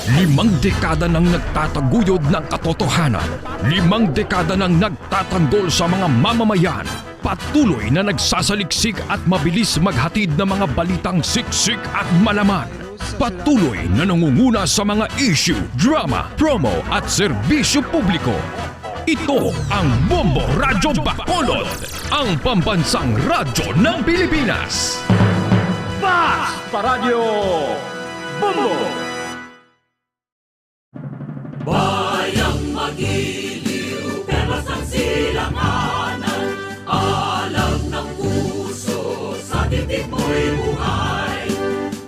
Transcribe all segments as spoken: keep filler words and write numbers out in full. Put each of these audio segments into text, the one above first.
Limang dekada nang nagtataguyod ng katotohanan. Limang dekada nang nagtatanggol sa mga mamamayan. Patuloy na nagsasaliksik at mabilis maghatid ng mga balitang siksik at malaman. Patuloy na nangunguna sa mga issue, drama, promo at serbisyo publiko. Ito ang Bombo Radyo Bacolod, ang pambansang radyo ng Pilipinas. Fast Paradyo Bombo! Bayang magiliw, perlas ang silanganan, alam ng puso sa dibdib mo'y buhay.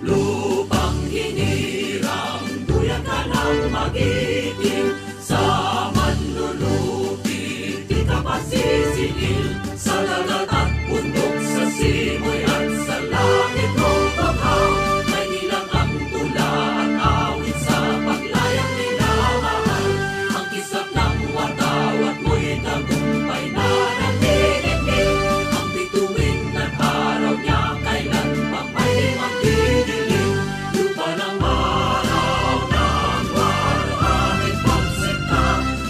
Lupang hinirang, duyan ka ng magiting, sa manlulupi, di ka pasisingil, sa dagat at bundok, sa simoy at sa langit mong bahaw. May ilang ang tula at awit sa paglayang minamahal. Ang kislap ng watawat mo'y tagumpay na nanginginig. Ang bituin at araw niya kailan pang may magdidilim. Lupa ng araw ng waluhangin pagsinta,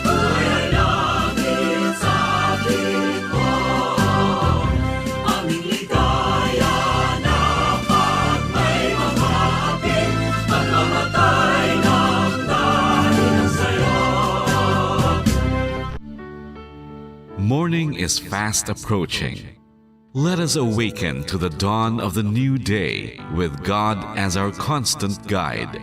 buhay ay langit sa tingkod. Aming ligaya na pag may mahapit, pagmamatay ng dahil sa'yo. Morning is fast approaching. Let us awaken to the dawn of the new day with God as our constant guide.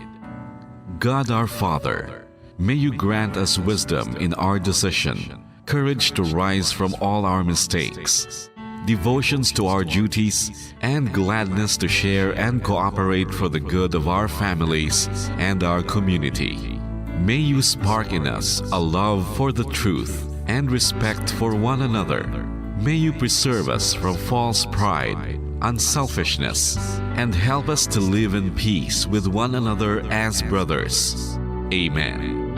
God our Father, may you grant us wisdom in our decision, courage to rise from all our mistakes, devotions to our duties, and gladness to share and cooperate for the good of our families and our community. May you spark in us a love for the truth and respect for one another. May you preserve us from false pride, unselfishness, and help us to live in peace with one another as brothers. Amen.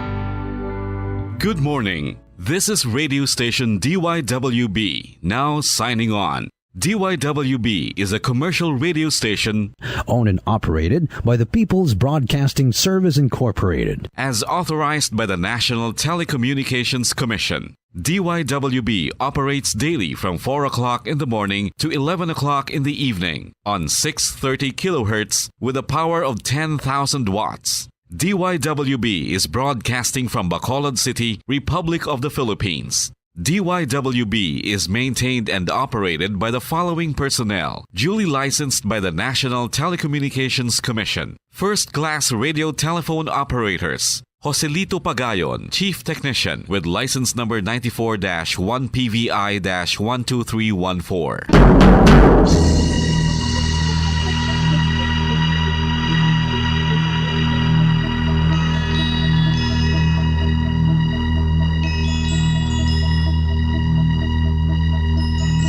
Good morning. This is radio station D Y W B, now signing on. D Y W B is a commercial radio station owned and operated by the People's Broadcasting Service Incorporated. As authorized by the National Telecommunications Commission. D Y W B operates daily from four o'clock in the morning to eleven o'clock in the evening on six thirty kilohertz with a power of ten thousand watts. D Y W B is broadcasting from Bacolod City, Republic of the Philippines. D Y W B is maintained and operated by the following personnel, duly licensed by the National Telecommunications Commission. First class radio telephone operators, Joselito Pagayon, Chief Technician, with license number ninety-four dash one P V I dash one two three one four.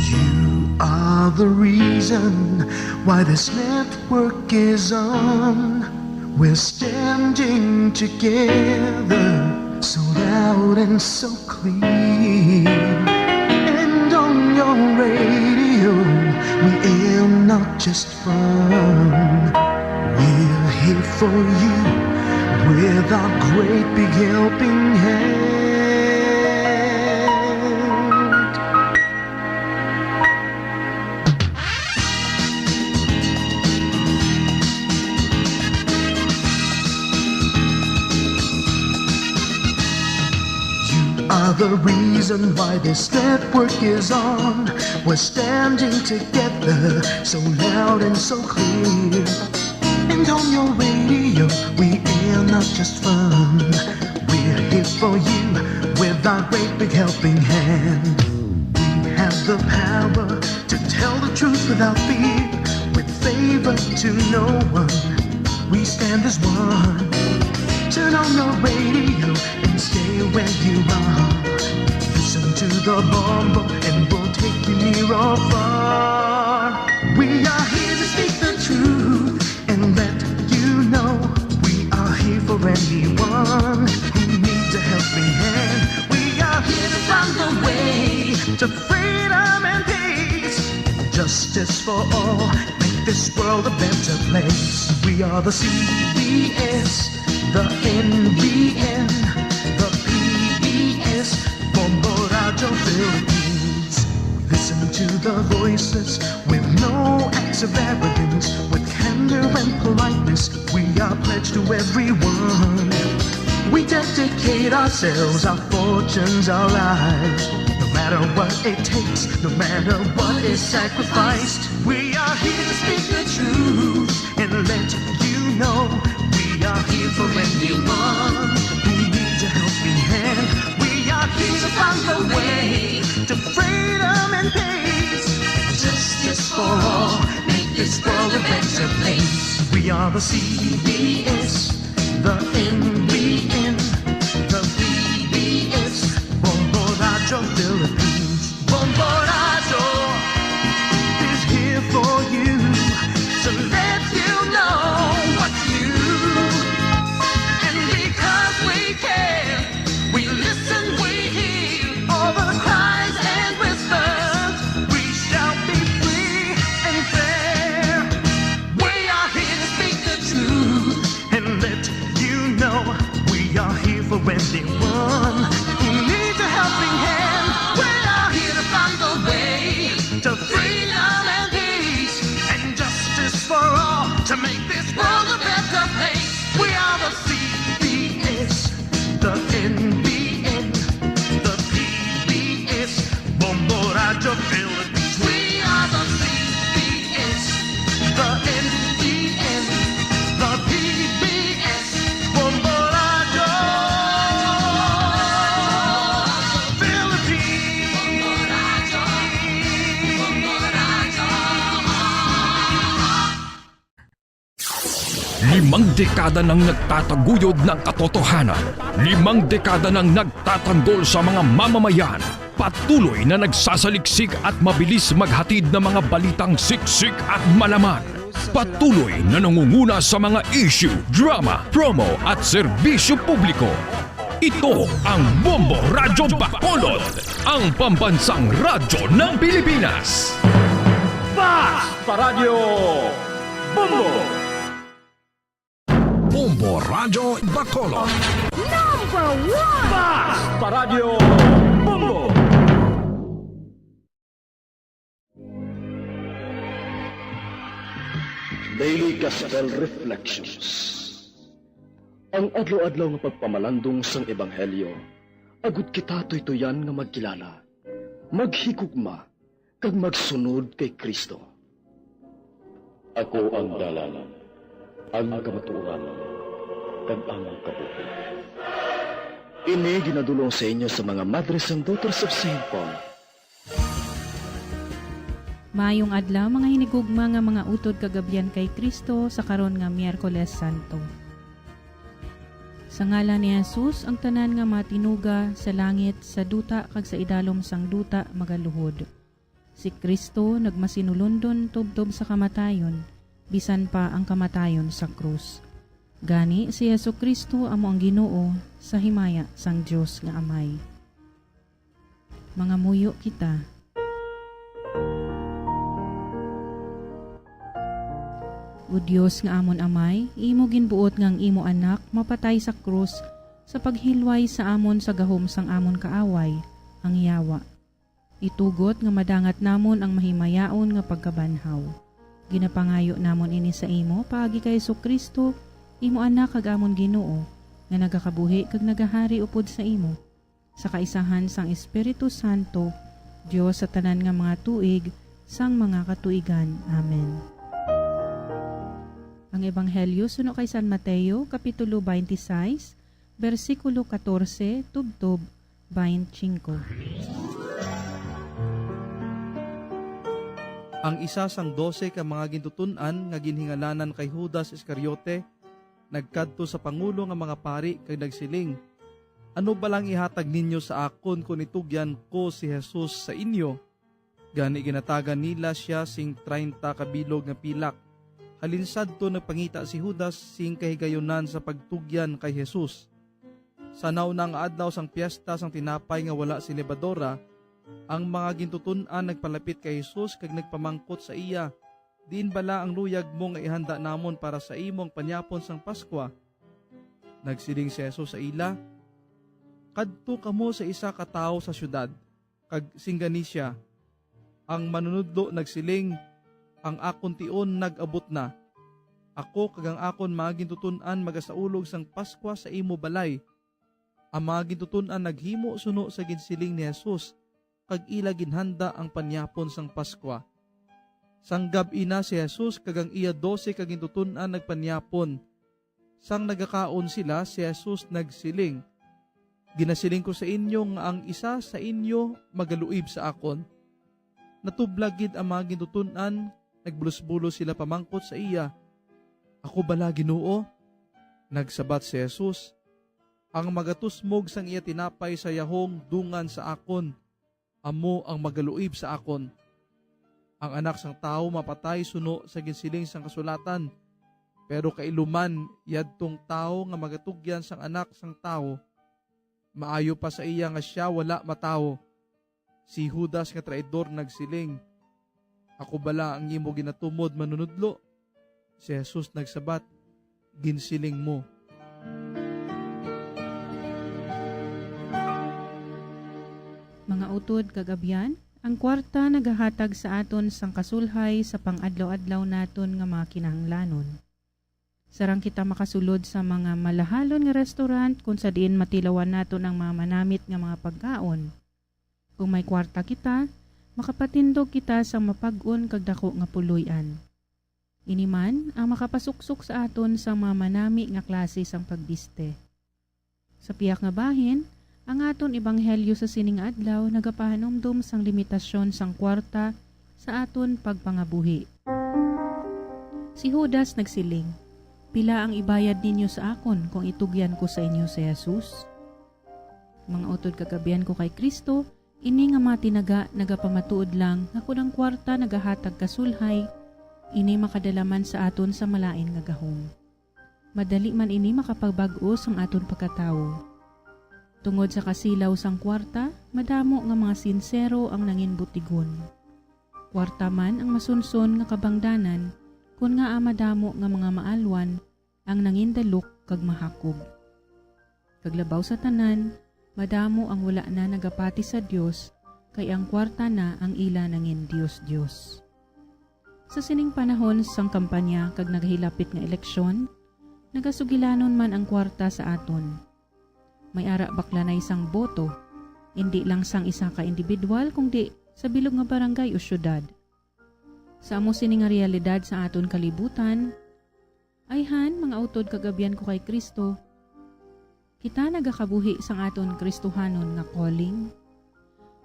You are the reason why this network is on. We're standing together, so loud and so clear. And on your radio, we aim not just fun. We're here for you with our great big helping hand. You are the reason why this network is on. We're standing together, so loud and so clear. And on your radio, we air not just fun. We're here for you with our great big helping hand. We have the power to tell the truth without fear, with favor to no one. We stand as one. Turn on your radio and stay where you are. Listen to the Bombo and we'll take you near or far. We are here to speak the truth and let you know we are here for anyone who needs a helping hand. We are here to find the way to freedom and peace. Justice for all, make this world a better place. We are the C B S, The N B N, the P B S, Bombo Radio Philippines. Listen to the voices with no acts of arrogance, with candor and politeness. We are pledged to everyone. We dedicate ourselves, our fortunes, our lives. No matter what it takes, no matter what is sacrificed, we are here to speak the truth and let you know we are here for anyone who needs a helping hand. We are here to find the way to freedom and peace and justice for all. Make this world a better place. We are the C B S, the N B N, the P B S, Bombo Radio Philippines. Bombo Radio is here for you to let you know what's new. And because we care, we listen, we hear all the cries and whispers. We shall be free and fair. We are here to speak the truth and let you know we are here for anyone who needs a helping hand. We are here to find the way to freedom and peace and justice for all, to make this world a better place. We are the C B S, the N B N, the P B S, Bombo Radio Philippines. We are the C B S, the N B N, the P B S, Bombo Radio Philippines. Limang dekada nang nagtataguyod ng katotohanan. Limang dekada nang nagtatanggol sa mga mamamayan. Patuloy na nagsasaliksik at mabilis maghatid ng mga balitang siksik at malaman. Patuloy na nangunguna sa mga issue, drama, promo at serbisyo publiko. Ito ang Bombo Radyo Bacolod, ang pambansang radyo ng Pilipinas. Basta Radyo Bombo! Bombo Radyo Bacolod. Number one! Basta Radyo Bombo! Daily Gospel Reflections. Ang adlaw-adlaw nga pagpamalandong sang Ebanghelyo, agud kita tuytuyan nga magkilala, maghigugma, kag magsunod kay Cristo. Ako ang dalan, ang kamatuoran, kag ang kabuhi. Ini ginadul-ong sa inyo sa mga Madre sang Daughters of Saint Paul. Maayong adlaw, mga hinigugma nga mga utod kag abyan kay Cristo sa karon nga Miyerkules Santo. Sa ngalan ni Jesus, ang tanan nga mga tinuga sa langit, sa duta, kag sa idalom sang duta magaluhod. Si Cristo nagmasinulondon tubtob sa kamatayon, bisan pa ang kamatayon sa krus. Gani, si Jesu-Cristo amo ang Ginoo sa himaya sang Dios nga Amay. Mangamuyo kita. O Dios nga amon Amay, imo ginbuot nga ang imo Anak mapatay sa krus sa paghilway sa amon sa gahom sang amon kaaway, ang yawa. Itugot nga madangat namon ang mahimayaon nga pagkabanhaw. Ginapangayo namon ini sa imo paagi kay Jesu-Cristo, imo Anak kag amon Ginoo, nga nagakabuhi kag nagahari upod sa imo, sa kaisahan sang Espiritu Santo, Dios sa tanan nga mga tuig sang mga katuigan. Amen. Ang Ebanghelyo suno kay San Mateo, Kapitulo twenty-six, bersikulo katorse tubtob twenty-five. Ang isa sang dose ka mga gintuton-an nga ginhingalanan kay Judas Iscariote nagkadto sa pangulo nga mga pari kag nagsiling, "Ano bala ang ihatag ninyo sa akon kon itugyan ko si Jesus sa inyo?" Gani ginatagan nila sia sing treinta ka bilog nga pilak. Halin sadto nagpangita si Judas sing kahigayunan sa pagtugyan kay Jesus. Sa nauna nga adlaw sang Piesta sang Tinapay nga Wala Sing Lebadora, ang mga gintuton-an nagpalapit kay Jesus kag nagpamangkot sa iya, "Diin bala ang luyag mo nga ihanda namon para sa imo ang panyapon sang Pascua?" Nagsiling si Jesus sa ila, "Kadto kamo sa isa ka tawo sa siyudad, kag singgani sia, 'Ang Manunodlo nagsiling, ang akon tion nag-abot na. Ako kag ang akon mga gintuton-an magasaulog sang Paskwa sa imo balay.' Ang mga gintuton-an naghimo suno sa ginsiling ni Jesus, kag ila ginhanda ang panyapon sang Paskwa. Sang gab-i na, si Jesus kag ang iya dose ka gintuton-an nagpanyapon. Sang nagakaon sila, si Jesus nagsiling, 'Ginasiling ko sa inyo nga ang isa sa inyo magaluib sa akon.' Natublag gid ang mga gintuton-an, nagbulos-bulos sila pamangkot sa iya, "Ako bala, Ginoo?" Nagsabat si Jesus, "Ang magatusmog sang iya tinapay sa yahong dungan sa akon, amo ang magaluib sa akon. Ang Anak sang Tawo mapatay suno sa ginsiling sang kasulatan, pero kailuman yadtong tawo nga magatugyan sang Anak sang Tawo. Maayo pa sa iya nga sia wala matawo." Si Judas nga traidor nagsiling, "Ako bala ang imo ginatumod, Manunodlo?" Si Jesus nagsabat, "Ginsiling mo." Mga utod kag abyan, ang kwarta nagahatag sa aton sang kasulhay sa pang-adlaw-adlaw naton nga mga kinahanglanon. Sarang kita makasulod sa mga malahalon nga restaurant, kung sa diin matilawan naton ang mga manamit nga mga pagkaon. Kung may kwarta kita, makapatindog kita sang mapag-on kag daku nga puloy-an. Ini man ang makapasuksok sa aton sang mga manami nga klase sang pagbiste. Sa pihak nga bahin, ang aton ebanghelyo sa sini nga adlaw nagapahanumdom sang limitasyon sang kwarta sa aton pagpangabuhi. Si Judas nagsiling, "Pila ang ibayad ninyo sa akon kung itugyan ko sa inyo si Jesus?" Mga utod kag abyan ko kay Cristo, ini nga mga tinaga nagapamatuod lang nga kon ang kwarta nagahatag kasulhay, ini makadala man sa aton sa malain nga gahom. Madali man ini makapabag-o sang aton pagkatawo. Tungod sa kasilaw sang kwarta, madamo nga mga sinsero ang nangin butigon. Kwarta man ang masunson nga kabangdanan, kon ngaa madamo nga mga maalwan ang nangindalok kag mahakob. Kag labaw sa tanan, madamo ang wala na nagapati sa Dios, kay ang kwarta na ang ila nangin dios-dios. Sa sining panahon sang kampanya kag nagahilapit nga eleksyon, nagasugilanon man ang kwarta sa aton. May ara baklanay sang boto, indi lang sang isa ka individual, kundi sa bilog nga barangay o syudad. Sa amo sini nga realidad sa aton kalibutan, ayhan, mga utod kag abyan ko kay Cristo, kita nagakabuhi sang aton Kristohanon nga calling.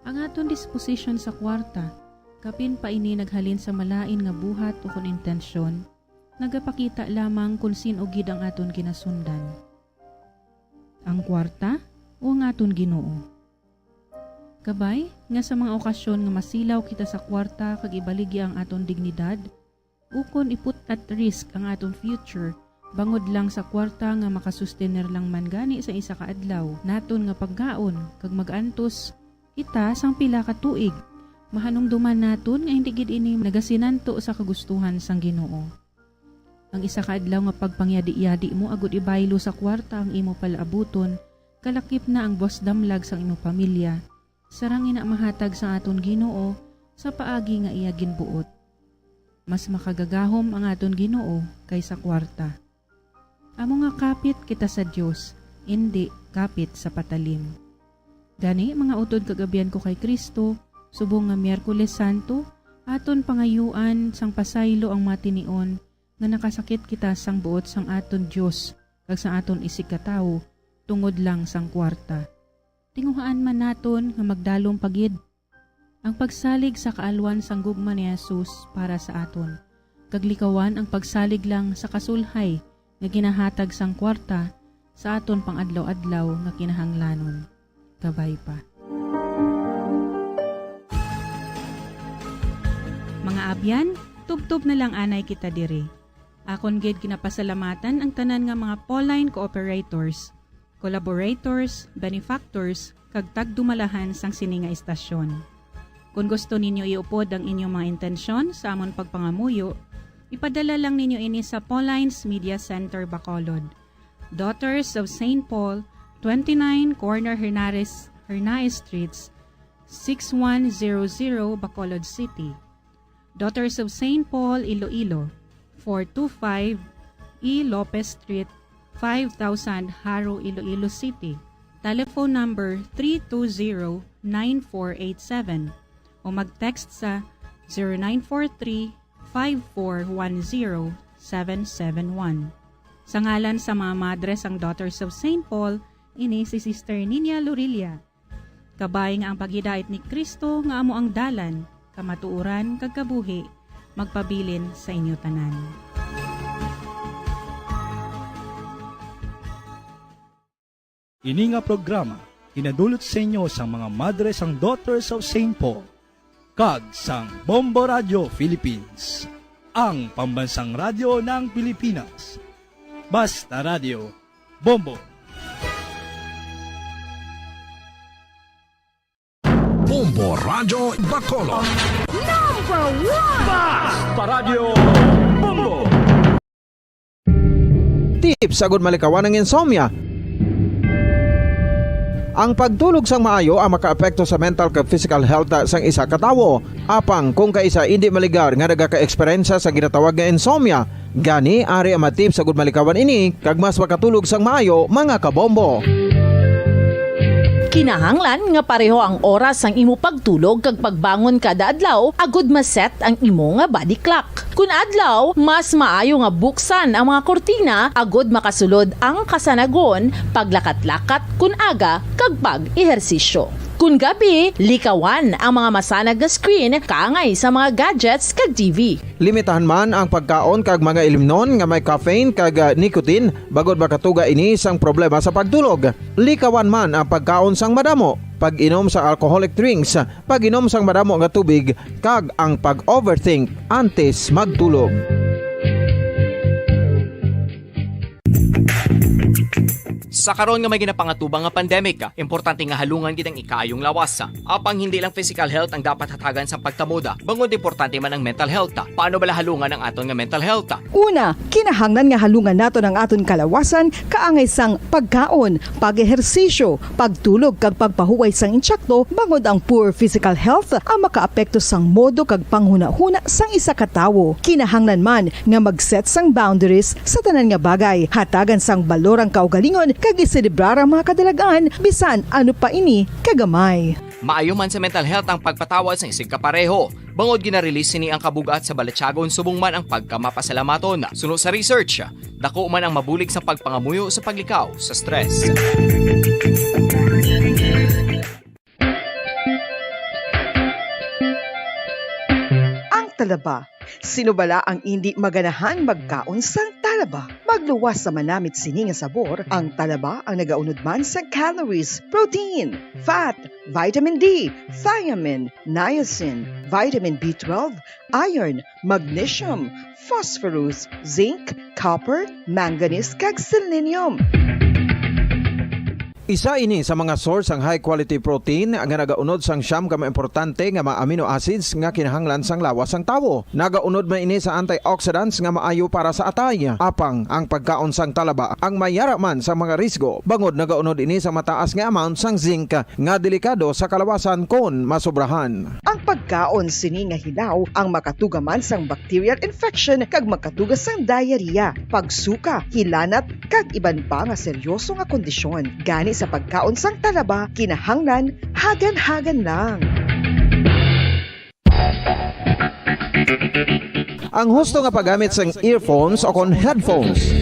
Ang aton disposition sa kwarta, kapin pa ini naghalin sa malain nga buhat ukon intensyon, nagapakita lamang kon sin-o gid ang aton ginasundan. Ang kwarta o ang aton Ginoo? Kabay nga sa mga okasyon nga masilaw kita sa kwarta kag ibaligya ang aton dignidad, ukon i-put at risk ang aton future bangod lang sa kwarta nga makasustener lang man gani sa isa ka adlaw naton nga pagkaon kag mag-antos kita sang pila ka tuig, mahanumdoman naton nga indi gid ini nagasinanto sa kagustuhan sang Ginoo. Ang isa ka adlaw nga pagpangyadi-yadi mo agud ibaylo sa kwarta ang imo palaabuton, kalakip na ang buas damlag sang imo pamilya, sarang ina mahatag sa aton Ginoo sa paagi nga iya ginbuot. Mas makagagahom ang aton Ginoo kaysa kwarta. Amo nga kapit kita sa Dios, indi kapit sa patalim. Gani, mga utod kag abyan ko kay Cristo, subong nga Miyerkules Santo, aton pangayuan sang pasaylo ang mga tinion nga nakasakit kita sang buot sang aton Dios kag sang aton isigkatawo tungod lang sang kwarta. Tinguhaan man naton nga magdalom pa gid ang pagsalig sa kaalwan sang gugma ni Jesus para sa aton, kag likawan ang pagsalig lang sa kasulhay nga ginahatag sang kwarta sa aton pang-adlaw-adlaw nga kinahanglanon. Kabay pa. Mga abyan, tubtob na lang anay kita diri. Akon gid ginapasalamatan ang tanan nga mga Pauline cooperators, collaborators, benefactors, kag tagdumalahan sang sini nga istasyon. Kon gusto ninyo iupod ang inyong mga intensyon sa amon pagpangamuyo, ipadala lang ninyo ini sa Pauline's Media Center, Bacolod. Daughters of Saint Paul, twenty-nine Corner Hernares, Hernaez Streets, six one zero zero, Bacolod City. Daughters of Saint Paul, Iloilo, four two five E Lopez Street, five thousand, Jaro, Iloilo City. Telephone number three two zero nine four eight seven o mag-text sa zero nine four three five four one zero seven seven one. Sa ngalan sa mga madre sang Daughters of Saint Paul, ini si Sister Ninia Lorilla. Kabay nga ang paghidait ni Cristo nga amo ang dalan, kamatuoran, kag kabuhi, magpabilin sa inyo tanan. Ini nga programa ginadulot sa inyo sang mga madre sang Daughters of Saint Paul kag sang Bombo Radio Philippines, ang pambansang radyo ng Pilipinas. Basta Radio, Bombo! Bombo Radyo Bacolod. Number one! Basta Radyo Bombo! Tips agud malikawan ang insomnia. Ang pagtulog sang maayo ang makaapekto sa mental kag physical health sang isa ka tawo. Apang kung kaisa indi maligar nga nagaka-eksperyensya sa ginatawag nga insomnia, gani ari ang mga tips agud malikawan ini kag mas makatulog sang maayo, mga kabombo. Kinahanglan nga pareho ang oras sang imo pagtulog kag pagbangon kada adlaw agud ma-set ang imo nga body clock. Kun adlaw, mas maayo nga buksan ang mga kurtina agud makasulod ang kasanagon, paglakat-lakat kun aga, kag pag-ehersisyo. Kun gabi, likawan ang mga masanag nga screen kaangay sa mga gadgets kag T V. Limitahan man ang pagkaon kag mga ilimnon nga may caffeine kag, ah, nicotine, bangod makatuga ini sang problema sa pagtulog. Likawan man ang pagkaon sang madamo, pag-inom sa alcoholic drinks, pag-inom sang madamo nga tubig, kag ang pag-overthink antes magtulog. Sa karon nga may ginapangatubang nga pandemic, importante nga halungan gid ang ikaayong lawas. Apang hindi lang physical health ang dapat hatagan sang pagtamuda, bangod importante man ang mental health. Paano bala halungan ang aton nga mental health? Una, kinahanglan nga halungan naton ang aton kalawasan kaangay sang pagkaon, pag-ehersisyo, pagtulog kag pagpahuway sang insakto, bangod ang poor physical health ang makaapekto sang modo kag panghunahuna sang isa ka tawo. Kinahanglan man nga mag-set sang boundaries sa tanan nga bagay, hatagan sang balor ang kaugalingon kag iselebrar ang mga kadalagan bisan ano pa ini kagamay. Maayo man sa mental health ang pagpatawad sang isigkapareho, bangod gina-release sini ang kabug-at sa balatyagon subong man ang pagkamapasalamaton. Suno sa research, dako man ang mabulig sa pagpangamuyo sa paglikaw sa stress. Ang talaba. Sino bala ang indi maganahan magkaon sang talaba? Magluwas sa manamit sini nga sabor, ang talaba ang nagaunod man sa calories, protein, fat, vitamin D, thiamine, niacin, vitamin B twelve, iron, magnesium, phosphorus, zinc, copper, manganese, kag selenium. Isa ini sa mga source sang high quality protein nga nagaunod sang siyam ka mga importante nga mga amino acids nga kinahanglan sang lawas sang tawo. Nagaunod man ini sa antioxidants nga maayo para sa atay. Apang ang pagkaon sang talaba ang may yara man sang mga risgo, bangod nagaunod ini sa mataas nga amount sang zinc nga delikado sa kalawasan kon masobrahan. Ang pagkaon sini nga hilaw ang makatuga man sang bacterial infection kag makatuga sang diarrhea, pagsuka, hilanat, kag iban pa nga seryoso nga kondisyon. Gani sa pagkaon sang talaba, kinahanglan hagan-hagan lang. Ang husto nga paggamit sang earphones o kon headphones.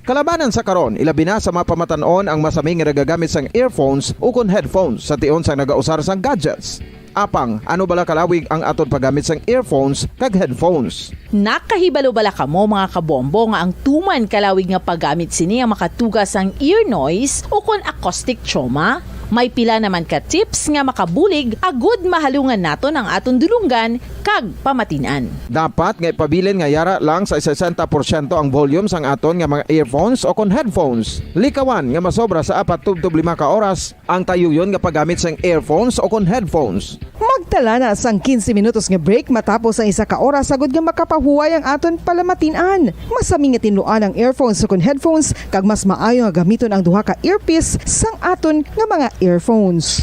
Kalabanan sa karon, ilabi na sa mga pamatan-on ang masami nga nagagamit sang earphones ukon headphones sa tion sang nagausar sang gadgets. Apang, ano bala kalawig ang aton paggamit sang earphones kag headphones? Nakahibalo bala kamo, mga kabombo, nga ang tuman kalawig nga paggamit sini ang makatuga sang ear noise ukon acoustic trauma? May pila naman ka tips nga makabulig agud mahalungan naton ang aton dulonggan kag pamatin-an. Dapat nga ipabilin nga yara lang sa sesenta porsyento ang volume sang aton nga mga earphones o kon headphones. Likawan nga masobra sa apat tubtob lima ka oras ang tayuyon nga paggamit sang earphones o kon headphones. Mag Tala na sang quince minutos nga break matapos ang isa ka oras, agod nga makapahuway ang aton palamatin-an. Masami nga tinluan ang earphones ukon headphones, kag mas maayo nga gamiton ang duha ka earpiece sang aton nga mga earphones.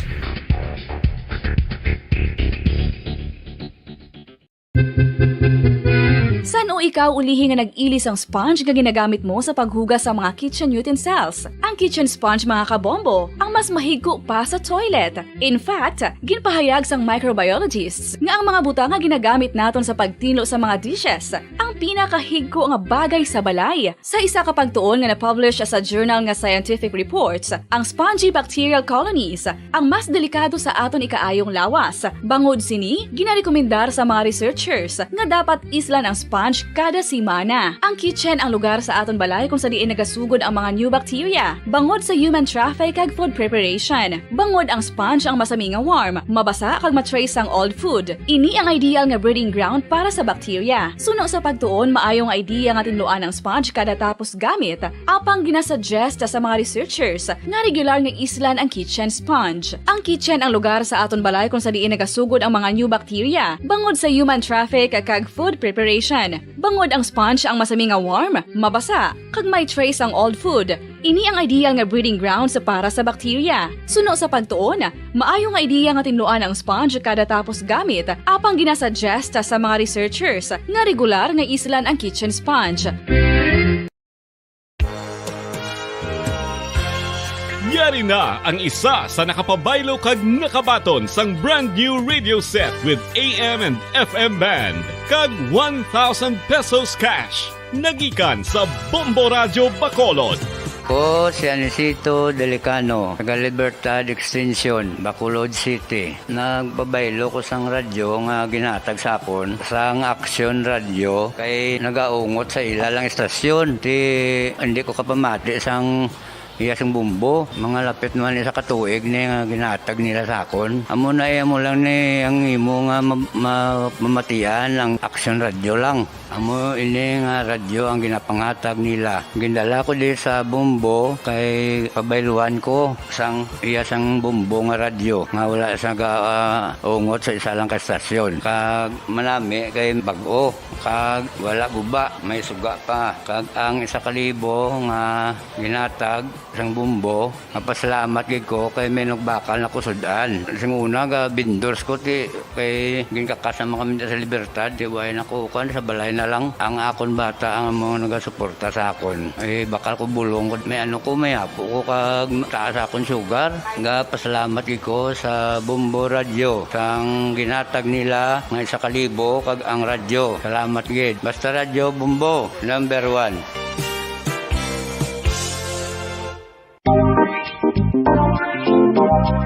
San-o ikaw ulihi nga nag-ili sang sponge nga ginagamit mo sa paghugas sa mga kitchen utensils? Ang kitchen sponge, mga kabombo, ang mas mahigko pa sa toilet. In fact, ginpahayag sang microbiologists nga ang mga butang nga ginagamit naton sa pagtinlo sa mga dishes ang pinakahigko nga bagay sa balay. Sa isa ka pagtuon nga na-publish sa journal nga Scientific Reports, ang spongy bacterial colonies ang mas delikado sa aton ikaayong lawas. Bangod sini, ginarekomendar sa mga researchers nga dapat islan ang sponge kada semana. Ang kitchen ang lugar sa aton balay kung sa diin nagasugod ang mga new bacteria, bangod sa human traffic kag food preparation. Bangod ang sponge ang masami nga warm, mabasa kag ma-trace ang old food. Ini ang ideal nga breeding ground para sa bacteria. Suno sa pagtuon, maayo nga idea nga tinluan ang sponge kada tapos gamit, apang ginasuggest sa mga researchers nga regular nga islan ang kitchen sponge. Ang kitchen ang lugar sa aton balay kung sa diin nagasugod ang mga new bacteria, bangod sa human traffic kag food preparation. Bangod ang sponge ang masami nga warm, mabasa, kag may trace ang old food, ini ang ideal nga breeding grounds para sa bacteria. Suno sa pagtuon, maayo nga idea nga tinluan ang sponge kada tapos gamit, apang ginasuggest sa mga researchers nga regular nga islan ang kitchen sponge. Yari na ang isa sa nakapabaylo kag nakabaton sang brand new radio set with A M and F M band kag one thousand pesos cash. Nagikan sa Bombo Radyo Bacolod. Ko si Anisito Delicano, taga Libertad Extension, Bacolod City. Nagpabaylo ko sang radyo nga ginhatag sa akon sang Action Radio, kay nagaungot sa ila lang istasyon. Ti, hindi ko kapamati sang iya sing bumbo. Mga lapit naman isa ka tuig ni nga ginhatag nila sa akon. Amo na, eh, amo lang ni ang imo nga ma-, ma-, mamatian ang Action Radio lang. Amo ini nga radyo ang ginapanghatag nila. Gindala ko di sa bumbo kay pabayluan ko sang iya sang bumbo nga radyo nga wala sa ga-, ah, ungot sa isa lang ka stasyon. Kag manami kay bag-o, kag wala guba, may suga pa. Kag ang isa ka libo nga ginhatag sang bumbo, mapasalamat gid ko kay may nagbakal na ko sud-an. Sing una, ga vendors ko, ti, kay ginkakas naman kami sa Libertad, ti, way na ko, kuan, sa balay na lang. Ang akon bata ang amo nagasuporta sa akon. Eh, bakal ko bulong ko, may ano ko, may apo ko, kag taas akon sugar. Ga pasalamat gid ko sa Bombo Radyo, sang ginhatag nila nga isa ka libo, kag ang radyo. Salamat gid. Basta Radyo Bombo, number one.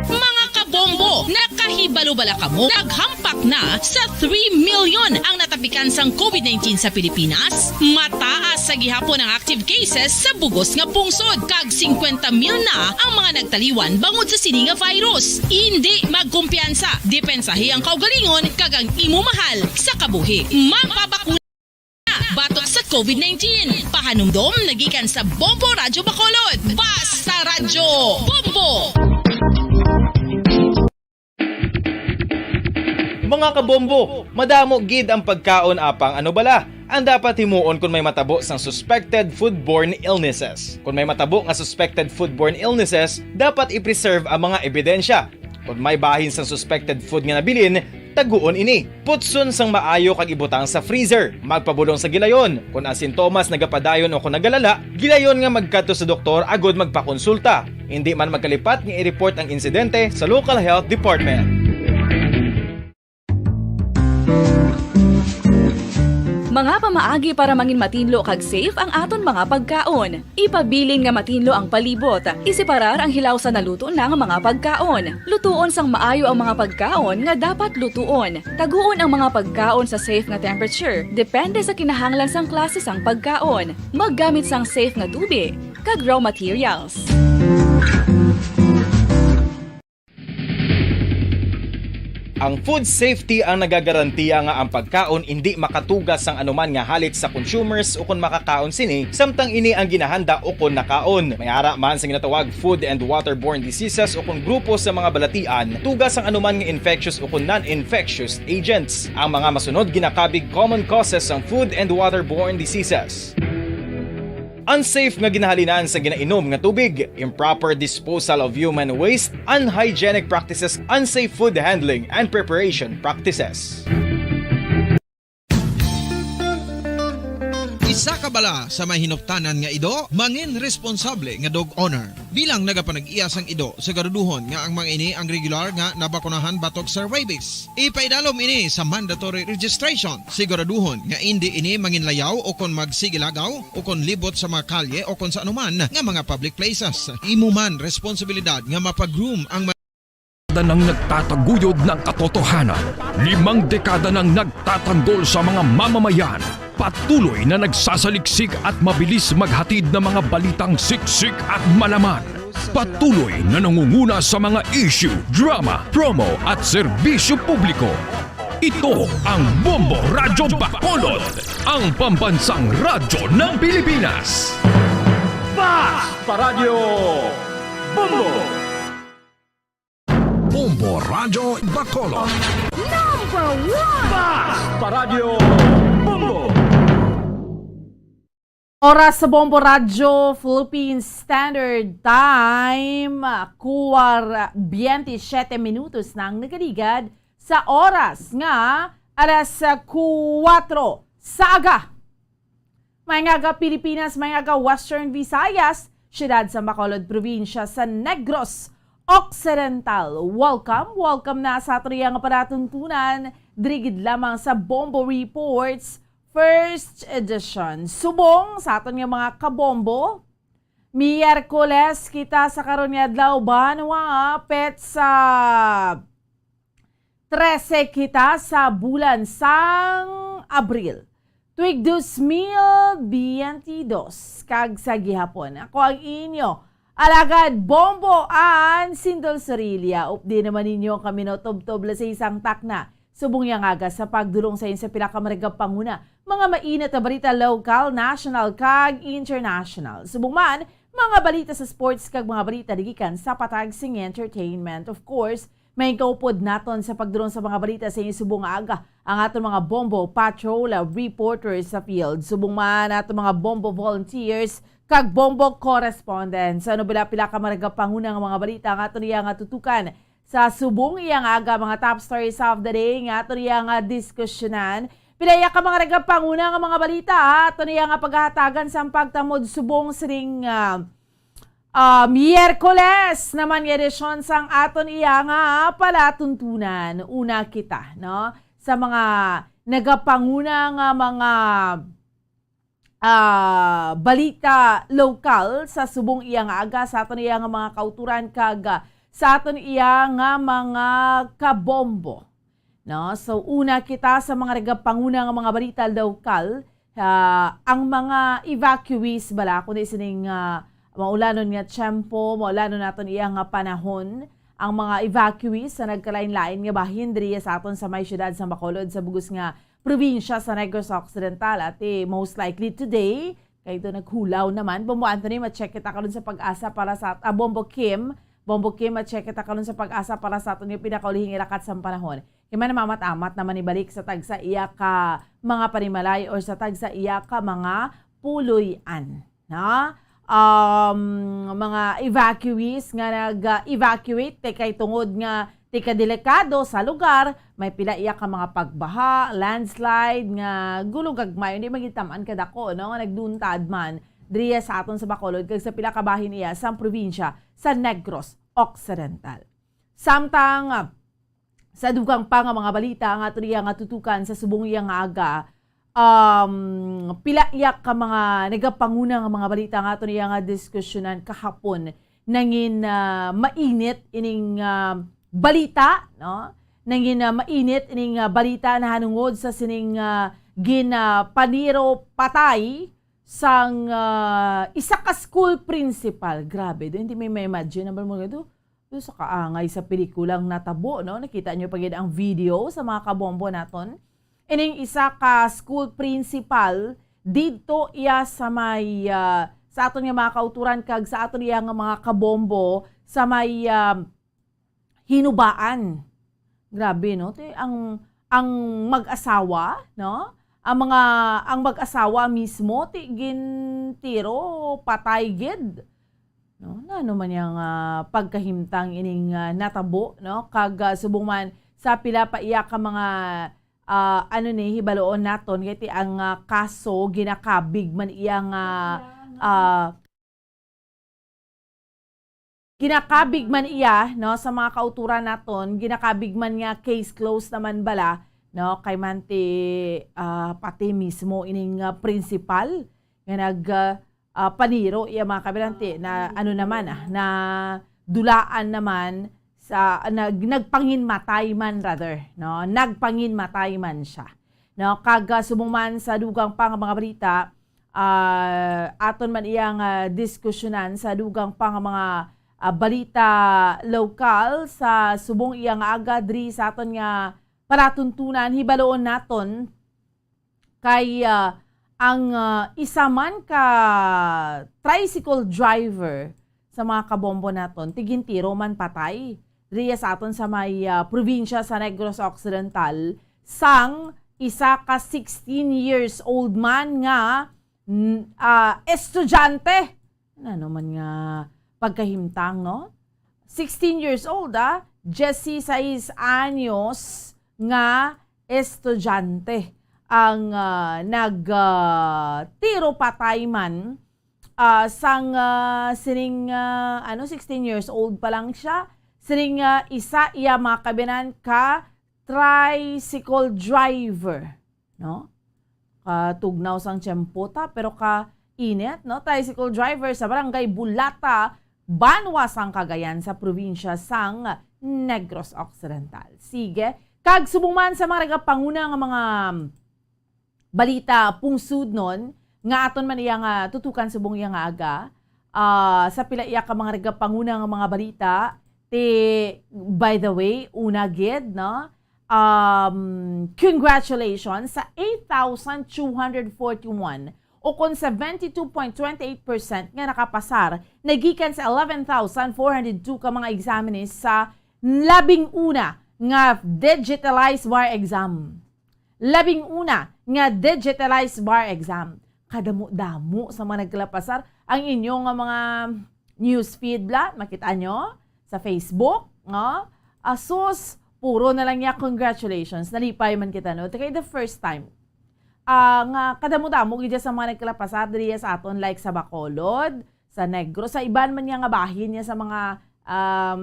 Mga kabombo, nakahibalo bala kamo? Naghampak na sa three million ang natapikan sang covid nineteen sa Pilipinas. Mataas sa gihapon ang active cases sa bugos nga pungsod, kag singkwenta mil na ang mga nagtaliwan bangod sa sini nga virus. Indi magkumpiyansa, depensahi ang kaugalingon kag ang imo mahal sa kabuhi. Magpabakuna batok sa covid nineteen. Pahanumdom nagikan sa Bombo Radyo Bacolod. Basta Radyo Bombo! Mga kabombo, madamo gid ang pagkaon, apang ano bala ang dapat himuon kon may matabo sang suspected foodborne illnesses? Kon may matabo nga suspected foodborne illnesses, dapat i-preserve ang mga ebidensya. Kon may bahin sang suspected food nga nabilin, taguon ini. Putson sang maayo kag ibutang sa freezer. Magpabulong sa gilayon. Kon ang sintomas nagapadayon o kon nagalala, gilayon nga magkadto sa doktor agud magpakonsulta. Indi man magkalipat nga i-report ang insidente sa local health department. Mga pamaagi para mangin matinlo kag safe ang aton mga pagkaon. Ipabilin nga matinlo ang palibot. Iseparar ang hilaw sa naluto na nga mga pagkaon. Lutuon sang maayo ang mga pagkaon nga dapat lutuon. Taguon ang mga pagkaon sa safe nga temperature, depende sa kinahanglan sang klase sang pagkaon. Maggamit sang safe nga tubi kag raw materials. Ang food safety ang nagagarantiya nga ang pagkaon indi makatuga sang anuman nga halit sa consumers ukon makakaon sini, samtang ini ang ginahanda ukon nakaon. May ara man sa ginatawag food and waterborne diseases ukon grupo sa mga balatian, tuga sang anuman nga infectious ukon non-infectious agents. Ang mga masunod ginakabig common causes sang food and waterborne diseases. Unsafe nga ginahalinan sa ginainom nga tubig, improper disposal of human waste, unhygienic practices, unsafe food handling, and preparation practices. Isa ka bala sa may hinuptanan nga ido, mangin responsable nga dog owner. Bilang nagapanag-iya sang ido, siguraduhon nga ang mga ini ang regular nga nabakunahan batok sa rabies. Ipaidalom ini sa mandatory registration. Siguraduhon nga indi ini manginlayaw o kon magsigilagaw o kon libot sa mga kalye o kon sa anuman nga mga public places. Imo man responsibilidad nga mapa-groom ang mga Dekada nang nagtataguyod ng katotohanan, limang dekada nang nagtatanggol sa mga mamamayan, patuloy na nagsasaliksik at mabilis maghatid ng mga balitang siksik at malaman. Patuloy na nangunguna sa mga issue, drama, promo at serbisyo publiko. Ito ang Bombo Radyo Bacolod, ang pambansang radyo ng Pilipinas. Fast Paradyo Bombo! Bombo Radyo Bacolod. Number one! Fast Paradyo Bombo! Oras sa Bombo Radyo, Philippine Standard Time, kuwar-, biyente siyete minutos na ang nagaligad sa oras nga alas kuwatro sa aga. May nga aga Pilipinas, may nga aga Western Visayas, siyudad sa Bacolod, probinsya sa Negros Occidental. Welcome, welcome na sa aton iya nga palatuntunan, diri gid lamang sa Bombo Reports, first edition. Subong sa aton nga mga kabombo, Miyerkules kita sa karon nga adlaw, banwa, petsa trese kita sa bulan sang Abril, tuig dos mil biyente dos, kag sa gihapon, ako ang inyo alagad, Bombo Ann Sindol Sorilla. Updi naman ninyo ang kaminotubtob la sa isang takna subong yang aga sa pagdulong sa inyo sa pila ka maragapanguna, mga mainit na balita, lokal, national, kag international. Subong man, mga balita sa sports kag mga balita gikan sa patag sing entertainment. Of course, may kaupod naton sa pagdulong sa mga balita sa inyo subong nga aga ang aton mga Bombo Patrol, ah, reporters sa field. Subong man aton mga Bombo volunteers kag Bombo correspondents. Ano, pila-pila ka maragapanguna nga mga balita ang aton iya nga tutukan sa subong iya nga aga, mga top stories of the day nga aton iya nga diskusyonan. Pila iya ka mga nagapanguna nga mga balita, ha? Aton iya nga paghatagan sang pagtamod subong sining, ah, ah, Miyerkules naman nga edisyon sang aton iya nga palatuntunan. Una kita, no? Sa mga nagapanguna nga mga ah, balita lokal sa subong iya nga aga sa aton iya nga mga kauturan kag, ah, sa aton iya nga mga kabombo. No? So, una kita sa mga nagapanguna nga mga balita lokal, ah, ang mga evacuees bala, kundi sining, ah, maulanon nga tiyempo, maulanon naton iya nga panahon, ang mga evacuees sa nagkalain-lain nga bahin diri sa aton sa may siyudad sa Bacolod, sa bugos nga probinsya sa Negros Occidental, ati, most likely today, kay ito naghulaw naman. Bombo Anthony, ma-check kita karon sa PAGASA para sa, ah, Bombo Kim. Bombo Kim, ma-check kita karon sa PAGASA para sa aton nga pinakaulihing ilakat sang panahon. Kay man, mamat-amat naman ibalik sa tagsa iya ka mga panimalay or sa tagsa iya ka mga puloy-an. Na, um, mga evacuees nga nag-evacuate ti kay tungod nga ti ka delikado sa lugar, may pila iya ka mga pagbaha, landslide nga gulong gagmay, hindi magitaman kadako, no, nga nagduntad man diriya sa aton sa Bacolod kag sa pila ka bahin iya sang probinsya sa Negros Occidental. Samtang, ah, sa dugang pa nga mga balita nga aton iya nga tutukan sa subong iya nga aga, um, pila iya ka mga nagapanguna nga mga balita nga aton iya nga diskusyonan kahapon, nangin, ah, mainit ining, ah, balita, no? Nangin, ah, mainit ining, ah, balita nahanungod sa sining, ah, ginapaniro patay sang, ah, isa ka school principal. Grabe, do, hindi may ma-imagine. Number mo nga do, Sa kaangay sa pelikulang natabo, no? Nakita nyo pa gid ang video sa mga kabombo naton. Ining isa ka school principal didto iya sa may, ah, sa aton nga mga kauturan kag sa aton iya nga mga kabombo sa may, ah, Hinubaan. Grabe, no? Ti, ang, ang mag-asawa, no? Ang mga, ang mag-asawa mismo, ti, gintiro, patay gid. No? Nano man yang, ah, pagkahimtang ining, ah, natabo, no? Kag, ah, subong man sa pila pa iya ka mga, ah, ano ni, hibaloon naton, kay ti ang, ah, kaso, ginakabig man iya nga, ah, ginakabig man iya, no, sa mga kauturan naton, ginakabig man nga case closed naman bala, no, kay man ti, ah, pati mismo ining, ah, principal nga nag, ah, ah, paniro iya mga kabilanti na ano naman, ah, na dulaan naman sa, nag-, nagpanginmatay man rather, no, nagpanginmatay man siya. No, kag, ah, subong man sa dugang pa nga mga balita, ah, aton man iyang, ah, diskusyonan sa dugang pa nga mga, ah, balita lokal sa subong iya nga aga diri sa aton nga palatuntunan, hibaloon naton kay, ah, ang, ah, isa man ka tricycle driver sa mga kabombo naton, ti gintiro man patay diri sa aton sa may, ah, probinsya sa Negros Occidental, sang isa ka sixteen years old man nga, n-, ah, estudyante. Ano man nga pagkahimtang, no? Sixteen years old, ah, dieciséis anyos nga estudyante ang, ah, nag, ah, tiro patay man, ah, sang, ah, sining, ah, ano, sixteen years old pa lang siya. Sining, ah, isa iya mga kabinan ka tricycle driver, no? Katugnaw sang tiyempo ta, pero ka init, no? Tricycle driver sa barangay Bulata, Banwa sang Cagayan sa probinsya sang Negros Occidental. Sige, kag subong man sa mga nagapanguna nga mga balita pungsudnon nga aton man iya nga tutukan subong iya nga aga, ah, sa pila iya ka mga nagapanguna nga mga balita, ti, by the way, una gid, no? Um, congratulations sa eight thousand two hundred forty-one o kon seventy-two point twenty-eight percent nga nakapasar nagikan sa eleven thousand four hundred two ka mga examinees sa labing una nga digitalized bar exam. Labing una nga digitalized bar exam. Kadamo-damo sa mga nagkalapasar ang inyo nga mga news feed bla, makita nyo sa Facebook, no? Asus, puro na lang niya congratulations. Nalipay man kita, no? Kay the first time, ah, nga kadamo-damo gid sa mga nagkalapasar diri sa aton, like sa Bacolod, sa Negros, sa iban man niya nga bahin niya sa mga, um,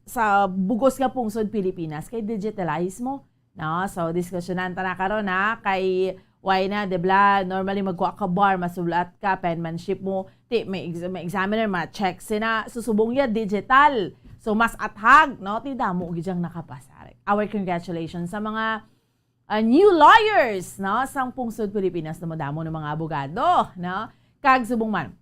sa bugos nga pungsod Pilipinas, kay digitalize mo, no? So, diskusyonan ta na karon, ha, kay why na, di bla, normally magkuha ka bar, masulat ka, penmanship mo, ti, may ex-, may examiner, ma-check sina, susubong ya digital. So, mas athag, no? Ti damo gid ang nakapasar. Our congratulations sa mga, uh, new lawyers, no? Sang pungsod Pilipinas, na madamo ng mga abogado, no? Kag subong man,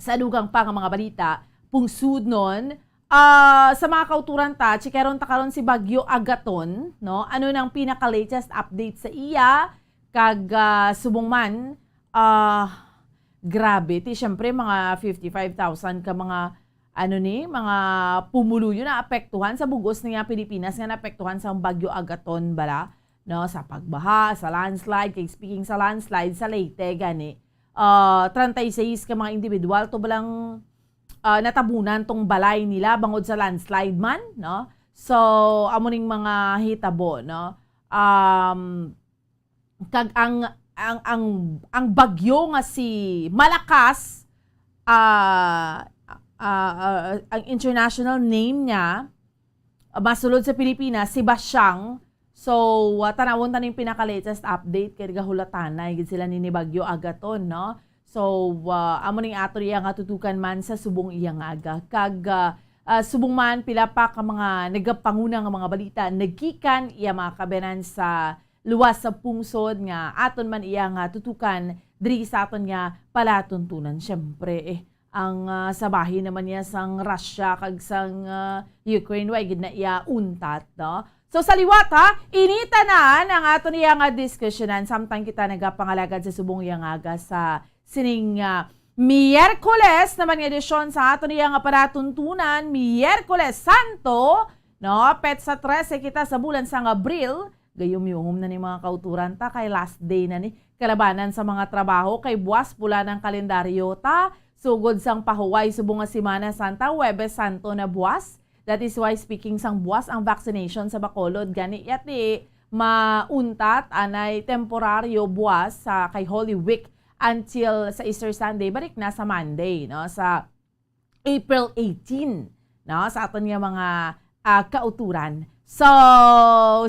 sa dugang pa nga mga balita, pungsudnon, ah, sa mga kauturan ta, chikaron ta karon si Bagyo Agaton, no? Ano nang pinaka-latest update sa iya? Kag, ah, subong man, ah, grabe, ti, syempre, mga fifty-five thousand ka mga, ano ni, mga pumuluyo na apektuhan sa bugos nga Pilipinas nga naapektuhan sa Bagyo Agaton, bala, no? Sa pagbaha, sa landslide, kay speaking sa landslide, sa Leyte, gani, ah, treinta y seis ka mga individual to balang, ah, natabunan tong balay nila bangod sa landslide man, no? So, amo ning mga hitabo, no? Um, kag ang, ang, ang, ang bagyo nga si Malakas, ah, ah, ah, ang international name niya, ah, masulod sa Pilipinas, si Basyang. So, ah, tanawon ta ning pinaka-latest update kay gahulatanay gid sila ni, ni Bagyo Agaton, no? So, ah, amo ning ato iya nga tutukan man sa subong iya nga aga. Kag, ah, ah, subong man, pila pa ka mga nagapanguna nga mga balita naggikan iya mga kabayanan sa luwas sa pungsod nga aton man iya nga tutukan diri sa aton nga palatuntunan. Siyempre, eh, ang, ah, sa bahin naman niya sang Russia kag sang, ah, Ukraine, way gid na iya untat, no? So, sa liwat, ha, ini tanan ang aton iya nga diskusyonan samtang kita nagapangalagad sa subong iya nga aga sa sining, ah, Miyerkules naman nga edisyon sa aton iya nga palatuntunan, Miyerkules Santo, no? Petsa trese kita sa bulan sang Abril, gayumyungom na ni mga kauturan ta, kay last day na ni kalabanan sa mga trabaho, kay buwas pula ng kalendaryo ta, sugod sang pahuway subong nga Semana Santa, Huwebes Santo na buwas. That is why, speaking sang buwas, ang vaccination sa Bacolod, gani yati mauntat anay temporaryo buwas sa kay Holy Week until sa Easter Sunday, balik na sa Monday, no, sa April eighteen, no, sa aton nga mga, ah, kauturan. So,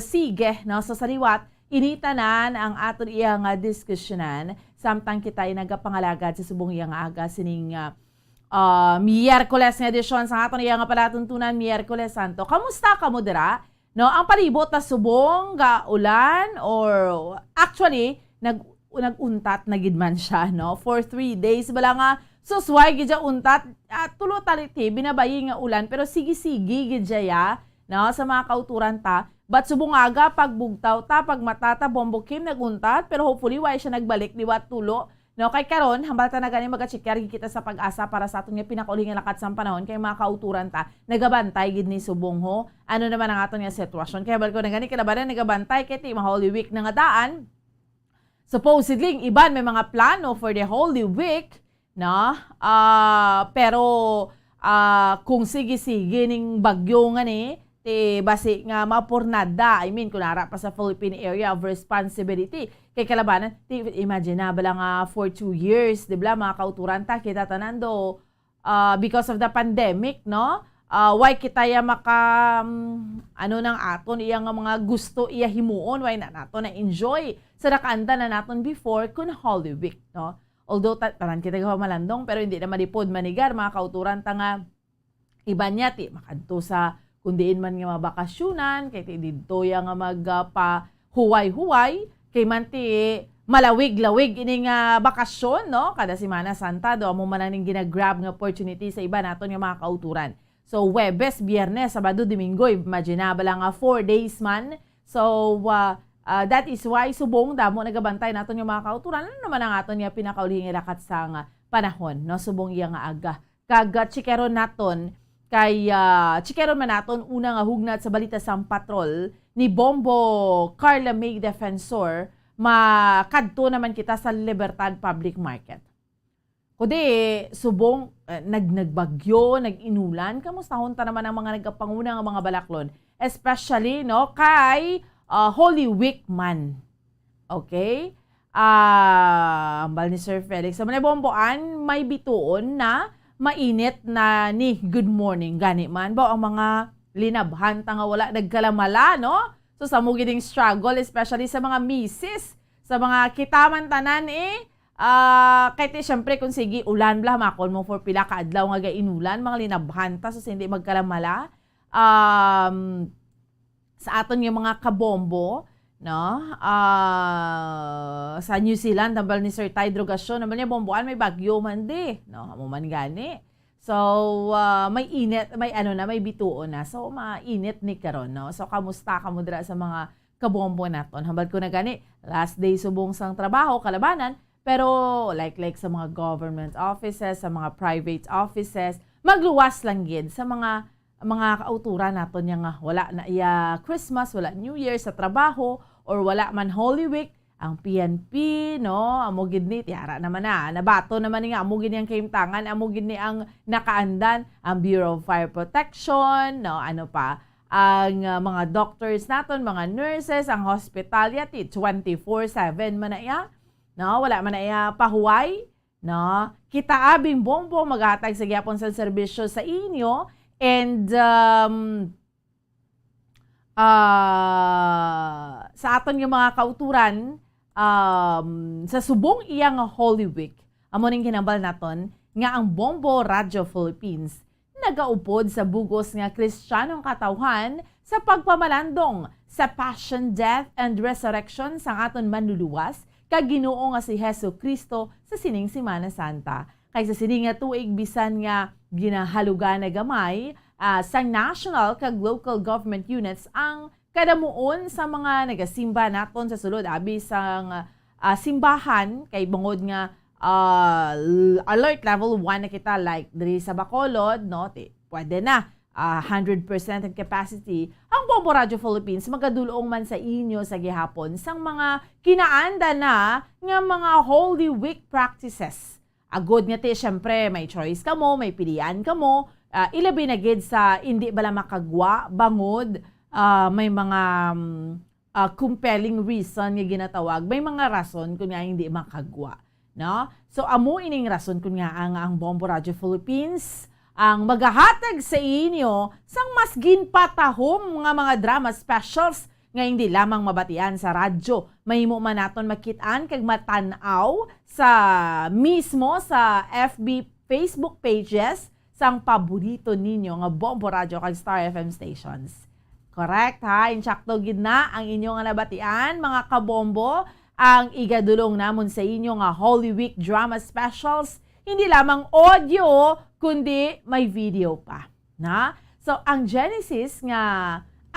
sige, no, so sa liwat, ini tanan ang aton iya nga diskusyonan samtang kita ay nagapangalagad sa subong iya nga aga sining, ah, ah, Miyerkules nga edisyon sa aton iya nga palatuntunan, Miyerkules Santo. Kamusta kamo dira? No, ang palibot na subong ga ulan or actually nag nag-untat na gid man siya, no? For three days bala nga susway gid siya untat, ah, tulo tali ti binabayi nga ulan pero sige-sige gid siya ya, no, sa mga kauturan ta. But subong aga pagbugtaw ta, pagmata ta, Bombo Kim nag-untat pero hopefully way siya nagbalik liwat tulo. No, kay karon, hambal ta na gani magachequear gid kita sa PAGASA para sa aton nga pinakauli nga lakat sang panahon kay mga kauturan ta nagabantay gid ni subong ho. Ano naman ang aton nga sitwasyon? Kay hambal ko na gani kalabanan nagabantay kay ti ma Holy Week na nga daan. Supposedly, ang iban may mga plano for the Holy Week, no? Ah, pero, ah, kung sige-sige ning bagyo nga ni, ti basi nga mapurnada, I mean, kung ara pa sa Philippine Area of Responsibility, kay kalabanan, ti imagine na bala nga for two years, di ba, mga kauturan ta, kita tanan do, ah, because of the pandemic, no? Ah, why kita ya maka, mm, ano nang aton iya nga mga gusto iya himuon, why na nato na enjoy sa nakaanda na naton before kun Holy Week, no? Although ta-, tanan kita gahom malandong, pero hindi na malipod manigar, mga kauturan ta nga iban niya, ti makadto sa kung diin man nga mabakasyunan, kay ti didto ya nga mag, ah, pa huway-huway, kay man ti malawig-lawig ini nga bakasyon, no? Kada Semana Santa, do amo man ang ning ginagrab nga opportunity sa iban naton nga mga kauturan. So, Huwebes, Biyernes, Sabado, Domingo, imagine na bala nga four days man. So, ah, ah, that is why subong damo nagabantay naton nga mga kauturan. Ano naman ang aton nga pinakaulihing ilakat sa nga panahon, no? Subong iya nga aga. Kag, ah, chikeron naton kay, ah, chikeron man naton una nga hugnat sa balita sang patrol ni Bombo Carla May Defensor, makadto naman kita sa Libertad Public Market. Kundi, subong, eh, nag-, nagbagyo, nag-inulan, kamustahon ta naman ang mga nagapanguna nga mga balaklon, especially, no, kay, ah, Holy Week man. Okay? Ah, hambal ni Sir Felix. Sa mga bomboan, may bituon na mainit na ni good morning. Gani man, ba ang mga linabhan ta nga wala nagkalamala, no? So, sa mo gining struggle, especially sa mga misis, sa mga kita man tanan, eh, ah, kay ti, syempre, kung sige, ulan bla, makon mo for pila ka adlaw nga gainulan, mga linabhan ta, so, hindi magkalamala. Um, sa aton nga mga kabombo, no? Ah, sa New Zealand, hambal ni Sir Ty Drogasyon, hambal niya, bomboan, may bagyo man di, no? Amo man gani. So, ah, may init, may ano na, may bituon na. So, mainit ni karon, no? So, kamusta kamo dira sa mga kabombo naton? Hambal ko na gani, last day subong sang trabaho, kalabanan, pero like, like sa mga government offices, sa mga private offices, magluwas lang gid sa mga mga kauturan naton niya nga wala na iya Christmas, wala New Year sa trabaho, or wala man Holy Week, ang P N P, no? Amo gid ni, tiara naman na, nabato naman ni nga, amo gid ni ang kahimtangan, amo gid ni ang nakaandan, ang Bureau of Fire Protection, no? Ano pa? Ang, ah, mga doctors naton, mga nurses, ang hospitality, twenty-four seven man na iya, no? Wala man na iya pahuway, no? Kita abing bombo maghatag sa gyapon sa serbisyo sa inyo, and, um, ah, sa aton nga mga kauturan, um, sa subong iya nga Holy Week, amo ning ginhambal naton nga ang Bombo Radyo Philippines nagaupod sa bugos nga Kristiyanong katawhan sa pagpamalandong sa passion, death, and resurrection sang aton Manluluwas kag Ginoo nga si Jesu-Cristo sa sining Semana Santa. Kay sa sini nga tuig, bisan nga ginahalugan na gamay, ah, sang national kag local government units ang kadamuon sa mga nagasimba naton sa sulod abi sang, ah, simbahan, kay bangod nga, ah, l-, alert level one na kita, like diri sa Bacolod, no? Ti-, pwede na, ah, hundred percent ang capacity. Ang Bombo Radio Philippines magadulong man sa inyo sa gihapon sang mga kinaanda na nga mga Holy Week practices. Agod nga ti, syempre, may choice kamo, may pilian kamo, ah, ilabi na gid sa indi bala makagwa bangod, ah, may mga, mm, ah, compelling reason nga ginatawag, may mga rason kun nga hindi makagwa, no? So, amo ining rason kun nga ang, ang Bombo Radio Philippines ang magahatag sa inyo sang mas ginpatahom nga mga drama specials nga hindi lamang mabatian sa radyo, mahimo man naton makit-an kag matan-aw sa mismo sa F B, Facebook pages sang paborito ninyo nga Bombo Radio kag Star F M stations. Correct, ha? Insakto gid na ang inyo nga nabatian, mga kabombo. Ang igadulong namon sa inyo nga Holy Week drama specials, hindi lamang audio, kundi may video pa. Na? So, ang Genesis nga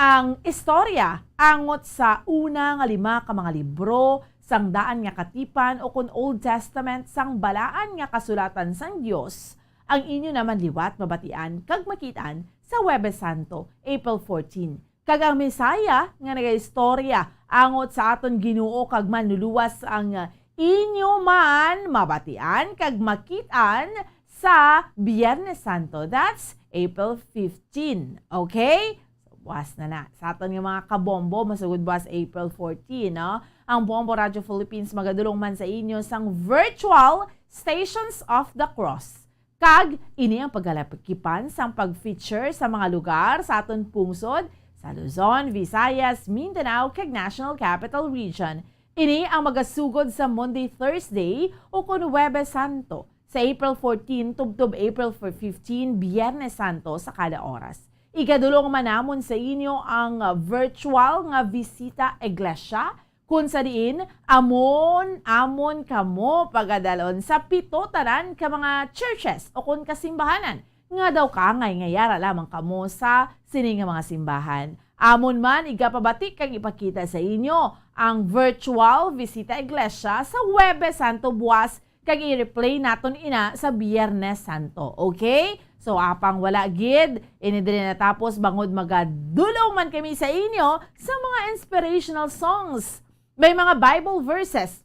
ang istorya angot sa una nga lima ka mga libro sang daan nga katipan, o kun Old Testament, sang balaan nga kasulatan sang Dios, ang inyo naman liwat mabatian kag makitan sa Huwebes Santo, April fourteen. Kag ang Messiah nga nagaistorya angot sa aton Ginoo kag Manluluwas ang inyo man mabatian kag makitan sa Biyernes Santo. That's April fifteen. Okay? So, buwas na na. Sa aton nga mga kabombo, masugod buwas April fourteen, no? Ang Bombo Radio Philippines magadulong man sa inyo sang virtual Stations of the Cross. Kag ini ang pagkalakipan sang pag-feature sa mga lugar sa aton pungsod, sa Luzon, Visayas, Mindanao, kag National Capital Region. Ini ang magasugod sa Monday, Thursday, o kun Huwebes Santo, sa April fourteen tubtob April fifteen, Biyernes Santo, sa kada oras. Igadulong man namon sa inyo ang virtual nga Visita Iglesia, kun sa diin amon, amon kamo pagadalon sa pito tanan ka mga churches o kun kasimbahanan nga daw kaangay nga yara lamang kamo sa sini nga mga simbahan. Amon man igapabati kag ipakita sa inyo ang virtual Visita Iglesia sa Huwebes Santo buwas, kag i-replay naton ina sa Biyernes Santo. Okay? So, apang wala gid, ini diri natapos, bangod magadulong man kami sa inyo sa mga inspirational songs. May mga Bible verses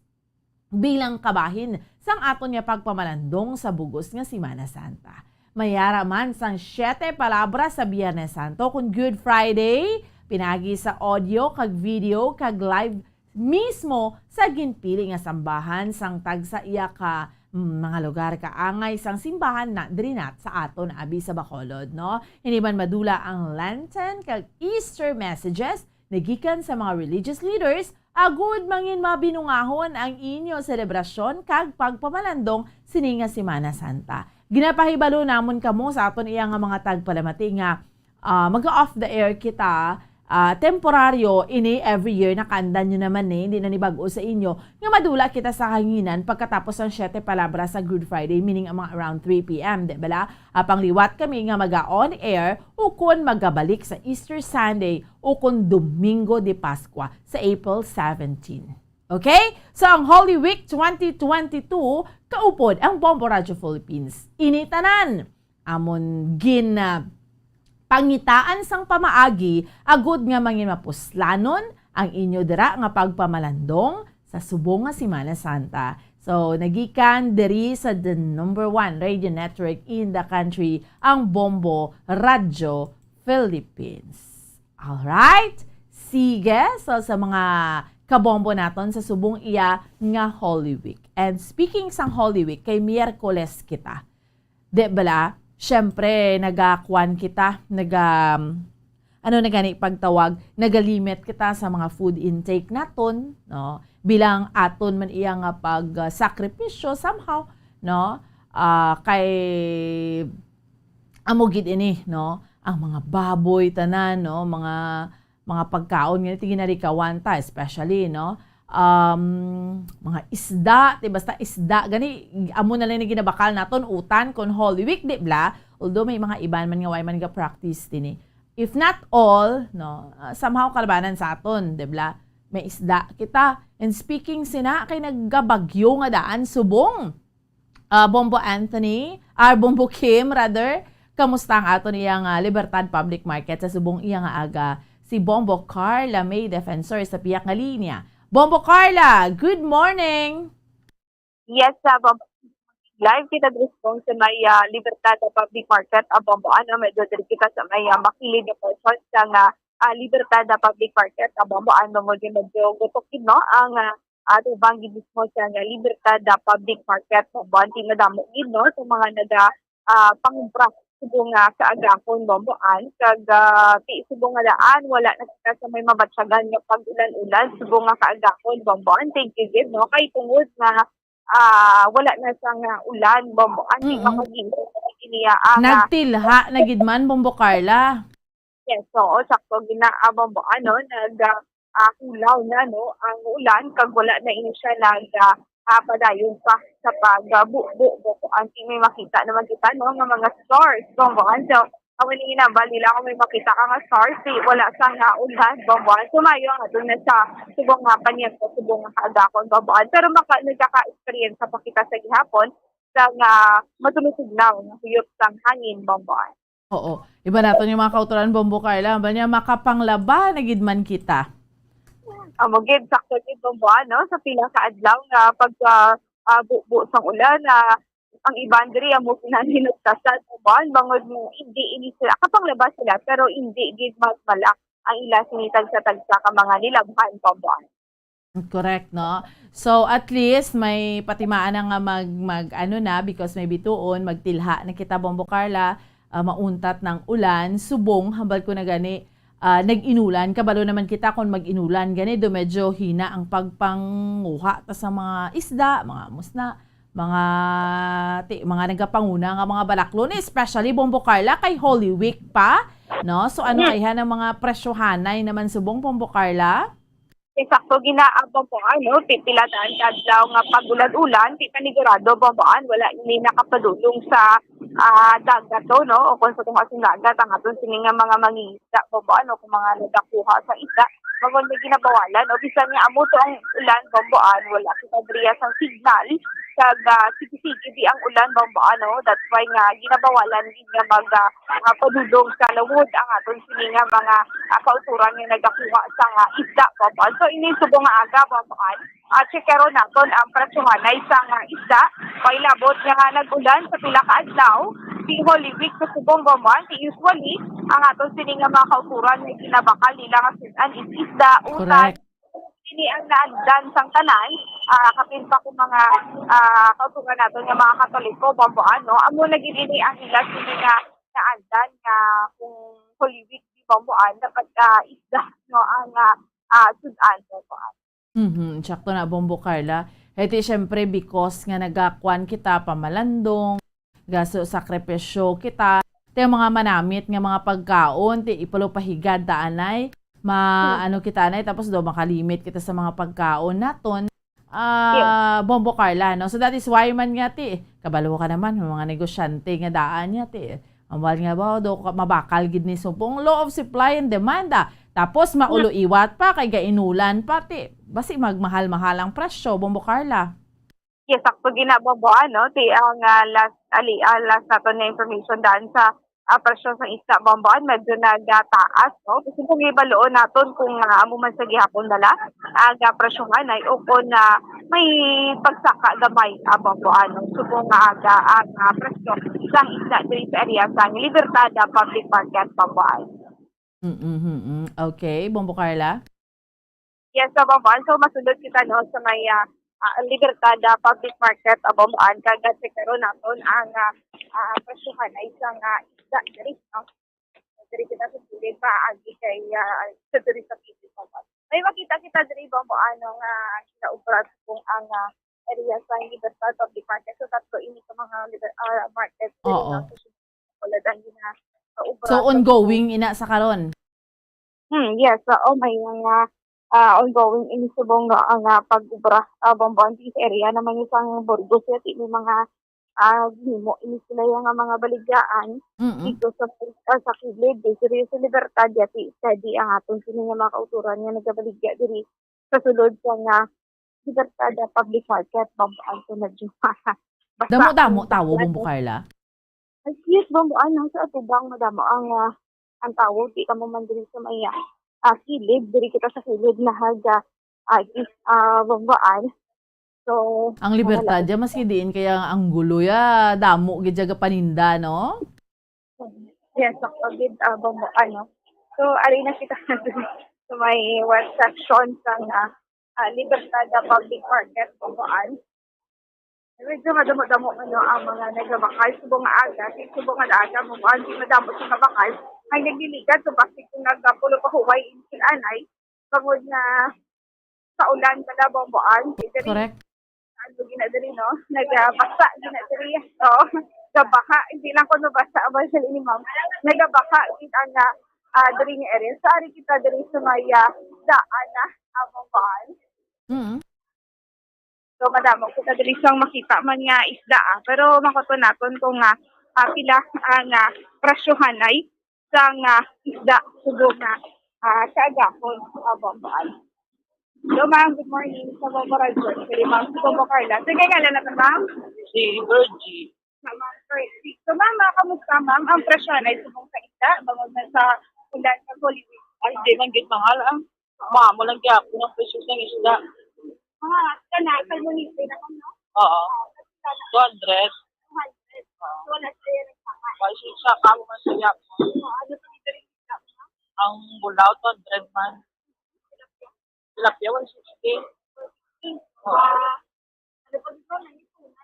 bilang kabahin sang aton nga pagpamalandong sa bug-os nga Semana Santa. May ara man sang siyete palabra sa Biyernes Santo, kun Good Friday, pinagi sa audio kag video kag live mismo sa ginpili nga sambahan sang tagsa iya ka, mm, mga lugar kaangay sang simbahan na diri na sa aton abi sa Bacolod, no? Hindi man madula ang Lenten kag Easter messages nagikan sa mga religious leaders, agud mangin mabinungahon ang inyo selebrasyon kag pagpamalandong sini nga Semana Santa. Ginapahibalo namon kamo sa aton iya nga mga tagpalamati nga, ah, mag-off the air kita, ah, temporaryo ini, every year nakaandan nyo naman ni, hindi na ni bag-o sa inyo nga madula kita sa hanginan pagkatapos sang siyete palabra sa Good Friday, meaning ang mga around three p m, di bala? Apang liwat kami nga maga-on air ukon magabalik sa Easter Sunday ukon Domingo de Pascua sa April seventeen. Okay? So, ang Holy Week twenty twenty-two, kaupod ang Bombo Radio Philippines. Ini tanan amon gin, ah, pangitaan sang pamaagi agud nga mangin mapuslanon ang inyo dira nga pagpamalandong sa subong nga Semana Santa. So, nagikan diri sa the number one radio network in the country, ang Bombo Radio Philippines. Alright? Sige, so sa mga kabombo naton sa subong iya nga Holy Week. And speaking sang Holy Week, kay Miyerkules kita. Di bala? Siyempre, nagakuan kita, naga, ano na gani pagtawag, nagalimit kita sa mga food intake naton, no? Bilang aton man iya nga pag, ah, sakripisyo somehow, no? Ah, kay amo gid ini, no? Ang mga baboy tanan, no? Mga, mga pagkaon nga ginarikawan ta, especially, no? um, mga isda, ti basta isda, gani, amo na lang ni ginabakal naton, utan, kon Holy Week, di bla? Although may mga iban man nga way man ga-practice dini. If not all, no, ah, somehow kalabanan sa aton, di bla? May isda kita. And speaking sina, kay nagabagyo nga daan, subong. Ah, Bombo Anthony, ah, Bombo Kim, rather, kamusta ang aton iyang, ah, Libertad Public Market sa subong iya nga aga? Si Bombo Carla May Defensor sa piyak nga linya. Bombo Carla, good morning! Yes, sa Bombo. Live kita diri sa may, ah, Libertad Public Market, ah, Bombo, ano, medyo diri kita sa may, ah, makilid na portion sa nga, ah, Libertad Public Market, ah, Bombo, ano mo din medyo gutok gid, no? Ang, ah, atubang gid mismo sa nga Libertad Public Market, Bombo, ang madamo gid, no? Sa mga naga, ah, pangumpra subong nga kaagahon, Bombo, an, kag, ah, ti subong nga daan, wala na kita sa may mabatyagan nga pag-ulan-ulan, subong nga kaagahon, Bombo, an, thank you gid, no? Kay tungod nga, ah, wala na sa nga ulan, Bombo, an, ti Mm-mm. makagihok niya, ah, nga Nagtilha na gid man, Bombo Carla. Yes, oo, sakto gina, ah, Bombo, ano, nag, ah, ah, kulaw na, no, ang ulan, kag wala na ini siya nag, ah, ah, padayon pa sa pag, ah, bu-, bu-, bu-, ang may makita naman kita, no, nga mga stars, Bombo, an. So, amo ni nga, bali lang kung may makita ka nga stars, di, wala sa nga ulan, Bombo, an. So, maayo ang aton na sa subong nga panahon, subong nga kaagahon, Bombo, an. Pero maka-, nagkaka-experience pa kita sa gihapon, sa nga matulusugnaw nga huyop sang hangin, Bombo, an. Oo. Iba naton yung mga kauturan, Bombo Carla. Ba niya, makapanglaba na gid man kita. Amo gid, sakto gid, Bombo, ano, sa pila ka adlaw nga pag, ah, ah, bubo sang ulan, ah, ang iban diri amo ginahinugtasan, Bombo, an, bangod mo, hindi ini sila, kapanglaba sila, pero hindi gid magmala ang ila sini tagsa-tagsa ka mga nilabhan, Bombo, an. Correct, no? So, at least, may patimaan na nga mag, mag, ano na, because may bituon, magtilha na kita, Bombo Carla, ah, mauntat ng ulan, subong, hambal ko na gani, ah, nag-inulan. Kabalo naman kita kung mag-inulan, gani, do medyo hina ang pagpanguha ta sa mga isda, mga musna, mga, ti, mga nagapanguna nga mga balaklon, especially, Bombo Carla, kay Holy Week pa, no? So, ano, Mm. ayhan ang mga presyohanay naman subong, Bombo Carla? Yes, sakto, ginaabang po, ano, pi-, pila daan ka adlaw nga pag-ulan-ulan, ti panigurado, Bombo An, wala ini nakapadulong sa, ah, dagat, to, no? O kung sa tunga sa dagat, ang aton sini nga mga mangingisda, Bombo An, o kung mga nagakuha sa isda, bangod may ginabawalan, o bisan nga amo to ang ulan, Bombo An, wala kita diriya sang signal, kag, ah, sige-sige di ang ulan, Bombo An, no? That's why nga ginabawalan gid nga mag, ah, ah, padulong sa lawod ang aton sini nga mga, ah, kauturan nga nagakuha sa, ah, isda, Bombo An. So, ini subong nga aga, Bombo An, ah, checkeron naton ang presyohanay sa, ah, isda. May labot nga nag-ulan sa pila ka adlaw. Di Holy Week sa subong, Bombo An, di usually ang aton sini nga mga kauturan nga ginabakal nila nga sud-an is isda, utan, Correct. Ini ang naandan sang tanan, ah, kapin pa kung mga, ah, kauturan naton nga mga Katoliko, Bombo An, no? Amo na gid ini ang ila sini nga naandan nga kung Holy Week, di, Bombo An, dapat, ah, isda, no, ang, ah, ah, sud-an, Bombo An. Mhm, sakto na, Bombo Carla. Heti, syempre, because nga nagakuan kita, pamalandong, gaso, sakripisyo kita. Ti ang mga manamit nga mga pagkaon, ti ipalo pahigad ta anay. Ma-, Hmm. ano kita anay, tapos do makalimit kita sa mga pagkaon naton. Ah, Yes. Bombo Carla, no? So that is why man nga, ti, kabalo ka naman, may mga negosyante nga daan niya, ti. Ambal nga ba, do ka, mabakal gid ni subong law of supply and demand, ah. Tapos, Hmm. maulo-iwat pa, kay gainulan pa, ti. Basi magmahal-mahal ang presyo, Bombo Carla. Yes, sakto gina, Bombo An, no? Ti ang, ah, last, ali, ah, last naton nga information daan sa, ah, presyo sa isda, Bombo An, medyo nagataas, no? Kasi kung ibaloon naton kung, ah, amo man sa gihapon bala, ah, ang, ah, presyohan ay ukon na may pagsaka gamay, ah, Bombo An, no? Subong nga aga ang, ah, presyo sa isda diri sa area sa Libertad, ah, Public Market, Bombo An. Mm, mm, mm. Okay, Bombo Carla? Yes, sa Bamban. So, masunod kita, no, sa may, ah, ah, Libertad, ah, Public Market, ah, Bamban. Kag, ah, check karon naton ang, ah, ah, presyohan ay isang, ah, isda diri, no? Diri kita sa kilid, paagi kay, ah, sa diri sa kilid, Bamban. May makita kita diri, Bamban, no, nga ginaubra kung ang, ah, area sa Libertad Public Market. So, tatlo ini ka mga liber-, ah, market diri, Oo. no? So, wala ang gina-, ah, ubra So, sa ongoing ina sa karon? Hmm, yes, oo, may mga, ah, ongoing ini subong nga, nga pag-ubra, ah, Bamboan, sa area naman ni sang Burgos, ya, ti may mga, ah, gihimo ini sila ya nga mga baligyaan Mm. dito sa, ah, sa kilid, diri sa Libertad, ya, ti, kadi ang aton sini nga mga kauturan nga nagabaligya diri sa sulod sa nga Libertad, ah, Public Market, Bamboan, Tunadyo. Basta Damo-damo ang tawo, Bambo Carla? Ay, yes, Bamboan, nasa atubang madamo ang, ah, ang tawo, di ka mo man diri sa may, ah, ah, kilid, diri kita sa kilid na haga, ah, is, ah, Bamboan. So, Ang mga Libertad, ya, maski diin kaya ang gulo, ya, damo gid ya ga paninda, no? Yes, ako gid, ah, Bamboan, no? So, ari na kita sa may west section sang, ah, ah, Libertad, ah, Public Market, Bamboan. Medyo madamo-damo, ano, ang mga nagabakal subong nga aga, kay subong nga aga, Bamboan, di madamo sa kabakal. Ay, nagliligad, so, basig kung nagapulo pa huway, insil anay, bangod nga sa ulan pala, Bamboan. Kay diri, Correct. ano, gina diri, no? Nagabasa, gina diri. Oo. Gabaha. Hindi lang ko nabasa, ang version ini, ma'am. Nagabaha, gid ang, ah, ah, diri nga area. So, ari kita diri sa may, ah, daan na, ah, Bamboan. Mm. So, madamo kita diri sang makita man nga isda, ah. Pero makuton naton kung, ah, ah, pila ang, ah, presyohanay sang, ah, isda subong nga, ah, sa agahon, ah, Bamboan. Hello, ma'am. Good morning. Sa Bamboan, Bamboan, Carla. Sige, ngalan na to, ma'am? Si Virgie. Ma'am Virgie. So, ma'am, ah, kamusta, ma'am? Ang presyohanay subong sa isda, bangod na sa ulan sa Holy Week. Ay, di man gid mahal, ah. Mamo lang gyapon ang presyo sang isda. Ah, kana, salmonite na ko, no? Oo. Ah, kana. Two hundred. Two hundred. Oo. So, wala sa iya nagtaka. Wala siya sa kamo man sa gyapon. Ah, ano pa dito rin isda, ma'am? Ang bulaw, two hundred man. Tilapia, one sixty. Oo. Ah, ano pa dito? Nangituna.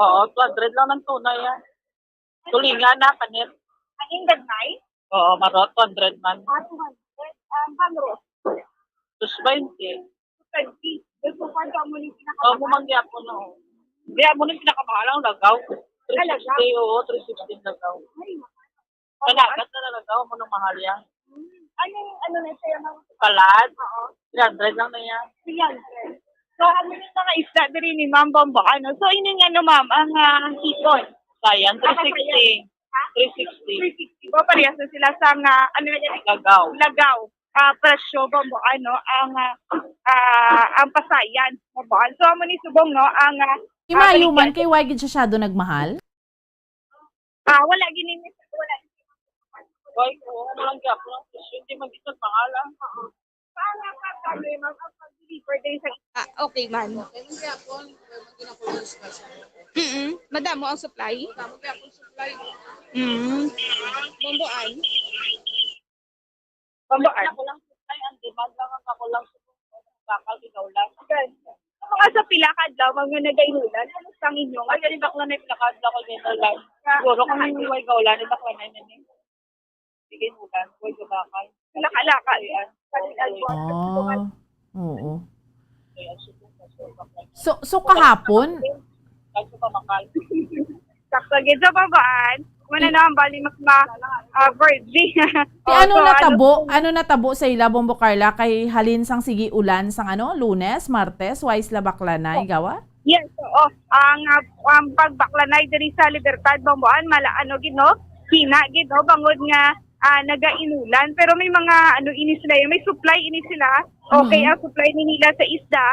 Oo, two hundred lang ang tuna, ya. Tulingan na, panit. Ang inggan, may? Oo, marot, two hundred man. Ah, two hundred. Ang bangro? Dos baynte. Twenty. Gusto ko ang amo ni pinaka- Oo, mo man gyapon, no. Di, amo ni pinakamahal ang lagaw. Talaga? Three sixty, oo, three sixty ang lagaw. Ay, mahal. Palagat na lagaw, amo nang mahal yan. Hmm. Anong, ano na siya, ma'am? Palad? Oo. Three hundred lang na yan. Three hundred. So, amo ni mga isda diri ni Ma'am Bamboan, no? So, ini nga, no, ma'am, ang, ah, hipon. Sayan, three sixty. Ha? Three sixty. Three sixty. Ba, parehas na sila sa nga, ano na yan? Lagaw. Lagaw. Ah, presyo, Bamboan, no? Ang, ah, ah, ang pasayan, Bamboan. So, amo ni subong, no? Ang, ah, Himayo ah, man kay why gid siya syado nagmahal? Ah, wala gini, wala. Why, oo, ano lang gyapon ang presyo, hindi man gid mahal, ah. Oo. Para sa kami, ma'am, ang pag-deliver din sa Ah, okay man. Mm. Madamo ang supply? Mm. Bamboan. Bamboan. Ako lang supply, ang demand lang ang ako lang supply. Bakal, ikaw lang. Okay. Mga sa pila ka adlaw, mga nagainulan, ano sa inyo? Ay, ganun, bakla na yung pila ka adlaw, kay ganun lang. Siguro kung may huway ka ulan, bakla na yun, eh. Sige, ulan, huway ka bakal. Laka-laka. Ayan. Ah, oo. So, so kahapon? Sakto gid sa Bamboan. Muna na ang bali mas ma, ah, Virgie. Ti Oh, ano so, natabo? ano Ano natabo sa ila, Bombo Carla? Kay halin sang sige ulan sang ano, Lunes, Martes, wais la bakla na, igawa? Yes, oo. Ang, ah, ang pagbaklanay diri sa Libertad, Bamboan, mala, ano gid, no? Hina gid, no? Bangod nga, ah, nagainulan. Pero may mga, ano, ini sila, may supply ini sila. Okay, Mm. ang supply ni nila sa isda.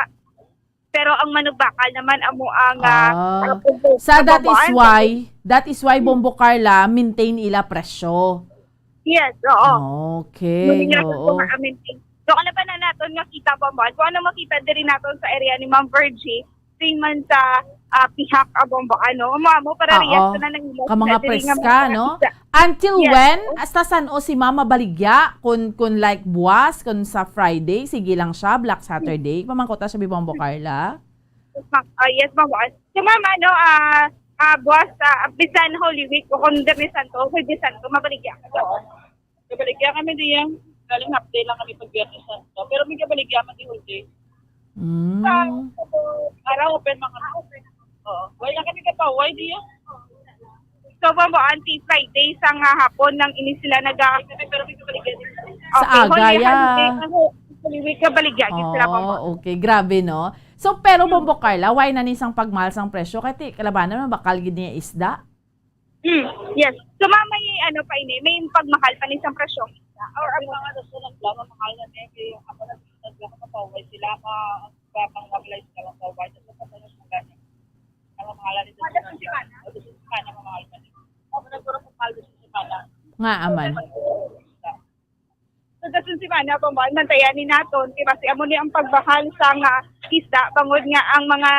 Pero ang manugbakal naman amo ang, ah, Ah. ang pagbo-, Sa that is pagbabawalan. why, that is why, Bombo Carla, maintain ila presyo. Yes, oo. Okay, Muna nga oo. sa mga maintain. So, kalaban na naton nga kita, Bombo. Kung ano makita diri naton sa area ni Ma'am Virgie, same man sa, ah, pihak, ah, Bombo, ano? Amo, amo, para Oo. riyas na nang ilas Ka mga na diri nga preska, mga no? isda. Until Yes. when? Hasta san-o si Mama baligya? Kun, kun like buwas, kun sa Friday, sige lang siya, Black Saturday. Pamangkota siya, Bibombo Carla. Yes, ma'am. Ah, yes, ma'am. Ah, so, ma'am, ano, ah, ah, buwas, ah, bisan Holy Week o kung Viernes Santo, Huwebes Santo, mabaligya ka. Oo. Kabaligya kami diyan. Galing half day lang kami pag Viernes Santo. Pero may kabaligya man di whole day. Mm. Sa, sa, Araw open man kami. Ah, open. Oo. Wala kami kapahuway diyan. So, Bombo, until Friday sa nga hapon nang ini sila naga- Sa Okay, aga Holy yan. Holiday, ano, Holy Week, gabaligya gid sila, Bombo. Oh, okay. Grabe, no? So, pero, Bombo Carla, why na ni sang pagmahal sang presyo? Kay ti, kalabanan man, bakal gid niya isda. Hmm, yes. So, ma-, may ano pa ini, may pagmahal pa ni sang presyo. Or ang mga nagsunod lang, mahal na niya, kaya ako na sunod lang, mapaway sila, ma-, mapaway sila, mapaway. So, sa sunod na gani. Ang mahala nito sa sunod. Kada semana, mamahal pa rin. Ako na puro pagmahal sa semana. Nga, aman. So, dason si Mana Bombo, mantayan ni naton, di ba, si amo ni ang pagbahal sa nga isda, bangod nga ang mga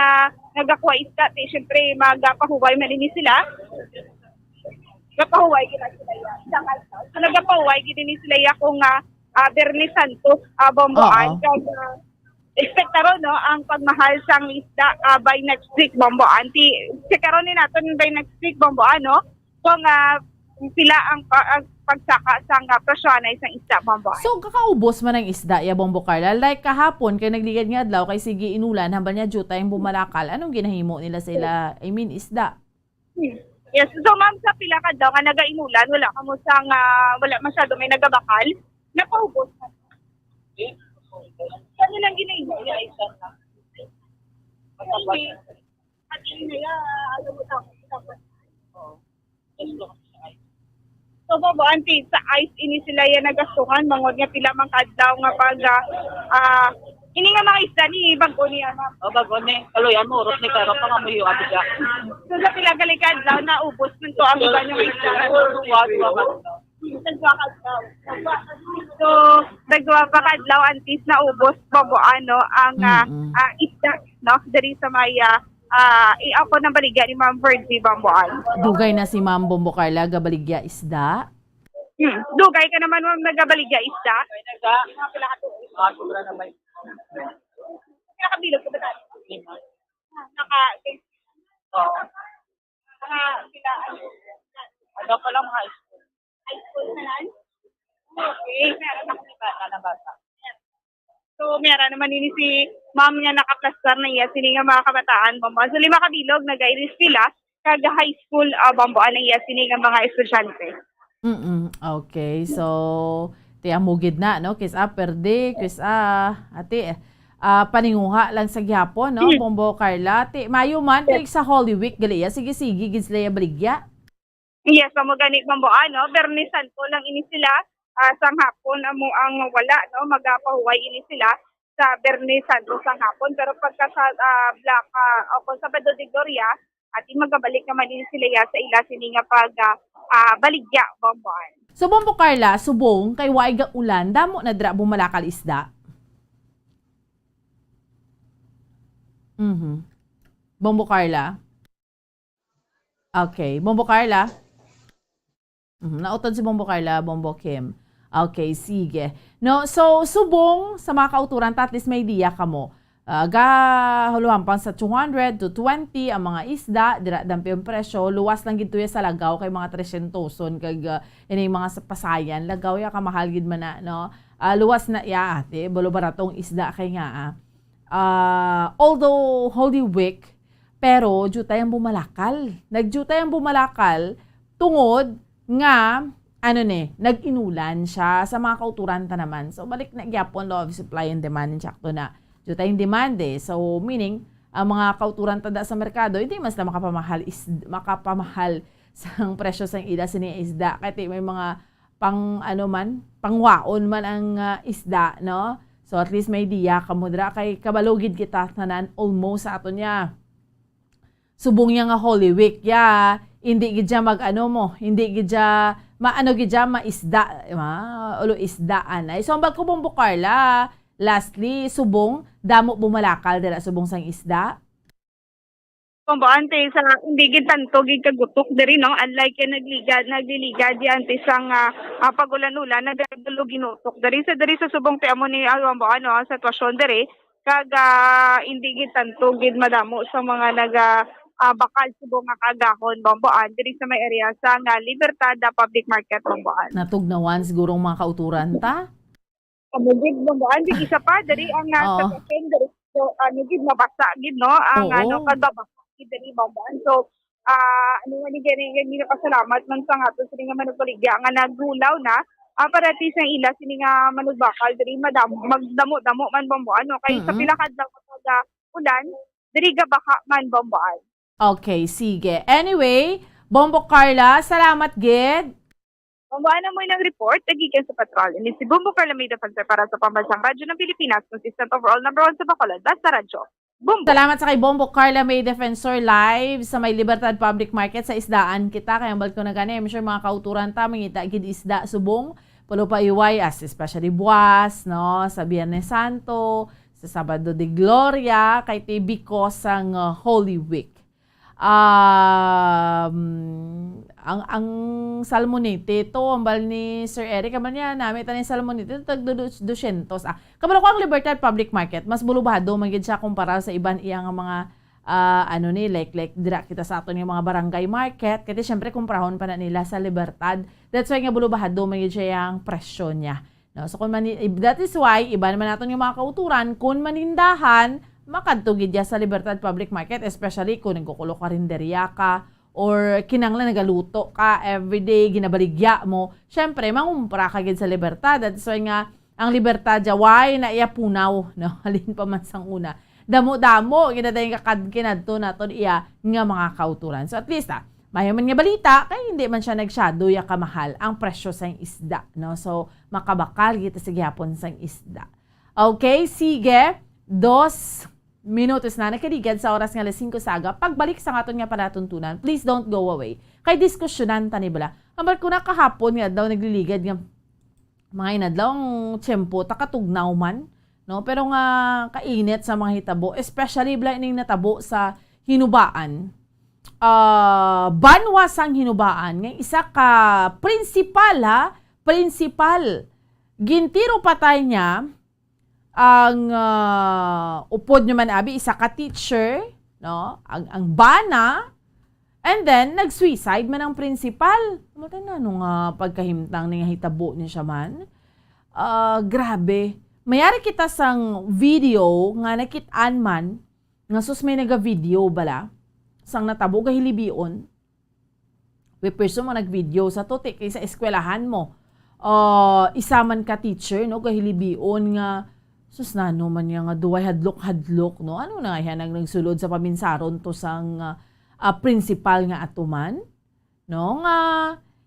nagakuha isda, ti, syempre, magapahuway man ini sila. Gapahuway gid sila, ya. Sa kalsada. So, nagapahuway gid ini sila, ya, kung, ah, ah, Biyernes Santo, ah, Bombo, Oo. An, kag, ah, expectaron, no, ang pagmahal sang isda, ah, by next week, Bombo, An. Ti, checkaron ni naton by next week, Bombo, An, no? Kung, ah, pila ang pa-, ang pagsaka sang, ah, presyo anay sang isda, Bombo An. So, kakaubos man ang isda, ya, Bombo Carla? Like kahapon, kay nagligad nga adlaw, kay sige inulan, hambal niya jutay ang bumalakal. Anong ginahimo nila sa ila, I mean, isda? Hmm. Yes. So, ma'am, sa pila ka adlaw nga nagainulan, wala kamo sang, ah, wala masyado may nagabakal, napaubos na. Ano lang ginahimo nila, isa na? Kasi, at yun nila, alam mo, tapos, tapos. Oo. Gusto ko sa ice. So, Bombo An, ti, sa ice ini sila ya nagastuhan, bangod nga pila man ka adlaw nga pag, ah, ah, ini nga mga isda ni bag-o niya, ma'am. Oh, bag-o ni. Kaluyan mo, urot ni, pero pangamuyo, abi ka. So, sa pila gali ka adlaw, naubos man to ang iba niyong isda. Duwa, duwa ka adlaw. So, nagduwa pa ka adlaw, antes naubos, Bombo An, no, ang, ah, Mm-mm. ah, isda, no, diri sa may, ah, ah, i-, ako nang baligya ni Ma'am Virgie, Bombo An. Dugay na si Ma'am Bombo Carla gabaligya isda? Hmm. Dugay ka naman, ma'am, nagabaligya isda? Mga pila ka tuig? Ah, sobra na may. Pila ka bilog ka ba tayo? Lima. Ah, naka, Oo. Mga pila, ano? Ano pa lang, high school. High school na lang? Okay. Meron ako ni bata na bata. So, meron naman ini si ma'am nga nakaplastar na iya sini nga mga kabataan, Bombo An. So, lima ka bilog, nag-iris sila, kag high school, ah, Bombo An, na iya sini nga mga estudyante. Mm-mm. Okay. So, ti amo gid na, no? Kis-a perde, kis-a, ati, ah, paninguha lang sa gihapon, no? Mm. Bombo Carla, ti, mayo man, Yes. kay sa Holy Week, gali, ya, sige-sige, gid sila ya baligya. Yes, amo gani, Bombo An, no? Biyernes Santo lang ini sila, ah, sang hapon, amo ang wala, no? Magapahuway ini sila sa Biyernes Santo sang hapon. Pero pagka sa, ah, Black, ah, o kung Sabado de Gloria, ati magabalik naman ini sila ya sa ila sini nga pag, ah, ah, baligya, Bombo An. So, Bombo Carla, subong kay waay ga ulan, damo na dira bumalakal isda? Mhm. Bombo Carla? Okay. Bombo Carla? Mhm, nautod si Bombo Carla, Bombo Kim. Okay, sige. No, so, subong sa mga kauturan ta, at least may idea kamo. Ah, gahuluhampang sa two hundred to twenty ang mga isda, dira dampi ang presyo, luwas lang gid to ya sa Lagaw kay mga tresyentoson kag, ah, ini mga sa Pasayan, Lagaw ya kamahal gid man na, no? Ah, luwas na ya, ate, balo barato ang isda kay nga, ah, ah, although Holy Week, pero jutay ang bumalakal. Nagjutay ang bumalakal tungod nga, ano ni, nag-inulan siya sa mga kauturan ta naman. So, balik na gyapon, law of supply and demand, insakto na. Jutay ang demand, eh. So, meaning, ang mga kauturan ta da sa merkado, hindi man sila makapamahal is, makapamahal sang presyo sang ila sini isda. Kay ti may mga pang, ano man, pangwaon man ang, ah, isda, no? So, at least may idea kamo dira kay kabalo gid kita tanan almost sa aton ya. Subong ya nga Holy Week, ya, hindi gid siya mag-ano mo, hindi gid siya, maano gid siya, maisda, ma-, ulo isda, anay. So, ang bagko mong Bukarla, lastly, subong, damo bumalakal dira subong sang isda? Kumbaante sa, hindi gid tanto gid kagutok diri, no? Unlike kay nagliga-, nagliligad yan ti sang, ah, ah, pag-ulan-ulan, nagdalo ginutok diri. Sa diri sa subong ti amo ni, ah, kumbaante, ano, ang sitwasyon diri. Kag, ah, hindi gid tanto gid madamo sa mga naga, ah, bakal subong nga kaagahon, bambuan, diri sa may area sa nga Libertad, ah, Public Market, bambuan. Natugnawan siguro ang mga kauturan ta? Amo gid, bambuan, di isa pa, diri ang, ah, Oo. Sa Quezon, diri, so, ano gid, mabasa gid, no? Ang, Oo. Ano, pagbabasa gid diri, bambuan. So, ah, ano nga ni gani, gani, nagpasalamat man sa nga to, sila nga manugbaligya nga naghulaw na, ah, para at least ang ila sini nga manugbakal diri madamo, magdamo-damo man, Bombo, ano, kay sa Mm-mm. pila ka adlaw nga ulan, diri gabaha man, Bombo, ay. Okay, sige. Anyway, Bombo Carla, salamat gid. Bombo, ano mo ilang report? Nagikan sa patrol. Ini si Bombo Carla May Defensor para sa Pambansang Radyo ng Pilipinas, consistent overall number one sa Bacolod. Basta Radyo. Bombo. Salamat sa kay Bombo Carla May Defensor live sa may Libertad Public Market sa Isdaan kita. Kaya ang balik ko na gani, I'm sure mga kauturan ta, mangita gid isda subong, pulo pa iway, as especially buwas, no? Sa Biyernes Santo, sa Sabado de Gloria, kay ti because sang, uh, Holy Week. Um, ang, ang salmonete to, ang bal ni Sir Eric, ang bal niya, nami ta ni salmonete, tag du-, du-, dosyentos. Ah, kabalo ko ang Libertad Public Market, mas bulubahado man gid siya kumpara sa iban iya nga mga, ah, ano ni, like, like, dira kita sa aton nga mga barangay market, kasi syempre, kumprahon pa na nila sa Libertad. That's why nga bulubahado man gid siya ang presyo niya. No? So, kung mani-, that is why, iba naman naton yung mga kauturan, kung manindahan, makadto gid ya sa Libertad Public Market, especially kung nagkukulo karinderya ka, or kinanglan nagaluto ka everyday, ginabaligya mo, syempre, mangumpra ka gid sa Libertad. That is why nga, ang Libertad, ya, why na iya punaw, no? Halin pa man sang una. Damo-damo, ginadayon ka kad-, kinadto naton iya nga mga kauturan. So, at least, ah, mayo man nga balita, kay hindi man siya nagsyado ya kamahal ang presyo sang isda, no? So, makabakal kita sa gihapon sang isda. Okay, sige. Dos minutos na nakaligad sa oras nga alas singko sa aga. Pagbalik sa aton nga palatuntunan, please don't go away. Kay diskusyonan ta ni bala. Ambal ko na kahapon nga daw nagliligad nga mga inadlaw ang tiyempo, ta katugnaw man, no? Pero nga kainit sa mga hitabo, especially bala ining natabo sa Hinubaan. Ah, banwa sang Hinubaan, nga isa ka prinsipal, ha? Prinsipal. Gintiro patay niya ang, ah, upod niya man, abi, isa ka teacher, no? Ang, ang bana, and then, nag-suicide man ang principal. Matay na, ano nga pagkahimtang ni nga hitabo ni siya man? Ah, grabe. Mayari kita sang video nga nakit-an man, nga sus may naga-video bala, sang natabo gahilibion. We presume mo nag-video sa to, ti, kay sa eskwelahan mo. Ah, isa man ka teacher, no, gahilibion nga, sus, nano man niya nga duway hadlok-hadlok, no? Ano na nga nag-, nagsulod sa paminsaron to sang, ah, ah, principal nga atuman? No? Nga,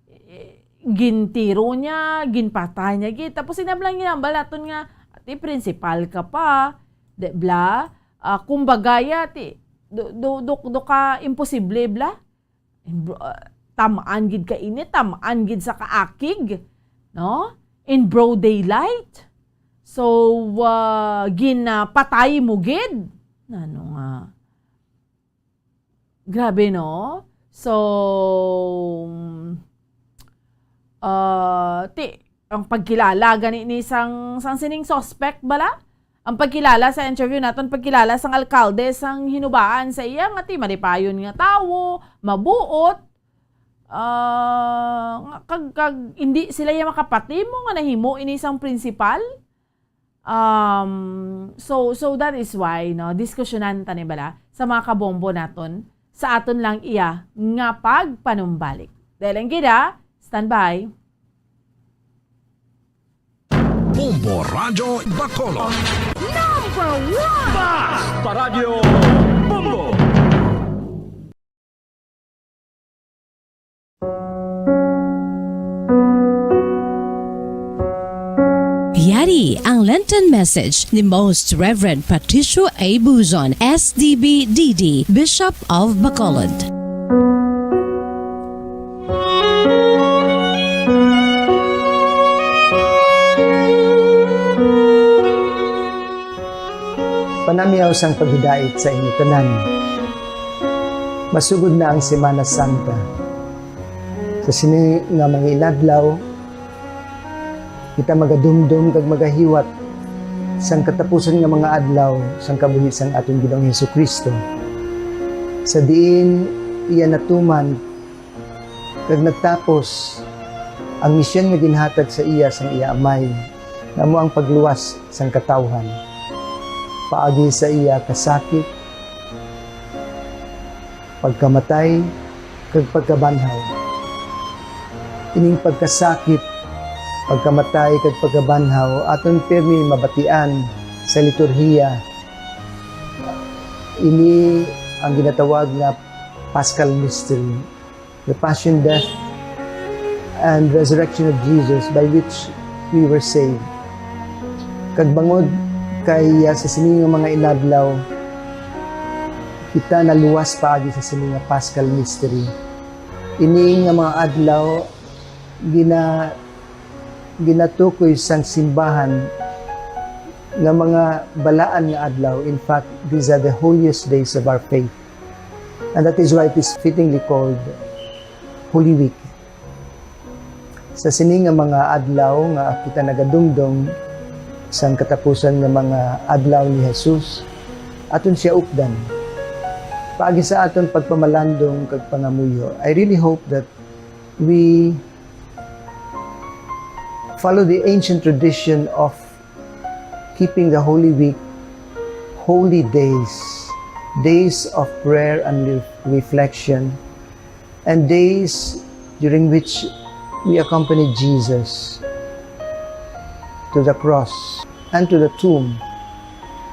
eh, gintiro niya, ginpatay niya, gid. Tapos, inablang ginambal naton nga, "Ati, principal ka pa, di bla? Ah, kumbaga, ya, ti, do, do, do, do ka imposible, bla?" Imbro-, ah, tamaan gid ka ini, tamaan gid sa kaakig, no? In broad daylight. So, ah, ginapatay mo gid. Nano nga? Grabe, no? So, ah, ti, ang pagkilala gani ni sang, sang sining suspect bala? Ang pagkilala sa interview naton, pagkilala sang alkalde sang Hinubaan sa iya nga ti malipayon nga tawo, mabuot, ah, nga kag, kag hindi sila iya makapatimo nga nahimo ini sang principal. Um, so, so that is why, no, diskusyonan ta ni bala sa mga kabombo naton, sa aton lang iya nga pagpanumbalik. Dahil ang gida, standby. Bombo Radyo Bacolod. Number one! Basta Radyo Bombo! Yari ang Lenten message ni Most Reverend Patricio A. Buzon, S D B D D, Bishop of Bacolod. Panamyaw sang paghidait sa inyo tanan. Masugod na ang Semana Santa. Sa sini nga mga inadlaw, kita magadumdom kag magahiwat sang katapusan nga mga adlaw sang kabuhi sang aton Ginoong Jesu-Cristo, sa diin iya natuman kag natapos ang misyon nga ginhatag sa iya sang iya Amay, nga amo ang pagluwas sang katawhan, paagi sa iya kasakit, pagkamatay, kag pagkabanhaw. Ining pagkasakit Pagkamatay kag pagkabanhaw aton pirmi mabatian sa liturhiya. Ini ang ginatawag nga Paschal Mystery, the Passion, Death, and Resurrection of Jesus, by which we were saved. Kag bangod kay, ah, sa sini nga mga inadlaw, kita naluwas paagi sa sini nga Paschal Mystery. Ini nga mga adlaw, gina-, ginatukoy sang simbahan nga mga balaan nga adlaw. In fact, these are the holiest days of our faith. And that is why it is fittingly called Holy Week. Sa sini nga mga adlaw nga kita nagadumdom sang katapusan nga mga adlaw ni Jesus, aton siya updan. Paagi sa aton pagpamalandong kag pangamuyo, I really hope that we follow the ancient tradition of keeping the Holy Week holy days, days of prayer and re-, reflection, and days during which we accompany Jesus to the cross and to the tomb,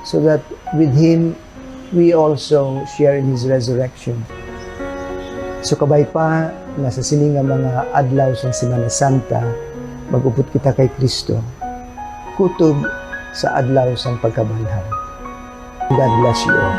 so that with him we also share in his resurrection. So, kabay pa nga sa sini nga mga adlaw sang Semana Santa, mag-upod kita kay Cristo, kutob sa adlaw sang pagkabanhaw. God bless you all.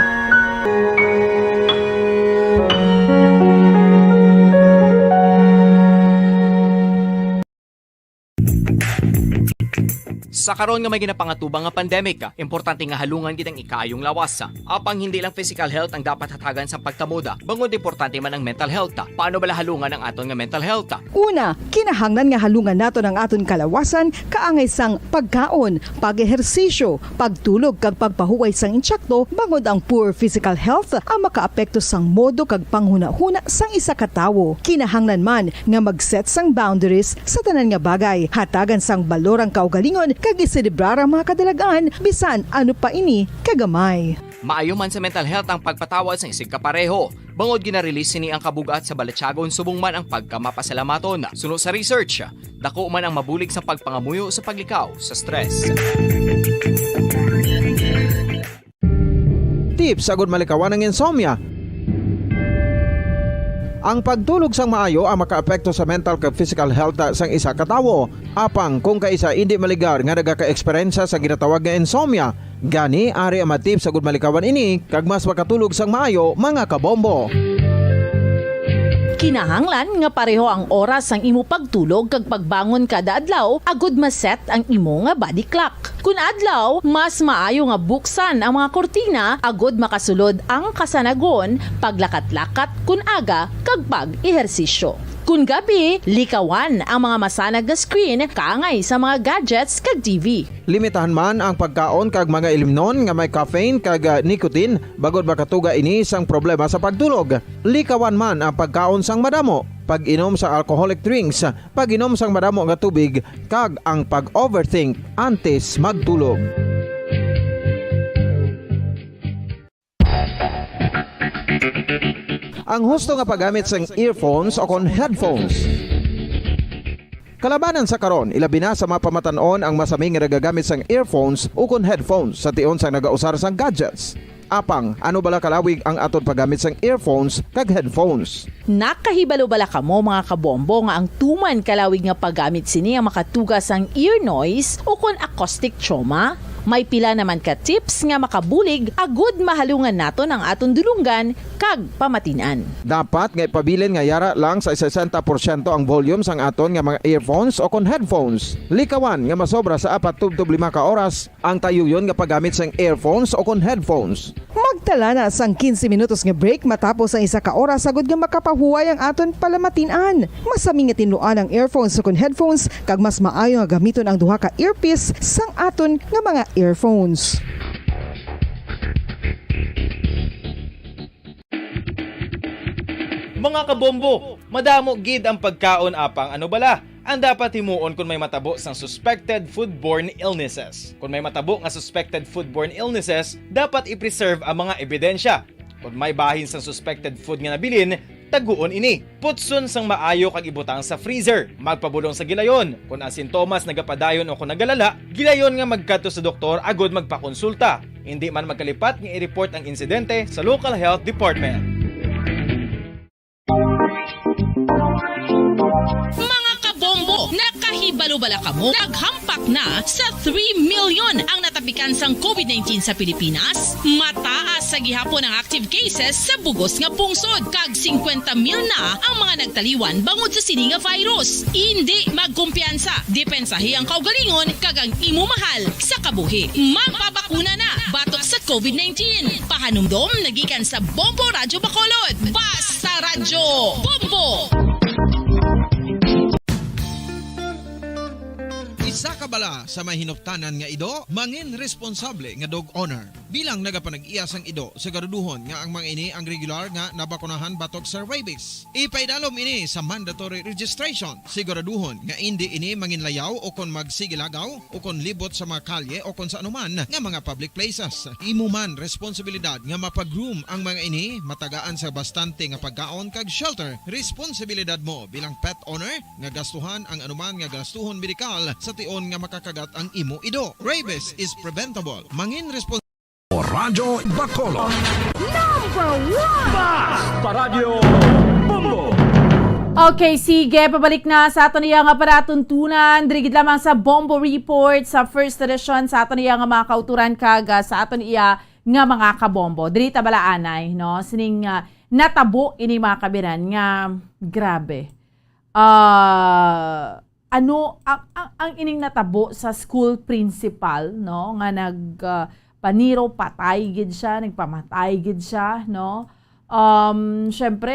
Sa karon nga may ginapangatubang nga pandemic, importante nga halungan gid ang ikaayong lawas. Apang hindi lang physical health ang dapat hatagan sa pagtamod, bangod importante man ang mental health. Paano bala halungan ang aton nga mental health? Una, kinahanglan nga halungan naton ang aton kalawasan kaangay sang pagkaon, pag-ehersisyo, pagtulog kag pagpahuway sang intsakto, bangod ang poor physical health ang makaapekto sang modo kag panghunahuna sang isa ka tawo. Kinahanglan man nga mag-set sang boundaries sa tanan nga bagay, hatagan sang balor ang kaugalingon kag iselebrar ang mga kadalag-an bisan ano pa ini kagamay. Maayo man sa mental health ang pagpatawad sang isigkapareho, bangod gina-release sini ang kabug-at sa balatyagon subong man ang pagkamapasalamaton. Suno sa research, dako man ang mabulig sa pagpangamuyo sa paglikaw sa stress. Tips agud malikawan ang insomnia. Ang pagtulog sang maayo ang makaapekto sa mental kag physical health sang isa ka tawo. Apang kung kaisa indi maligar nga nagaka-eksperyensya sa ginatawag nga insomnia, gani ari ang mga tips agud malikawan ini kag mas makatulog sang maayo, mga kabombo. Kinahanglan nga pareho ang oras sang imo pagtulog kag pagbangon kada adlaw agud ma-set ang imo nga body clock. Kun adlaw, mas maayo nga buksan ang mga kurtina agud makasulod ang kasanagon, paglakat-lakat kun aga, kag pag-ehersisyo. Kun gabi, likawan ang mga masanag nga screen kaangay sa mga gadgets kag T V. Limitahan man ang pagkaon kag mga ilimnon nga may caffeine kag, ah, nicotine, bangod makatuga ini sang problema sa pagtulog. Likawan man ang pagkaon sang madamo, pag-inom sa alcoholic drinks, pag-inom sang madamo nga tubig, kag ang pag-overthink antes magtulog. Ang husto nga paggamit sang earphones o kon headphones. Kalabanan sa karon, ilabi na sa mga pamatan-on ang masami nga nagagamit sang earphones o kon headphones sa tion sang nagausar sang gadgets. Apang, ano bala kalawig ang aton paggamit sang earphones kag headphones? Nakahibalo bala kamo, mga kabombo, nga ang tuman kalawig nga paggamit sini ang makatuga sang ear noise o kon acoustic trauma? May pila naman ka tips nga makabulig agud mahalungan naton ang aton dulonggan kag pamatin-an. Dapat nga ipabilin nga yara lang sa sesenta porsyento ang volume sang aton nga mga earphones o kon headphones. Likawan nga masobra sa apat tubtob lima ka oras ang tayuyon nga paggamit sang earphones o kon headphones. Magtala na sang quince minutos nga break matapos ang isa ka oras, agud nga makapahuway ang aton palamatin-an. Masami nga tinluan ang earphones o kon headphones, kag mas maayo nga gamiton ang duha ka earpiece sang aton nga mga earphones. Mga kabombo, madamo gid ang pagkaon, apang ano bala ang dapat himuon kon may matabo sang suspected foodborne illnesses? Kon may matabo nga suspected foodborne illnesses, dapat i-preserve ang mga ebidensya. Kon may bahin sang suspected food nga nabilin, Taguon ini. Putson sang maayo kag ibutang sa freezer. Magpabulong sa gilayon. Kon ang sintomas nagapadayon o kon nagalala, gilayon nga magkadto sa doktor agud magpakonsulta. Indi man magkalipat nga i-report ang insidente sa local health department. Mga kabombo, nakahibalo bala kamo? Naghampak na sa three million ang natapikan sang covid nineteen sa Pilipinas. Mataas sa gihapon ang active cases sa bugos nga pungsod, kag singkwenta mil na ang mga nagtaliwan bangod sa sini nga virus. Indi magkumpiyansa, depensahi ang kaugalingon kag ang imo mahal sa kabuhi. Magpabakuna na batok sa covid nineteen. Pahanumdom nagikan sa Bombo Radyo Bacolod. Basta Radyo Bombo! Isa ka bala sa may hinuptanan nga ido, mangin responsable nga dog owner. Bilang nagapanag-iya sang ido, siguraduhon nga ang mga ini ang regular nga nabakunahan batok sa rabies. Ipaidalom ini sa mandatory registration. Siguraduhon nga indi ini manginlayaw o kon magsigilagaw o kon libot sa mga kalye o kon sa anuman nga mga public places. Imo man responsibilidad nga mapa-groom ang mga ini, matagaan sa bastante nga pagkaon kag shelter. Responsibilidad mo bilang pet owner nga gastuhan ang anuman nga gastuhon medikal sa tion nga makakagat ang imo ido. Rabies is preventable. Mangin responsable. Radyo Bacolod. Number one! Basta Radyo Bombo! Okay, sige, pabalik na sa aton iya nga palatuntunan. Diri gid lamang sa Bombo Report sa first edition sa aton iya nga mga kauturan kag, ah, sa aton iya nga mga kabombo. Diri ta bala anay, no? Sining, ah, natabo ini, mga kabiran, nga grabe. Ah, ano ang, ang, ang ining natabo sa school principal, no, nga nag, ah, paniro patay gid siya, nagpamatay gid siya, no? Um, syempre,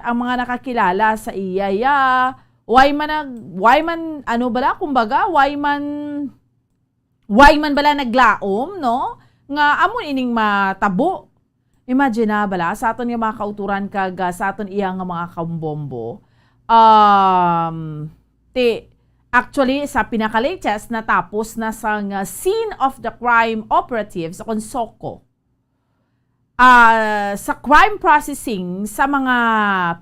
ang mga nakakilala sa iya, ya, why man nag, why man, ano bala, kumbaga, why man, why man bala naglaom, no? Nga amo ining matabo. Imagine na bala sa aton nga mga kauturan kag, ah, sa aton iya nga mga kambombo. Um, ti, actually, sa pinaka-latest, natapos na sang, ah, scene of the crime operatives o kon SOCO. Ah, sa crime processing sa mga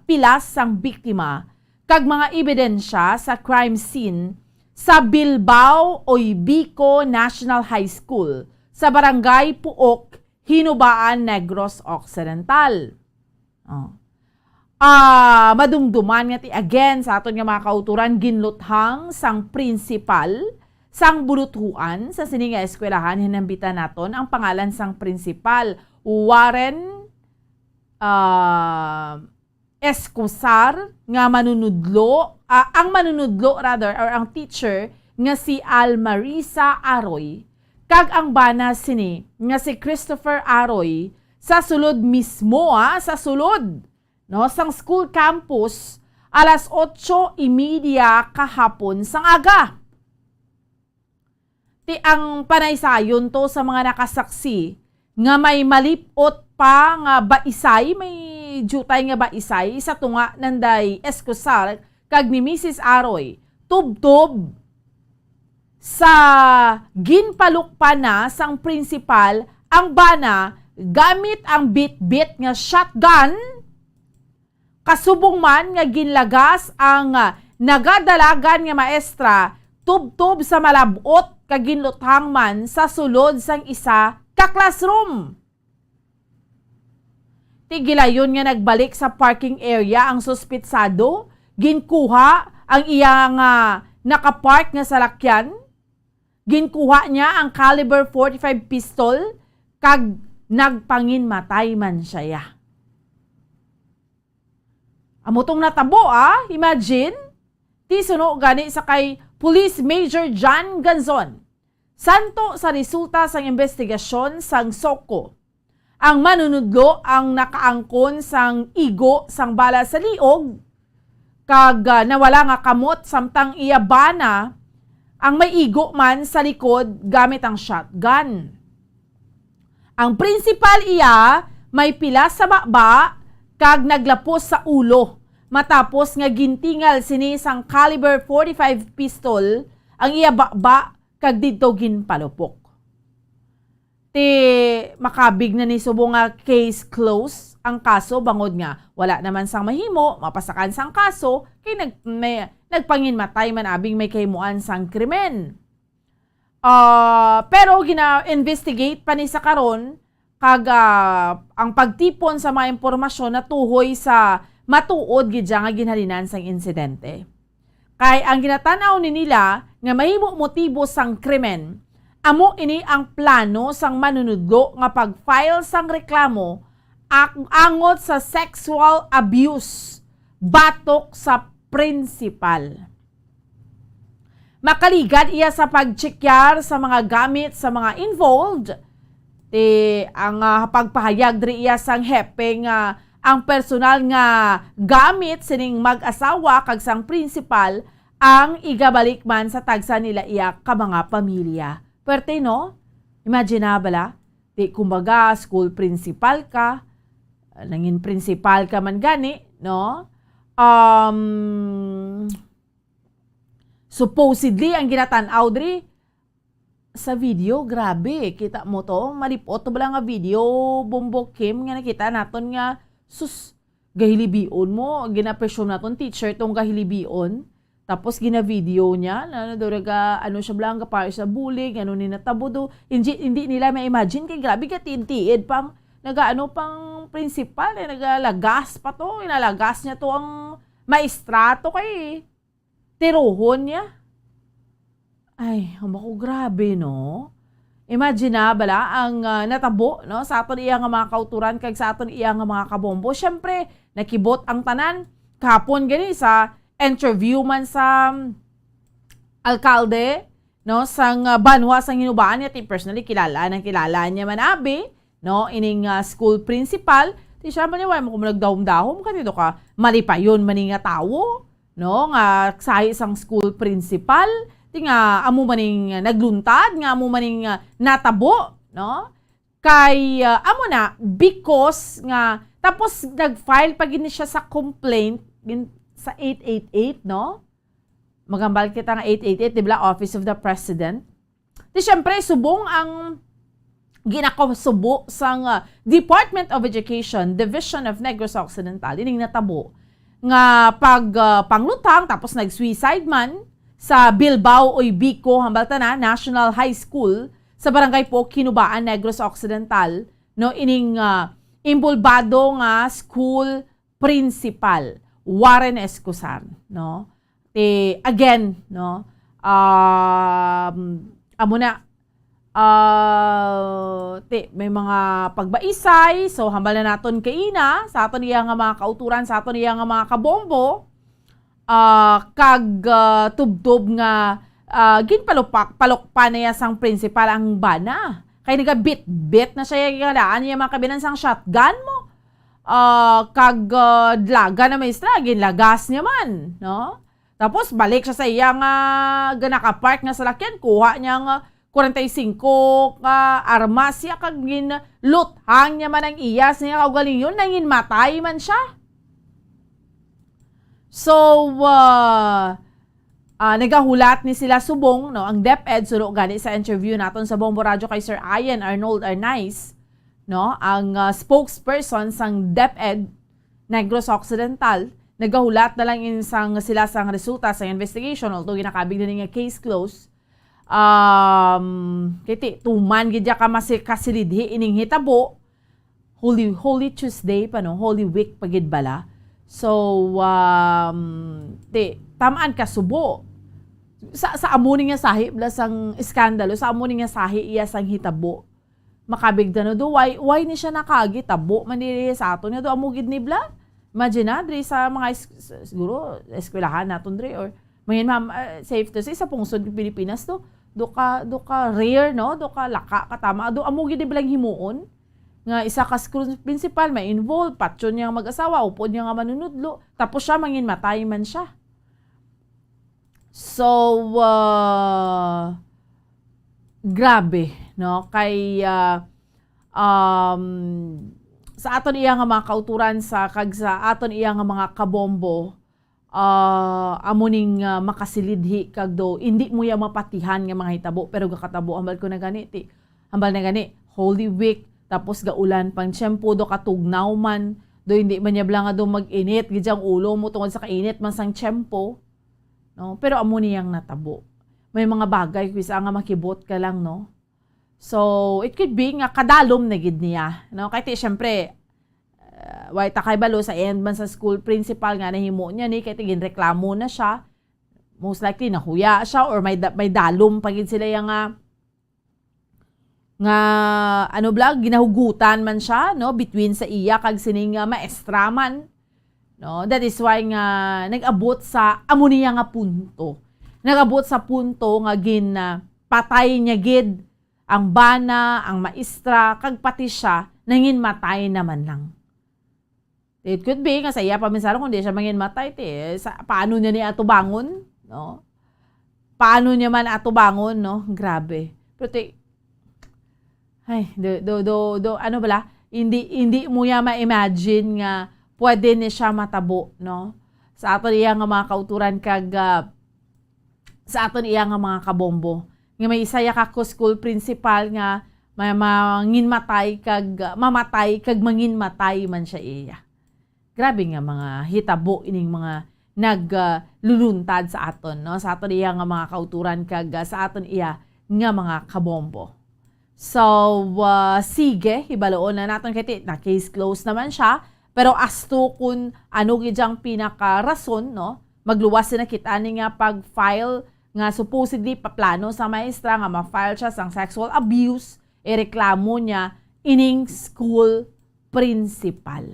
pilas sang biktima kag mga ebidensya sa crime scene sa Bilbao Oybico National High School sa Barangay Puok, Hinubaan, Negros Occidental. Oh. Ah, madumduman nga ti again sa aton nga mga kauturan, ginluthang sang prinsipal sang buluthuan sa sini nga eskwelahan. Hinambitan naton ang pangalan sang prinsipal, Warren, ah, Escusar, nga manunudlo, ah, ang manunudlo rather, or ang teacher nga si Almarisa Aroy, kag ang bana sini nga si Christopher Aroy sa sulod mismo, ah, sa sulod, no, sang school campus alas otso y media kahapon sang aga. Ti ang panaysayon to sa mga nakasaksi nga may malip-ot pa nga baisay, may diutay nga baisay sa tunga nanday Escusar kag ni Misis Aroy, tubtob sa ginpalukpan na sang prinsipal ang bana gamit ang bitbit nga shotgun. Kasubong man nga ginlagas ang, ah, nagadalagan nga maestra, tubtob sa malab-ot kag ginluthang man sa sulod sang isa ka classroom. Ti gilayon nga nagbalik sa parking area ang suspitsado, ginkuha ang iya nga nakapark nga salakyan, ginkuha niya ang caliber forty-five pistol, kag nagpanginmatay man siya. Amo tong natabo, ah. Imagine, ti suno gani sa kay Police Major John Ganzon. Santo sa resulta sang imbestigasyon sang SOCO, ang manunudlo ang nakaangkon sang igo sang bala sa liog, kag, ah, nawala nga kamot, samtang iya bana ang may igo man sa likod gamit ang shotgun. Ang prinsipal iya may pilas sa baba kag naglapos sa ulo, matapos nga gintingal sini sang caliber forty-five pistol ang iya baba kag didto ginpalupok. Ti makabig na ni subong nga case close ang kaso, bangod nga wala naman sang mahimo, mapasakan sang kaso, kay nag-, may, nagpanginmatay man abing may kahimuan sang krimen. Ah, pero gina-investigate pa ni sa karon, kag, ah, ang pagtipon sa mga impormasyon natuhoy sa matuod gid siya nga ginhalinan sang insidente. Kay ang ginatan-aw ni nila nga mahimo motibo sang krimen, amo ini ang plano sang manunudlo nga pag-file sang reklamo ak-, angot sa sexual abuse batok sa principal. Makaligad iya sa pagtsekyar sa mga gamit sa mga involved. Ti ang, ah, pagpahayag diri iya sang hepe nga ang personal nga gamit sining mag-asawa kag sang principal ang igabalik man sa tagsa nila iya ka mga pamilya. Pwerte, no? Imagine na bala, ti kumbaga school principal ka, nangin principal ka man gani, no? Um, supposedly, ang ginatan-aw diri sa video, grabe, kita mo to, malipot to bala nga video, Bombo Kim, nga nakita naton nga, sus, gahilibion mo, ginapresume naton teacher tong gahilibion. Tapos gina-video niya, na, na daw naga, ano siya bala, ang gapar sa bulig, ano ni natabo do. Hindi, hindi nila ma-imagine kay grabe ka tiid-tiid pang, nagaano pang principal, eh, nagalagas pa to, inalagas niya to ang maestra to kay tirohon niya. Ay, hamba ko, grabe, no? Imagine na bala ang, ah, natabo, no, sa aton iya nga mga kauturan kag sa aton iya nga mga kabombo. Siyempre, nakibot ang tanan. Kahapon gani sa interview man sa, um, alkalde, no, sang, ah, banwa sang Hinubaan niya, ti personally kilala nang kilala niya man abi, no, ining, ah, school principal. Ti siya man niya, wala mo ko nagdahom-dahom ka dito ka malipayon man ni nga tawo, no, nga sahi sang school principal, ti nga amo maning nagluntad, nga amo maning, ah, natabo, no? Kay, ah, amo na, because nga, tapos nag-file pa gid ni siya sa complaint gin-, sa eight eight eight, no? Maghambal kita nga eight eight eight, di ba, Office of the President? Di syempre, subong ang ginakasubo sang, ah, Department of Education, Division of Negros Occidental, ining natabo nga pag, ah, panglutang, tapos nag-suicide man sa Bilbao Oibico, hambal ta na, National High School sa Barangay Poc, Hinubaan, Negros Occidental, no, ining, ah, inbolbado nga school principal, Warren Escusar, no? Ti, again, no? Um, amo na, ah, ti, may mga pagbaisay, so hambal na naton kaina sa aton iya nga mga kauturan, sa aton iya nga mga kabombo, ah, kag, ah, tubtob nga, ah, ginpalupak-, palukpa na iya sang principal ang bana. Kay nagabitbit na siya, nga daan niya mga kabinan sang shotgun mo. Ah, kag, ah, dlaga na maestra, ginlagas niya man, no? Tapos balik siya sa iya nga, nga nakapark nga salakyan, kuha niya nga kwarenta y singko ka armas siya, kag ginluthang niya man ang iya sa iya kaugalingon, nanginmatay man siya. So, ah, ah, nagahulat ni sila subong, no, ang DepEd, suno gani sa interview naton sa Bombo Radyo kay Sir Ian Arnold Arnaiz, no, ang, ah, spokesperson sang DepEd Negros Occidental, nagahulat na lang in sang sila sang resulta sang investigation, although ginakabig na ni nga case closed. Um, kay ti, tuman gid ya ka masi-, kasilidhi ining hitabo, Holy, Holy Tuesday pa, no? Holy Week pa gid bala. So, um, ti, tamaan ka subo. Sa, sa amo ni nga sahi, bala sang iskandalo, sa amo ni nga sahi, iya sang hitabo. Makabig ta, no, do, why, why ni siya nakagi? Tabo man diri sa aton nga do, amo gid ni bala. Imagine na, diri sa mga es-, s-, siguro, eskwelahan naton diri, or, mangin, ma'am, ah, safe to say, sa pungsod ng Pilipinas to, do ka, do ka rare, no? Do ka laka, katama, do, amo gid ni bala ang himuon. Nga isa ka school principal, may involved, patyon niya nga mag-asawa, upod niya nga manunudlo, tapos siya, mangin matay man siya. So, ah, grabe, no? Kay, ah, um, sa aton iya nga mga kauturan sa, kag sa aton iya nga mga kabombo, ah, amo ning, ah, makasilidhi kag do, hindi mo ya mapatihan nga mga hitabo, pero gakatabo, hambal ko na gani, ti, hambal na gani, Holy Week, Tapos gaulan pang tiyempo, do katugnaw man, do hindi man niya bala nga do mag-init gid ang ulo mo tungod sa kainit man sang tiyempo, no? Pero amo niyang natabo. May mga bagay, kuis-a, nga makibot ka lang, no? So, it could be nga kadalom na gid niya, no? Kay ti, syempre, uh, way ta kay balo sa end man sa school principal nga nahimo niya ni, kay ti ginreklamo na siya. Most likely, nahuya siya or may da-, may dalom pa gid sila yang, ah, nga, ano bala, ginahugutan man siya, no, between sa iya kag sining, ah, maestra man, no? That is why nga nag-abot sa amo niya nga punto. Nag-abot sa punto nga gin, ah, patay niya gid ang bana, ang maestra, kag pati siya nanginmatay naman lang. It could be nga sa iya pa man sa, kung di siya manginmatay, ti, sa, paano niya ni atubangon, no? Paano niya man atubangon, no? Grabe. Pero ti, ay, do, do, do, do, ano bala? Hindi, hindi mo ya ma-imagine nga pwede ni siya matabo, no? Sa aton iya nga mga kauturan kag, ah, sa aton iya nga mga kabombo, nga may isa ya ka school principal nga ma-, manginmatay kag, mamatay kag manginmatay man siya iya. Grabe nga mga hitabo ining mga nag, ah, luluntad sa aton, no? Sa aton iya nga mga kauturan kag, ah, sa aton iya nga mga kabombo. So, ah, sige, hibaluon na naton kay ti-, na case closed naman siya. Pero as to kun ano gid ang pinakarason, no? Magluwas na kita ni nga pag-file nga supposedly paplano sa maestra nga ma-file siya sang sexual abuse, ireklamo niya ining school principal.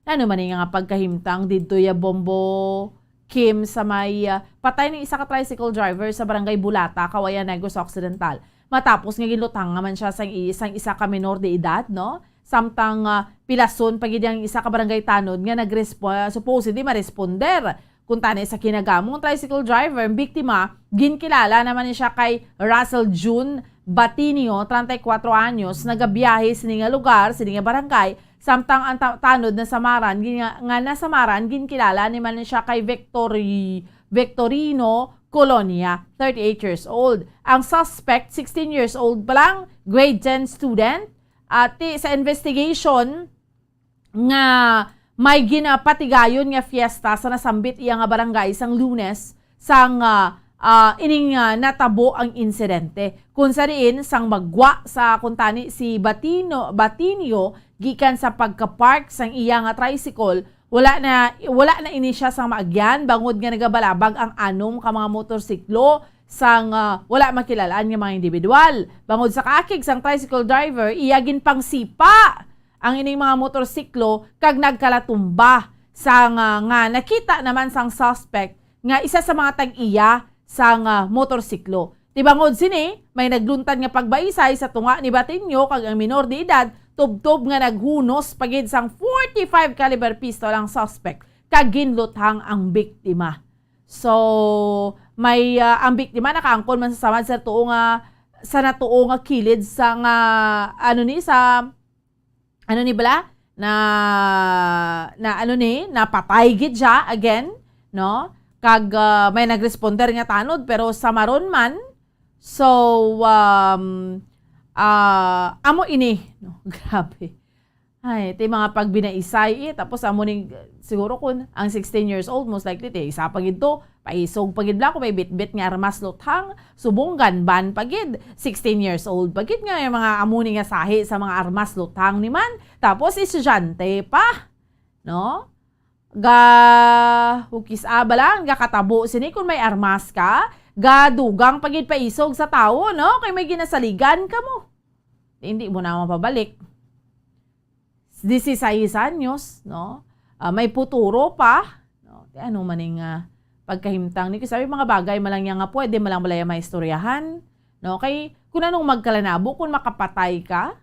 Ano man nga pagkahimtang didto ya Bombo Kim sa may, ah, patay ni isa ka tricycle driver sa barangay Bulata, Cauayan, Negros Occidental, matapos nga ginlutangan man siya sang i-, sang isa ka menor de edad, no? Samtang, ah, pilason pa gid ang isa ka barangay tanod nga nagrespo-, supposedly maresponder. Kuntani sa kinagamong tricycle driver, ang biktima ginkilala naman ni siya kay Russell June Batinio, treinta y cuatro anyos, nagabiyahe sini nga lugar, sini nga barangay, samtang ang ta-, tanod nasamaran, gin-, nga, nga nasamaran, ginkilala ni man siya kay Victori-, Victorino Colonia, thirty-eight years old. Ang suspect, sixteen years old pa lang, grade ten student, at ti-, sa investigation, nga may ginapatigayon nga fiesta sa nasambit iya nga barangay sang Lunes sang, ah, ah, ining, ah, natabo ang insidente. Kung sa diin, sang magwa sa kuntani si Batino, Batinio gikan sa pagka-park sang iya nga tricycle, wala na, wala na ini siya sang maagyan bangod nga nagabalabag ang anom ka mga motorsiklo sang, ah, wala makilalaan nga mga individual. Bangod sa kaakig sang tricycle driver, iya ginpangsipa ang ining mga motorsiklo kag nagkalatumba sang, ah, nga nakita naman sang suspect nga isa sa mga tag-iya sang, ah, motorsiklo. Ti bangod sini, may nagluntad nga pagbaisay sa tunga ni Batinyo kag ang minor de edad, tubtob nga naghunos pa gid sang forty-five caliber pistol ang suspect kag ginluthang ang biktima. So, may, ah, ang biktima nakaangkon man sa samad sa tuo nga, sa natuo nga kilid sa nga, ano ni, sa, ano ni bala? Na, na ano ni, napatay gid siya again, no? Kag, ah, may nagresponder nga tanod, pero samaron man. So, um, ah, amo ini, no? Grabe. Ay, ti mga pagbinaisay, eh. Tapos amo ning, siguro kun ang sixteen years old, most likely, ti, isa pa gid to, paisog pa gid bala kung may bitbit nga armas luthang, subong gun ban pa gid, sixteen years old pa gid nga yung mga amo ni nga sahi sa mga armas luthang ni man. Tapos estudyante pa, no? Ga, hukis aba lang, gakatabo sini kun may armas ka, gadugang pa gid paisog sa tawo, no? Kay may ginasaligan ka mo. Hindi mo na mapabalik. Dieciséis anyos, no? Ah, may puturo pa, no? Ti ano man ning, ah, pagkahimtang ni, sabi, mga bagay man lang yan nga pwede man lang balaya maistoryahan, no? Kay, kung anong magkalanabo, kung makapatay ka,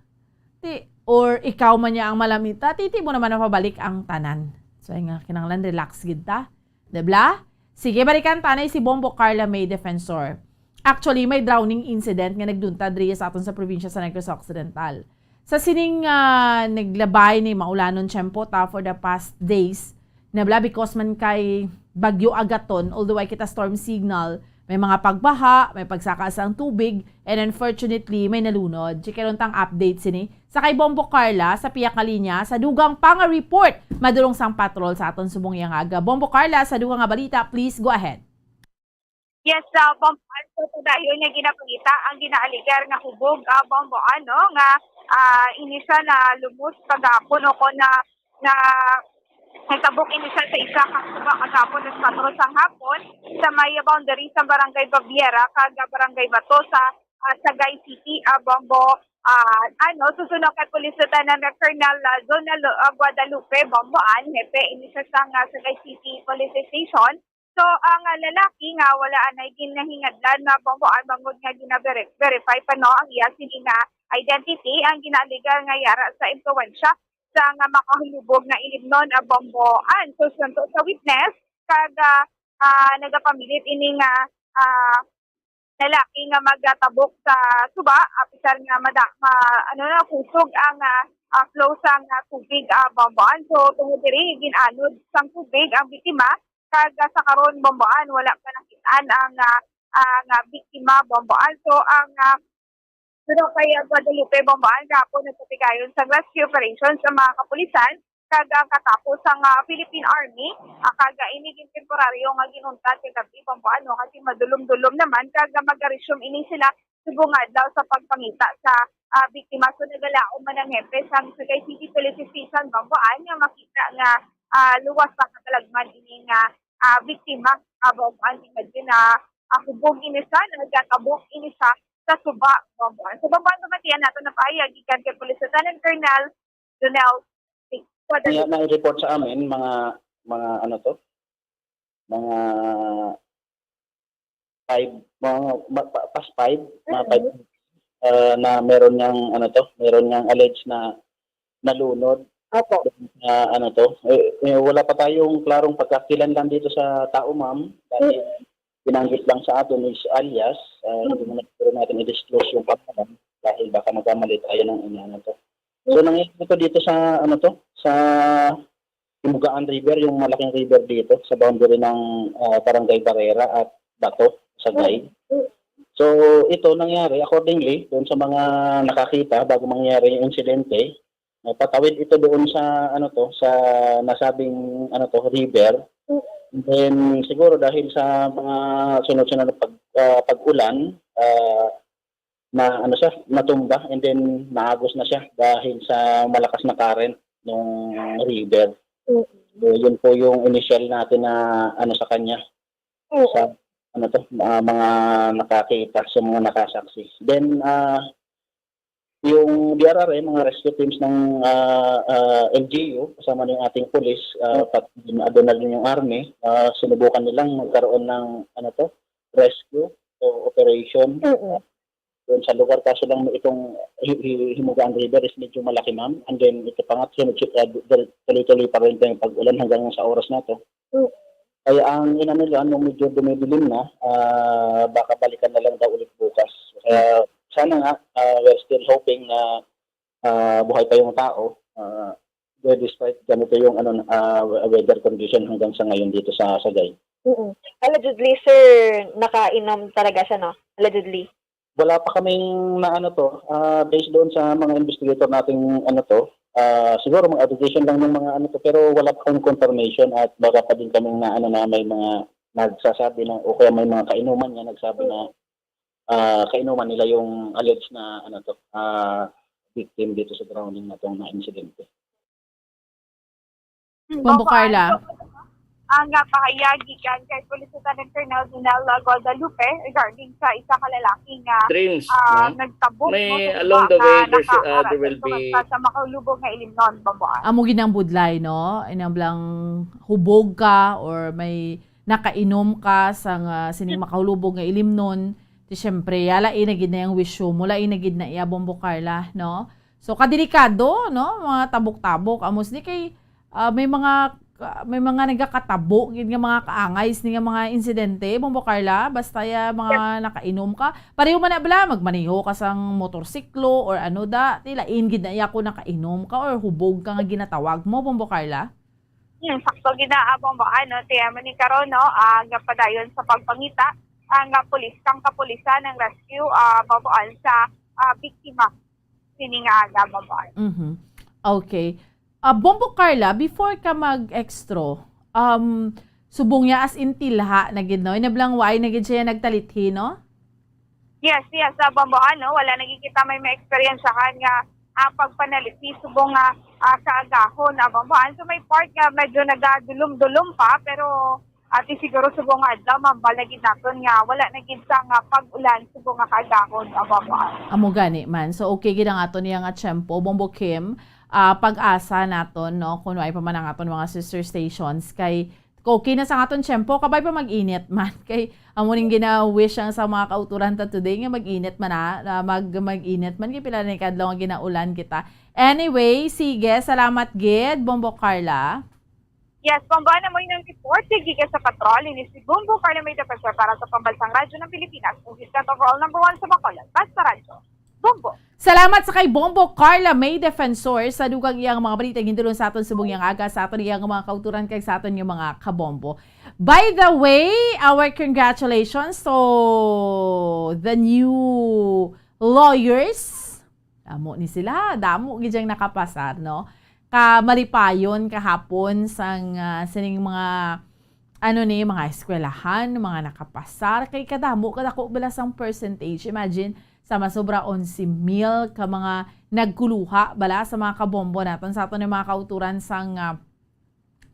ti, or ikaw man niya ang malamita, ti, ti mo naman napabalik ang tanan. So, ay nga, kinahanglan relax gid ta. Di bala? Sige, balikan ta na si Bombo Carla May Defensor. Actually, may drowning incident nga nagduntad diri sa aton sa probinsya sa Negros Occidental. Sa sining, ah, naglabay ni maulanon tiyempo ta for the past days, na bala because man kay Bagyo Agaton, although ay kita storm signal, May mga pagbaha, may pagsaka sang tubig, and unfortunately, may nalunod. Check tang update sini. Sa kay Bombo Carla, sa pihak nga linya, sa dugang pa nga report, madulong sang patrol sa aton subong iya nga aga. Bombo Carla, sa dugang nga balita, please go ahead. Yes, uh, Bombo Ann, so padayon nga ginapangita ang ginaaligar nga hubog, uh, Bombo Ann, no, nga, uh, ini siya na lumos kagapon o kon na, na natabok ini siya sa isa ka suba kagapon sa patro sang hapon sa may boundary sa Barangay Baviera kag Barangay Bato sa, uh, Sagay City, uh, Bombo, uh, ano, susunod kay Police Lieutenant Colonel, uh, Zonal, uh, Guadalupe, Bombo Ann, hepe ini siya sang, uh, Sagay City Police Station. So, ang, ah, lalaki nga wala anay ginahingadlan nga Bombo Ann bangod nga gina-veri-, verify pa, no, ang iya sini nga identity, ang ginaaligar nga yara sa impluwensya sa nga makahulubog nga ilimnon, ah, Bombo Ann. So, suno sa witness, kag, ah, ah, nagapamilit ini nga, ah, lalaki nga magatabok sa suba, apisar nga mada-, ma-, ano na, kusog ang, ah, ah, flow sang, ah, tubig, ah, Bombo Ann. So, tungod diri, gin-anod sang tubig ang biktima, kag, ah, sa karon, Bombo Ann, wala pa nakit-an ang, ah, ang, ah, biktima, Bombo Ann. So, ang, ah, pero kay, ah, Guadalupe, Bombo Ann, gahapon nagpatigayon sang rescue operation sa mga kapulisan, kag ang katapos sang, ah, Philippine Army, ah, kag, ah, ini gin temporaryo nga ginuntat kay gabi, Bombo Ann, no, kasi madulom-dulom naman, kag, ah, mag-resume ini sila subong nga adlaw sa pagpangita sa, ah, biktima. So, nagalaom man ang hepe sang Sagay City Police Station, Bombo Ann, nga makita nga, ah, luwas sa katalagman ini nga, ah, biktima, ah, Bombo Ann, tingad yun na, ah, hubog ini siya, nagatabok ini siya sa suba, Bombo Ann. So, Bombo Ann, pamatian nato na pahayag gikan kay Police Lieutenant Colonel Jonel Kaya Guadalupe. May report sa amin, mga, mga ano to, mga five, mga ma-, pa-, past five, mga five, Mm. ah, na meron niyang, ano to, meron niyang alleged na nalunod. Opo. Na, ano to, eh, eh, wala pa tayong klarong pagkakilanlan dito sa tao, ma'am, dahil Mm. binanggit lang sa atin is alias, ah, hindi Mm. mo na siguro natin i-disclose yung pangalan dahil baka magkamali tayo ng, ano, ano to. So, Mm. nangyari ito dito sa, ano to, sa Himugaan River, yung malaking river dito sa boundary ng, ah, Barangay Barrera at Bato, Sagay. Mm. So, ito nangyari, accordingly, doon sa mga nakakita, bago mangyari yung insidente, ah, patawid ito doon sa, ano to, sa nasabing, ano to, river. Mm. And then, siguro dahil sa mga sunod-sunod na pag-, ah, pag-ulan, ah, na, ano siya, natumba, and then naagos na siya dahil sa malakas na current ng river. Mm. So, yun po yung initial natin na, ano, sa kanya, Mm. sa, ano to, ah, mga nakakita, sa mga nakasaksi. Then, ah, yung D R R M, mga rescue teams ng, ah, ah, L G U, kasama ng ating police, ah, Mm. pati din, ah, doon na din yung army, ah, sinubukan nilang magkaroon ng, ano to, rescue o operation. Mm. Doon sa lugar. Kaso lang, itong hi-, hi-, Himugaan River is medyo malaki, ma'am. And then, ito pa nga, sunod-, ah, tuloy-tuloy pa rin yung pag-ulan hanggang sa oras na to. Mm. Kaya ang inano lang, nung medyo dumidilim na, ah, baka balikan na lang daw ulit bukas. Kaya sana nga, ah, we're still hoping na, ah, buhay pa yung tao, ah, despite ganito yung, ano, ah, weather condition hanggang sa ngayon dito sa Sagay. Mm. Allegedly, sir, nakainom talaga siya, no? Allegedly. Wala pa kaming na, ano to, ah, based doon sa mga investigator nating, ano to, ah, siguro mga allegation lang ng mga, ano to, pero wala pa kaming confirmation at baka pa din kaming na, ano, na may mga nagsasabi na, o kaya may mga kainuman nga nagsabi na, ah, kainuman nila yung alleged na, ano to, ah, victim dito sa drowning na tong na insidente. Bombo Carla. Ang, ah, pahayag gikan kay Police Lieutenant Colonel Donel Guadalupe regarding sa isa ka lalaki nga, Dreams, ah, no? Nagtabok, no, sa along the way, there's, ah, there will be sa makahulubog nga ilimnon, Bombo Ann. Amo gid ang budlay, no? Inablang hubog ka or may nakainom ka sa nga sining makahulubog nga ilimnon, di syempre, yala, ina gid na yung wisyo mo, la, ina gid na iya, Bombo Carla, no? So, kadelikado, no? Mga tabok-tabok. Amos di kay, ah, may mga ka-, may mga nagakatabo gid nga mga kaangay sini nga mga insidente, Bombo Carla, basta ya mga nakainom ka. Pareho man na bala, magmaneho ka sang motorsiklo or ano da, ti lain gid na iya kung nakainom ka or hubog ka nga ginatawag mo, Bombo Carla? Hmm, sakto gid na, ah, Bombo Ann, no? Ti amo ni karon, no, ah, nga padayon sa pagpangita ang, ah, pulis, kang kapulisan, ang rescue, ah, Bombo Ann, sa, ah, biktima sini nga aga, Bombo Ann. Mhm. Okay. Ah, Bombo Carla, before ka mag-extro, um, subong niya as in tilha na gid, no? Inablang waay na gid siya nagtalithi, no? Yes, yes, sa Bombo Ann, no? Wala na gid kita may maeksperiensahan nga, ah, pagpanalithi subong nga, ah, kaagahon, ah, Bombo Ann. So may part nga medyo nagadulom-dulom pa, pero ati siguro subong nga adlaw, mambal na gid naton nga wala na gid sa nga pag-ulan subong nga kaagahon, ah, Bombo Ann. Amo gani man. So okay gid ang aton niya nga tiyempo, Bombo Kim. Ah, pag-asa naton, no, kung wala pa man ang aton mga sister stations, kay okay na sa aton tiyempo, kabay pa mag-init man. Kay amo ning gina-wish ang sa mga kauturan ta today nga mag-init man na, na mag, mag-init man. Kay pila na kadlaw nga ginaulan kita. Anyway, sige, salamat gid, Bombo Carla. Yes, Bombo Ann, amo nang report gikan sa patrol. Ini si Bombo Carla May Defensor para sa Pambansang Radyo ng Pilipinas, ang Overall Number One sa Bacolod. Basta Radyo. Bombo. Salamat sa kay Bombo Carla May Defensor sa dugang iyang mga balita gintulon sa aton subong iyang aga sa aton iyang mga kauturan kag sa aton iyang mga kabombo. By the way, our congratulations to the new lawyers. Damo ni sila, damo gid ang nakapasar, no? Kamalipayon kahapon sang, ah, sining mga, ano ni, mga eskwelahan, mga nakapasar, kay kadamo, kadako bala sang percentage. Imagine, sa masobra onse mil ka mga nagkuluha bala sa mga kabombo naton, sa aton nga mga kauturan sang, ah,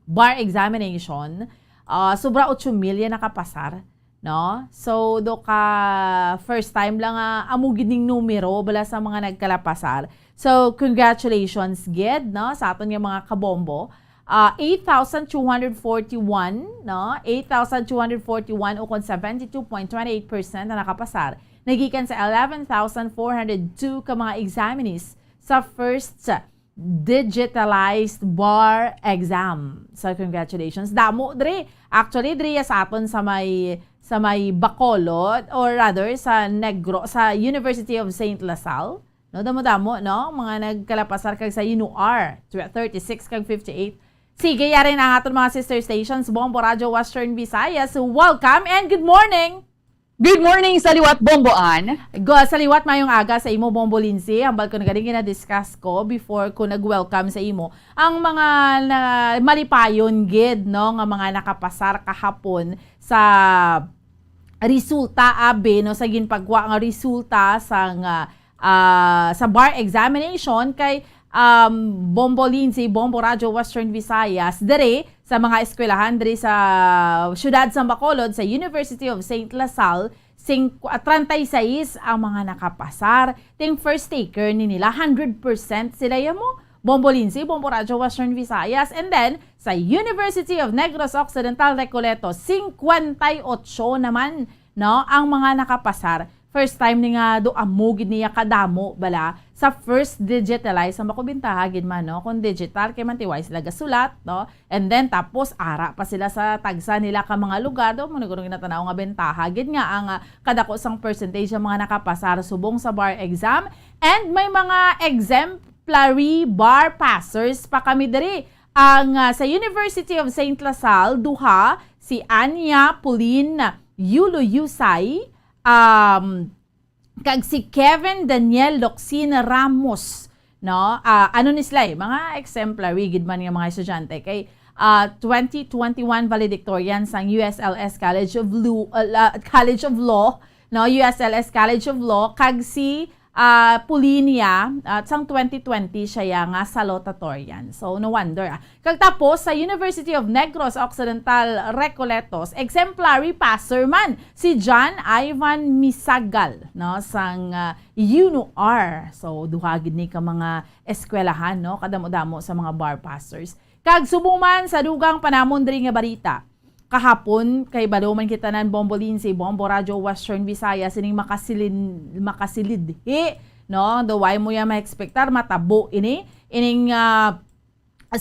bar examination, ah, sobra otso mil ya nakapasar, no? So, do ka first time lang nga amo gid ning numero bala sa mga nagkalapasar. So, congratulations gid, no, sa aton nga mga kabombo. Ah, eight thousand two hundred forty-one, no? Eight thousand two hundred forty-one, o kon seventy-two point twenty-eight percent na nakapasar, nagikan sa eleven thousand four hundred two ka mga examinees sa first digitalized bar exam. So, congratulations. Damo, dre. Actually, dre, sa aton sa may, sa may Bacolod, or rather, sa Negros, sa University of Saint La Salle. No, damo-damo, no? Mga nagkalapasar kag sa UNOR, tw-, thirty-six kag fifty-eight. Sige, yari na ang aton mga sister stations, Bombo Radyo Western Visayas. Welcome and good morning! Good morning sa liwat, Bombo Ann. Go, sa liwat, mayong aga sa imo, Bombo Lindsay. Hambal ko na galing gina-discuss ko before ko nag-welcome sa imo. Ang mga na, malipayon gid, no, nga mga nakapasar kahapon sa resulta, abi, no, sa ginpagwa nga resulta sa nga, ah, sa bar examination kay, um, Bombo Lindsay, Bombo Radyo Western Visayas, diri sa mga eskwelahan diri sa siyudad sa Bacolod, sa University of Saint La Salle, sing-, ah, treinta y seis ang mga nakapasar. Ting first taker ni nila, hundred percent sila ya mo. Bombo Lindsay, Bombo Radyo Western Visayas, and then sa University of Negros Occidental Recoleto, cincuenta y ocho naman, no, ang mga nakapasar. First time ni nga do amo gid niya kadamo bala sa first digitalize. Ang makubintaha gid man, no, kung digital kay man tiway sila gasulat, no, and then tapos ara pa sila sa tagsa nila ka mga lugar, do mo nagurong ginatanaw nga bentaha gid nga ang, ah, kadako sang percentage ang mga nakapasar subong sa bar exam, and may mga exemplary bar passers pa kami diri. Ang, ah, sa University of Saint La Salle, duha, si Anya Pauline Yulo Yusay, um, kag si Kevin Daniel Locsin Ramos, no? Ah, ano ni sila, eh, mga exemplary gid man nga mga estudyante kay, ah, twenty twenty-one valedictorian sang U S L S College of Lu-, ah, la-, College of Law, no? U S L S College of Law, kag si, ah, Pauline ya, at sang twenty twenty siya ya nga salutatorian. So, no wonder, ah. Kag tapos, sa University of Negros Occidental Recoletos, exemplary passer man si John Ivan Misagal, no, sang, ah, UNOR. So, duha gid ni ka mga eskwelahan, no, kadamo-damo sa mga bar passers. Kag subong man sa dugang panamon diri nga balita, kahapon, kay balo man kita nan Bombo Lindsay, Bombo Radyo Western Visayas, sining makasilin-, makasilidhi, no? Do way mo yan ma-expectar, matabo ini, ining, ah,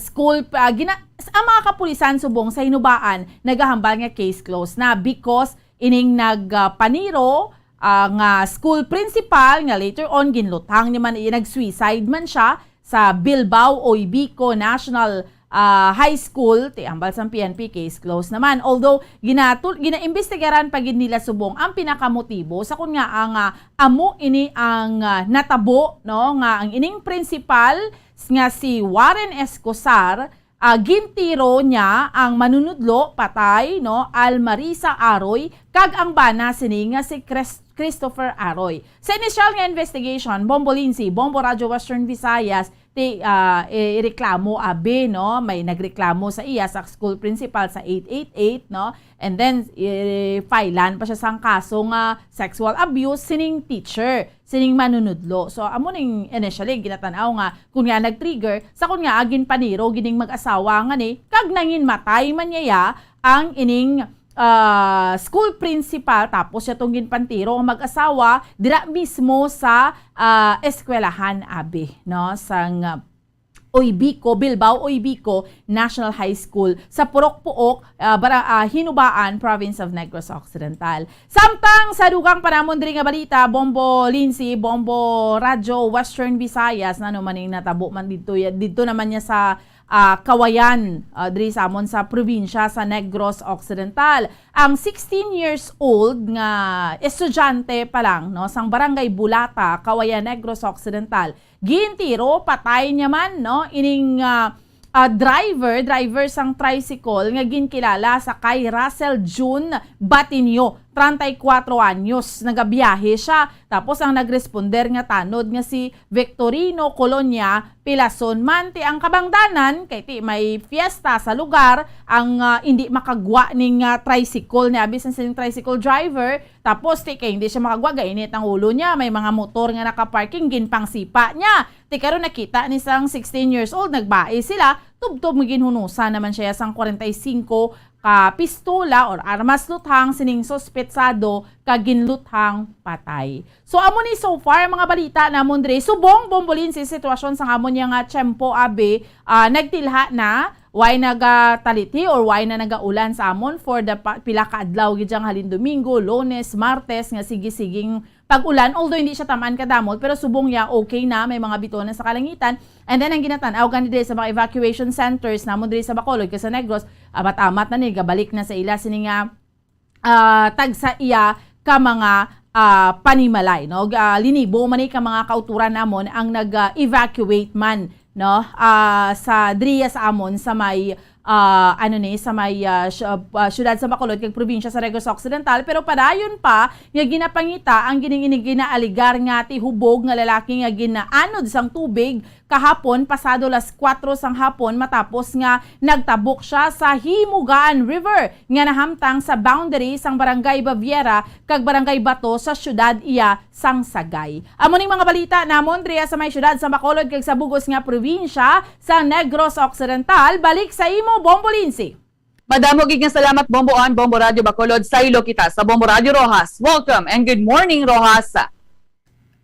school, ah, gina-, ang mga kapulisan subong sa Hinubaan nagahambal nga case closed na because ining nag, ah, paniro, ah, nga school principal nga later on ginlutang ni man, nag-suicide man siya sa Bilbao Oybico National, ah, high school, ti hambal sang P N P, case closed naman. Although ginatul-, ginaimbestigaran pa gid nila subong ang pinakamotibo sa kun nga ang, ah, amo ini ang, ah, natabo, no, nga ang ining principal s-, nga si Warren Escosar, ah, gintiro niya ang manunudlo patay, no, Almarisa Aroy, kag ang bana sini nga si Chris-, Christopher Aroy. Sa inisyal nga investigation, Bombo Lindsay, Bombo Radyo Western Visayas, ti, ah, i-, ireklamo abi, no? May nagreklamo sa iya sa school principal sa eight eight eight, no? And then, i-filean pa siya sang kaso nga sexual abuse sining teacher, sining manunudlo. So, amo ning initially ginatan-aw nga kun nga nag-trigger sa kun nga ginpaniro gining mag-asawa nga ni, kag nanginmatay man niya ang ining ah, school principal, tapos siya tong ginpantiro ang mag-asawa dira mismo sa, ah, eskwelahan, abi, no, sang, ah, Oybico, Bilbao Oybico National High School sa Purok Puok, ah, bara-, ah, Hinubaan, Province of Negros Occidental. Samtang sa dugang pa namon diri nga balita, Bombo Lindsay, Bombo Radyo Western Visayas, nano man ning natabo man didto, ya-, didto naman niya sa ah, Kawayan, ah, diri sa amon sa probinsya sa Negros Occidental. Ang sixteen years old nga estudyante pa lang, no, sang Barangay Bulata, Kawayan, Negros Occidental, gintiro, patay niya man, no, ining, ah, ah, driver, driver sang tricycle nga ginkilala sa kay Russell June Batinio, treinta y cuatro anyos. Nagabiyahe siya, tapos ang nagresponder nga tanod nga si Victorino Colonia Pilason man ti ang kabangdanan, kay ti may fiesta sa lugar, ang, ah, indi makagwa ning, ah, tricycle, ni abi sang sining tricycle driver, tapos ti kay hindi siya makagwa, gainit ang ulo niya, may mga motor nga nakaparking, ginpangsipa niya. Ti karon nakita ni sang sixteen years old, nagbai sila, tubtob nga ginhunusan naman siya sang kwarenta y singko ka pistola or armas luthang sining suspetsado kag ginluthang patay. So, amo ni so far mga balita namon diri. Subong, Bombo Lindsay, sa sitwasyon sang amon niya nga tiyempo, abi, ah, nagtilha na, way nagatalithi or way na nagaulan sa amon for the pa-, pila ka adlaw gid diyang halin Domingo, Lunes, Martes, nga sige-siging pag-ulan, although hindi siya tamaan kadamot, pero subong niya okay na, may mga bituon na sa kalangitan. And then, ang ginatan-aw gani diri sa mga evacuation centers namon diri sa Bacolod kag sa Negros, amat-amat na ni gabalik na sa ila sini nga, ah, tagsa iya ka mga, ah, panimalay, no? Ah, linibo man ni ka mga kauturan namon ang nag-, ah, evacuate man, no? Ah, sa diriya sa amon sa may ah, ano ni, sa may, ah, sy-, ah, syudad sa Bacolod kag probinsya sa Negros Occidental, pero padayon pa nga ginapangita ang gining ini ginaaligar nga tihubog nga lalaki nga ginaanod sang tubig kahapon pasado las kuwatro sang hapon matapos nga nagtabok siya sa Himugaan River nga nahamtang sa boundary sang Barangay Baviera kag Barangay Bato sa syudad iya sang Sagay. Amo ning mga balita namon diriya sa may syudad sa Bacolod kag sa bug-os nga probinsya sa Negros Occidental. Balik sa imo, Bombo Lindsay. Madamo gid nga salamat, Bombo Ann, Bombo Radyo Bacolod. Saylo kita sa Bombo Radyo Roxas. Welcome and good morning, Roxas.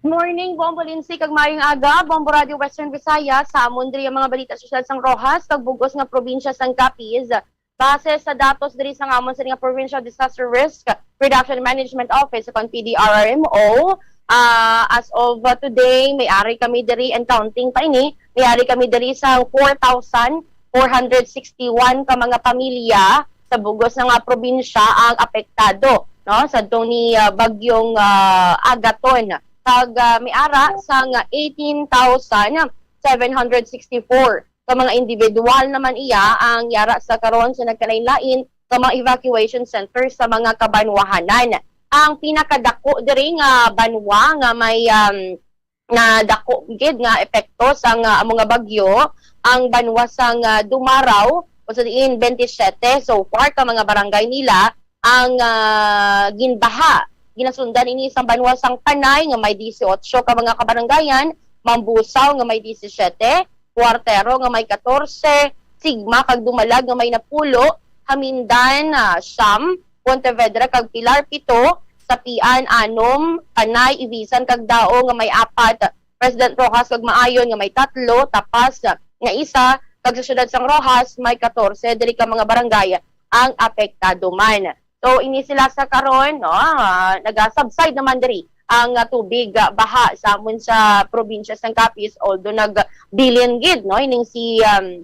Morning, Bombo Lindsay, kag maayong aga, Bombo Radyo Western Visayas. Sa amon diri ang mga balita sa syudad sang Roxas kag bug-os nga probinsya sang Capiz. Base sa datos diri sa amon sa nga Provincial Disaster Risk Reduction Management Office, kon P D R R M O, ah, as of, ah, today, may ari kami diri and counting pa ini, may ari kami diri sa four thousand four hundred sixty-one ka mga pamilya sa bug-os nga probinsya ang apektado, no, sa tong ni, ah, bagyong, ah, Agaton. Kag, ah, may ara sang eighteen thousand seven hundred sixty-four ka mga individual naman iya ang yara sa karon sa nagkalain-lain nga mga evacuation center sa mga kabanwahanan. Ang pinakadako diri nga banwa nga may, um, nga dako gid nga epekto sang, ah, amo nga bagyo, ang banwa sang, ah, Dumarao, kung sa diin twenty-seven so far ka mga barangay nila ang, ah, ginbaha. Ginasundan ini sang banwa sang Panay nga may dieciocho ka mga kabaranggayan, Mambusaw nga may disisiete, Cuartero nga may katorse, Sigma kag Dumalag nga may napulo, Jamindan, ah, siyam, Pontevedra kag Pilar, pito, Sapian, anom, Panay, Ibisan kag Dao nga may apat, President Roxas kag Maayon nga may tatlo, Tapas nga isa, kag sa siyudad sang Roxas may katorse diri ka mga barangay ang apektado man. So, ini sila sa karon, no, ah, naga-subside naman diri ang, ah, tubig, ah, baha sa amon sa probinsya sang Capiz, although nagbilin gid, no, ining si, um,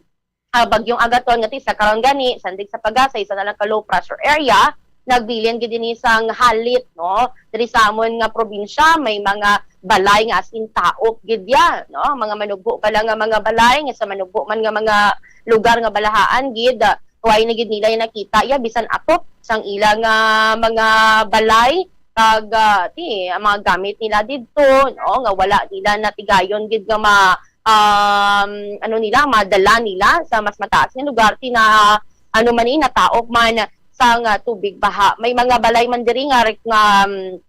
ah, Bagyong Agaton nga ti sa karon gani, sandig sa pag-asa, isa na lang ka low pressure area, nagbilin gid ini sang halit, no? Diri sa amon nga probinsya, may mga balay nga as in taop gid ya, no? Mga manugbo pa lang nga mga balay, nga sa manugbo man nga mga lugar nga balahaan gid, ah, way na gid nila yung nakita ya, bisan atop sang ila nga mga balay, kag, ah, ti, ang mga gamit nila didto, no? Nga wala nila natigayon gid nga ma-, um, ano nila, madala nila sa mas mataas nga lugar, ti na, ano man ni, nataop man sang, ah, tubig baha. May mga balay man diri nga rek-, nga, um,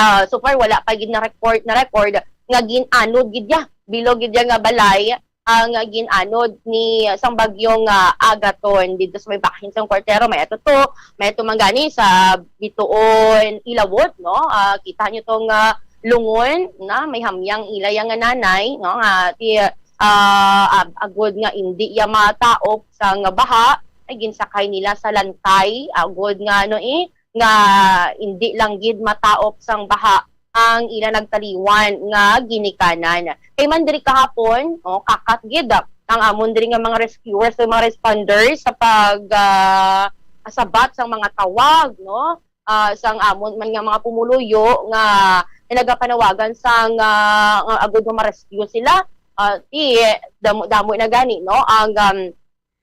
ah, so far wala pa gid na record, na record nga gin-anod gid ya. Bilog gid ya nga balay ang gin-anod ni sang bagyong, ah, Agaton dito sa may bahin sang Cuartero. May ato to, may ato man gani sa Bitoon Ilawod, no? Ah, kita nyo tong, ah, lungon na may hamyang ila yang nga nanay, no? Nga ti, ah, ag-, agud nga indi ya mataop sang baha, ay ginsakay nila sa lantay, agud nga, ano, eh, nga indi lang gid mataop sang baha ang ila nagtaliwan nga ginikanan. Kay man diri kahapon, no, kakat gid ang amon diri nga mga rescuers, mga responders sa pag, ah, sabat sang mga tawag, no? Ah, sang amon man nga mga pumuluyo nga nagapanawagan sang, ah, nga agud nga ma-rescue sila. Ah, ti, damo, damo na gani, no, ang, um,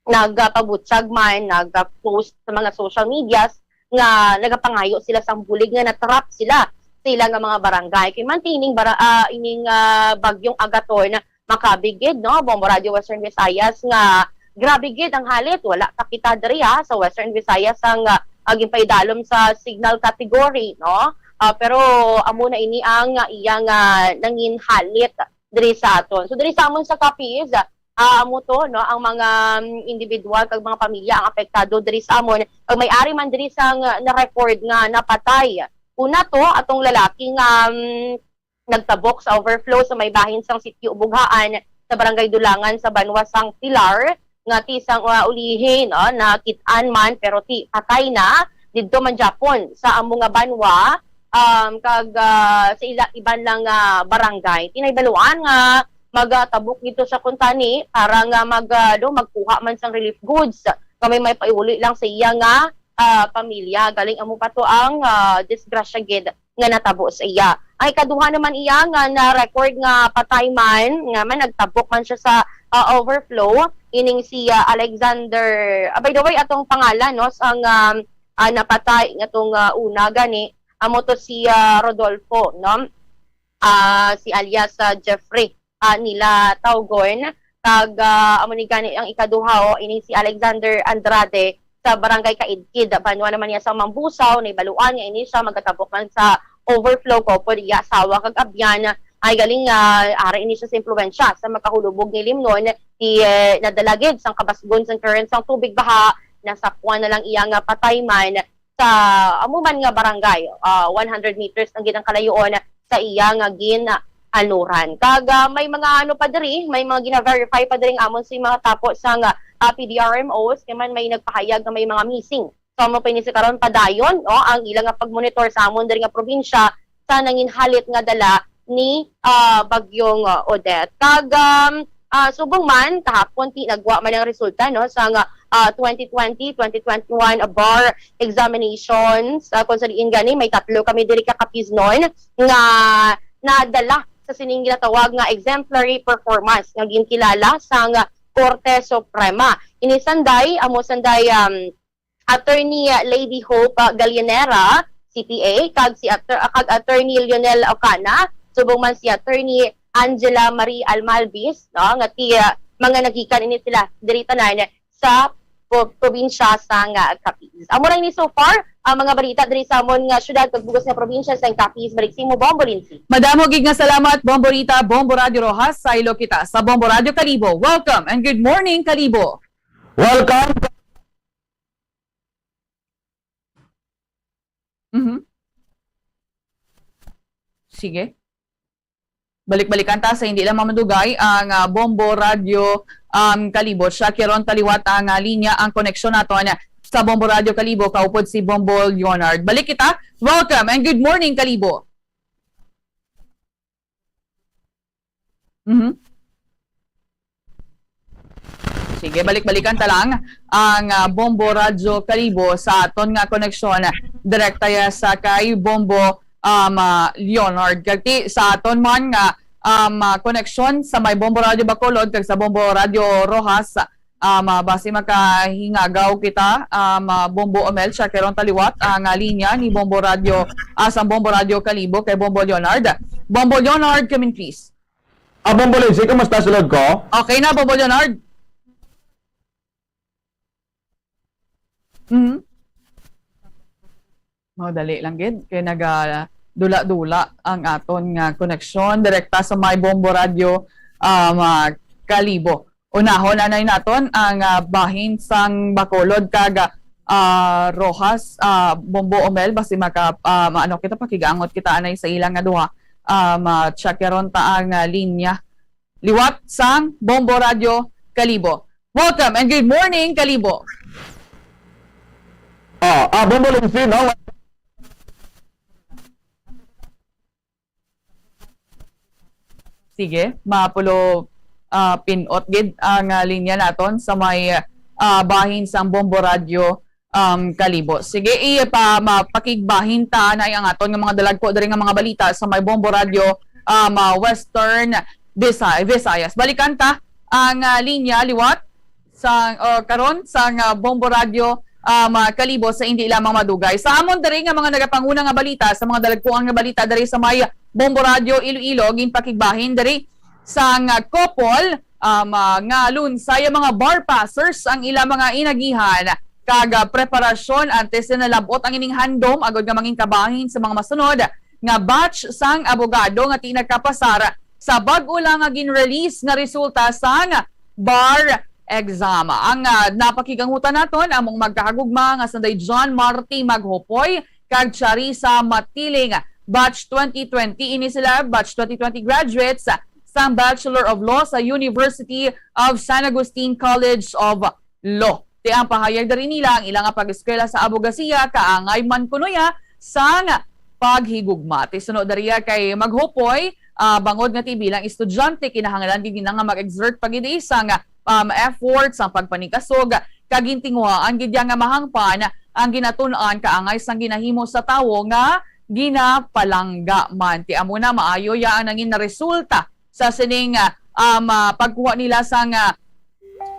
nagapabutyag man, nagapost sa mga social medias nga nagapangayo sila sang bulig nga na-trap sila sa ila nga mga barangay. Kay man ti ining bara-, ah, ining, ah, bagyong Agaton, makabig gid, no, Bombo Radio Western Visayas, nga grabe gid ang halit. Wala pa kita diri, ha, sa Western Visayas ang, ah, ginpaidalom sa signal category, no? Ah, pero amo na ini ang, ah, iyang, ah, nangin halit diri sa aton. So, diri sa amon sa Capiz, ah, amo to, no, ang mga, um, individual kag mga pamilya ang apektado diri sa amon. Kag may ari man diri sang na-record nga napatay. Una to, atong lalaki nga, um, nagtabok sa overflow sa may bahin sang Sitio Bughaan sa Barangay Dulangan sa banwa sang Pilar, nga ti sang, uh, ulihi, no, nakit-an man, pero ti patay na didto man gyapon sa amo nga banwa, um, kag, ah, sa ila iban lang nga barangay. Ti nahibaluan nga magatabok dito sa kuntani para nga mag, ah, do, magkuha man sang relief goods nga may, may paiuli lang sa iya nga, ah, pamilya. Galing amo pa to ang, ah, disgrasya gid nga natabo sa iya. Ang ikaduha naman iya nga na-record nga patay man, nga man nagtabok man siya sa, ah, overflow, ining si, ah, Alexander, ah, by the way, atong pangalan, no, sang, um, ah, napatay nga tong, ah, una gani, amo to si, ah, Rodolfo, no? Ah, si alias, ah, Jeffrey, ah, nila tawgon. Kag, ah, amo ni gani ang ikaduha, oh, ini si Alexander Andrade sa Barangay Kaidkid. Banwa naman niya sa Mambusaw, nahibaluan nga ini siya magatabok man sa overflow, kaupod iya asawa kag abyan. Ay galing, ah, ara ini siya sa impluwensya sa makahulubog nga limnon, ti, eh, nadala gid sang kabasgon sang current sang tubig baha, nasapwan na lang iya nga patay man sa amo man nga barangay, ah, one hundred meters ang gid ang kalayoon sa iya nga gin-anuran. Kag, ah, may mga ano pa diri, may mga gina-verify pa diri ang amon si mga tapo sang, ah, P D R M Os, kay man may nagpahayag nga may mga missing. So, amo pa ini sa karon padayon, no, ang ila nga pagmonitor sa amon diri nga probinsya sa nanginhalit nga dala ni, ah, Bagyong, ah, Odette. Kag, um, ah, subong man, kahapon, ti-, nagwa man ang resulta, no, sa nga, ah, twenty twenty, twenty twenty-one bar examinations, ah, kung sa diin gani, may tatlo kami diri ka Capiznon nga nadala sa sining ginatawag nga exemplary performance nga ginkilala sang Korte Suprema. Ini sanday, amo sanday, um, Attorney, uh, Lady Hope, uh, Gallinera, C P A, kag si Atter-, uh, kag Attorney Lionel Ocana, subong man si Attorney Angela Marie Almalbis, no, nga ti-, uh, mga nagikan ini sila diri tanan sa po-, probinsya sang, uh, Capiz. Amo ra ini so far ang mga balita diri sa amon nga syudad kag bug-os nga probinsya sang Capiz. Balik sa imo, Bombo Lindsay. Madamo gid nga salamat, Bombo Rita, Bombo Radio Rojas, saylo kita sa Bombo Radio Kalibo. Welcome and good morning, Kalibo. Welcome. Mhm. Sige. Balik-balikan ta sa hindi lang mamadugay ang, ah, Bombo Radyo, um, Kalibo. Siya, Kiron, kaliwat ang, ah, linya, ang koneksyon naton sa Bombo Radyo Kalibo, kaupod si Bombo Leonard. Balik kita. Welcome and good morning, Kalibo. Mhm. Sige, balik-balikan ta lang ang, ah, Bombo Radyo Kalibo sa aton nga koneksyon direkta ya sa kay Bombo, um, ah, Leonard. Kag ti, sa aton man nga, um, ah, koneksyon sa may Bombo Radyo Bacolod kag sa Bombo Radyo Roxas, um, ah, basi makahingagaw kita, um, ah, Bombo Omel, check karon ta liwat ang, ah, linya ni Bombo Radyo, ah, sa Bombo Radyo Kalibo kay Bombo Leonard. Bombo Leonard, come in please. Ah, Bombo Lindsay, kumusta sulod ko? Okay na, Bombo Leonard? Mhm. Madali lang gid kay nagadula-dula ang aton nga koneksyon direkta sa may Bombo Radyo, um, ah, Kalibo. Unahon anay naton ang, ah, bahin sang Bacolod kag, ah, Roxas, ah, Bombo Omel, basi maka, ah, maano kita, pakigangot kita anay sa ilang nga duha. Ah, ma-check karon ta ang, ah, linya liwat sang Bombo Radyo Kalibo. Welcome and good morning, Kalibo. Ah, ah, Bombo Lindsay, no? Sige, mapulo, ah, pinot gid ang, ah, linya naton sa may, ah, bahin sang Bombo Radyo, um, Kalibo. Sige, ipa-, mapakigbahin ta na ang aton nga mga dalagko diri nga mga balita sa may Bombo Radyo, um, ah, Western Visa-, Visayas. Balikan ta ang, ah, linya liwat sa, o, karon sa nga Bombo Radyo, um, ah, Kalibo sa indi lamang madugay. Sa amon diri nga mga nagapanguna nga balita, sa mga dalagkuan nga balita diri sa may Bombo Radyo Iloilo, ginpakigbahin diri sang, ah, couple, um, ah, nga lunsay ang mga bar passers ang ila mga inagihan kag, ah, preparasyon antes na nalab-ot ang ining handom agud nga mangin kabahin sa mga masunod nga batch sang abogado nga ti nagkapasar sa bag-o lang nga gin-release nga resulta sang bar exam. Ang, ah, napakiganghutan naton among magkahagugma nga sanday John Marty Maghopoy kag Charissa Matiling, batch twenty twenty. Ini sila, batch twenty twenty graduates sang Bachelor of Law sa University of San Agustin College of Law. Ti ang pahayag diri nila, ang ila nga pag-eskwela sa abogasiya kaangay man kuno ya sang paghigugma. Ti suno diriya kay Maghopoy, ah, bangod nga ti bilang estudyante, kinahanglan gid nila nga mag-exert pa gid sang, um, effort sang pagpanikasog, kag gintinguhaan gid ya nga mahangpan ang ginatun-an kaangay sang ginahimo sa tawo nga ginapalangga man. Ti amo na, maayo ya ang nangin na resulta sa sining, ah, um, ah, pagkuha nila sang, ah,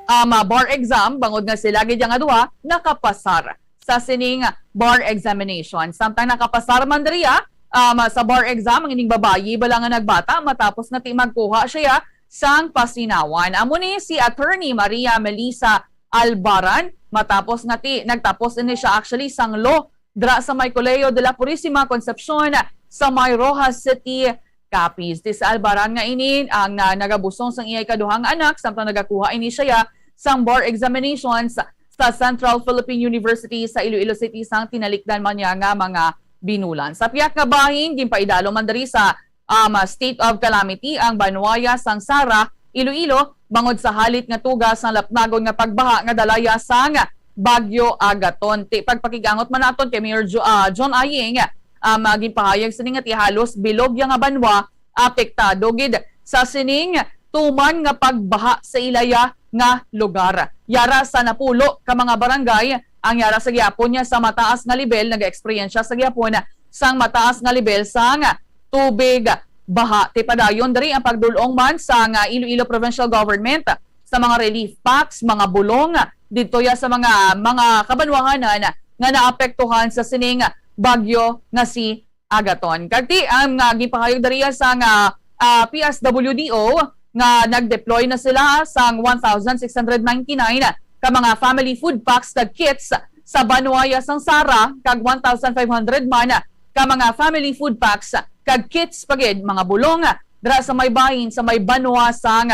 um, ah, bar exam, bangod nga sila gid ya nga duha nakapasar sa sining bar examination. Samtang nakapasar man diri, ah, um, sa bar exam ang ining babayi bala nga nagbata matapos nga ti magkuha siya sang pasinawan. Amo ni si Attorney Maria Melissa Albaran, matapos nga ti nagtapos ini siya actually sang law dira sa may Colegio de la Purisima Concepcion sa may Roxas City, Capiz. Ti si Albaran nga ini ang, ah, nagabusong sang iya ikaduha nga anak, samtang nagakuha ini siya sang bar examinations sa Central Philippine University sa Iloilo City, sang tinalikdan man niya nga mga binulan. Sa pihak nga bahin, ginpaidalo man diri sa, um, state of calamity ang banwaya sang Sara, Iloilo, bangod sa halit nga tuga sang lapnagon nga pagbaha nga dala ya sang Bagyo Agaton. Ti pagpakigangot man naton kay Mayor Jo-, ah, John Aying, um, ah, ginpahayag sini nga ti halos bilog ya nga banwa apektado gid sa sining tuman nga pagbaha sa ila ya nga lugar. Yara sa napulo ka mga barangay ang yara sa gihapon niya sa mataas nga lebel, nag-eksperyensya sa gihapon sang mataas nga lebel sang tubig baha. Ti padayon diri ang pagdul-ong man sang Iloilo Provincial Government sa mga relief packs, mga bulong didto ya sa mga, mga kabanwahanan nga naapektuhan sa sining bagyo nga si Agaton. Kag ti ang, ah, gipahayag diri sang, ah, ah, P S W D O nga nag-deploy na sila sang one thousand six hundred ninety-nine ka mga family food packs kag kits sa banwaya sang Sara, kag one thousand five hundred man ka mga family food packs kag kits pa gid, mga bulong, dira sa may bahin sa may banwa sang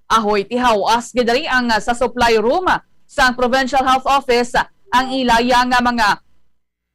Ahoy. Ti haw-as gid diri ang, ah, sa supply room sang Provincial Health Office ang ila ya nga mga,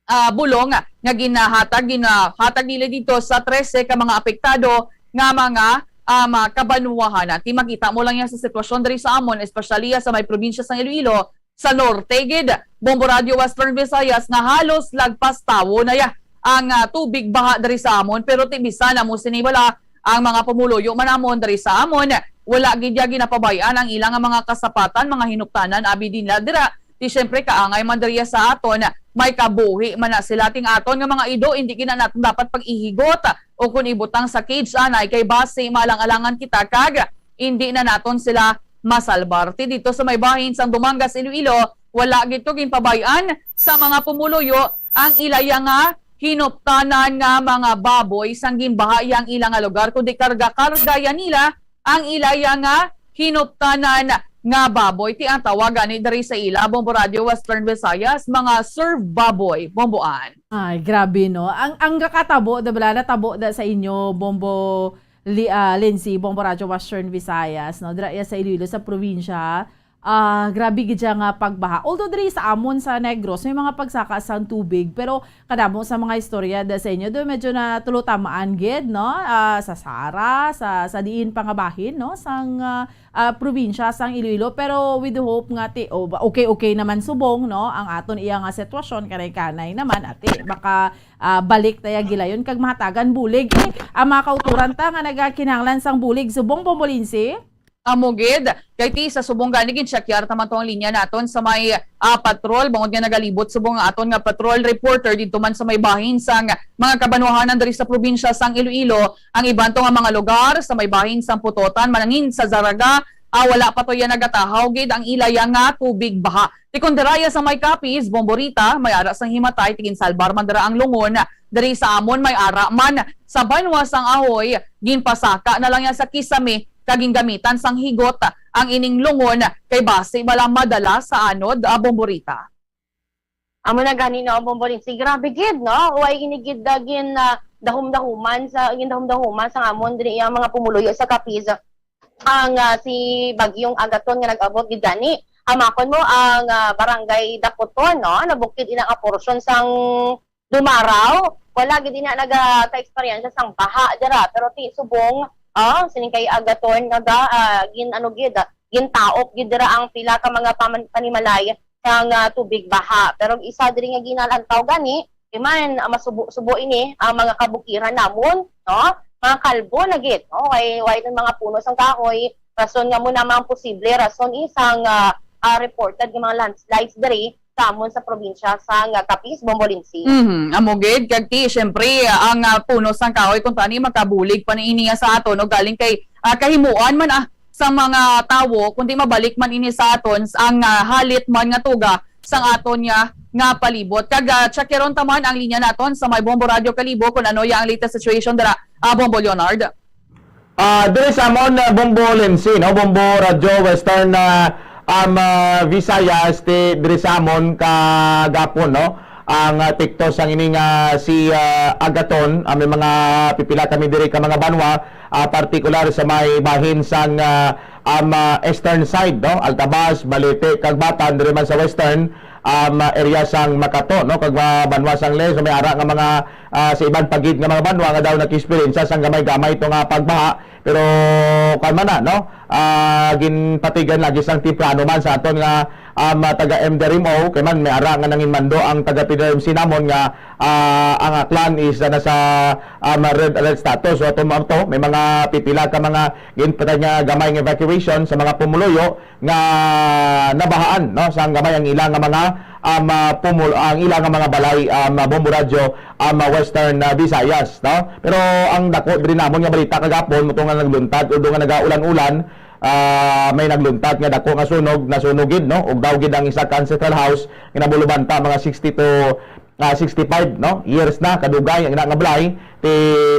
ah, bulong nga ginahatag, ginahatag nila dito sa trese ka mga apektado nga mga, ah, mga kabanwahanan. Ti makita mo lang yan sa sitwasyon diri sa amon, especially sa may probinsya sang Iloilo, sa norte gid, Bombo Radyo Western Visayas, nga halos lagpas tawo na ya ang, ah, tubig baha diri sa amon, pero ti bisan amo sini bala ang mga pumuluyo man namon diri sa amon, wala gid ya ginapabay-an ang ila nga mga kasapatan, mga hinuptanan, abi din na dira. Ti siyempre, kaangay man diriya sa aton, may kabuhi man na sila. Ting aton nga mga ido, hindi gid na naton dapat pag-ihigot o kun ibutang sa cage anay, kay basi maalang-alangan kita kag hindi na naton sila masalbar. Ti dito sa may bahin sang Dumangas, Iloilo, wala gid to ginpabay-an sa mga pumuluyo ang ilaya nga hinuptanan nga mga baboy sang ginbaha yang ila nga lugar, kundi karga-karga ya nila ang ilaya nga hinuptanan nga baboy. Ti ang tawag ani diri sa ila, Bombo Radio Western Visayas, mga serve baboy, Bomboan. Ay, grabe, no? Ang, ang gakatabo, da bala, natabo da sa inyo, Bombo Li-, ah, Lindsay, Bombo Radyo Western Visayas, no? Dira iya sa Iloilo, sa probinsya. Ah, grabe gid siya nga pagbaha. Although diri sa amon sa Negros, may mga pagsaka sang tubig, pero kadamo sa mga istorya da sa inyo, do medyo na tulo tamaan gid, no? Ah, sa Sara, sa, sa diin pa nga bahin, no? Sang, ah, ah, probinsya sang Iloilo. Pero we do hope nga ti, oh, ba-, okay, okay naman subong, no? Ang aton iya nga sitwasyon, kanay-kanay naman, ati, baka, ah, balik taya gilayon kag mahatagan bulig. Eh, ang mga kauturan ta nga nagakinahanglan sang bulig subong, Bombolinsi? Amo gid, kay ti sa subong gani gin-check yar taman to ang linya naton sa may, ah, patrol, bangod nga nagalibot subong ang aton nga patrol reporter didto man sa may bahin sang mga kabanwahanan diri sa probinsya sang Iloilo. Ang iban to nga mga lugar sa may bahin sang Pototan, manangin sa Zarraga, ah, wala pa to yan nagatahaw gid ang ilaya nga tubig baha. Ti kon dira ya sa may Capiz, Bomborita, may ara sang himatay, ti ginsalbar man dira ang lungon. Diri sa amon may ara man sa banwa sang Ahoy, ginpasaka na lang ya sa kisame kag gingamitan sang higot ang ining lungon kay basi bala madala sa anod, ah, Bomborita. Amo na gani, no, Bombolinsi. Grabe gid, no? Way ini gid, ah, gin, ah, dahom-dahoman sa, gindahom-dahoman sa amon diri ang mga pumuluyo sa Capiz. Ang, ah, si Bagyong Agaton nga nag-abot gid gani, hamakon mo ang, ah, Barangay Dapoton, no? Nabukid ina nga porsyon sang Dumaraw. Wala gid ina naga ka-eksperyensya sang baha dira, pero ti subong, ah, sining kay Agaton naga, ah, gin, ano gid, ah, gintaop gid dira ang pila ka mga paman-, panimalay sang, ah, tubig baha. Pero isa diri nga ginalantaw gani, di man, ah, masubo-subo ini ang mga kabukiran namon, no? Mga kalbo na gid, no? Kay way mga puno sang kahoy, rason nga mo namang posible, rason isang, ah, ah, reported nga mga landslides diri sa amon sa probinsya sang, ah, Capiz, Bombolinsi. Mhm, amo gid, kag ti, siyempre, ang, ah, puno sang kahoy, kung tani, makabulig pa ni ini sa aton, o galing kay, ah, kahimuan man, ah, sa mga tawo, kundi mabalik man ini sa aton s-, ang, ah, halit man nga tuga sang aton nga, nga palibot. Kag, ah, tsakiron ta man ang linya naton sa may Bombo Radio Kalibo kung ano ya ang latest situation dira, ah, Bombo Leonard. Ah, diri sa amon, ah, Bombo Lensi, no? Bombo Radyo Western, ah, um, ah, Visayas, ti, diri sa amon kagapon, no? Ang, ah, tikto sang ini nga si, ah, Agaton, ah, may mga pipila kami diri ka mga banwa, ah, partikular sa may bahin sang, ah, um, ah, eastern side, no? Altabas, Balete, kag Batan, diri man sa western, um, ah, area sang Makato, no? Kag mga banwa sang Leyte, so may ara nga mga, ah, sa iban pa gid nga mga banwa nga daw nag-experience sang gamay-gamay to nga pagbaha. Pero, kuwan man na, no? Ah, ginpatigan lagi sang temprano man sa aton nga, um, taga M D R M O, kay man may ara nga nanginmando ang taga P D R M C namon nga, ah, ang Aklan is, ah, nasa, um, red alert status. So, ato mo to, may mga pipila ka mga ginpatay nga gamay nga evacuation sa mga pumuluyo nga nabahaan, no, sang gamay ang ila nga mga, um, ah, pumul-, ang ila nga mga balay, um, ah, Bombo Radyo, um, ah, Western, ah, Visayas, no? Pero ang dako diri namon nga balita kagapon, mo to nga nagluntad, although nga nagaulan-ulan, ah, may nagluntad nga dako nga sunog, nasunog gid, no? Ug daw gid ang isa ka ancestral house nga nabulubanta mga sixty to ah, sixty-five, no, years na kadugay ang ina nga balay, ti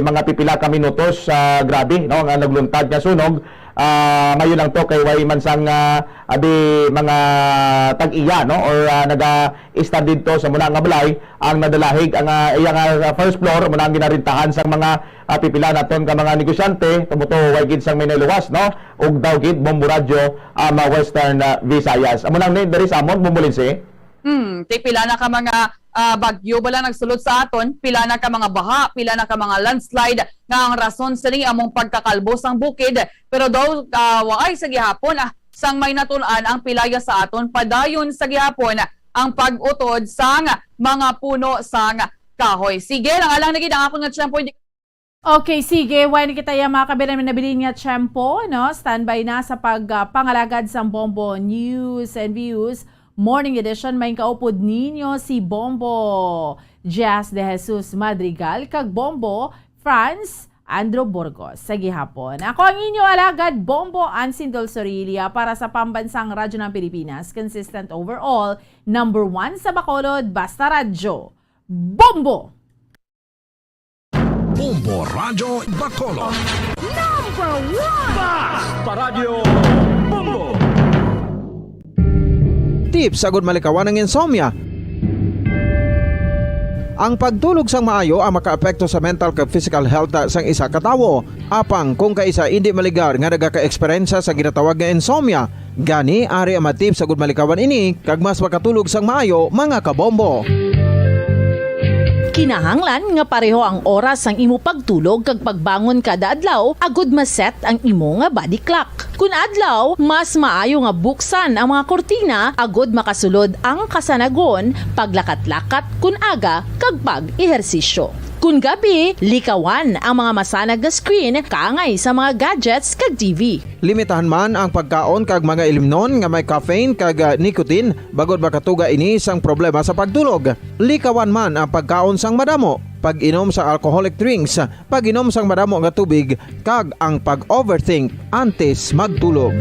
mga pipila ka minutos, ah, grabe, no, nga nagluntad nga sunog. Ah, mayo lang to kay way man sang, ah, abi, mga tag-iya, no, or, ah, naga-stand didto sa muna nga balay ang nadalahig ang, ah, iya nga first floor, muna ang ginarintahan sang mga, ah, pipila naton ka mga negosyante, tumuto way gid sang may naluwas, no, ug daw gid Bombo Radyo, ah, ma Western, ah, Visayas. Amo nang ni diri sa amon, Bombolinsi. Hmm, ti pila na ka mga, ah, bagyo bala nagsulod sa aton, pila na ka mga baha, pila na ka mga landslide nga ang rason sini among pagkakalbo sang bukid, pero daw, ah, waay sa gihapon, ah, sang may natun-an ang pilaya sa aton, padayon sa gihapon ang pag-utod sang mga puno sang kahoy. Sige, lang alang na gid ang akon nga tiyempo, hindi Okay, sige. Wala na kita ya, mga kabilang, nabilin nga tiyempo, no? Standby na sa pag, ah, pangalagad sang Bombo News and Views Morning Edition. May kaupod ninyo si Bombo Jazz de Jesus Madrigal kag Bombo Franz Andrew Burgos. Sa gihapon, ako ang inyo alagad, Bombo Ansin Dolsorilia, para sa Pambansang Radyo ng Pilipinas, consistent overall, number one sa Bacolod, Basta Radyo. Bombo! Bombo Radyo Bacolod. Number one! Basta Radyo Bombo! Tips agud malikawan ang insomnia. Ang pagtulog sang maayo ang makaapekto sa mental kag physical health sang isa ka tawo. Apang kung kaisa indi maligar nga nagaka-eksperyensya sa ginatawag nga insomnia, gani ari ang mga tips agud malikawan ini kag mas makatulog sang maayo, mga kabombo. Kinahanglan nga pareho ang oras sang imo pagtulog kag pagbangon kada adlaw agud ma-set ang imo nga body clock. Kun adlaw, mas maayo nga buksan ang mga kurtina agud makasulod ang kasanagon, paglakat-lakat kun aga, kag pag-ehersisyo. Kun gabi, likawan ang mga masanag nga screen kaangay sa mga gadgets kag T V. Limitahan man ang pagkaon kag mga ilimnon nga may caffeine kag ah, nicotine bangod makatuga ini sang problema sa pagtulog. Likawan man ang pagkaon sang madamo, pag-inom sa alcoholic drinks, pag-inom sang madamo nga tubig, kag ang pag-overthink antes magtulog.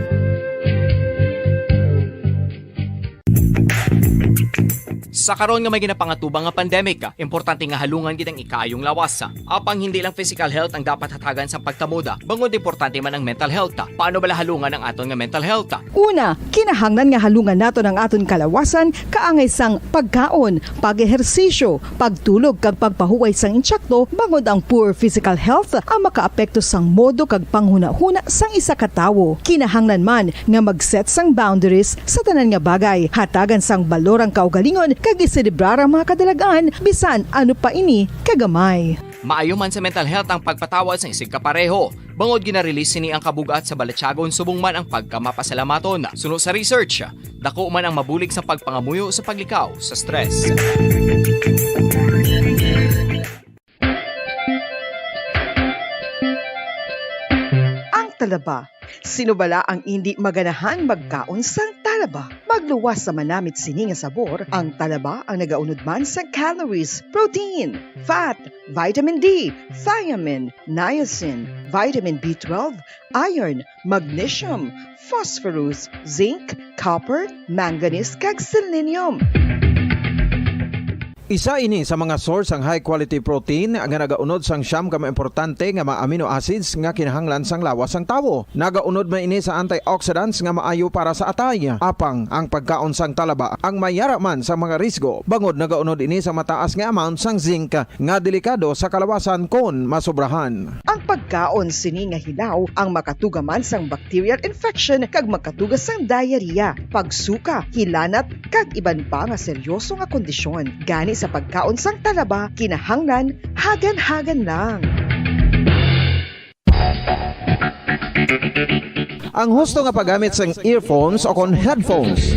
Sa karon nga may ginapangatubang nga pandemic, importante nga halungan gid ang ikaayong lawas. Apang hindi lang physical health ang dapat hatagan sang pagtamuda, bangod importante man ang mental health. Paano bala halungan ang aton nga mental health? Una, kinahanglan nga halungan naton ang aton kalawasan kaangay sang pagkaon, pag-ehersisyo, pagtulog kag pagpahuway sang insakto, bangod ang poor physical health ang makaapekto sang modo kag panghunahuna sang isa ka tawo. Kinahanglan man nga mag-set sang boundaries sa tanan nga bagay, hatagan sang balor ang kaugalingon kag iselebrar ang mga kadalag-an bisan ano pa ini kagamay. Maayo man sa mental health ang pagpatawad sang isigkapareho, bangod gina-release sini ang kabug-at sa balatyagon subong man ang pagkamapasalamaton. Suno sa research, dako man ang mabulig sa pagpangamuyo sa paglikaw sa stress. Ang talaba. Sino bala ang indi maganahan magkaon sang talaba? Magluwas sa manamit sini nga sabor, ang talaba ang nagaunod man sa calories, protein, fat, vitamin D, thiamine, niacin, vitamin B twelve, iron, magnesium, phosphorus, zinc, copper, manganese, kag selenium. Isa ini sa mga source sang high quality protein nga nagaunod sang siyam ka mga importante nga mga amino acids nga kinahanglan sang lawas sang tawo. Nagaunod man ini sa antioxidants nga maayo para sa atay. Apang ang pagkaon sang talaba ang mayara man sa mga risgo, bangod nagaunod ini sa mataas nga amount sang zinc nga delikado sa kalawasan kon masobrahan. Ang pagkaon sini nga hilaw ang makatuga man sang bacterial infection kag makatuga sang diarrhea, pagsuka, hilanat, kag iban pa nga seryoso nga kondisyon. Gani sa pagkaon sang talaba, kinahanglan hagan-hagan lang. Ang husto nga paggamit sang earphones o kon headphones.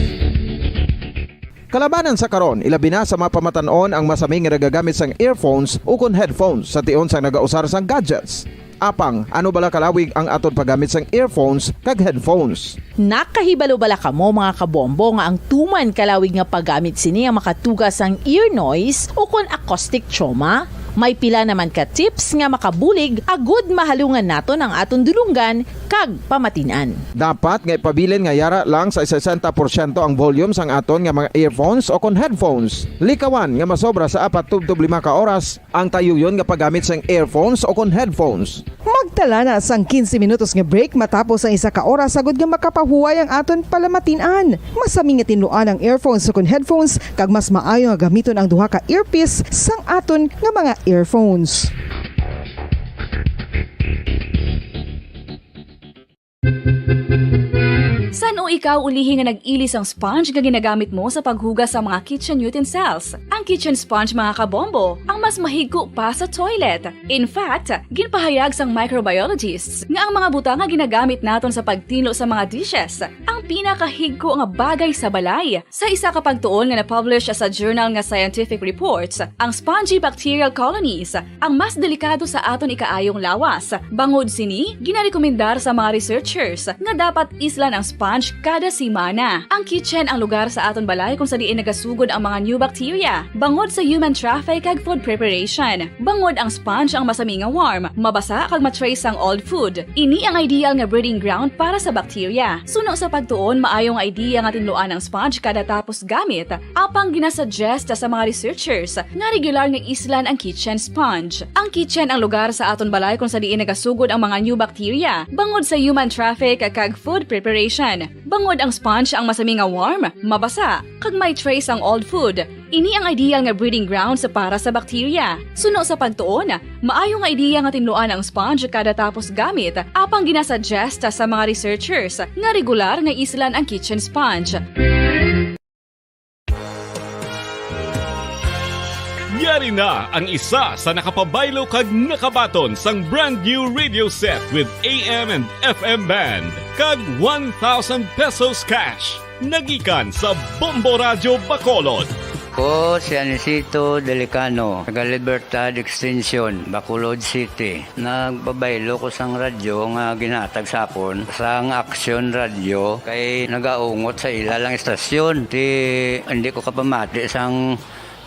Kalabanan sa karon, ilabi na sa mga pamatan-on ang masami nga nagagamit sang earphones ukon headphones sa tion sang nagausar sang gadgets. Apang, ano bala kalawig ang aton paggamit sang earphones kag headphones? Nakahibalo bala kamo, mga kabombo, nga ang tuman kalawig nga paggamit sini ang makatuga sang ear noise ukon acoustic trauma? May pila naman ka tips nga makabulig agud mahalungan naton ang aton dulonggan kag pamatin-an. Dapat nga ipabilin nga yara lang sa sesenta porsyento ang volume sang aton nga mga earphones o kon headphones. Likawan nga masobra sa apat tubtob lima ka oras ang tayuyon nga paggamit sang earphones o kon headphones. Magtala na sang quince minutos nga break matapos ang isa ka oras agud nga makapahuway ang aton palamatin-an. Masami nga tinluan ang earphones ukon headphones, kag mas maayo nga gamiton ang duha ka earpiece sang aton nga mga earphones. San-o Ikaw ulihi nga nag-ili sang sponge nga ginagamit mo sa paghugas sa mga kitchen utensils. Ang kitchen sponge, mga kabombo, ang mas mahigko pa sa toilet. In fact, ginpahayag sang microbiologists nga ang mga butang nga ginagamit naton sa pagtinlo sa mga dishes ang pinakahigko nga bagay sa balay. Sa isa ka pagtuon nga na-publish sa journal nga Scientific Reports, ang spongy bacterial colonies ang mas delikado sa aton ikaayong lawas. Bangod sini, ginarekomendar sa mga researchers nga dapat islan ang sponge kada semana. Ang kitchen ang lugar sa aton balay kung sa diin nagasugod ang mga new bacteria, bangod sa human traffic kag food preparation. Bangod ang sponge ang masami nga warm, mabasa kag ma-trace ang old food. Ini ang ideal nga breeding ground para sa bacteria. Suno sa pagtuon, maayo nga idea nga tinluan ang sponge kada tapos gamit. Apang ginasuggest sa mga researchers nga regular nga islan ang kitchen sponge. Ang kitchen ang lugar sa aton balay kung sa diin nagasugod ang mga new bacteria, bangod sa human traffic kag food preparation. Bangod ang sponge ang masami nga warm, mabasa, kag may trace ang old food. Ini ang ideal nga breeding grounds para sa bacteria. Suno sa pagtuon, maayo nga idea nga tinluan ang sponge kada tapos gamit, apang ginasuggest sa mga researchers nga regular nga islan ang kitchen sponge. Yari na ang isa sa nakapabaylo kag nakabaton sang brand new radio set with A M and F M band kag one thousand pesos cash. Nagikan sa Bombo Radyo Bacolod. Ko si Anisito Delicano, taga Libertad Extension, Bacolod City. Nagpabaylo ko sang radyo nga ginhatag sa akon sang Action Radio kay nagaungot sa ila lang istasyon. Ti hindi ko kapamati sang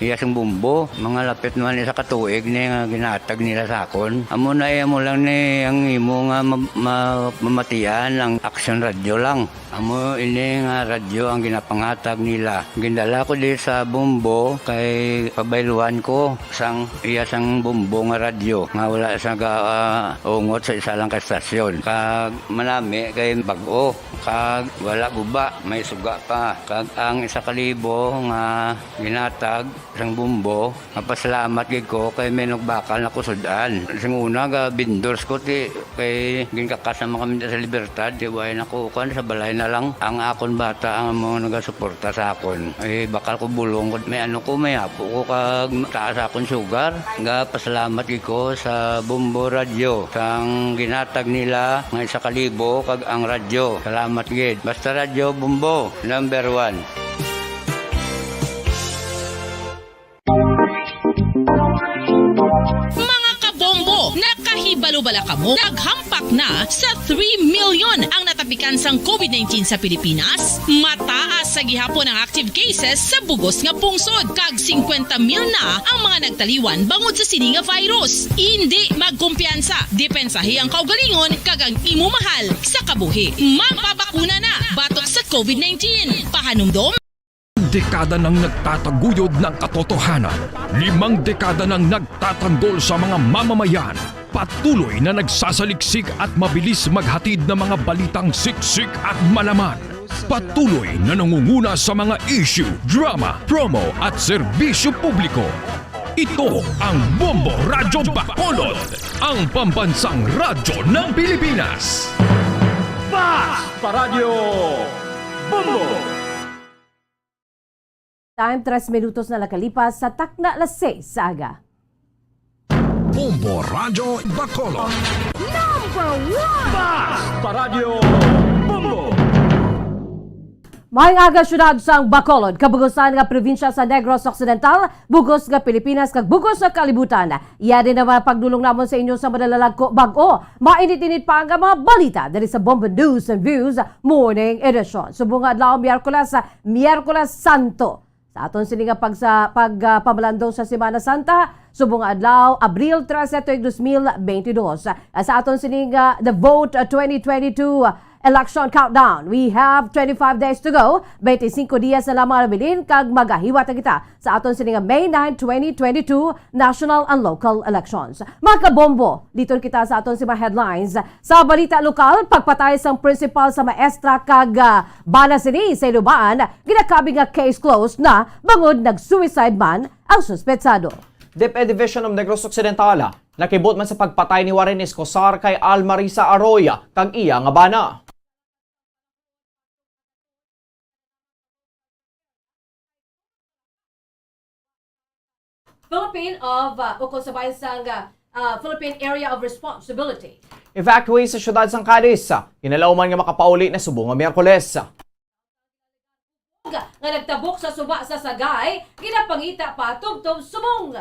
iya sang bumbo. Mga lapit man isa ka tuig ni nga ginhatag nila sa akon. Amo na iya mo lang ni ang imo nga ma- ma- mamatian ang Action Radio lang. Amo ini nga radyo ang ginapanghatag nila. Gindala ko di sa Bombo kay pabayluan ko sang iya sang Bombo nga radyo nga wala sa ga ah, ungot sa isa lang ka estasyon. Kag manami kay bag-o kag wala guba, may suga pa. Kag ang isa ka libo nga ginatag sang Bombo, mapasalamat gid ko kay may nagbakal na kusud-an. Sing una ga vendors ko ti kay ginkakas naman kami sa Libertad, ti way na ko kuan sa balay na lang. Ang akon bata ang mga nagasuporta sa akon. Ay bakal ko bulong ko may ano ko may apo ko kag taas akon sugar. Ga pasalamat gid ko sa Bombo Radyo sang ginatag nila nga isa ka libo kag ang radyo. Salamat gid. Basta Radyo Bombo, number one. Mga kabombo, nakahibalo bala kamo? Naghampak na sa three million ang natapikan sang COVID nineteen sa Pilipinas. Mataas sa gihapon ang active cases sa bugos nga pungsod, kag singkwenta mil na ang mga nagtaliwan bangod sa sini nga virus. Indi magkumpiyansa, depensahi ang kaugalingon kag ang imo mahal sa kabuhi. Magpabakuna na batok sa COVID nineteen. Pahanumdom, Dekada nang nagtataguyod ng katotohanan, limang dekada nang nagtatanggol sa mga mamamayan, patuloy na nagsasaliksik at mabilis maghatid ng mga balitang siksik at malaman. Patuloy na nangunguna sa mga issue, drama, promo at serbisyo publiko. Ito ang Bombo Radyo Bacolod, ang pambansang radyo ng Pilipinas. Fast Paradyo Bombo! Time, tres minutos na nakalipas sa takna alas seis sa aga. Bombo Radyo Bacolod. Number one! Fast Paradyo Bombo! Maayong aga, syudad sang Bacolod, kabugusan nga probinsya sa Negros Occidental, bugos nga Pilipinas, kag bugos nga kalibutan. Iya din ang mga pagdulong namon sa inyo sa madalalagko bag-o. Mainit-init pa ang mga balita diri sa Bombo News and Views Morning Edition. Subong nga adlaw, Miyerkules, Miyerkules Santo. Sa aton sini nga pagsa, pag, ah, pamalandong sa Semana Santa, subong nga adlaw, Abril trese, tuig dos mil benti dos. Ah, sa aton sini nga The Vote, ah, twenty twenty-two election countdown, we have twenty-five days to go. Benti singko dias na lamang ang nabilin kag magahiwat na kita sa aton sini nga May nine, twenty twenty-two national and local elections. Mga kabombo, liton kita sa aton sini nga headlines. Sa balita lokal, pagpatay sang principal sa maestra kag, ah, bana sini sa Ilubaan, ginakabig nga case closed na bangod nag-suicide man ang suspetsado. DepEd Division of Negros Occidental nakibot man sa pagpatay ni Warren Escosar kay Almarisa Arroy kag iya nga bana. Philippine of, uh, ukon sa bayan sang, uh, uh, Philippine Area of Responsibility. Evacuee sa siyudad sang Cadiz, kinalauman nga makapauli na subong nga Miyerkules. Nga nagtabok sa suba sa Sagay, ginapangita pa tubtob subong.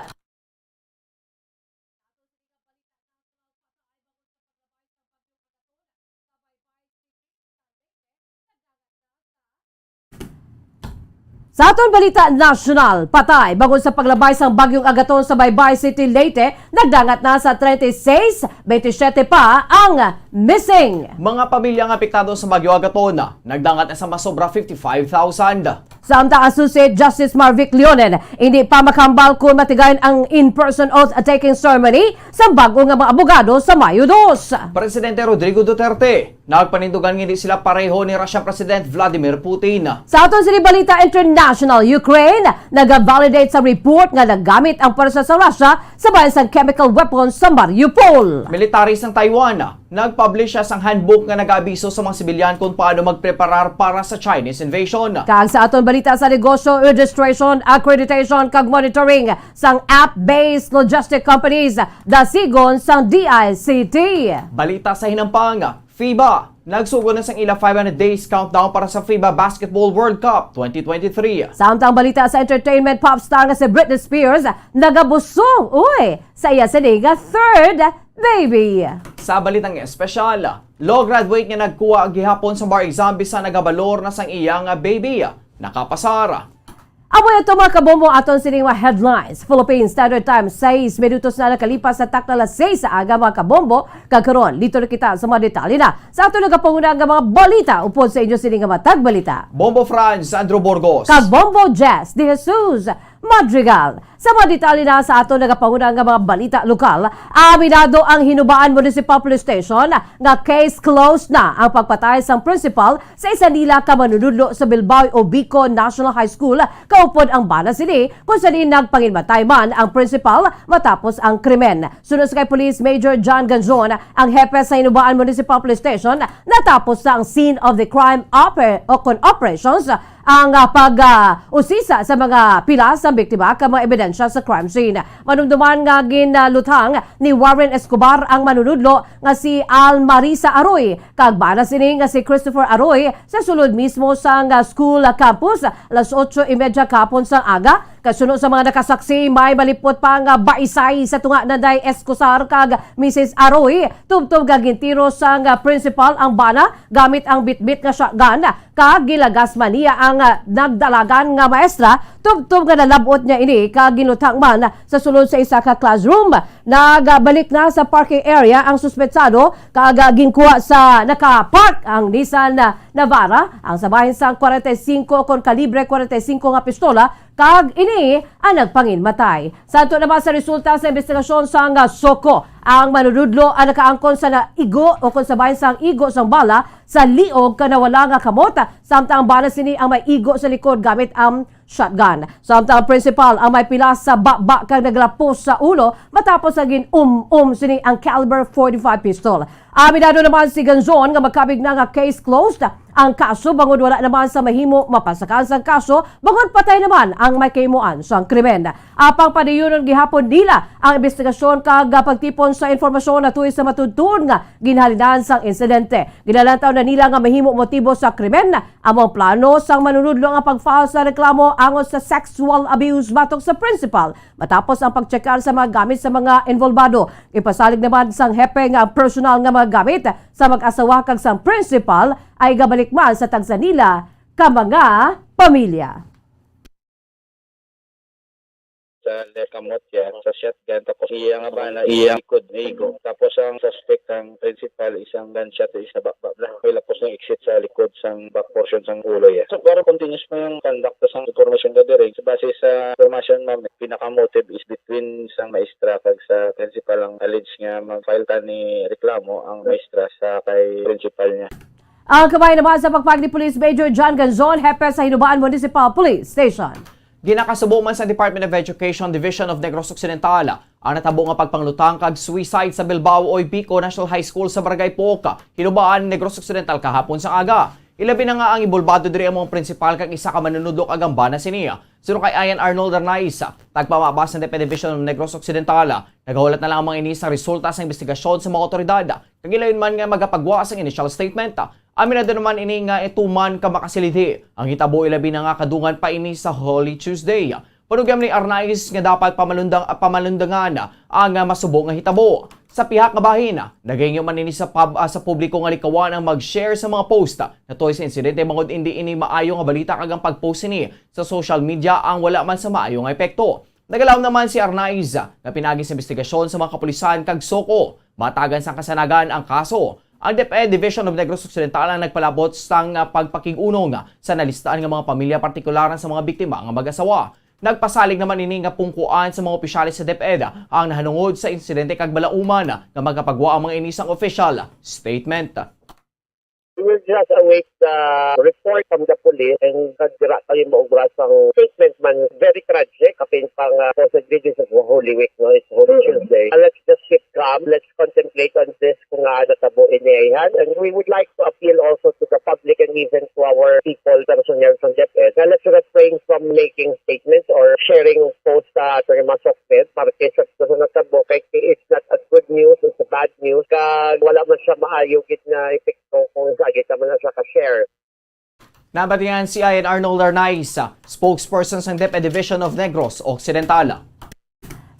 Sa aton balita nasyonal, patay bangod sa paglabay sang Bagyong Agaton sa Baybay City, Leyte, nagdangat na sa treinta y seis, veintisiete pa ang missing. Mga pamilya nga apektado sa Bagyo Agaton, nagdangat na sa masobra fifty-five thousand. Samtang Associate Justice Marvic Leonen, hindi pa makahambal kon matigayon ang in-person oath-taking ceremony sa bag-o nga mga abogado sa Mayo dos. Presidente Rodrigo Duterte, nagpanindugan nga hindi sila pareho ni Russia President Vladimir Putin. Sa aton sini balita international, Ukraine nag-validate sa report nga nagamit ang pwersa sa Russia sa bahin sang chemical weapons sa Mariupol. Military sang Taiwan nag-publish siya sang handbook nga nag-aabiso sa mga sibilyan kung paano magpreparar para sa Chinese invasion. Kag sa aton balita sa negosyo, registration, accreditation, kag monitoring sang app-based logistic companies, dasigon sang D I C T. Balita sa hinampang, FIBA nagsugod na sang ila five hundred days countdown para sa FIBA Basketball World Cup twenty twenty-three. Samtang balita sa entertainment, pop star nga si Britney Spears nagabusong, uy, sa iya sini nga third baby. Sa balitang espesyal, law graduate nga nagkuha gihapon sa bar exam bisan nagabalor na sang iya nga baby, nakapasar. Amo ato, mga kabombo, aton sini nga headlines. Philippine Standard Time, sais minutos na nakalipas sa takna alas sais sa aga, mga kabombo. Kag karon, listo na kita sa mga detalye na sa aton nagapanguna nga mga balita upod sa inyo sini nga matag balita, Bombo Franz Andrew Burgos kag Bombo Jess De Jesus Madrigal. Sa mga detalye na sa aton nagapanguna nga mga balita lokal, aminado ang Hinubaan Municipal Police Station nga case closed na ang pagpatay sang principal sa isa nila ka manunudlo sa Bilbao Obispo National High School, kaupod ang bana sini, kung sa diin nagpanginmatay man ang principal matapos ang krimen. Suno sa kay Police Major John Ganzon, ang hepe sa Hinubaan Municipal Police Station, natapos sa ang scene of the crime oper-, o kon operations, ang, ah, pag, ah, usisa sa mga pilas sang biktima kag mga ebidensya sa crime scene. Manumduman nga ginluthang ni Warren Escobar ang manunudlo nga si Almarisa Aroy kag bana sini nga si Christopher Aroy sa sulod mismo sang, ah, school, ah, campus, alas otso y media kahapon sang aga. Kasuno sa mga nakasaksi, may malipot pa nga baisay sa tunga ni Nanay Escobar kag Misis Aroy, tubtob nga gintiro sang, ah, principal ang bana gamit ang bitbit nga shotgun, kag gilagas man niya ang, ah, nagdalagan nga maestra, tubtob nga nalab-ot niya ini kag ginluthang man sa sulod sa isa ka classroom. Nagabalik na sa parking area ang suspetsado kag, ah, ginkuha sa naka-park ang Nissan, ah, Navara, ang sa bahin sang kwarenta y singko kon kalibre kwarenta y singko nga pistola, kag ini ang nagpanginmatay. Sa ato naman sa resulta sa investigasyon sang SOCO, ang manunudlo ang nakaangkon sa naigo o kon sa bahin sang igo sang bala sa liog kag nawala nga kamot, samtang ang bana sini ang may igo sa likod gamit ang shotgun. Samtang ang principal ang may pilas sa baba kag naglapos sa ulo matapos nga gin-um-um sini ang caliber forty-five pistol. Aminado naman si Ganzon nga makabig na nga case closed ang kaso bangod wala naman sa mahimo mapasakan sang kaso bangod patay naman ang may kahimuan sang krimen. Apang padayunon gihapon nila ang investigasyon kag pagtipon sa impormasyon natuy sa matuod-tuod nga ginhalinan sang insidente. Ginalantaw na nila nga mahimo motibo sa krimen amo ang plano sang manunudlo nga pag-file sa reklamo angot sa sexual abuse batok sa principal. Matapos ang pagtsekar sa mga gamit sa mga involbado, ipasalig naman sang hepe nga ang personal nga mga gamit sa mag-asawa kag sang principal ay gabalik man sa tagsa nila ka mga pamilya. Sa left kamot siya, sa shotgun, tapos iya nga bana, iya likod, naigo. Tapos ang suspect, ang principal, isang gunshot, isa baba, bla. May lapos ng exit sa likod, sang back portion, sang ulo, ya. So, pero continuous pa yung conduct sa information gathering. Sa base sa information, ma'am, pinaka-motive is between sang maestra kag sa principal ang alleged nga mag-file ta ni reklamo ang maestra sa kay principal niya. Ang kamay naman sa pagpag ni Police Major John Ganzon, hepe sa Hinubaan Municipal Police Station. Ginakasubo man sa Department of Education Division of Negros Occidental ang natabo nga pagpanglutang kag suicide sa Bilbao Oy Pico National High School sa Barangay Poca, Hinubaan, Negros Occidental kahapon sa aga. Ilabi na nga ang inbolbado diri ang mga prinsipal kag isa ka manunudlo kag ang bana sini. Suno kay Ian Arnold Arnaiz, tagpamaba sang DepEd Division of Negros Occidental, nagahulat na lang ang mga ini sa resulta sa investigasyon sa mga awtoridad, kag ilayon man nga magapagwa sang initial statement. Aminado naman ini nga atuman ka makasilidhi ang hitabo, ilabi na nga kadungan pa ini sa Holy Tuesday. Panugyam ni Arnaiz nga dapat pamalundang, pamalundangan ang, ah, masubo nga hitabo. Sa pihak nga bahin, nagahingyo man ini sa pub-, ah, sa publiko nga likawan ang mag-share sa mga post nga tuhoy sa insidente, bangod indi ini maayo nga balita kag ang pag-post sini sa social media ang wala man sa maayo nga epekto. Nagalaom naman si Arnaiz nga pinaagi sa investigasyon sa mga kapulisan kag SOCO, matagan sang kasanagan ang kaso. Ang DepEd Division of Negros Occidental ang nagpalabot sang, ah, pagpakig-unong sa nalistahan nga mga pamilya, partikular sa mga biktima nga mag-asawa. Nagpasalig naman ini nga pungkuan sa mga opisyales sa DepEd ang nahanungod sa insidente kag malauman nga magapagwa ang mga ini sang official statement. We will just await the report from the police and nagdira kami maubra sang statement man. Very tragic, kapin pang, uh, supposedly this is Holy Week, no? It's Holy Tuesday. Uh, let's just keep calm. Let's contemplate on this kung nga natabo ini ayhan. And we would like to appeal also to the public and even to our people, personnel from DepEd, na let's refrain from making statements or sharing posts sa aton mga sukpit, para kay sa, sa natabo, kay it's not a good news, it's a bad news. Kag wala man siya maayo gid nga epekto kung sa agita man na siya ka-share. Nabatian si Ian Arnold Arnaiz, spokesperson sang DepEd Division of Negros Occidental.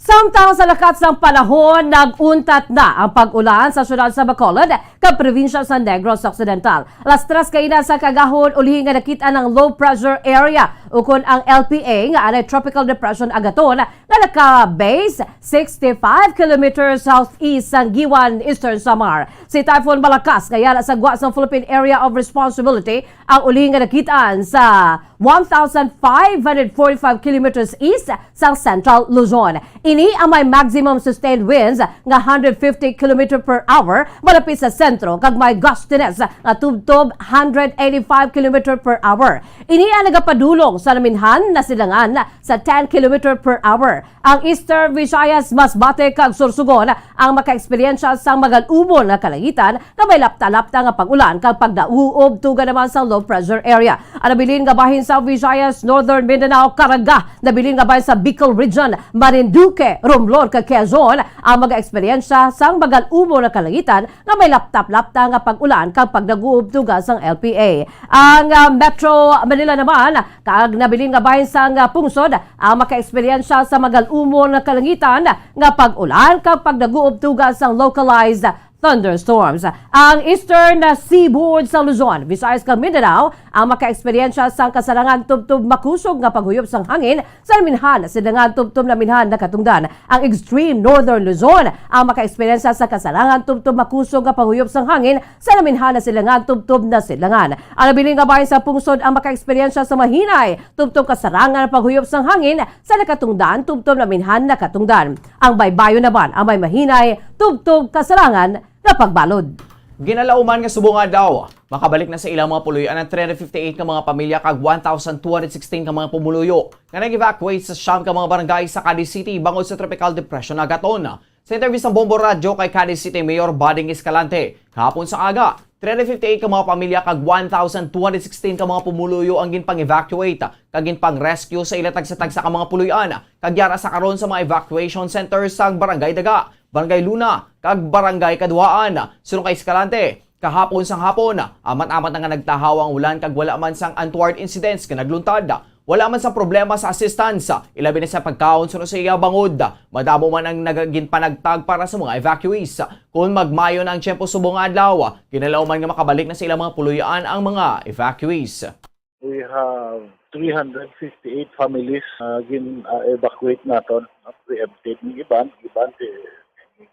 Samtang sa lakat sang panahon, nag-untat na ang pag-ulan sa siyudad sa Bacolod kag probinsya sa Negros Occidental. Alas tres kaina sa kagahon, uli nga nakit-an ang low pressure area ukon ang L P A nga anay Tropical Depression Agaton nga naka-base sixty-five kilometers southeast sang Guiuan, Eastern Samar. Si Typhoon Malakas nga yara sa gwa sang Philippine Area of Responsibility ang uli nga nakit-an sa one thousand five hundred forty-five kilometers east sang Central Luzon. Ini ang may maximum sustained winds nga hundred fifty kilometer per hour malapit sa sentro kag may gustiness nga tubtob hundred eighty-five kilometer per hour. Ini ang nagapadulong sa naminhan na silangan sa ten kilometer per hour. Ang Eastern Visayas, Masbate kag Sorsogon ang makaeksperyensya sang magal-umon nga kalangitan nga may lapta-lapta nga pag-ulan kag pagdauob tuga naman sa low pressure area. Ang nabilin nga bahin sa Visayas, Northern Mindanao, Caraga, nabilin nga bahin sa Bicol Region, Marinduque, Romblon kag Quezon ang magaeksperyensya sang magal-umon nga kalangitan nga may lapta-lapta nga pag-ulan kag pagdauob tuga sang L P A. Ang, ah, Metro Manila naman kag nabilin nga bahin sang, ah, pungsod ang makaeksperyensya sa magal-umon nga kalangitan nga pag-ulan kag pagdauob tuga sang localized thunderstorms. Ang Eastern Seaboard sa Luzon, Visayas kag Mindanao ang makaeksperyensya sang kasarangan tubtob makusog nga paghuyop sang hangin sa naminhan silangan tubtob naminhan na katungdan. Ang Extreme Northern Luzon ang makaeksperyensya sa kasarangan tubtob makusog nga paghuyop sang hangin sa naminhan na silangan tubtob na silangan. Ang nabilin nga bahin sa pungsod ang makaeksperyensya sa mahinay tubtob kasarangan paghuyop sang hangin sa nakatungdan tubtob naminhan na katungdan. Ang baybayon naman ang may mahinay tubtob kasarangan nga pagbalod. Ginalauman nga subong adlaw, makabalik na sa ilang mga puloy-an ang three hundred fifty-eight ka mga pamilya kag one thousand two hundred sixteen ka mga pumuluyo nga nag-evacuate sa siyam ka mga barangay sa Cadiz City bangod sa Tropical Depression Agaton. Sa interview sang Bombo Radyo kay Cadiz City Mayor Bading Escalante, kahapon sa aga, three hundred fifty-eight ka mga pamilya kag one thousand two hundred sixteen ka mga pumuluyo ang ginpang-evacuate kag ginpang-rescue sa ila tagsa-tagsa ka mga puloy-an kag yara sa karon sa mga evacuation centers sang Barangay Daga, Barangay Luna, kag Barangay Caduhaan. Suno kay Escalante, kahapon sang hapon, amat-amat na nga nagtahaw ang ulan kag wala man sang untoward incidents nga nagluntad. Wala man sang problema sa assistance, ilabi na sa pagkaon suno sa iya bangod madamo man ang nagaginpanagtag para sa mga evacuees. Kon magmayo na ang tiyempo subong nga adlaw, kinalauman nga makabalik na sa ilang mga puloy-an ang mga evacuees. We have three hundred fifty-eight families, uh, gin, uh, evacuate naton, no? Preemptive ni iban, iban ti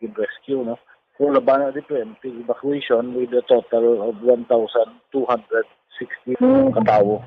gin rescue, no? Kung labanan di preemptive evacuation with a total of one thousand two hundred sixty ka tawo.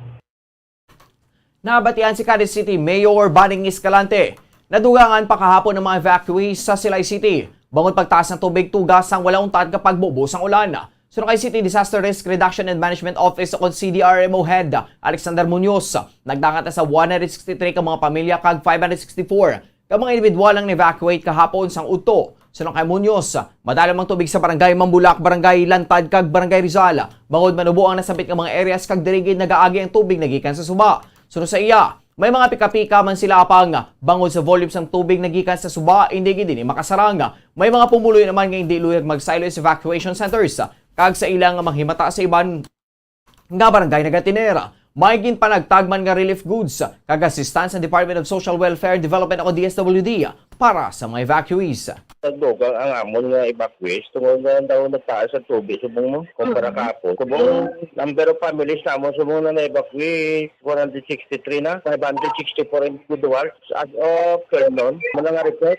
Nabatian si Cadiz City Mayor Bading Escalante. Nadugangan pa kahapon ang mga evacuees sa Silay City bangod pagtaas ng tubig tuga sang wala untat nga pagbubo sang ulan. Suno kay City Disaster Risk Reduction and Management Office o C D R M O Head Alexander Muñoz, nagdangat na sa one hundred sixty-three ka mga pamilya kag five hundred sixty-four ka mga individual ang na-evacuate kahapon sang udto Suno kay Muñoz, madalom ang tubig sa Barangay Mambulak, Barangay Lantad, kag Barangay Rizal. Bangod manubo ang nasambit nga mga areas kag diri gid nagaagi ang tubig nagikan sa suba. Suno sa iya, may mga pika-pika man sila apang bangod sa volume sang tubig nagikan sa suba, hindi gid ini makasarang. May mga pumuluyo naman nga hindi luyag magsaylo sa evacuation centers kag sa ilang manghimata sa iban nga barangay nagatinera. May ginpanagtag man nga relief goods kag assistance ang Department of Social Welfare Development o D S W D para sa mga evacuees. Nagdugang ang amon nga evacuees tungod nga daw nagtaas ang tubig subong mo kumpara Mhm. kahapon. Subong number of families namon subong na na-evacuee, one hundred sixty-three na, five hundred sixty-four individuals as of twelve noon. Muna nga report.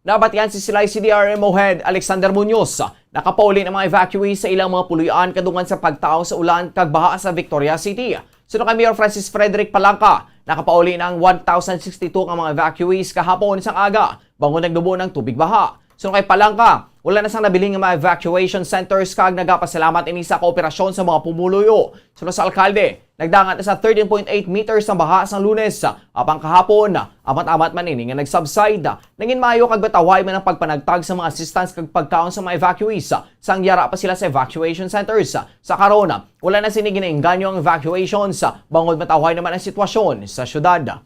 Nabatian si Silay C D R M O Head Alexander Muñoz. Nakapauli ang mga evacuees sa ilang mga puluy-an kadungan sa pagtaw sa ulan kag baha sa Victoria City. Suno kay Mayor Francis Frederick Palanca, nakapauli na ang one thousand sixty-two ka mga evacuees kahapon sang aga, bangod nagdubo ng tubig baha. Suno kay Palanca, wala na sang nabilin nga mga evacuation centers kag nagapasalamat ini sa kooperasyon sa mga pumuluyo. Suno sa alkalde, nagdangat na sa thirteen point eight meters ang baha sang Lunes, apang kahapon, amat-amat man ini nga nag-subside. Nangin maayo kag matawhay man ang pagpanagtag sa mga assistance kag pagkaon sa mga evacuees, sang yara pa sila sa evacuation centers. Sa karon, wala na sini ginaengganyo ang evacuations, bangod matawhay naman ang sitwasyon sa syudad.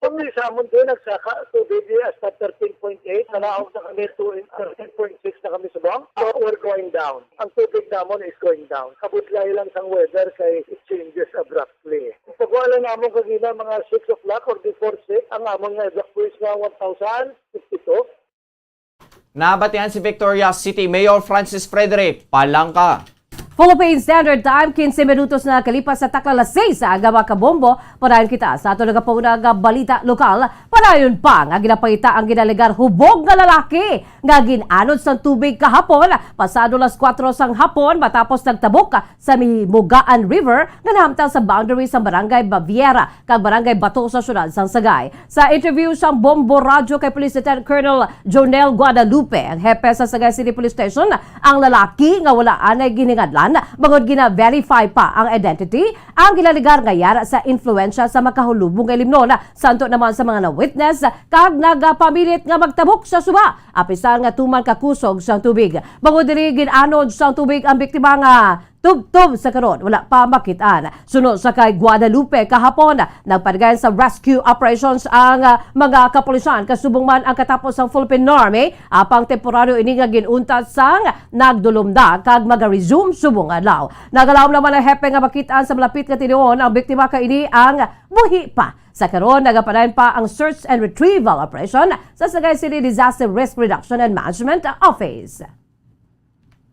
Kami sa amon din, nagsaka tubig di hasta thirteen point eight, nalaog na kami to in thirteen point six na kami subong. So, we're going down. Ang tubig namon is going down. Kabudlay lang sang weather kay it changes abruptly. Pagwala namon kagina mga six o'clock or before six, ang amon nga evacuees nga one thousand fifty-two. Nabatian si Victoria City Mayor Francis Frederick Palanca. Philippine Standard Time, quince minutos na kalipas sa takla las seis sa aga, mga kabombo. Padayon kita sa ato nagapuna nga balita lokal. Padayon pa nga ginapangita ang ginalegar hubog nga lalaki nga gin-anod sang tubig kahapon, pasado las kuwatro sang hapon, matapos nagtabok sa Mimugaan River nga nahamtang sa boundary sang Barangay Baviera kag Barangay Bato sa siyudad sang Sagay. Sa interview sang Bombo Radyo kay Police Lieutenant Colonel Jonel Guadalupe, ang hepe sa Sagay City Police Station, ang lalaki nga wala anay giningadlan bangod gina-verify pa ang identity, ang ginalegar nga yara sa influensya sa makahulubong nga ilimnon, santo naman sa mga na-witness kag nagapamilit nga magtabok sa suba, apisar nga tuman ka kusog sang tubig. Bangod diri, gin-anod sang tubig ang biktima nga tubtob sa karon wala pa makit-an. Suno sa kay Guadalupe, kahapon, nagpadayon sa rescue operations ang, ah, mga kapulisan, kasubong man ang katapos sang Philippine Army, apang temporaryo ini nga gin-untat sang nagdulom na kag maga-resume subong adlaw. Nagalaom naman ang hepe nga makit-an sa malapit nga tinuon ang biktima, kay ini ang buhi pa. Sa karon, nagapadayon pa ang search and retrieval operation sa Sagay City Disaster Risk Reduction and Management Office.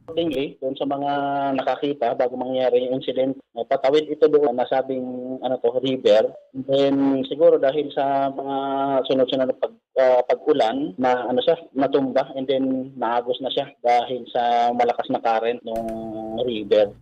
Accordingly, doon sa mga nakakita bago mangyari yung incident, uh, patawid ito doon sa nasabing, ano to, river. And then, siguro dahil sa mga sunod-sunod na pag-, uh, pag-ulan, na, ano siya, natumba, and then naagos na siya dahil sa malakas na current ng river.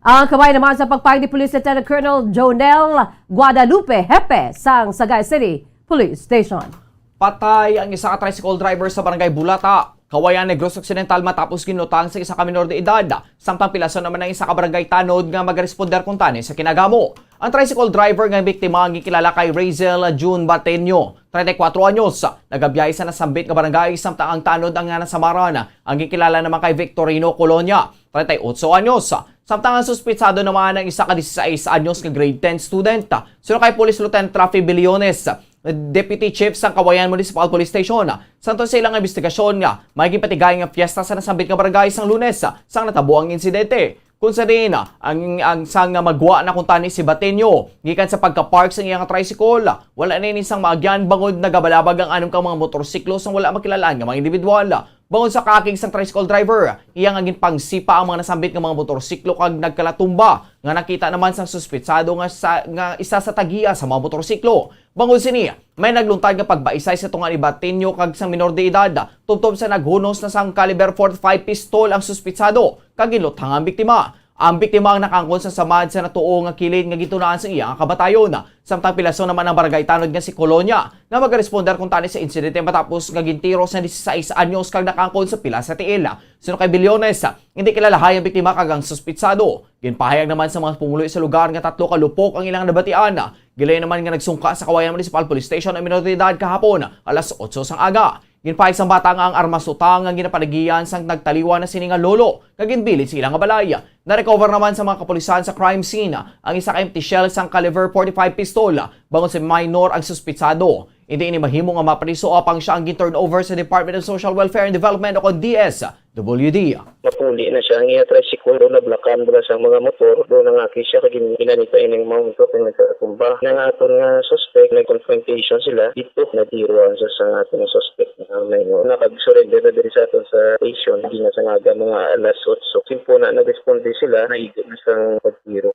Ang kamay naman sa pagpahayag ni Police Lieutenant Colonel Jonel Guadalupe, hepe sang Sagay City Police Station. Patay ang isa ka tricycle driver sa Barangay Bulata, Cauayan, Negros Occidental, matapos ginlutang sa isa ka minor de edad, samtang pilason naman ang isa ka barangay tanod nga magaresponder kuntani sa kinagamo. Ang tricycle driver nga biktima ang gikilala kay Razel June Bateño, treinta y cuatro anyos, nagabiyahe sa nasambit nga barangay, samtang ang tanod ang nga nasamaran ang gikilala naman kay Victorino Colonia, treinta y ocho anyos. Samtang ang suspitsado naman ang isa ka dieciséis anyos nga grade ten student. Suno kay Police Lieutenant Rafi Biliones, Deputy Chief sang Cauayan Municipal Police Station, santo sa ilang investigasyon nga may ginpatigay nga fiesta sa nasambit nga barangay sang Lunes sang natabo ang insidente. Kung sa diin, ang, ang sang magwa na kuntani si Bateño gikan sa pagka-park sang iyang tricycle, wala na ini sang maagyan bangod nagabalabag ang anom ka mga motorsiklo sang wala makilalaan nga mga individual. Bangod sa kaakig sang tricycle driver, iya nga ginpangsipa ang mga nasambit nga mga motorsiklo kag nagkalatumba nga nakita naman sang suspitsado nga sa, nga isa sa tag-iya sa mga motorsiklo. Bangod sini, may nagluntad nga pagbaisay sa tunga ni Bateño kag sang minor de edad, tubtob sa naghunos na sang caliber forty-five pistol ang suspitsado kag ginluthang ang biktima. Ang biktima ang nakaangkon sa samad sa natuo nga kilid nga gintunaan sa iya nga kamatayon, samtang pilason naman ang barangay tanod nga si Colonia nga magaresponder kuntani sa insidente matapos nga gintiro sa dieciséis anyos kag nakaangkon sa pila sa tiil. Suno kay Biliones, hindi kilalahay ang biktima kag ang suspitsado. Ginpahayag naman sa mga pumuluyo sa lugar nga tatlo ka lupok ang ilang nabatian. Gilayon naman nga nagsungka sa Cauayan Municipal Police Station ang minor de edad kahapon alas otso sang aga. Ginpahayag sang bata nga ang armas utang nga ginapalagian sang nagtaliwan na sini nga lolo nga ginbilin sa ila nga balay. Na-recover naman sa mga kapulisan sa crime scene ang isa ka empty shell sang caliber forty-five pistol, bangod sa minor ang suspitsado. Hindi ini mahimo nga mapriso apang sia ang gin-turn over sa Department of Social Welfare and Development o kon D S W D. Napuli na siya. Ang iya tricycle, do nablakan bala sang mga motor, do nangaki siya kag gin-, ginanita ining mga motor kag nagkatumba. Nang aton nga suspect, nag-confrontation sila, dito natiruan sa, sa aton nga suspect nga may, no, nakag-surrender na diri sa aton sa station, hindi na sa nga mga alas otso. Simpo na nagresponde sila, naigo na sa pagtiro.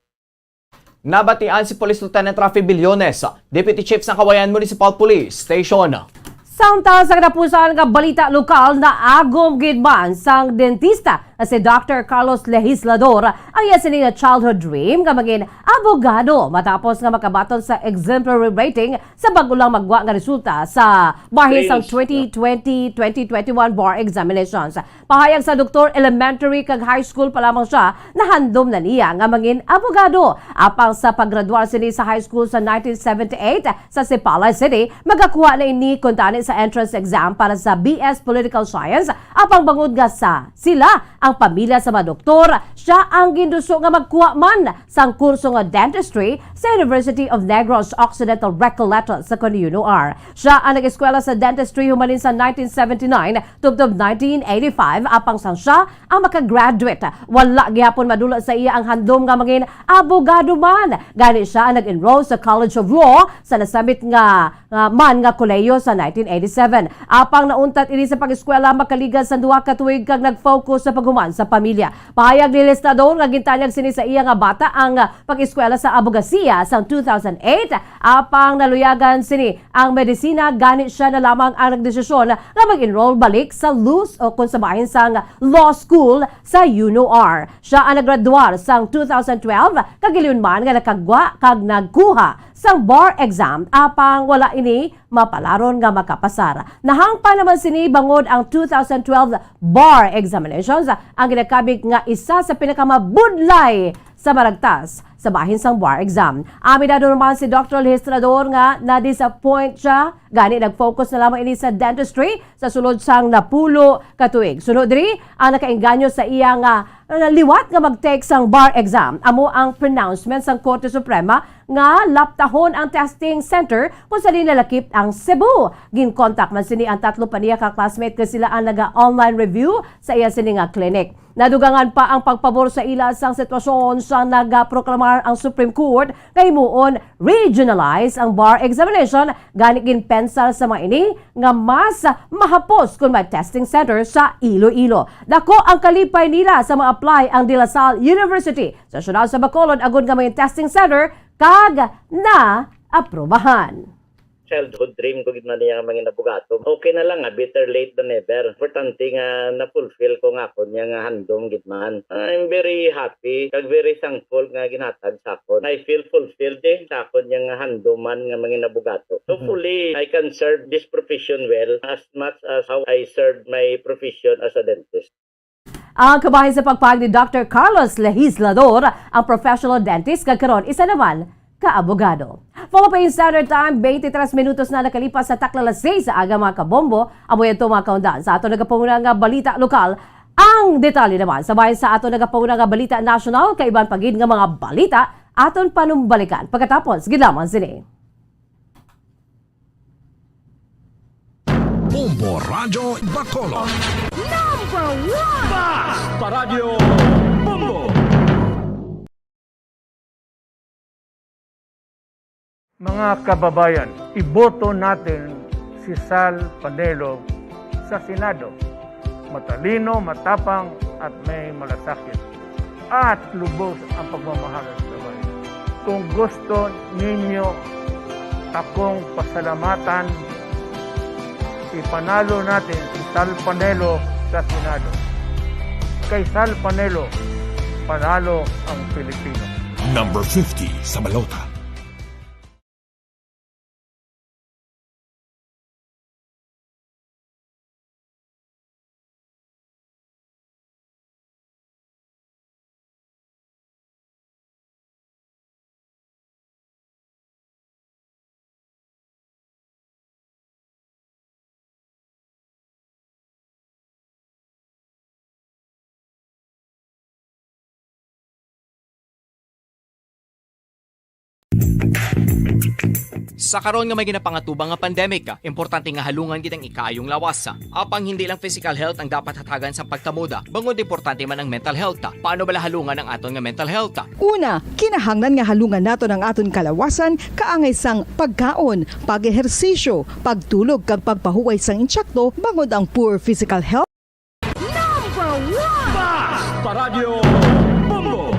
Nabatian si Police Lieutenant Rafi Billones, Deputy Chief sang Cauayan Municipal Police Station. Samtang sa katapusan nga balita lokal, naagom gid man sang dentista nga si Doctor Carlos Legislador ang iya sini nga childhood dream nga mangin abogado matapos nga makabaton sa exemplary rating sa bag-o lang magwa nga resulta sa bahin sang twenty twenty, twenty twenty-one bar examinations. Pahayag sa doktor, elementary kag high school pa lamang siya, nahandom na niya nga mangin abogado. Apang sa paggraduar sini sa high school sa nineteen seventy-eight sa Sipalay City, magakuha na ini kuntani sa entrance exam para sa B S Political Science. Apang bangod nga sa sila ang pamilya sa mga doktor, siya ang ginduso nga magkuha man sang kurso nga dentistry sa University of Negros Occidental Recoletos sa kon UNOR. Siya ang nag-eskwela sa dentistry humalin sa nineteen seventy-nine tubtob nineteen eighty-five, apang sang siya ang makagraduate, wala gihapon madula sa iya ang handom nga mangin abogado man. Gani siya ang nag-enroll sa College of Law sa nasambit nga, nga man nga kolehiyo sa nineteen eighty-seven. Apang nauntat ini sa pag-eskwela makaligas sa duha ka tuig kag nag-focus sa paghuman sa pamilya. Pahayag ni Legislador nga gintanyag sini sa iya nga bata ang pag-eskwela sa abogasiya sang two thousand eight, apang naluyagan sini ang medisina, gani siya na lamang ang nagdesisyon nga mag-enroll balik sa lus o kon sa bahin sang law school sa UNOR. Siya ang naggraduar sang two thousand twelve, kag gilingon man nga nakagwa kag nagkuha sang bar exam, apang wala ini mapalaron nga makapasar. Nahangpan naman sini bangod ang two thousand twelve bar examinations ang ginakabig nga isa sa pinakamabudlay sa maragtas sa bahin sang bar exam. Aminado naman si Doktor Legislador nga na-disappoint siya, gani nag-focus na lamang ini sa dentistry sa sulod sang napulo ka tuig. Sunod diri, ang nakaengganyo sa iya nga, nga liwat nga mag-take sang bar exam amo ang pronouncement sang Korte Suprema nga laptahon ang testing center kung sa nalakip ang Cebu. Ginkontak man sini ang tatlo pa niya ka classmate nga sila ang naga-online review sa iya sini nga clinic. Nadugangan pa ang pagpabor sa ila sang sitwasyon sa nagaproklamar ang Supreme Court nga himuon regionalize ang bar examination, gani ginpensar sa mga ini nga mas mahapos kon may testing center sa Iloilo. Dako ang kalipay nila sa ma-apply ang De La Salle University sa siyudad sa Bacolod agod nga may testing center kag naaprubahan. Childhood dream ko gid man niya nga mangin abogado. Okay na lang nga, better late than never. Importante nga na-fulfill ko nga akon niya nga handom gid man. I'm very happy kag very thankful nga ginhatag sa akon. I feel fulfilled, eh, sa akon niya nga handoman nga mangin abogado. Mhm. Hopefully, I can serve this profession well as much as how I served my profession as a dentist. Ang kabahin sa pagpahayag ni Doctor Carlos Legislador, ang professional dentist kag karon isa naman ka abogado. Follow pa in Standard Time, twenty-three minutos na nakalipas sa takna alas seis sa aga, mga kabombo. Amo yan to, mga kaundan, sa ato nagapanguna nga balita lokal. Ang detalye naman sa bahin sa ato nagapanguna nga balita nasyonal, kay iban pa gid nga mga balita aton panumbalikan pagkatapos gid lamang sini. Bombo Radyo Bacolod. Number one! Basta Radyo Bombo! Mga kababayan, iboto natin si Sal Panelo sa Senado. Matalino, matapang, at may malasakit at lubos ang pagmamahal sa bayan. Kung gusto ninyo akong pasalamatan, ipanalo natin si Sal Panelo sa Senado. Kay Sal Panelo, panalo ang Pilipino. Number fifty sa balota. Sa karon nga may ginapangatubang nga pandemic, importante nga halungan gid ang ikaayong lawas. Apang hindi lang physical health ang dapat hatagan sa pagtamod, bangod importante man ang mental health. Paano bala halungan ang aton nga mental health? Una, kinahanglan nga halungan naton ang aton kalawasan kaangay sang pagkaon, pag-ehersisyo, pagtulog kag pagpahuway sang insakto, bangod ang poor physical health. Number one! Paradyo Bombo!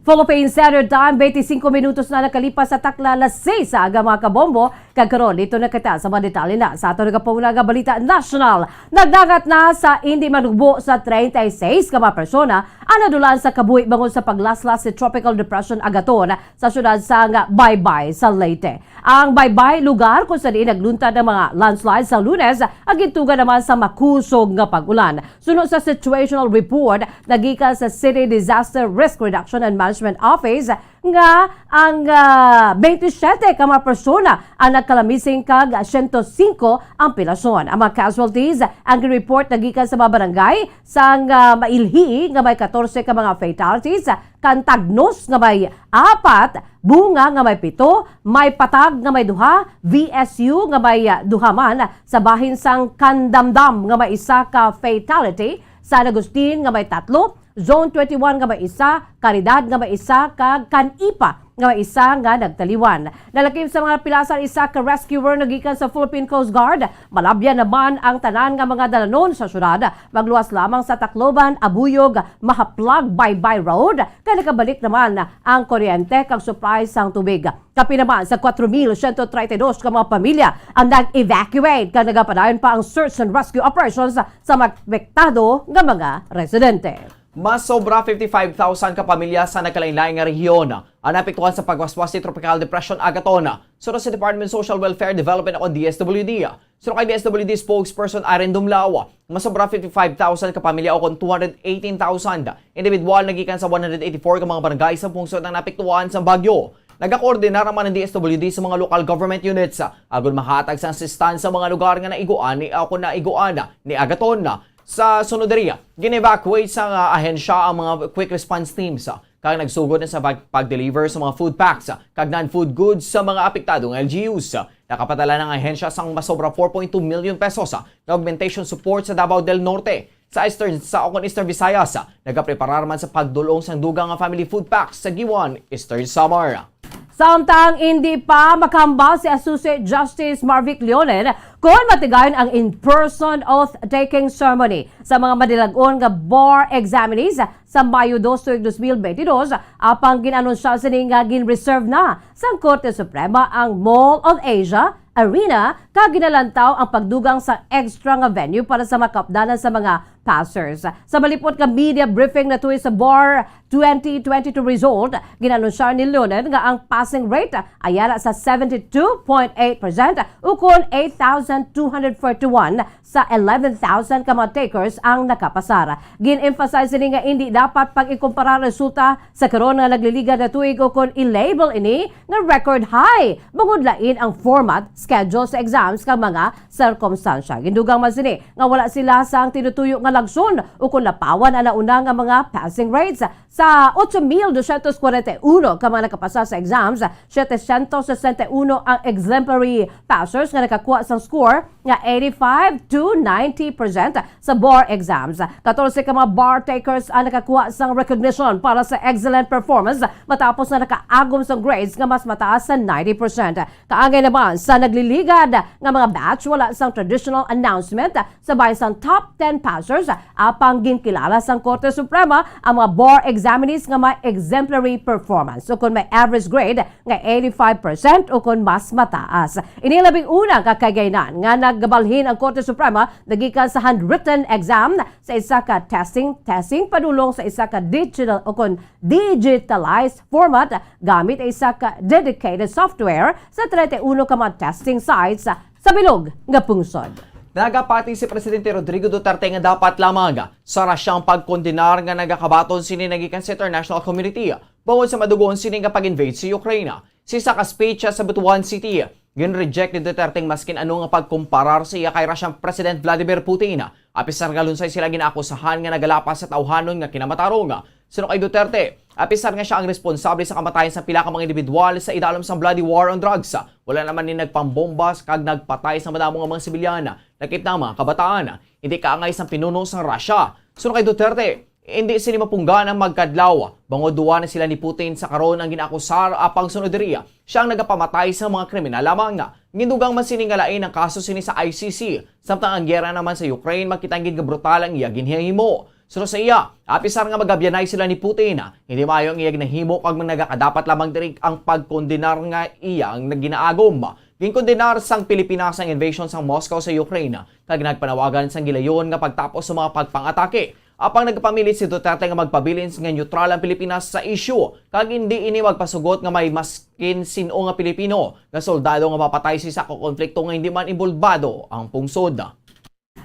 Philippine Standard Time, twenty-five minutos na nakalipas sa takna alas seis sa aga, mga kabombo. Kag karon, dito na kita sa mga detalye na sa aton nagapauna nga balita nasyonal. Nagdangat na sa indi manugbo sa treinta y seis ka mga persona ang nadulaan sa kabuhi bangod sa paglaslas si Tropical Depression Agaton sa siyudad sang Baybay sa Leyte. Ang Baybay, lugar kung sa diin nagluntad ang mga landslide sa Lunes, ang gintuga naman sa makusog nga pag-ulan. Suno sa situational report nagikan sa City Disaster Risk Reduction and Management Office nga ang ah, twenty-seven ka mga persona ang nagkalamising kag siyento singko ang pilasyon. Ang mga casualties ang report nagikan sa mga barangay sang ah, Mailhi nga may katorse ka mga fatalities, Cantagnos nga may apat, Bunga nga may pito, may Patag nga may duha, V S U nga may ah, duha man, sa bahin sang Candamdam nga may isa ka fatality, San Agustin nga may tatlo, Zone twenty-one nga may isa, Caridad nga may isa, kag Canipa nga may isa nga nagtaliwan. Nalakip sa mga pilasan isa ka rescuer nga gikan sa Philippine Coast Guard. Malabyan naman ang tanan nga mga dalanon sa syudad. Magluwas lamang sa Tacloban, Abuyog, Mahaplag, Baybay Road, kay nakabalik naman ang kuryente kag supply sang tubig. Kapin naman sa kwatro mil siyento treinta y dos ka mga pamilya ang nag-evacuate kag nagapadayon pa ang search and rescue operations sa mga apektado nga mga residente. Mas sobra fifty-five thousand ka pamilya sa nagkalain-lain nga rehiyon ang naapektuhan sa pagwaswas ni Tropical Depression Agaton. Suno sa Department of Social Welfare Development o D S W D, suno kay D S W D spokesperson Irene Dumlao, mas sobra fifty-five thousand ka pamilya o kon two hundred eighteen thousand individual nagikan sa one hundred eighty-four ka mga barangay sa pungsod ang naapektuhan sa bagyo. Nagakoordinar naman ang D S W D sa mga local government units, ah, agon mahatag sang assistance sa mga lugar nga naiguan ni, ah, kung naiguan ni Agaton. Sa sunod diri, gin-evacuate sang, ah, ahensya ang mga quick response teams, ah, kag nagsugod na sa pag-, pag-deliver sa mga food packs, ah, kag non-food goods sa mga apektado nga L G Us. Nakapadala ang ahensya sang masobra four point two million pesos, ah, nga augmentation support sa Davao del Norte, sa Eastern, sa, o kon Eastern Visayas, nagapreparar man sa pagdul-ong sang dugang nga family food packs sa Guiuan, Eastern Samar. Samtang indi pa makahambal si Associate Justice Marvic Leonen kon matigayon ang in-person oath-taking ceremony sa mga madilag-on nga bar examinees sa Mayo dos tuig dos mil bentidós, apang gin-anunsya sini nga gin-reserve na sang Korte Suprema ang Mall of Asia Arena, kag ginalantaw ang pagdugang sa extra nga venue para sa mga kaupdanan sa mga passers. Sa malipot nga media briefing natuy sa bar twenty twenty-two result, gin-anunsar ni Leonen nga ang passing rate ayara sa seventy-two point eight percent, ukon eight thousand two hundred forty-one sa eleven thousand ka mga takers ang nakapasar. Gin-emphasize sini nga indi dapat pag-ikumpara ang resulta sa karon nga nagliligad na tuig ukon i-label ini nga record high, bangod lain ang format, schedule sa exams kag mga sirkumstansya. Gindugang man sini nga wala sila sang tinutuyo nga lagson ukon lapawan ang nauna nga mga passing rates. Sa ocho mil dosyentos kwarenta y uno ka mga nakapasa sa exams, setecientos sesenta y uno ang exemplary passers nga nakakuha sang score nga eighty-five to ninety percent sa bar exams. Katorse ka mga bar takers ang nakakuha sang recognition para sa excellent performance matapos nga nakaagom sang grades nga mas mataas sa ninety percent. Kaangay naman sa nagliligad nga mga batch, wala sang traditional announcement sa bahin sang top ten passers, apang ginkilala sang Korte Suprema ang mga bar examinees nga may exemplary performance ukon may average grade nga eighty-five percent ukon mas mataas. Ini labing una nga kahigayonan nga nagabalhin ang Korte Suprema nagikan sa handwritten exam sa isa ka testing, testing padulong sa isa ka digital ukon digitalized format gamit ang isa ka dedicated software sa treinta y uno ka mga testing sites sa bilog nga pungsod. Nagapati si Presidente Rodrigo Duterte nga dapat lamang sa Russia ang pagkondenar nga nagakabaton sini nagikan sa international community bangod sa madugon sini nga pag-invade sa Ukraine. Sa isa ka speech sa Butuan City, gin-reject ni Duterte ang maskin ano nga pagkumparar sa iya kay Russian President Vladimir Putin, apisar nga lunsay sila ginakusahan nga nagalapas sa tawhanon nga kinamatarong. Suno kay Duterte, Apisar nga sia ang responsable sa kamatayan sa pila ka mga individual sa idalom sang bloody war on drugs, wala naman ni nagpambomba kag nagpatay sa madamo nga mga sibilyan, lakip na ang mga kabataan. Hindi kaangay sang pinuno sang Russia. Suno kay Duterte, hindi sini mapunggan ang magkadlaw, bangod duwa na sila ni Putin sa karon ang ginaakusar, apang sunod diri, siya ang nagapamatay sa mga kriminal lamang. Gindugang man sini nga lain ang kaso sini sa I C C, samtang ang giyera naman sa Ukraine makita gid nga brutal ang iya ginhimo. Suno sa iya, apisar nga magabyanay sila ni Putin, hindi maayo ang iya ginahimo kag nagakadapat lamang diri ang pagkondenar nga iyang ginaagom. Ginkondenar sang Pilipinas ang invasion sang Moscow sa Ukraine kag nagpanawagan sang gilayon nga pagtapos sa mga pagpangatake. Apang nagapamilit si Duterte nga magpabilin nga neutral ang Pilipinas sa isyu kag hindi ini magpasugot nga may maskin sin-o nga Pilipino nga soldado nga mapatay sa isa ka konflikto nga hindi man inbolbado ang pungsod.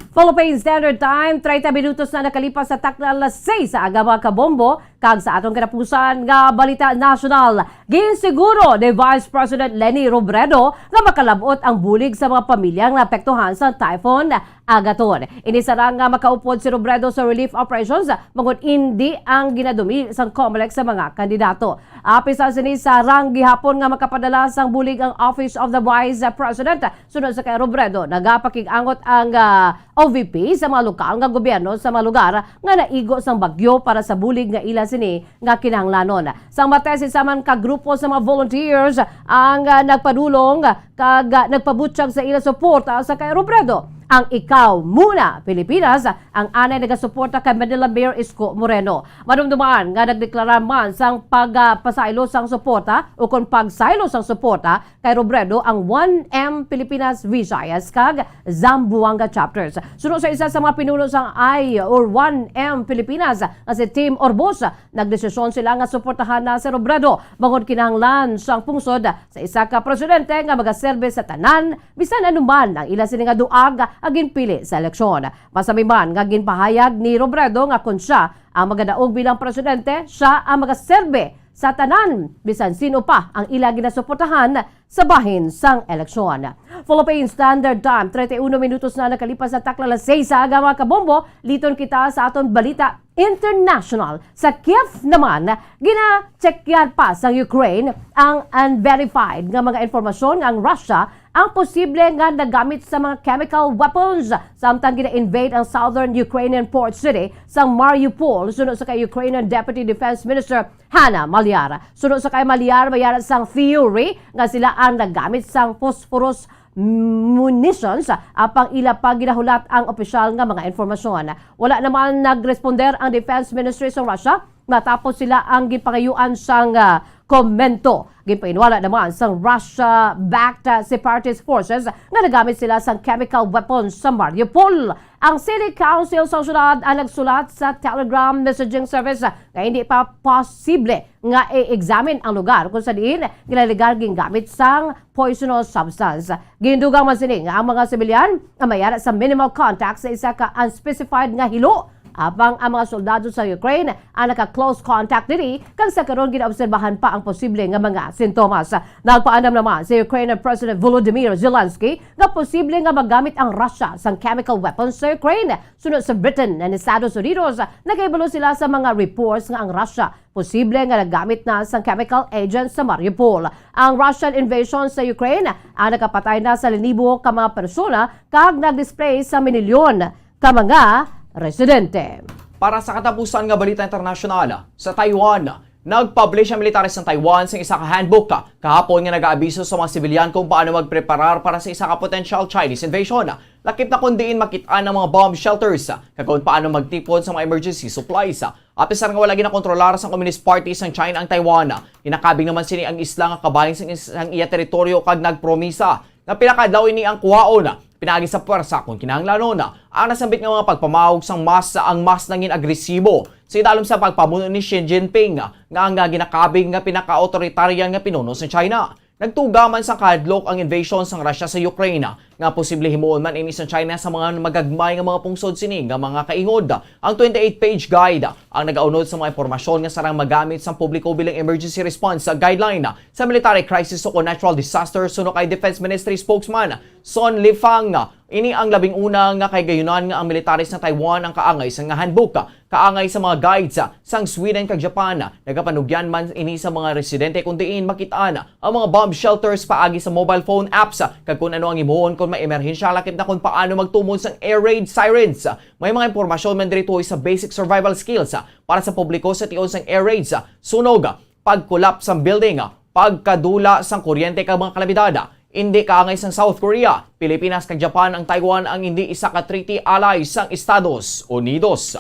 Philippine Standard Time, treinta minutos na nakalipas sa takna alas seis sa aga, mga kabombo, kag sa atong katapusan nga balita nasyonal, ginsiguro ni Vice President Leni Robredo nga makalab-ot ang bulig sa mga pamilya nga naapektuhan sa Typhoon Agaton. Ini sarang nga makaupod si Robredo sa relief operations, bangod indi ang ginadumi sang Comelec sa mga kandidato. Apisar sini, sarang gihapon nga makapadala sang bulig ang Office of the Vice President. Suno sa kay Robredo, nagapakig-angot ang, ah, O V P sa mga lokal nga gobyerno sa mga lugar nga naigo sang bagyo para sa bulig nga ila sini nga kinahanglanon. Sang Martes, isa man ka grupo sa mga volunteers ang, ah, nagpadulong kag, ah, nagpabutyag sa ila suporta sa kay Robredo. Ang Ikaw Muna Pilipinas ang anay nagasuporta kay Manila Mayor Isko Moreno. Madumduman nga nagdeklarar man sang pagpasaylo sang suporta o kon pagsaylo sang suporta kay Robredo ang One M Pilipinas Visayas kag Zamboanga chapters. Suno sa isa sa mga pinuno sang I or One M Pilipinas nga si Tim Orbos, nagdesisyon sila nga suportahan na si Robredo bangod kinahanglan sang pungsod sa isa ka presidente nga magaserbe sa tanan, bisan ano man ang ila sini nga duag nga ginpili sa eleksyon. Masami man nga ginpahayag ni Robredo nga kon siya ang magadaog bilang presidente, siya ang magaserbe sa tanan, bisan sin-o pa ang ila ginasuportahan sa bahin sang eleksyon. Philippine Standard Time, treinta y uno minutos na nakalipas sa takna alas seis sa aga, mga kabombo. Liton kita sa aton balita international. Sa Kiev naman, gina-checkyan pa sa Ukraine ang unverified nga mga impormasyon nga ang Russia ang posible nga nagamit sa mga chemical weapons samtang gina-invade ang southern Ukrainian port city sang Mariupol, suno sa kay Ukrainian Deputy Defense Minister Hanna Maliar. Suno sa kay Maliar, may ara sang theory nga sila ang nagamit sang phosphorus munitions, apang ila pa ginahulat ang opisyal nga mga impormasyon. Wala naman nagresponder ang Defense Ministry sa Russia matapos sila ang ginpangayuan sang, ah, komento. Ginpahinwala naman sang Russia-backed, ah, separatist forces nga nagamit sila sang chemical weapons sa Mariupol. Ang City Council sa syudad ang nagsulat sa Telegram messaging service nga hindi pa posible nga i-examine ang lugar kung sa diin ginalegar gingamit sang poisonous substance. Gindugang man sini nga ang mga sibilyan ang may ara sa minimal contact sa isa ka unspecified nga hilo, apang ang mga soldado sa Ukraine ang naka-close contact diri, kag sa karon ginaobserbahan pa ang posible nga mga sintomas. Nagpaandam naman si Ukrainian President Volodymyr Zelensky nga posible nga magamit ang Russia sang chemical weapons sa Ukraine. Suno sa Britain and Estados Unidos, nagahibalo sila sa mga reports nga ang Russia posible nga nagamit na sang chemical agents sa Mariupol. Ang Russian invasion sa Ukraine ang nakapatay na sa linibo ka mga persona kag nag-displace sa minilyon ka mga residente. Para sa katapusan nga balita internasyonal, sa Taiwan, nag-publish ang militares sa Taiwan sa isa ka handbook kahapon nga nag-aabiso sa mga sibilyan kung paano magpreparar para sa isa ka potential Chinese invasion. Lakip na kung diin makit-an ang mga bomb shelters, kag kung paano magtipon sa mga emergency supplies. Apisar nga wala ginakontrolar sang Communist Party sang China ang Taiwan, ginakabig naman sini ang isla nga kabahin sang, sang iya teritoryo kag nagpromisa nga pila ka adlaw ini ang kuhaon pinaagi sa pwersa kon kinahanglanon. Ang nasambit nga mga pagpamawog sang mas ang mas nangin agresibo sa idalom sa pagpamuno ni Xi Jinping, nga ang ginakabig nga pinaka-authoritarian nga pinuno sa China. Nagtuga man sang kahadlok ang invasion sang Russia sa Ukraine, nga posible himuon man ini sa China sa mga magagmay nga mga pungsod sini nga mga kaingod. Ang twenty-eight page guide ang nagaunod sa mga impormasyon nga sarang magamit sang publiko bilang emergency response guideline sa military crisis o natural disaster, suno kay Defense Ministry spokesman Son Lifang. Ini ang labing una nga kahigayunan nga ang military sa Taiwan ang kaangay sang handbook. Kaangay sa mga guides sang Sweden kag Japan, nagapanugyan man ini sa mga residente kon diin makit-an ang mga bomb shelters paagi sa mobile phone apps kag kon ano ang himuon kon may emerhensya, lakip na kon paano magtumon sang air raid sirens. May mga impormasyon man diri tungod sa basic survival skills para sa publiko sa tion sang air raids, sunog, pag-collapse sang building, pagkadula sang kuryente kag mga kalamidad. Indi kaangay sang South Korea, Pilipinas kag Japan ang Taiwan ang indi isa ka treaty ally sang Estados Unidos.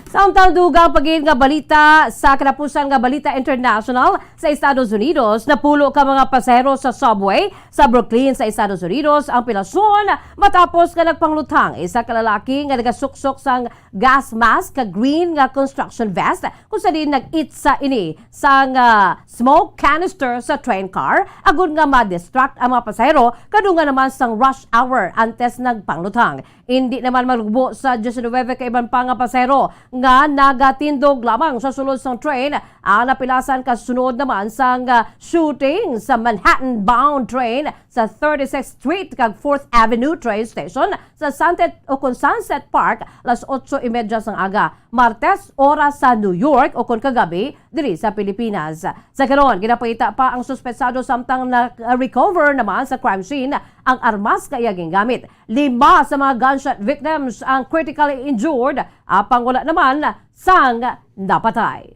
Samtang dugang pa gid nga balita, sa katapusan nga balita international, sa Estados Unidos, napulo ka mga pasahero sa subway sa Brooklyn sa Estados Unidos ang pilason matapos nga nagpanglutang isa ka lalaki nga nagasuksok sang gas mask kag green nga construction vest, kung sa diin nag-itsa ini sang, ah, smoke canister sa train car agod nga ma-distract ang mga pasahero kadungan naman sang rush hour antes nagpanglutang. Indi naman malugbo sa diecinuebe ka iban pa nga pasahero nga nagatindog lamang sa sulod sang train ang napilasan kasunod naman sang, ah, shooting sa Manhattan-bound train sa thirty-sixth Street kag Fourth Avenue train station sa Sunset o kon Sunset Park las otso y media sang aga, Martes, oras sa New York, o kon kagabi diri sa Pilipinas. Sa karon, ginapakita pa ang suspetsado samtang na-recover naman sa crime scene ang armas nga iya gingamit. Lima sa mga gunshot victims ang critically injured, apang wala naman sang napatay.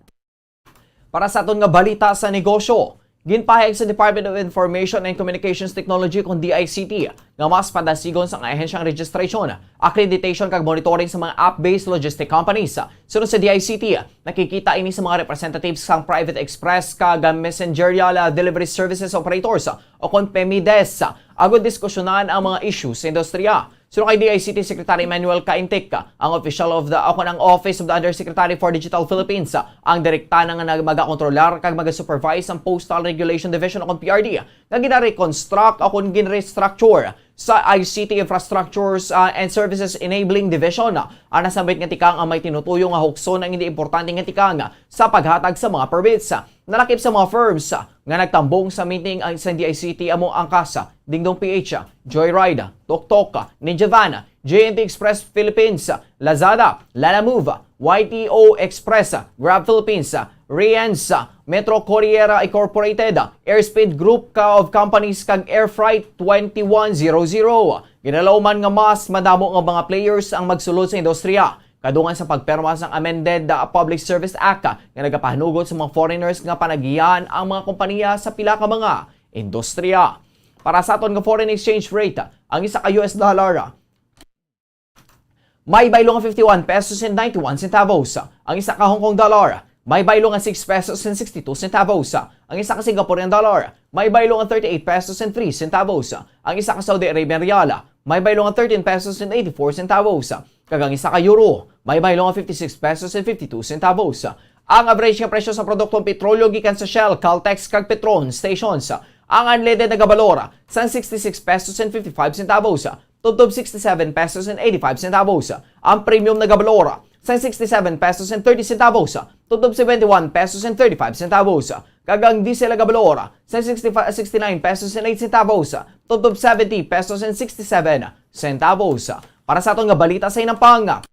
Para sa aton nga balita sa negosyo, ginpahayag sa Department of Information and Communications Technology, kon D I C T, nga mas padasigon sang ahensyang registration, accreditation kag monitoring sa mga app-based logistic companies. Suno sa D I C T, nakikita ini sa mga representatives sang private express kag messengerial, ah, delivery services operators, o kon pemides, agod diskusyonan ang mga isyu sa industriya. Suno kay D I C T Secretary Emmanuel Caintic, ang official of the, o kon ang Office of the Undersecretary for Digital Philippines, ang direkta na nga nag-, magakontrolar kag mag-supervise ang Postal Regulation Division o kon P R D, nga gina-reconstruct o kon gin-restructure sa I C T Infrastructures, ah, and Services Enabling Division. Ang nasambit nga tikang ang may tinutuyo nga hukson ang hindi importante nga tikang sa paghatag sa mga permits. Nalakip sa mga firms nga nagtambong sa meeting ang sa D I C T amo ang Casa, Dingdong P H, Joyride, Tok Tok, Ninja Van, J N T Express Philippines, Lazada, Lalamove, Y T O Express, Grab Philippines, Riens, Metro Courier Incorporated, Airspeed Group ka of Companies, kag Air Freight twenty-one zero zero. Ginalauman nga mas madamo nga mga players ang magsulod sa industriya kadungan sa pagpirma sang amended, uh, Public Service Act, uh, nga nagapahanugot sa mga foreigners nga panagihan ang mga kompanya sa pila ka mga industriya. Para sa aton nga foreign exchange rate, uh, ang isa ka U S dollar, uh, may baylo nga fifty-one pesos and ninety-one centavos. Ang isa ka Hong Kong dollar, may baylo nga six pesos and sixty-two centavos. Ang isa ka Singaporean dollar, may baylo nga thirty-eight pesos and three centavos. Ang isa ka Saudi Arabian rial, may baylo nga thirteen pesos and eighty-four centavos. Kag ang isa ka euro, may baylo nga fifty-six pesos and fifty-two centavos. Ang average nga presyo sa produktong petrolyo gikan sa Shell, Caltex, kag Petron stations, ang unleaded nagabalor sang sixty-six pesos and fifty-five centavos, tubtob sixty-seven pesos and eighty-five centavos. Ang premium nagabalor sang sixty-seven pesos and thirty centavos, tubtob seventy-one pesos and thirty-five centavos. Kag ang diesel nagabalor sang sixty-five, sixty-nine pesos and eight centavos, tubtob seventy pesos and sixty-seven centavos. Para sa aton nga balita sa hinampang,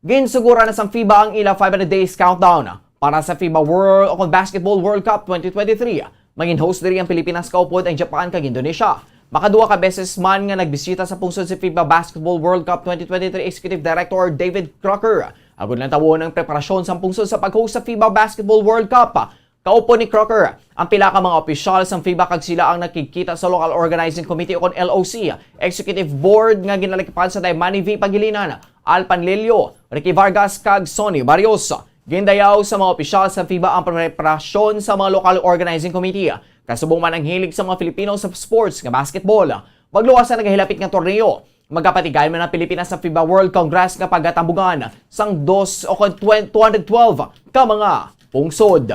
ginsugura na sang FIBA ang ila five hundred days countdown para sa FIBA World o kon Basketball World Cup twenty twenty-three. Mangin-host diri ang Pilipinas kaupod ang Japan kag Indonesia. Makaduha ka beses man nga nagbisita sa pungsod si FIBA Basketball World Cup twenty twenty-three Executive Director David Crocker agud lantawon ang preparasyon sang pungsod sa pag-host sa FIBA Basketball World Cup. Kaupod ni Crocker ang pila ka mga opisyal sang FIBA kag sila ang nakigkita sa Local Organizing Committee o kon L O C Executive Board nga ginalakipan sa Daymani V Pagilinan, Al Panlilio, Ricky Vargas, kag Sonny Barrios. Gindayaw sa mga opisyal sa FIBA ang preparasyon sa mga Local Organizing Committee, kasubong man ang hilig sa mga Filipino sa sports nga basketball. Magluwas sa nagahilapit nga torneo, magapatigayon man ang Pilipinas sa FIBA World Congress nga pagatambugan sang dos o kon twen-, two hundred twelve ka mga pungsod.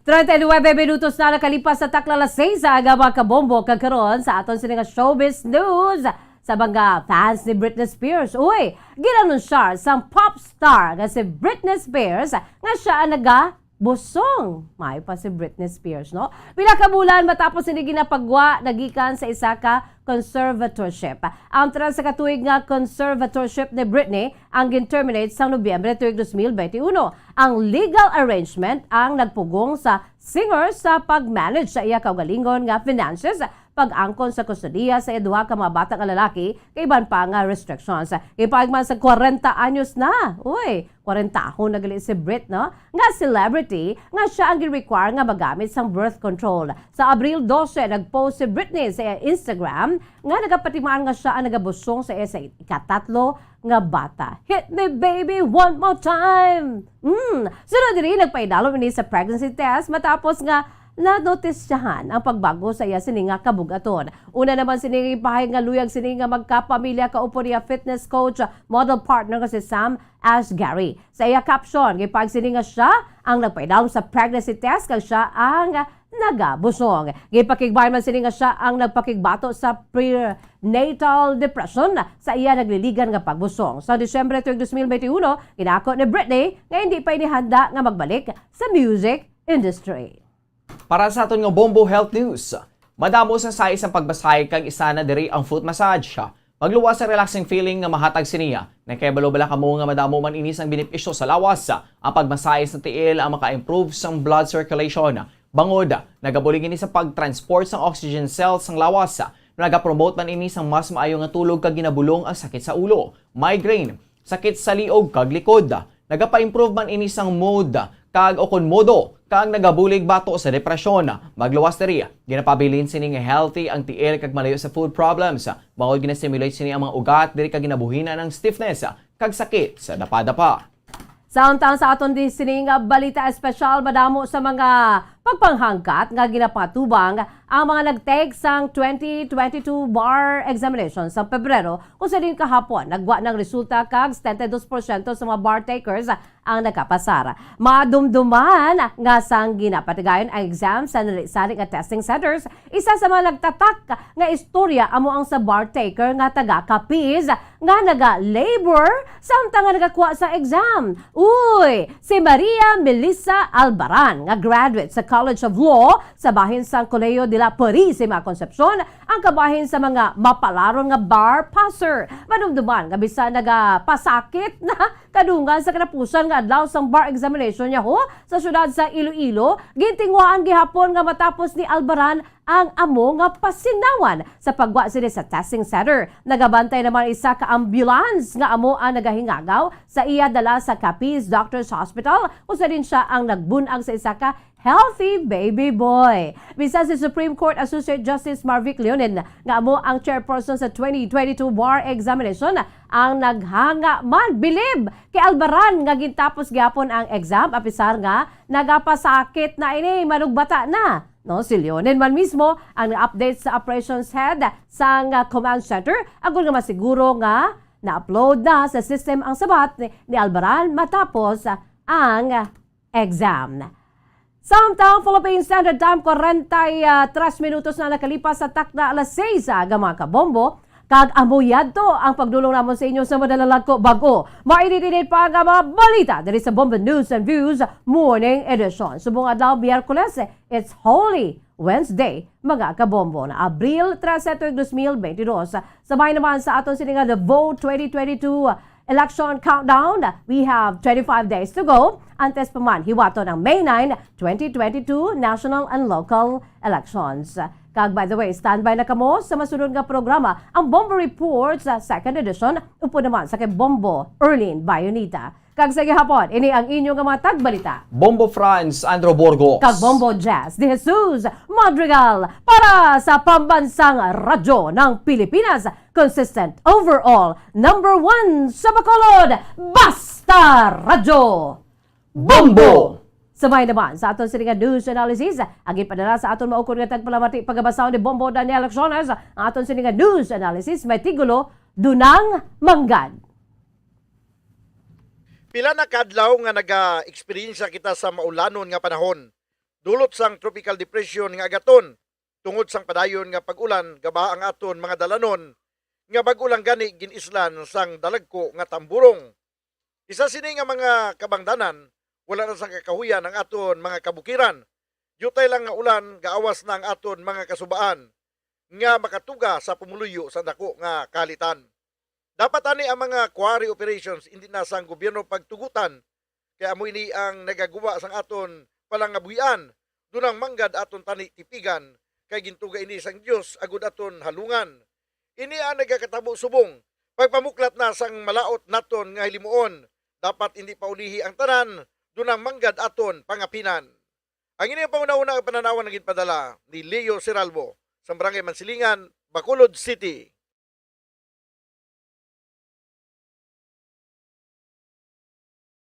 Treinta y nueve minutos na nakalipas sa takna alas seis, aga, mga kabombo. Kag karon sa aton sini nga showbiz news, sa mga fans ni Britney Spears, uy, gin-anunsyar sang pop star nga si Britney Spears nga siya ang nagabusong. May pa si Britney Spears, no? Pila ka bulan matapos ini ginapagwa, nagikan sa isa ka conservatorship. Ang tras sa katuig nga conservatorship ni Britney ang gin-terminate sang Nobyembre tuig dos mil benti uno. Ang legal arrangement ang nagpugong sa singer sa pag-manage sa iya kaugalingon nga finances, pag-angkon sa kustodiya sa iya duha ka mga bata nga lalaki, kag iban pa nga restrictions. Gipaig man sa kwarenta anyos na, uy, kwarentahon na gali si Brit, no, nga celebrity nga siya ang gi-require nga magamit sang birth control. Sa Abril dose, nag-post si Britney sa iya Instagram nga nagapatimaan nga siya ang nagabusong sa iya sa ikatatlo nga bata. "Hit me, baby, one more time!" Mm. Sunod diri, nagpaidalom ini sa pregnancy test matapos nga nanotisyahan ang pagbago sa iya sini nga kabug-aton. Una naman sini nga ipahayag nga luyag sini nga magkapamilya kaupo niya fitness coach, model partner nga si Sam Asghari. Sa iya caption, gipahayag sini nga siya ang nagpaidalom sa pregnancy test kag siya ang nagabusong. Gipakigbahin man sini nga siya ang nagpakigbato sa prenatal depression sa iya nagliligan nga pagbusong. Sa Disyembre tuig dos mil benti uno, ginako ni Britney nga hindi pa ini handa nga magbalik sa music industry. Para sa aton nga Bombo Health News, madamo sa size ang pagbasahi kag isa na diri ang foot massage. Magluwas sa relaxing feeling nga mahatag siniya. Nakahibalo bala kamo nga madamo man ini sang benepisyo sa lawas? Ang pagmasahe sa tiil ang maka-improve sang blood circulation. Bangod, nagabulig ini sa pag-transport sang oxygen cells sang lawas. Nagapromote man ini sang mas maayo nga tulog kag ginabulong ang sakit sa ulo, migraine, sakit sa liog kag likod. Nagapa-improve man ini sang mood kag ukon modo kag nagabulig bato sa depresyon. Magluwas diri, ginapabilin sini nga healthy ang tiil kag malayo sa foot problems. Bangod gina-stimulate sini ang mga ugat diri kag ginabuhinan ang stiffness kag sakit sa dapadapa. Samtang sa aton di sini nga balita espesyal, madamo sa mga pagpanghangkat nga ginapatubang ang mga nag-take sang twenty twenty-two bar examination sa Pebrero, kung sa din kahapon nagwa ng resulta kag setenta y dos porsyento sa mga bar takers ang nakapasar. Madumduman nga sang ginapatigayon ang exam sa nari-sari nga testing centers, isa sa mga nagtatak nga istorya amo ang sa bar taker nga taga Capiz nga naga-labor samtang nga nagakuha sa exam. Uy, si Maria Melissa Albaran nga graduate sa College of Law sa bahin sang Colegio de la Purísima Concepcion ang kabahin sa mga mapalaron nga bar passer. Madumduman nga bisan nagapasakit na kadungan sa katapusan nga adlaw sang bar examination niya ho sa siyudad sa Iloilo, gintinguhaan gihapon nga matapos ni Albaran ang amo nga pasinawan sa pagwa sini sa testing center. Nagabantay naman isa ka ambulance nga amo ang nagahingagaw sa iya dala sa Capiz Doctors Hospital, kung sa din siya ang nagbunag sa isa ka healthy baby boy. Bisan si Supreme Court Associate Justice Marvic Leonin nga amo ang chairperson sa twenty twenty-two bar examination ang naghanga man bilib kay Albaran nga gintapos gyapon ang exam, apisar nga nagapasakit na ini, manugbata na. No, si Leonin man mismo ang nag-update sa operations head sang, ah, command center, agod nga masiguro nga na-upload na sa system ang sabat ni, ni Albaran matapos, ah, ang exam. Samtang Philippine Standard Time, kwarenta y tres minutos na nakalipas sa takna alas seis aga, mga kabombo, kag amo yadto ang pagdulong namon sa inyo sa madalalagko bag-o. Mainit-init pa nga mga balita diri sa Bombo News and Views Morning Edition. Subong adlaw, Miyerkules, it's Holy Wednesday, mga kabombo, na Abril trese, tuig dos mil benti dos. Sabay naman sa aton sini nga The Vote twenty twenty-two Election Countdown, we have twenty-five days to go. Antes pa man hiwaton ang May nine, twenty twenty-two national and local elections. Kag by the way, standby na kamo sa masunod nga programa, ang Bombo Report sa second edition, upod naman sa kay Bombo Erlene Bayonita. Kag sa gihapon, ini ang inyo nga mga tagbalita. Bombo Franz Andrew Burgos. Kag Bombo Jazz de Jesus Madrigal para sa Pambansang Radyo ng Pilipinas. Consistent, overall, number one sa Bacolod, Basta Radyo Bombo! Sabay naman sa aton sini nga news analysis, ang ipadala sa aton maukod nga tagpalamati, pagabasahon ni Bombo Daniel Acciones, ang aton sini nga news analysis may tigulo, Dunang Manggad. Pila na ka adlaw nga naga-eksperyensya kita sa maulanon nga panahon. dulot sang tropical depression nga agaton tungod sang padayon nga pag-ulan, gabaha ang aton mga dalanon nga bag-o lang gani gin-islan sang dalagko nga tamburong. Isa sini nga mga kabangdanan, wala na sang kakahuyan ang aton mga kabukiran. Diutay lang nga ulan, gaawas na ang aton mga kasubaan nga makatuga sa pumuluyo sa dako nga kalitan. Dapat ani ang mga quarry operations indi na sang gobyerno pagtugutan, kay amo ini ang nagaguba sang aton palangabuhian. Dunang manggad aton tani tipigan, kay gintuga ini sang Dios agud aton halungan. Ini ang nagakatabo subong pagpamuklat na sang malaut naton nga hilimuon. Dapat indi paulihi ang tanan, dunang manggad aton pangapinan. Ang ini ang panghunahuna nga pananawan nga ginpadala ni Leo Seralvo sa Barangay Mansilingan, Bacolod City.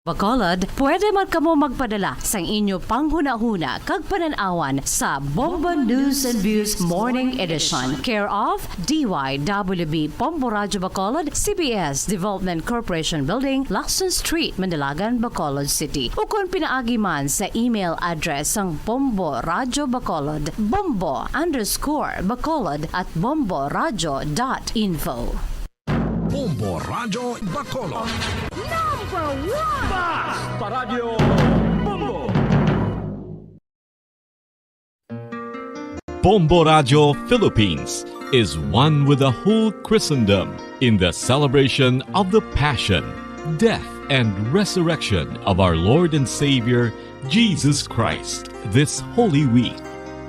Bacolod, pwede man kamo magpadala sang inyo panghunahuna kag panan-awan sa Bombo News and Views Morning Edition, care of D Y W B Bombo Radyo Bacolod, C B S Development Corporation Building, Lacson Street, Mandilagan, Bacolod City, ukon pinaagi man sa email address sang Bombo Radyo Bacolod, bombo underscore bacolod at bomboradyo dot info. Bombo Radyo Bacolod. Number one! Basta Radyo Bombo! Bombo Radyo Philippines is one with the whole Christendom in the celebration of the passion, death, and resurrection of our Lord and Savior Jesus Christ this Holy Week.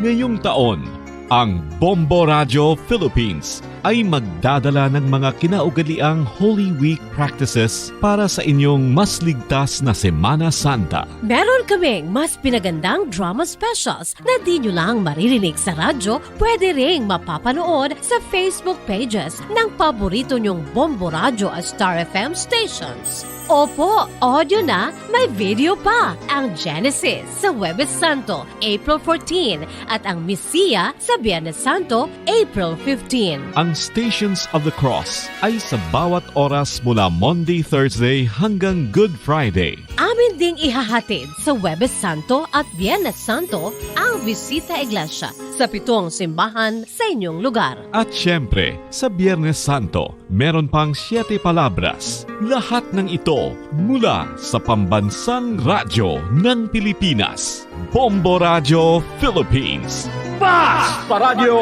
Ngayong taon, ang Bombo Radyo Philippines ay magdadala ng mga kinaugaliang Holy Week practices para sa inyong mas ligtas na Semana Santa. Meron kaming mas pinagandang drama specials na di nyo lang maririnig sa radyo, pwede ring mapapanood sa Facebook pages ng paborito nyong Bombo Radyo at Star F M stations. Opo, audio na, may video pa. Ang Genesis sa Huwebes Santo, April fourteen, at ang Messiah sa Biyernes Santo, April fifteen. Ang Stations of the Cross ay sa bawat oras mula Maundy, Thursday hanggang Good Friday. Amin ding ihahatid sa Huwebes Santo at Biyernes Santo ang Bisita Iglesia sa pitong simbahan sa inyong lugar. At siyempre, sa Biyernes Santo, meron pang Siete Palabras. Lahat ng ito mula sa pambansang radyo ng Pilipinas, Bombo Radyo Philippines. Basta Radyo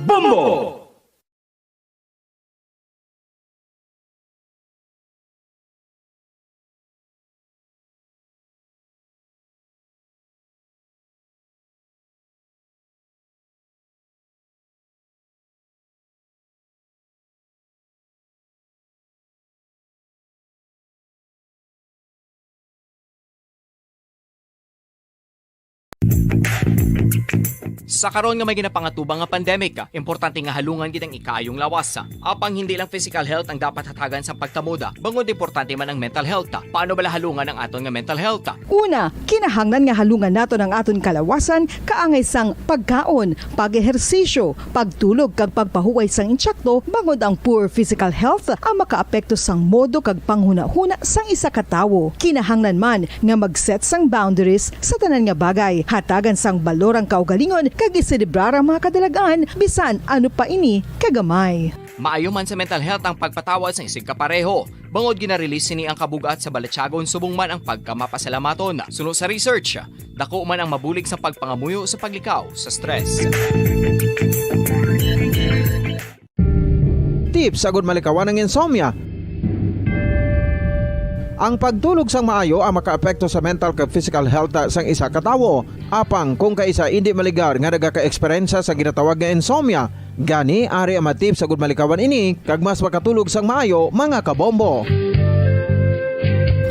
Bombo! Sa karon nga may ginapangatubang nga pandemic, importante nga halungan gid ang ikaayong lawas. Apang hindi lang physical health ang dapat hatagan sa pagtamod, bangod importante man ang mental health. Paano bala halungan ang aton nga mental health? Una, kinahanglan nga halungan naton ang aton kalawasan kaangay sang pagkaon, pag-ehersisyo, pagtulog kag pagpahuway sang intsakto, bangod ang poor physical health ang makaapekto sang modo kag panghunahuna sang isa ka tawo. Kinahanglan man nga mag-set sang boundaries sa tanan nga bagay, hatagan sang balor ang kaugalingon kag iselebrar ang mga kadalag-an bisan ano pa ini kagamay. Maayo man sa mental health ang pagpatawad sang isigkapareho, bangod gina-release sini ang kabug-at sa balatyagon subong man ang pagkamapasalamaton. Suno sa research, dako man ang mabulig sa pagpangamuyo sa paglikaw sa stress. Tips agud malikawan ang insomnia. Ang pagtulog sang maayo ang makaapekto sa mental kag physical health sang isa ka tawo. Apang kung kaisa indi maligar nga nagaka-eksperyensya sa ginatawag nga insomnia, gani ari ang mga tips agud malikawan ini kag mas makatulog sang maayo, mga kabombo.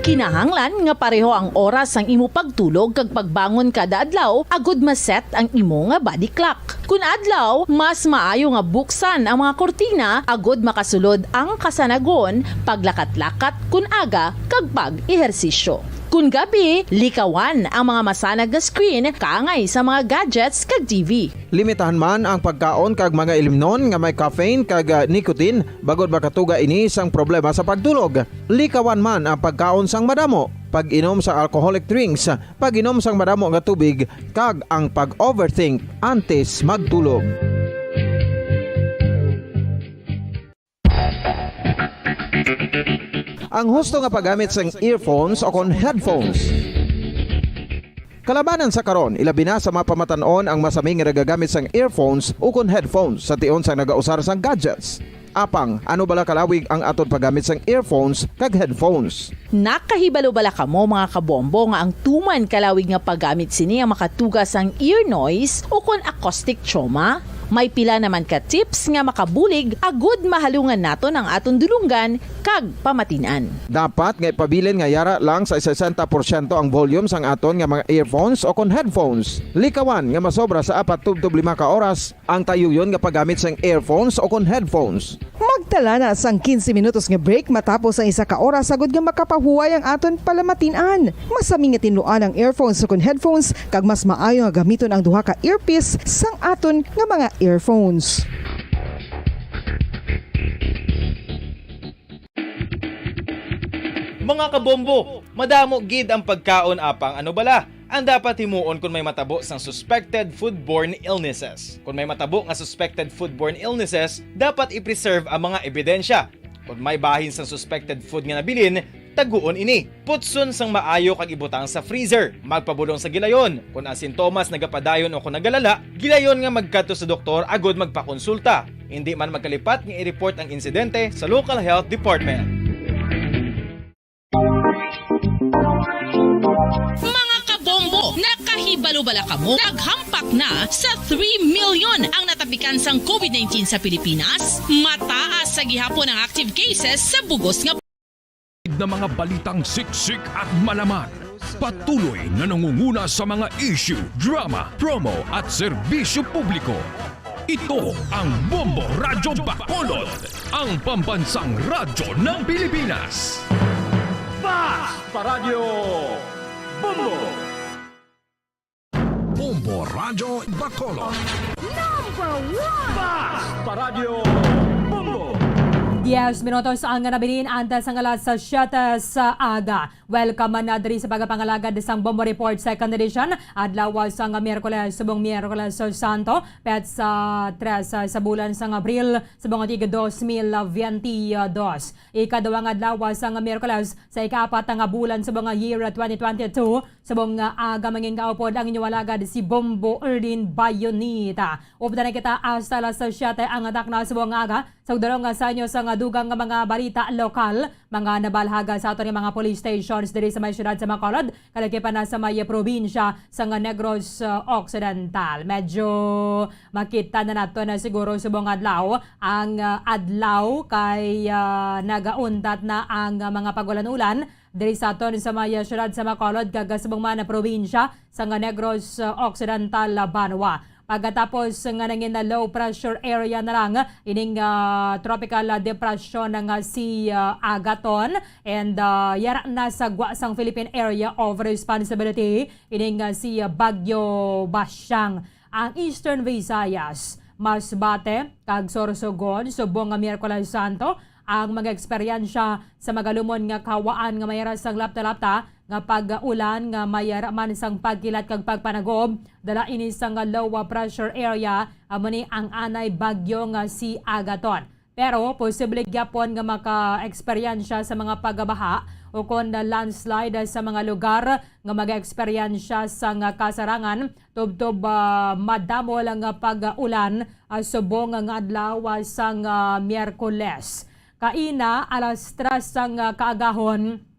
Kinahanglan nga pareho ang oras sang imo pagtulog kag pagbangon kada adlaw agud ma-set ang imo nga body clock. Kun adlaw, mas maayo nga buksan ang mga kurtina agud makasulod ang kasanagon, paglakat-lakat kun aga, kag pag-ehersisyo. Kun gabi, likawan ang mga masanag nga screen kaangay sa mga gadgets kag T V. Limitahan man ang pagkaon kag mga ilimnon nga may caffeine kag, ah, nicotine, bangod makatuga ini sang problema sa pagtulog. Likawan man ang pagkaon sang madamo. pag-inom sang alcoholic drinks, pag-inom sang madamo nga tubig, kag ang pag-overthink antes magtulog. Ang husto nga paggamit sang earphones o kon headphones. Kalabanan sa karon, ilabi na sa mga pamatan-on ang masami nga nagagamit sang earphones ukon headphones sa tion sang nagausar sang gadgets. Apang, ano bala kalawig ang aton paggamit sang earphones kag headphones? Nakahibalo bala kamo, mga kabombo, nga ang tuman kalawig nga paggamit sini ang makatuga sang ear noise ukon acoustic trauma? May pila naman ka tips nga makabulig agud mahalungan naton ang aton dulonggan kag pamatin-an. Dapat nga ipabilin nga yara lang sa sesenta porsyento ang volume sang aton nga mga earphones o kon headphones. Likawan nga masobra sa apat tubtob lima ka oras ang tayuyon nga paggamit sang earphones o kon headphones. Magtala na sang quince minutos nga break matapos ang isa ka oras agud nga makapahuway ang aton palamatin-an. Masami nga tinluan ang earphones o kon headphones, kag mas maayo nga gamiton ang duha ka earpiece sang aton nga mga earphones. Mga kabombo, madamo gid ang pagkaon, apang ano bala ang dapat himuon kon may matabo sang suspected foodborne illnesses? Kon may matabo nga suspected foodborne illnesses, dapat i-preserve ang mga ebidensya. Kon may bahin sang suspected food nga nabilin, taguon ini. Putson sang maayo kag ibutang sa freezer. Magpabulong sa gilayon. Kon ang sintomas nagapadayon o kon nagalala, gilayon nga magkadto sa doktor agud magpakonsulta. Indi man magkalipat nga i-report ang insidente sa local health department. Mga kabombo, nakahibalo bala kamo? Naghampak na sa three million ang natapikan sang COVID nineteen sa Pilipinas. Mataas sa gihapon ang active cases sa bugos nga na mga balitang siksik at malaman. Patuloy na nangunguna sa mga issue, drama, promo at serbisyo publiko. Ito ang Bombo Radyo Bacolod, ang pambansang radyo ng Pilipinas. Fast Paradyo Bombo! Bombo Radyo Bacolod. Number one! Fast Paradyo Bombo! Diez minutos ang nabilin antes ang alas siyete sa aga. Welcome man na diri sa pagapangalagad sang Bombo Report Second Edition, adlaw sang Miyerkules, subong Miyerkules Santo, petsa tres sa bulan sang Abril, subong tig dos mil veinte dos. Ikaduha nga adlaw sang Miyerkules sa ikaapat nga bulan subong nga year twenty twenty-two, subong nga aga mangin kaupod ang inyo alagad si Bombo Erlin Bayonita. Updan na kita hasta alas siyete ang takna subong nga aga. Sa pagdulong sa inyo sang dugang nga mga balita lokal, mga nabalhag sa aton nga mga police stations diri sa may siyudad sa Bacolod, kalaki pa na sa may probinsya sang Negros, uh, Occidental. Medyo makita na nato na siguro subong adlaw ang, uh, adlaw kay, uh, nagauntat na ang, uh, mga pag-ulan-ulan diri sa aton sa may, uh, siyudad sa Bacolod kag subong man na probinsya sang Negros, uh, Occidental, uh, banwa. Pagkatapos nga nangin low pressure area na lang ining, ah, tropical, ah, depression nga si, ah, Agaton, and, ah, yara na sa gwa sang Philippine Area of Responsibility ining, ah, si, ah, Bagyo Basyang. Ang Eastern Visayas, Masbate, kag Sorsogon subong nga Miyerkules Santo ang mga eksperyensya sa magalumon nga kahawaan nga may ras sang lapta-lapta nga pag-ulan nga may raman sang pagkilat kag pagpanagob, dala ini sang low pressure area, amo ni ang anay bagyo nga si Agaton. Pero posible gyapon nga maka-eksperyensya sa mga pagbaha o kon landslide sa mga lugar nga mag-eksperyensya sang kasarangan tubtob, ah, madamo lang nga pag-ulan, ah, subong nga adlaw, ah, sang, ah, Miyerkules. Kaina, alas tres sang, ah, kaagahon,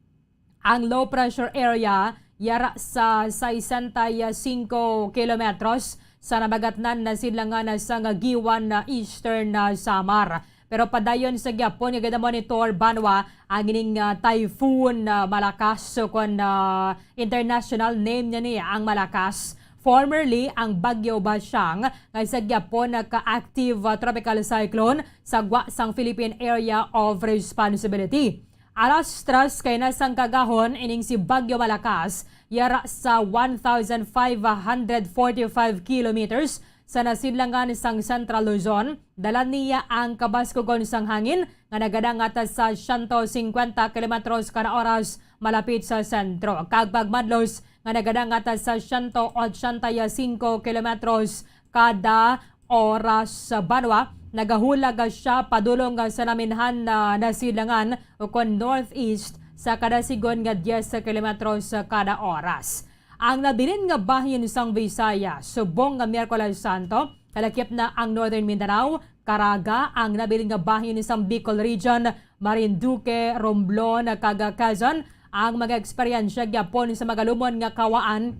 ang low pressure area yara sa sesenta y cinco kilometros sa nabagatnan na sidlangan sang Guiuan, Eastern Samar. Pero padayon sa gyapon nga gina-monitor banwa ang ining, ah, Typhoon, ah, Malakas, o kon, ah, international name niya ni ang Malakas. Formerly ang Bagyo Basyang, nga sa gyapon nagka-active, ah, tropical cyclone sa gwa sang Philippine Area of Responsibility. Alas tres kay na sang kaagahon ining si Bagyo Malakas, yara sa one thousand five hundred forty-five kilometers sa nasidlangan sang Central Luzon. Dala niya ang kabaskugon sang hangin nga nagadangat sa siyento singkwenta kilometros kada oras malapit sa sentro, kag pagmadlos nga nagadangat sa siyento otsenta y singko kilometros kada oras sa banwa, nagahulag siya padulong sa naminhan na nasilangan ukon northeast sa kada sigon nga diyes kilometros kada oras. Ang nabilin nga bahin sang Visayas, subong nga Miyerkules Santo, kalakip na ang Northern Mindanao, Caraga, ang nabilin nga bahin sang Bicol Region, Marinduque, Romblon, kag Quezon, ang mga eksperyensya gyapon sa magalumon nga kawaan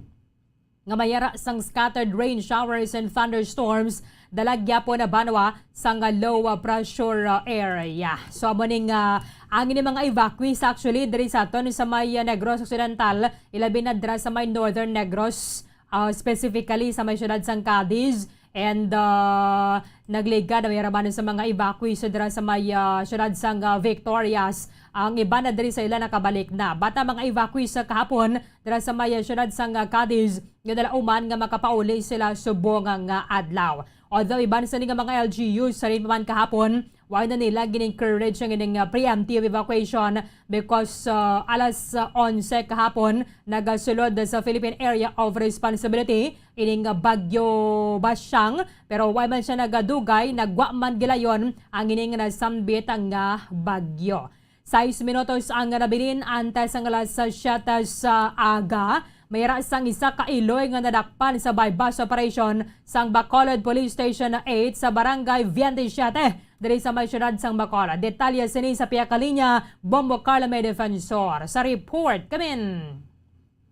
nga mayara sang scattered rain showers and thunderstorms, dala gyapon na banwa sang low, uh, pressure, uh, area. So, amo ning, uh, ang ini mga evacuees actually diri sa aton sa may, uh, Negros Occidental, ilabi na dira sa may Northern Negros, uh, specifically sa may siyudad sang Cadiz, and, uh, nagligad ang mayaraman sa mga evacuees dira sa may, uh, siyudad sang, uh, Victorias. Ang iban na diri sa ila nakabalik na. Bata mga evacuees sa kahapon dira sa may, uh, siyudad sang, uh, Cadiz, nga nalauman nga makapauli sila subong nga adlaw. Although iban sini nga mga L G Us sa rin pa man kahapon, wala na nila gin-encourage ang ining, uh, preemptive evacuation because, uh, alas, uh, onse kahapon nagasulod sa Philippine Area of Responsibility ining, uh, Bagyo Basyang, pero wala man siya nagadugay, nagwa man gilayon ang ining nasambit nga bagyo. Sais minutos ang nabilin antes sang alas siyete sa aga. Mayra sang isa ka iloy nga nadakpan sa buy-bust operation sang Bacolod Police Station eight sa Barangay veintisiete, diri sa may siyudad sang Bacolod. Detalye sini sa pihak linya, Bombo Carla May Defensor. Sa report, kamin.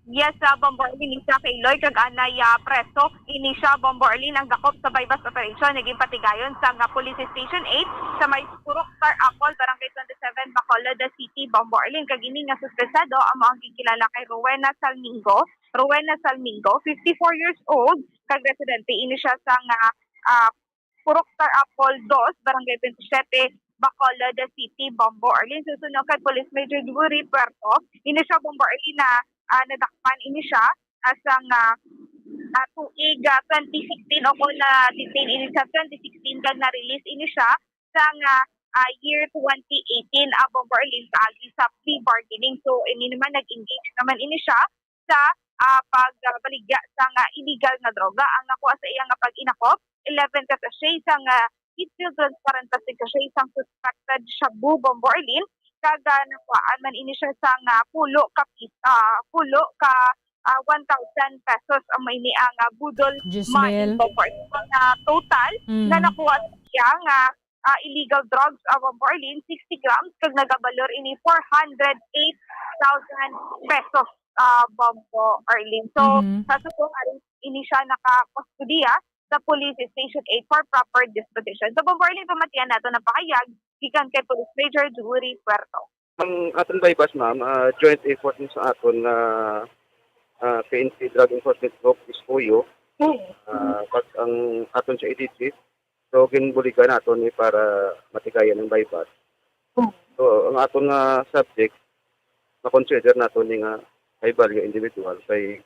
Yes, sa Bombo Arlene, isa ka iloy kag anay, ah, preso. Ini siya, Bombo Arlene, ang dakop sa buy-bust operation nga ginpatigayon sang, ah, Police Station eight sa may Purok Star Apple, Barangay twenty-seven, Bacolod City, Bombo Arlene. Kag ini nga suspesado amo ang gikilala kay Rowena Salmingo. Rowena Salmingo, fifty-four years old, kag residente ini siya sang, ah, ah, Purok Star Apple dos, Barangay twenty-seven, Bacolod City, Bombo Arlene. Susunod kay Police Major Yuri Puerto, ini siya, Bombo Arlene, na, ah, nadakpan ini siya, ah, sang, ah, ah, tuig, ah, twenty sixteen, o kung na-detain ini sa twenty sixteen, kag na-release ini siya sang, ah, ah, year twenty eighteen, ah, Bombo Arlene, paagi sa plea bargaining. So, ini naman, nag-engage naman ini siya sa, ah, pagbaligya sang, ah, illegal nga droga. Ang nakuha sa iya nga pag-inakop, eleven ka sachet sang, ah, heat-filled transparent plastic sachet sang suspected shabu, Bombo Arlene, kag, ah, nakuhaan man ini siya sang, ah, pulo ka pis-, ah, pulo ka, ah, one thousand pesos. Amo ini ang, ah, budol money, Bombo Arlene. Ang, ah, total nga nakuha sa iya nga ah, illegal drugs, ah, Bombo Arlene, sixty grams, kag nagabalor ini four hundred eight thousand pesos, ah, Bombo Arlene. So, sa subong, ari ini siya naka-kustodiya sa Police Station eight for proper disposition. So, Bombo Arlene, pamatian nato ang pahayag gikan kay Police Major Yuri Puerto. Ang aton buy-bust, ma'am, ah, joint effort ni sa aton nga, ah, P N P Drug Enforcement Group, is O U, ah, kag ang aton sa A D G. So, ginbuligan nato ni para matigayan ang buy-bust. So, ang aton nga subject, na-consider nato ni nga high value individual kay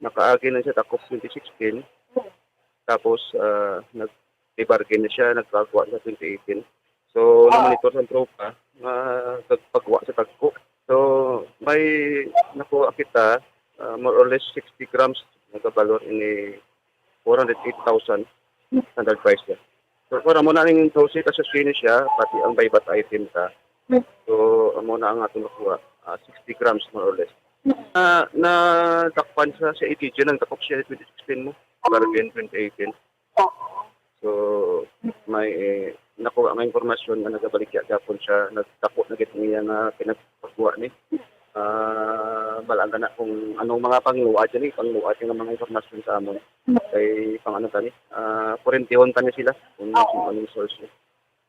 nakaagi na siya takop twenty sixteen. Tapos, ah, nag-bargain na siya, nagkagwa sa twenty eighteen. So, namonitor sa tropa nga nagpagwa sa tagko. So, may nakuha kita, ah, more or less sixty grams, nagabalor ini four hundred eight thousand standard price niya. So, para mo na ning twelve ka sachet siya, pati ang buy-bust item ta. So, amo na ang atong nakuha, ah, sixty grams more or less. Ah, nadakpan siya sa A D G, nagdakop siya twenty sixteen mo, bargain twenty eighteen. So, may, eh, nakuha nga impormasyon nga nagabaligya gyapon siya, nagdakop na gid niya nga pinagpakuha ni. Ah, balaan ka na kung anong mga pangluwa dyan eh, pangluwa dyan ang mga impormasyon sa amon. Kay pang ano tani, ah, kurentihon tani sila kung ano yung source niya.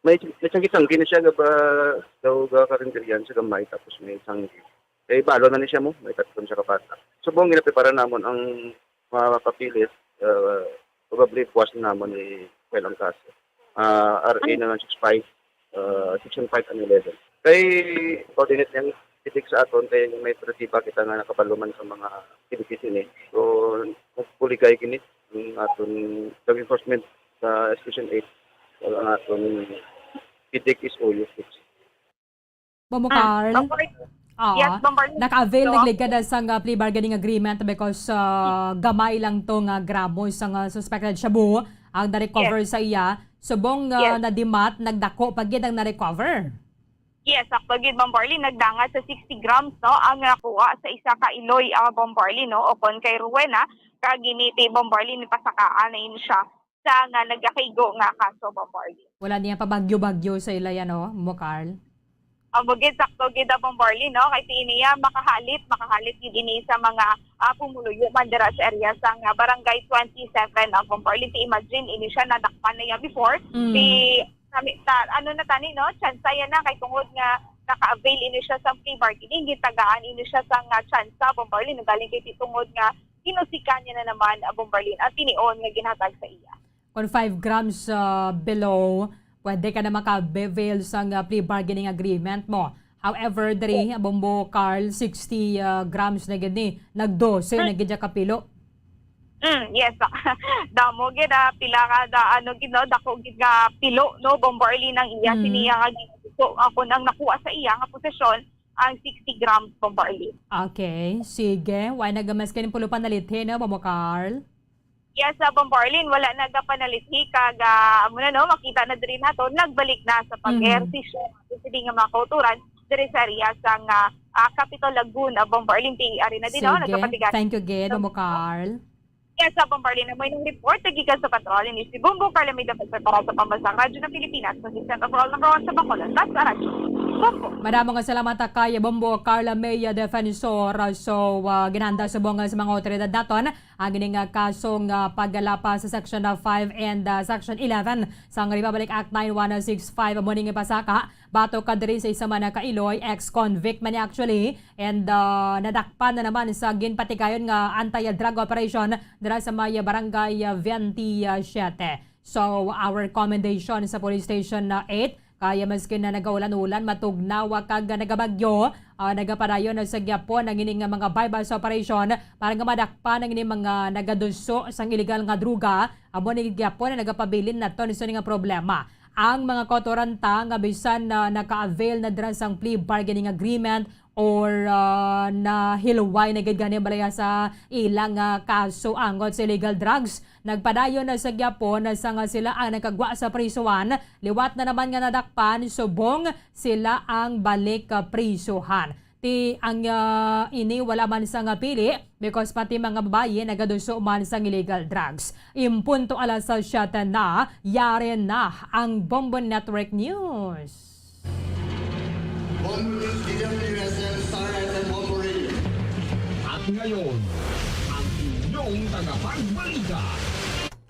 May, may tiyanggi-tiyanggi na siya nga ba daw ga karinderyan sa gamay tapos may tiyanggi. Kay balo na ni siya mo, may tatlo siya ka bata. Subong ginaprepara namon ang mga papilis, ah, probably buwas na namon i-file ang kaso. Ah, R A na lang six five, ah, section five and eleven. Kay coordinate niyang titik sa aton kay may presiba kita nga nakabalo man sa mga activities ini. So, nagpuligay kini ang aton drug enforcement sa Station eight. Ang aton titik is O U six. Bombo Carl. Oo. Yes, Bombarlin. Naka-avail So, nagligad na sang ah, plea bargaining agreement because ah, gamay lang to nga gramo sang ah, suspected shabu ang na-recover Yes. sa iya. Subong ah, Yes. nadimat, nagdako pa gid ang na-recover. Yes, sakto gid, Bombarlin, nagdangat sa sixty grams, no, ang nakuha sa isa ka iloy, ah, Bombarlin, no, o kon kay Rowena, kag ini ti Bombarlin, pasakaan na ini siya sa nga nagakaigo nga kaso, Bombarlin. Wala niya pa bagyo-bagyo sa ila yan, oh, mo Carl. Amo gid, sakto gid, ah, Bombarlin, no, kay ti ini, ah, makahalit, makahalit gid ini sa mga ah, pumuluyo man dira sa area sang ah, Barangay twenty-seven, ah, Bombarlin. Ti imagine, ini siya nadakpan na iya before. Mm. Ti kami, ta, ano na tani, no? Tsansa yan na kay tungod nga naka-avail ini siya sa plea bargaining, gitagaan ini siya sang ah, tsansa, Bombarlin, galing kay ti tungod nga hinusikan niya na naman, ah, Bombarlin, ang tinion nga ginhatag sa iya. Kung five grams ah, below, pwede ka na maka-avail sang ah, plea bargaining agreement mo. However, diri, Bombo Carl, sixty ah, grams na gid ni, nag-dose na gid siya ka pilo. Mm, yes. Damo gid, ah, pila ka da, ano gid, no, dako gid nga pilo, no, Bombarlin, ang iya Mm. siniya nga gin-, so, ah, kung ang nakuha sa iya nga posesyon ang sixty grams, Bombarlin. Okay, sige. Why nagamas kini pulo panalithi, no, Bombo Carl? Yes, sa Bombarlin, wala nagapanalithi kag ah, amo na, no, makita na diri nato, nagbalik na sa pag-ehersisyo ang sini nga mga kauturan diri sa area sang ah, ah, Capitol Lagoon, ah, Bombarlin, ti ari na din, no, Sige. nagapatigan. Thank you gid, Bombo Carl. Yes, sa Bombarlin, may nang report gikan sa Patrol ni si Bombo Carla May dapat sa para sa Pambansang Radyo ng Pilipinas, sa Central Patrol, number one sa Bacolod, basta radyo. Bombo. Madamo nga salamat kay Bombo Carla May Defensor. So, ah, ginhanda subong sa mga otoridad naton ang ining ah, kaso nga paglapas sa Section ah, five and ah, Section eleven sang Republic Act nine one six five. Amo ning ipasaka batok ka diri sa isa man ka iloy, ex-convict man niya actually, and ah, nadakpan na naman sa ginpatigayon nga anti-drug operation dira sa may barangay ah, twenty-seven. So, our commendation sa Police Station na eight, kaya maski na nagaulan-ulan, matugnaw kag nagabagyo, ah, nagapadayon na sa gyapon ang ining mga buy-bust operation para nga madakpan ang ining mga nagaduso sang illegal nga droga. Amo ni gyapon ang nagapabilin naton sa nga problema. Ang mga kautoran ta nga bisan na naka-avail na dira sang plea bargaining agreement or ah, nahilway na gid gani balaya sa ilang ah, kaso angot sa illegal drugs, nagpadayon na sa gyapon na sa nga sila ang nakagwa sa prisuhan, liwat na naman nga nadakpan, subong sila ang balik ah, prisuhan. Ti ang ah, ini wala man sa nga pili because pati mga babayi nagaduso man sang illegal drugs. Impunto alas siyete na, yari na ang Bombo Network News. Bombo News, D W S M, Star F M, Bombo Radio. At ngayon, ang inyong tagapagbalita.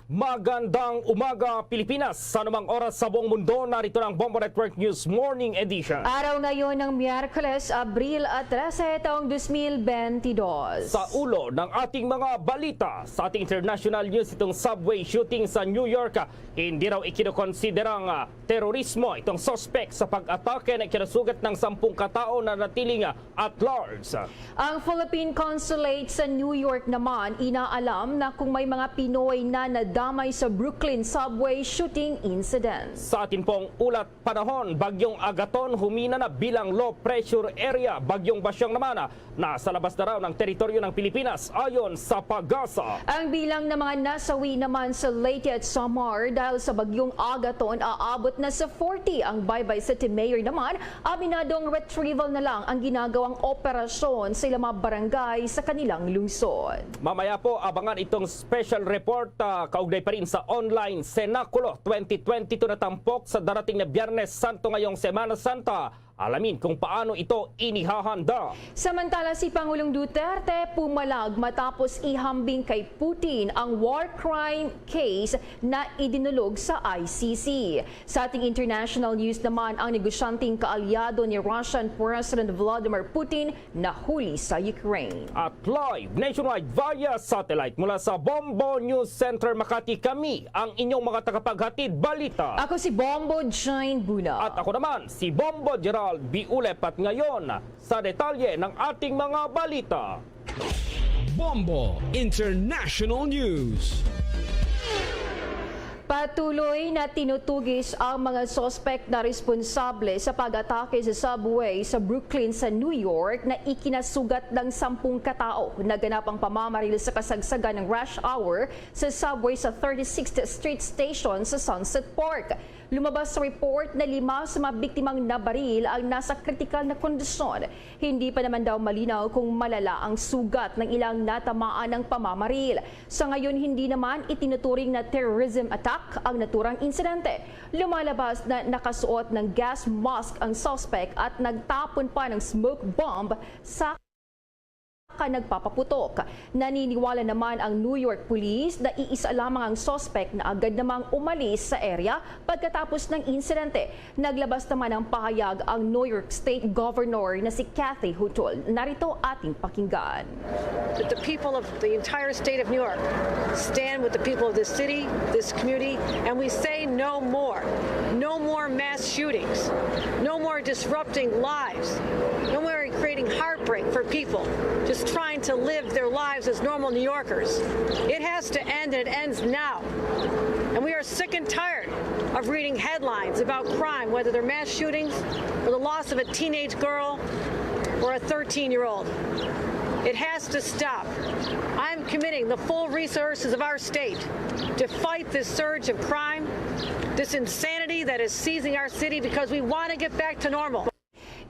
Magandang umaga, Pilipinas. Sa anumang oras sa buong mundo, narito na ang Bombo Network News Morning Edition. Araw ngayon ng Miyerkules, Abril trese, taong dos mil bentidós. Sa ulo ng ating mga balita, sa ating international news, itong subway shooting sa New York, hindi raw ikinokonsiderang ah, terorismo itong suspek sa pag-atake na ikinasugat ng sampung katao na natiling at large. Ang Philippine Consulate sa New York naman inaalam na kung may mga Pinoy na nadamay sa Brooklyn subway shooting incident. Sa atin pong ulat panahon, Bagyong Agaton humina na bilang low pressure area. Bagyong Basyong naman ah, nasa labas na raw ng teritoryo ng Pilipinas ayon sa PAGASA. Ang bilang ng mga nasawi naman sa Leyte at Samar dahil sa Bagyong Agaton aabot na sa forty. Ang Baybay City Mayor naman, aminadong retrieval na lang ang ginagawang operasyon sa ilang mga barangay sa kanilang lungsod. Mamaya po, abangan itong special report ah, kaugnay pa rin sa online Cenaculo twenty twenty-two na tampok sa darating na Biyernes Santo ngayong Semana Santa. Alamin kung paano ito inihahanda. Samantala, si Pangulong Duterte pumalag matapos ihambing kay Putin ang war crime case na idinulog sa I C C. Sa ating international news naman, ang negosyanteng kaalyado ni Russian President Vladimir Putin nahuli sa Ukraine. At live nationwide via satellite mula sa Bombo News Center Makati, kami ang inyong mga tagapaghatid balita. Ako si Bombo Jane Buna. At ako naman, si Bombo Gerald Biulep. At ngayon, sa detalye ng ating mga balita. Bombo International News. Patuloy na tinutugis ang mga suspek na responsable sa pag-atake sa subway sa Brooklyn sa New York na ikinasugat ng sampung katao. Naganap ang pamamaril sa kasagsagan ng rush hour sa subway sa thirty-sixth Street Station sa Sunset Park. Lumabas sa report na lima sa mga biktimang nabaril ang nasa kritikal na kondisyon. Hindi pa naman daw malinaw kung malala ang sugat ng ilang natamaan ng pamamaril. Sa ngayon, hindi naman itinuturing na terrorism attack ang naturang insidente. Lumalabas na nakasuot ng gas mask ang suspect at nagtapon pa ng smoke bomb sa nagpapaputok. Naniniwala naman ang New York Police na iisa lamang ang suspect na agad namang umalis sa area pagkatapos ng insidente. Naglabas naman ng pahayag ang New York State Governor na si Kathy Hochul. Narito ating pakinggan. That the people of the entire state of New York stand with the people of this city, this community, and we say no more. No more mass shootings. No more disrupting lives. No more creating heartbreak for people just trying to live their lives as normal New Yorkers. It has to end, and it ends now. And we are sick and tired of reading headlines about crime, whether they're mass shootings or the loss of a teenage girl or a thirteen-year-old. It has to stop. I'm committing the full resources of our state to fight this surge of crime, this insanity that is seizing our city, because we want to get back to normal.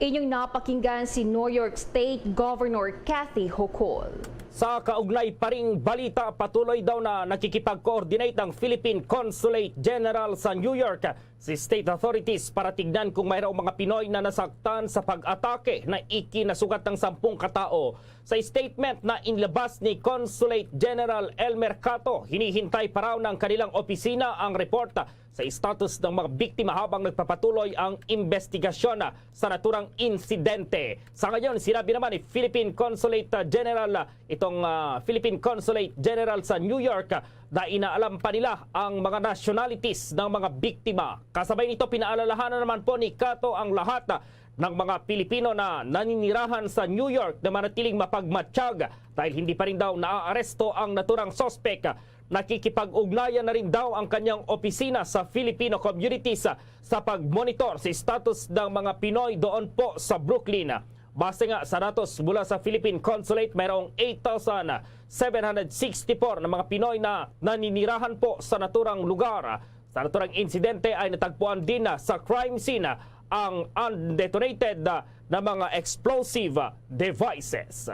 Inyong napakinggan si New York State Governor Kathy Hochul. Sa kaugnay pa ring balita, patuloy daw na nakikipag-coordinate ang Philippine Consulate General sa New York sa state authorities para tignan kung mayroong mga Pinoy na nasaktan sa pag-atake na ikinasugat ng sampung katao. Sa statement na inilabas ni Consulate General Elmer Cato, hinihintay pa raw ng kanilang opisina ang report sa status ng mga biktima habang nagpapatuloy ang investigasyon sa naturang insidente. Sa ngayon, sinabi naman ni Philippine Consulate General, itong ah, Philippine Consulate General sa New York, na inaalam pa nila ang mga nationalities ng mga biktima. Kasabay nito, pinaalalahanan naman po ni Cato ang lahat ng mga Pilipino na naninirahan sa New York na manatiling mapagmatsyag dahil hindi pa rin daw naaaresto ang naturang suspek. Nakikipag-ugnayan na rin daw ang kanyang opisina sa Filipino communities sa pag-monitor sa status ng mga Pinoy doon po sa Brooklyn. Base nga sa datos mula sa Philippine Consulate, mayroong eight thousand seven hundred sixty-four na mga Pinoy na naninirahan po sa naturang lugar. Sa naturang insidente ay natagpuan din sa crime scene ang undetonated na mga explosive devices.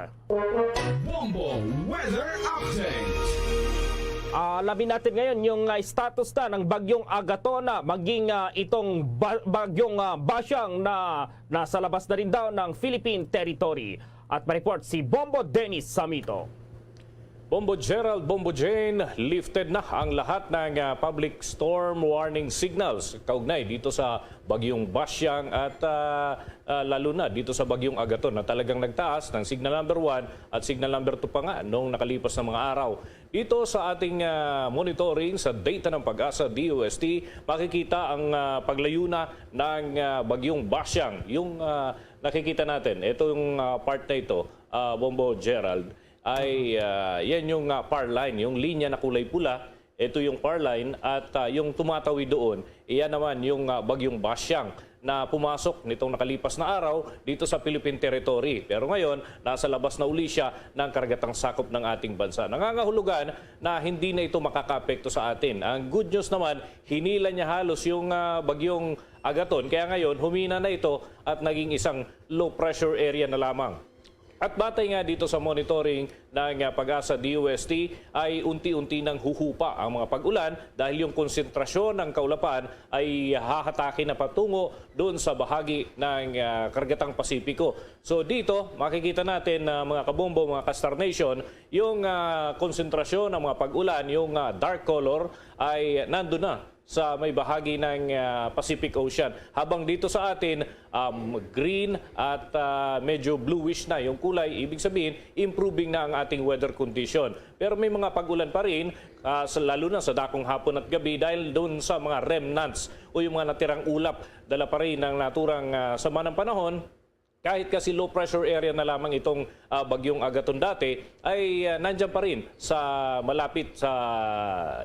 Bombo Weather Update. Alamin natin ngayon yung ah, status na ng Bagyong Agaton, ah, maging ah, itong ba- Bagyong ah, Basyang na nasa labas na rin daw ng Philippine territory. At may report si Bombo Dennis Samito. Bombo Gerald, Bombo Jane, lifted na ang lahat ng ah, public storm warning signals kaugnay dito sa Bagyong Basyang at ah, ah, lalo na dito sa Bagyong Agaton na talagang nagtaas ng signal number one at signal number two pa nga noong nakalipas na mga araw. Dito sa ating ah, monitoring sa data ng PAGASA DOST, makikita ang ah, paglayo na ng ah, Bagyong Basyang. Yung ah, nakikita natin, ito yung ah, part na ito, ah, Bombo Gerald, ay ah, yan yung ah, par line, yung linya na kulay pula. Ito yung par line at ah, yung tumatawid doon, iyan naman yung ah, Bagyong Basyang na pumasok nitong nakalipas na araw dito sa Philippine territory. Pero ngayon, nasa labas na uli siya ng karagatang sakop ng ating bansa. Nangangahulugan na hindi na ito makakaapekto sa atin. Ang good news naman, hinila niya halos yung ah, Bagyong Agaton. Kaya ngayon, humina na ito at naging isang low pressure area na lamang. At batay nga dito sa monitoring ng ah, PAGASA DOST ay unti-unti nang huhupa ang mga pag-ulan dahil yung konsentrasyon ng kaulapan ay hahatake na patungo doon sa bahagi ng ah, Karagatang Pasipiko. So dito, makikita natin na mga kabombo, mga ka-Star Nation, yung ah, konsentrasyon ng mga pag-ulan, yung ah, dark color ay nandun na sa may bahagi ng ah, Pacific Ocean. Habang dito sa atin, um, green at ah, medyo bluish na yung kulay, ibig sabihin, improving na ang ating weather condition. Pero may mga pag-ulan pa rin, ah, sa, lalo na sa dakong hapon at gabi dahil doon sa mga remnants o yung mga natirang ulap, dala pa rin ng naturang ah, sama ng panahon. Kahit kasi low pressure area na lamang itong, ah, bagyong Agaton dati, ay, ah, nandyan pa rin sa malapit sa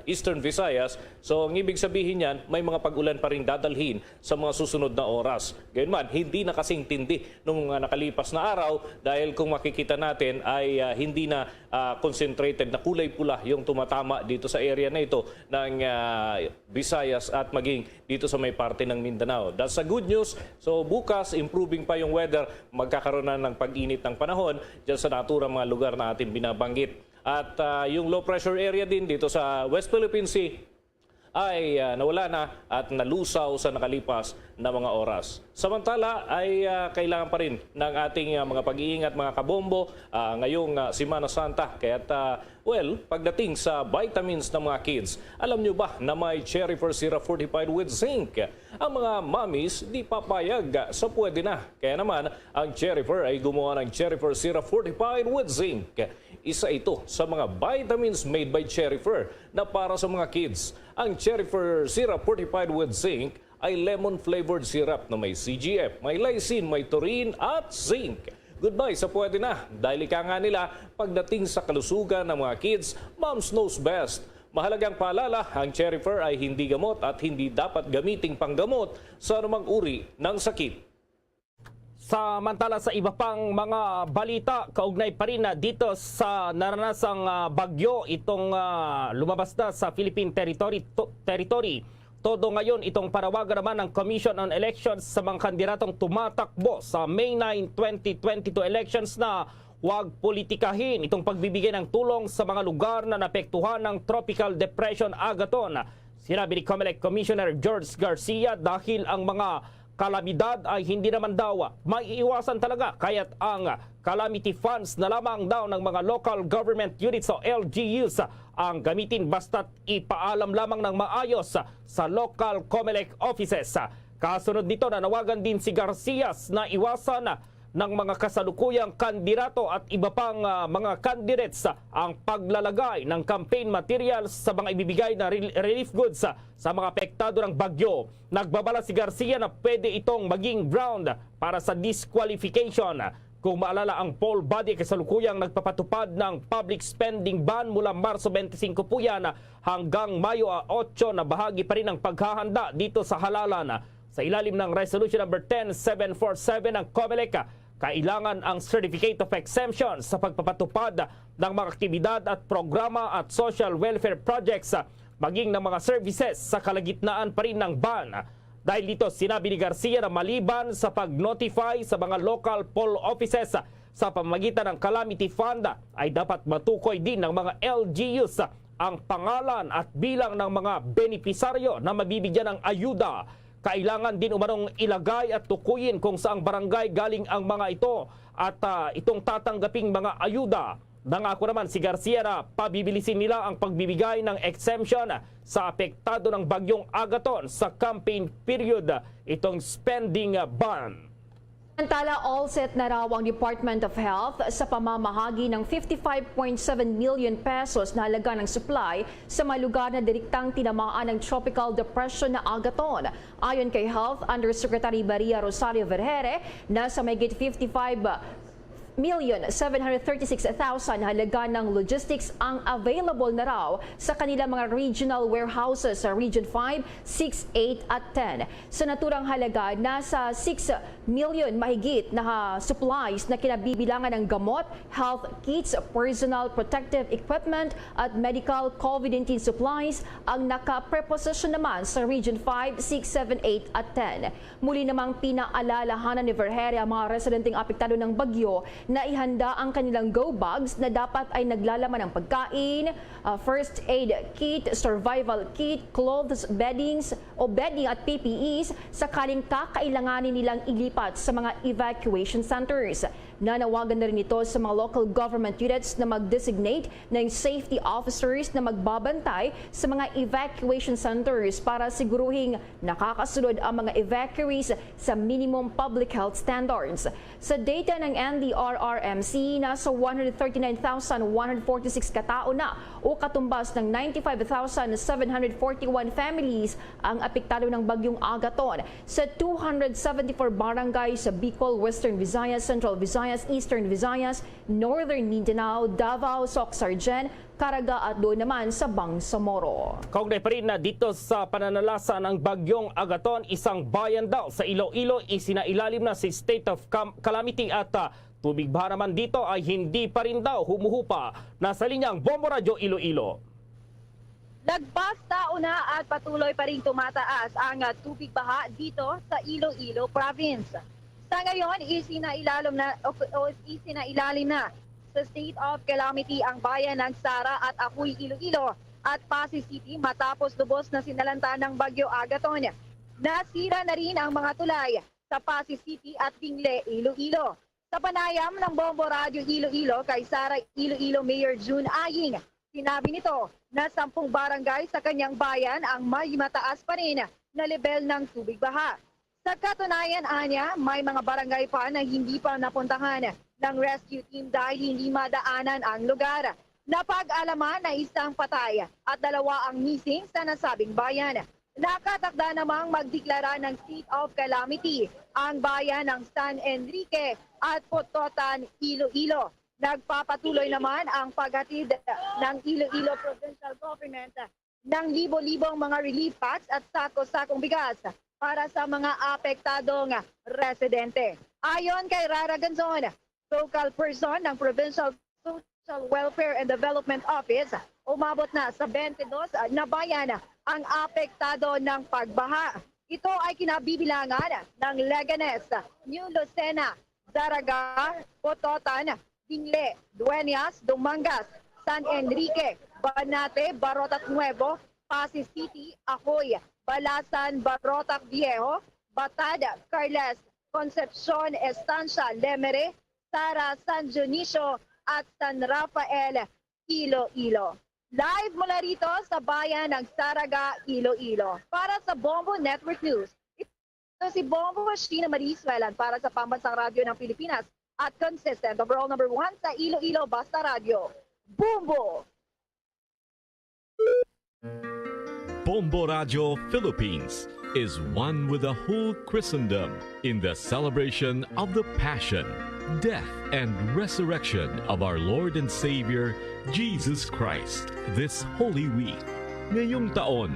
Eastern Visayas. So, ang ibig sabihin niyan, may mga pag-ulan pa rin dadalhin sa mga susunod na oras. Gayunman, hindi na kasing tindi nung, ah, nakalipas na araw dahil kung makikita natin ay, ah, hindi na, ah, concentrated na kulay pula yung tumatama dito sa area na ito ng, ah, Visayas at maging dito sa may parte ng Mindanao. That's a good news. So, bukas, improving pa yung weather. Magkakaroon na ng pag-init ng panahon dyan sa naturang mga lugar na ating binabanggit. At, ah, yung low pressure area din dito sa West Philippine Sea ay, ah, nawala na at nalusaw sa nakalipas na mga oras. Samantala ay, ah, kailangan pa rin ng ating, ah, mga pag-iingat, mga kabombo, ah, ngayong, ah, Semana Santa. Kaya't, ah, well, pagdating sa vitamins ng mga kids, alam nyo ba na may Cherry Syrup fortified with zinc? Ang mga mommies di papayag sa pwede na. Kaya naman, ang Cherry ay gumawa ng Cherry Syrup fortified with zinc. Isa ito sa mga vitamins made by Cherry na para sa mga kids. Ang Cherry Syrup fortified with zinc ay lemon-flavored syrup na may C G F, may lysine, may taurine at zinc. Goodbye sa pwede na, dahil ika nga nila, pagdating sa kalusugan ng mga kids, moms knows best. Mahalagang paalala, ang Cherry ay hindi gamot at hindi dapat gamiting panggamot sa anumang uri ng sakit. Samantala, sa iba pang mga balita, kaugnay pa rin na dito sa naranasang, ah, bagyo, itong, ah, lumabas na sa Philippine territory, to-, territory. Todo ngayon itong panawagan naman ng Commission on Elections sa mga kandidatong tumatakbo sa May nine, twenty twenty-two elections na huwag politikahin itong pagbibigay ng tulong sa mga lugar na napektuhan ng Tropical Depression Agaton. Sinabi ni Comelec Commissioner George Garcia, dahil ang mga kalamidad ay hindi naman daw maiiwasan talaga, kaya't ang calamity funds na lamang daw ng mga local government units o L G Us ang gamitin, basta't ipaalam lamang ng maayos sa local Comelec offices. Kasunod nito, nanawagan din si Garcia na iwasan ng mga kasalukuyang kandidato at iba pang, ah, mga candidates ang paglalagay ng campaign materials sa mga ibibigay na rel-, relief goods sa mga apektado ng bagyo. Nagbabala si Garcia na pwede itong maging ground para sa disqualification. Kung maalala, ang poll body ay kasalukuyang nagpapatupad ng public spending ban mula Marso twenty-five po yan hanggang Mayo otso na bahagi pa rin ng paghahanda dito sa halalan. Sa ilalim ng Resolution Number ten seven four seven ng Comelec, kailangan ang Certificate of Exemption sa pagpapatupad ng mga aktibidad at programa at social welfare projects, maging ng mga services sa kalagitnaan pa rin ng ban. Dahil dito, sinabi ni Garcia na maliban sa pag-notify sa mga local poll offices sa pamamagitan ng Calamity Fund, ay dapat matukoy din ng mga L G Us ang pangalan at bilang ng mga benepisaryo na mabibigyan ng ayuda. Kailangan din umanong ilagay at tukuyin kung saang barangay galing ang mga ito at, ah, itong tatanggaping mga ayuda. Nangako naman si Garcia na pabibilisin nila ang pagbibigay ng exemption sa apektado ng Bagyong Agaton sa campaign period itong spending ban. Samantala, all set na raw ang Department of Health sa pamamahagi ng fifty-five point seven million pesos na halaga ng supply sa mga lugar na direktang tinamaan ng Tropical Depression na Agaton. Ayon kay Health Undersecretary Maria Rosario Vergere, nasa mahigit fifty-five million seven hundred thirty-six thousand halaga ng logistics ang available na raw sa kanilang mga regional warehouses sa Region five, six, eight at ten. Sa naturang halaga, nasa six million mahigit na supplies na kinabibilangan ng gamot, health kits, personal protective equipment at medical COVID nineteen supplies ang nakapreposisyon naman sa Region five, six, seven, eight at ten. Muli namang pinaalalahanan ni Vergere ang mga residenteng apektado ng bagyo na ihanda ang kanilang go bags na dapat ay naglalaman ng pagkain, ah, first aid kit, survival kit, clothes, beddings o bedding at P P Es sakaling kakailanganin nilang ilipat sa mga evacuation centers. Nanawagan na rin ito sa mga local government units na mag-designate ng safety officers na magbabantay sa mga evacuation centers para siguruhing nakakasunod ang mga evacuees sa minimum public health standards. Sa data ng N D R R M C, nasa one hundred thirty-nine thousand one hundred forty-six katao na o katumbas ng ninety-five thousand seven hundred forty-one families ang apektado ng Bagyong Agaton sa two hundred seventy-four barangay sa Bicol, Western Visayas, Central Visayas, Eastern Visayas, Northern Mindanao, Davao, Soc-Sargen, Caraga at doon naman sa Bangsamoro. Kaugnay pa rin na dito sa pananalasa ng Bagyong Agaton, isang bayan daw sa Iloilo isinailalim na sa state of cam-, calamity at, ah, tubig baha naman dito ay hindi pa rin daw humuhupa. Nasa linyang Bombo Radyo Iloilo. Lagpas taon na at patuloy pa ring tumataas ang, ah, tubig baha dito sa Iloilo Province. Sa ngayon, isinailalim na, o, o isinailalim na sa state of calamity ang bayan ng Sara at Ajuy, Iloilo at Passi City matapos lubos na sinalanta ng Bagyo Agaton. Nasira na rin ang mga tulay sa Passi City at Dingle, Iloilo. Sa panayam ng Bombo Radyo Iloilo kay Sara, Iloilo Mayor June Aying, sinabi nito na sampung barangay sa kanyang bayan ang may mataas pa rin na lebel ng tubig baha. Sa katunayan, anya, may mga barangay pa na hindi pa napuntahan ng rescue team dahil hindi madaanan ang lugar. Napag-alaman na isang patay at dalawa ang missing sa nasabing bayan. Nakatakda namang magdeklara ng state of calamity ang bayan ng San Enrique at Pototan, Iloilo. Nagpapatuloy naman ang paghatid ng Iloilo Provincial Government ng libo-libong mga relief packs at sako-sakong bigas para sa mga apektadong residente. Ayon kay Rara Ganzon, focal person ng Provincial Social Welfare and Development Office, umabot na sa twenty-dos na bayan ang apektado ng pagbaha. Ito ay kinabibilangan ng Leganes, New Lucena, Zarraga, Pototan, Dingle, Dueñas, Dumangas, San Enrique, Banate, Barotac Nuevo, Passi City, Ajuy, Balasan, Barotac Viejo, Batad, Carles, Concepcion, Estancia, Lemere, Sara, San Dionisio, at San Rafael, Iloilo. Live mula rito sa bayan ng Zarraga, Iloilo. Para sa Bombo Network News, ito si Bombo Sheena Marie Suelan para sa Pambansang Radyo ng Pilipinas at consistent overall number one sa Iloilo Basta Radyo. Bombo! Bombo Radyo Philippines is one with the whole Christendom in the celebration of the passion, death, and resurrection of our Lord and Savior, Jesus Christ, this Holy Week. Ngayong taon,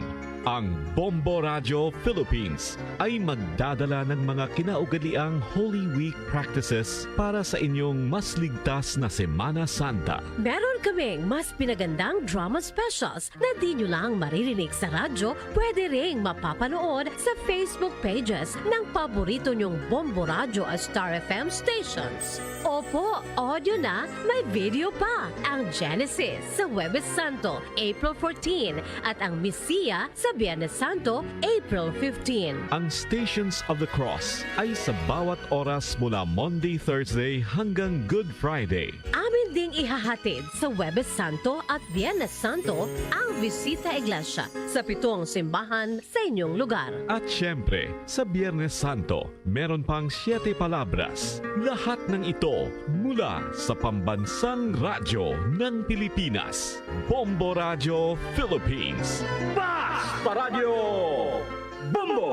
ang Bombo Radyo Philippines ay magdadala ng mga kinaugaliang Holy Week practices para sa inyong mas ligtas na Semana Santa. Meron kaming mas pinagandang drama specials na di nyo lang maririnig sa radyo, pwede ring mapapanood sa Facebook pages ng paborito nyong Bombo Radyo at Star F M stations. Opo, audio na, may video pa. Ang Genesis sa Huwebes Santo, April fourteen, at ang Messiah sa Biyernes Santo, April fifteen. Ang Stations of the Cross ay sa bawat oras mula Maundy, Thursday hanggang Good Friday. Amin ding ihahatid sa Huwebes Santo at Biyernes Santo ang Bisita Iglesia sa pitong simbahan sa inyong lugar. At siyempre, sa Biyernes Santo, meron pang Siete Palabras. Lahat ng ito mula sa pambansang radyo ng Pilipinas, Bombo Radyo Philippines. Basta Radyo Bombo!